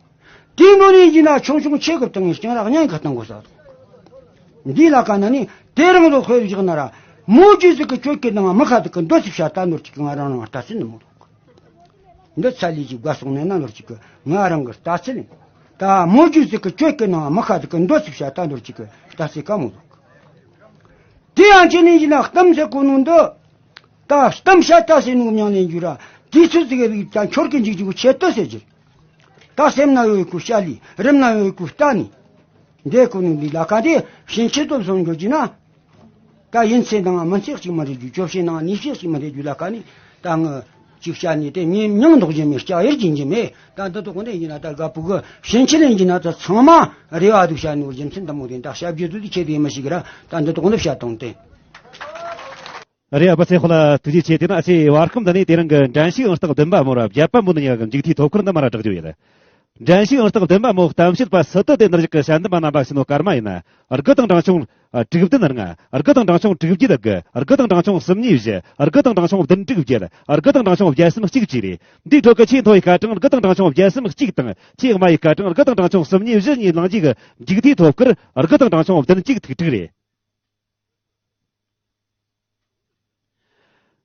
དེའི་འགྲོ་ནས་ཡིན་གྱི་ན་ཆུང་ཆུང་ཆེ་གི་སྟེང་ནས་སྤྱང་རག་ཉན་གི་སྟེང་གོ་ས་འདུག་འདི་ལ་ཀ་ན་ནི་དེ་རང་ལོ་ཁོས་བཞག་ན་ར་མོ་རྒྱུ་ཟིག་གི་གྱོད་ཀྱི་ནང་མི་ཁ་དུ་གི་འདོད་ཚིག་བྱ་ལྟ་ནོར་གཅིག་གི་ང་རང་རང་ལྟ་ཚིག་ནི་མོ་འདུག་འདི་ཚ་ལི་གི་དགའ་སོང་ནས་ན་ནོར་གཅིག་གི་ང་རང་གི་ལྟ་ཚིག་ནི་ད་མོ་རྒྱུ་ཟིག་གི་གྱོད་ཀྱི་ནང་མི་ཁ་དུ་གི་འདོད་ཚིག་བྱ་ལྟ་ནོར་གཅིག་གི་ལྟ་ཚིག་དཀའ་མོ་འདུག་དེ་ཡང་ཁྱེད་ནི་ཡིན་ན་གཏམ་ཟེར་གོ་ནོ་འདི། ད་གཏམ་བཤད་ད་ཟེར་ནོ་མྱང་ནས་འཇུ་ར། དུས་ཚོད་ཟིག་གི་རིགས་ཀྱང་འཁྱོར་གི་འཇིག་འཇུག་ཆེད་དུ་ཟེར་གྱི། ད་སེམས་ན་ཡོད་ཀུ་བཤད་ལི་རིམ་ན་ཡོད་ཀུ་ལྟ་ནི། འདས་གོ་ནོ་འདི་ལ་ཁ་དེ་ཕྱིན་ཆད་དུ་བཟུང་འགྱོ་གྱི་ན། ད་ཡིན་ཚེ་ནང་མི་ཚེ་གཅིག་མ་རེད་རྒྱུ་བཅོ་བྱེད་ནང་ནི་ཤེས་གཅིག་མ་རེད་རྒྱུ་ལ་ཁ་ནི། ད་ངི་གཅིག་བཤད་ནི་དེ་ངའི་མྱང་འདོགས་རྒྱུ་མེད་ལྕགས་ཡེར་གྱིན་གྱི་མེད། ད་འདི་དོག་འདི་ཡིན་ན་ད་དགའ་པོ་གི་ཕྱིན་ཆད་ཡིན་གྱི་ན་ད་ཚང་མ་རེ་བ་འདུག་བཤད་ནོ་རྒྱུ་མཚན་འདི་མོ་དེ་ད་བཤད་རྒྱུ་དུ་དུ་ཆེ་དེ་མི་ཤེས་གི་ར། ད་འདི་དོག་འདི་བཤད་དང་དེ། རེད། ཨ་ཕ་ཚེ་དཔག་ལ་ཐུགས་རྗེ་ཆེ། དེ་ན་ཨ་ཆེ་བར་ཁམས་འདི་ནས་དེ་རིང་གི་འགྲན་ཞུགས་ཨང་རྟགས་བདུན་པ་མོ་ར་བརྒྱད་པ་མོ་ནི་ཉག་གི་མཇུག་མཐའི་ཐོབ་སྐར་འདི་མ་ར་བསྒྲགས་རྒྱུ་ཡིན། འགྲན་ཞུགས་ཨང་རྟགས་བདུན་པ་མོ་གཏམ་བཤད་པ་སི་ཏུ་དེ་འདིར་བཞུགས་ཀྱི་ཤན་འདི་མ་རྣམ་པ་ཞི་ནོ་ཀརྨ་ཡིན། དགུ་དང་འབྲིང་ཆུང་དྲུག་བདུན་ལྔ། དགུ་དང་འབྲིང་ཆུང་དྲུག་བརྒྱད་དགུ། དགུ་དང་འབྲིང་ཆུང་གསུམ་གཉིས་བཞི། དགུ་དང་འབྲིང་ཆུང་བདུན་དྲུག་བརྒྱད། དགུ་དང་འབྲིང་ཆུང་བརྒྱད་གསུམ་གཅིག་བཅས་རེད། འདིའི་ཁྲོད་ཀྱི་ཆེས་མཐོ་བའི་སྐར་གྲངས་དགུ་དང་འབྲིང་ཆུང་བརྒྱད་གསུམ་གཅིག་དང་། ཆེས་དམའ་བའི་སྐར་གྲངས་དགུ་དང་འབྲིང་ཆུང་གསུམ་གཉིས་བཞི་གཉིས་བླངས་རྗེས་ཀྱི་མཇུག་མཐའི་ཐོབ་སྐར་དགུ་དང་འབྲིང་ཆུང་བདུན་གཅིག་ཐིག་དྲུག་རེད།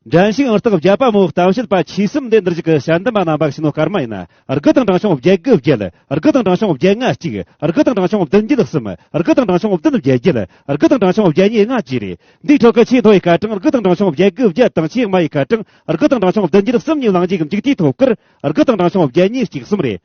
འགྲན་ཞུགས་ཨང་རྟགས་བརྒྱད་པ་མོ་གཏམ་བཤད་པ་ཆོས་གསུམ་འདི་འདིར་བཞུགས་ཀྱི་ཤན་འདི་མ་རྣམ་པ་ཞི་ནོ་ཀརྨ་ཡིན། དགུ་དང་འབྲིང་ཆུང་བརྒྱད་དགུ་བརྒྱད། དགུ་དང་འབྲིང་ཆུང་བརྒྱད་ལྔ་གཅིག། དགུ་དང་འབྲིང་ཆུང་བདུན་བརྒྱད་གསུམ། དགུ་དང་འབྲིང་ཆུང་བདུན་བརྒྱད་བརྒྱད། དགུ་དང་འབྲིང་ཆུང་བརྒྱད་གཉིས་ལྔ་བཅས་རེད། འདིའི་ཁྲོད་ཀྱི་ཆེས་མཐོ་བའི་སྐར་གྲངས་དགུ་དང་འབྲིང་ཆུང་བརྒྱད་དགུ་བརྒྱད་དང་། ཆེས་དམའ་བའི་སྐར་གྲངས་དགུ་དང་འབྲིང་ཆུང་བདུན་བརྒྱད་གསུམ་གཉིས་བླངས་རྗེས་ཀྱི་མཇུག་མཐའི་ཐོབ་སྐར་དགུ་དང་འབྲིང་ཆུང་བརྒྱད་གཉིས་གཅིག་གསུམ་རེད།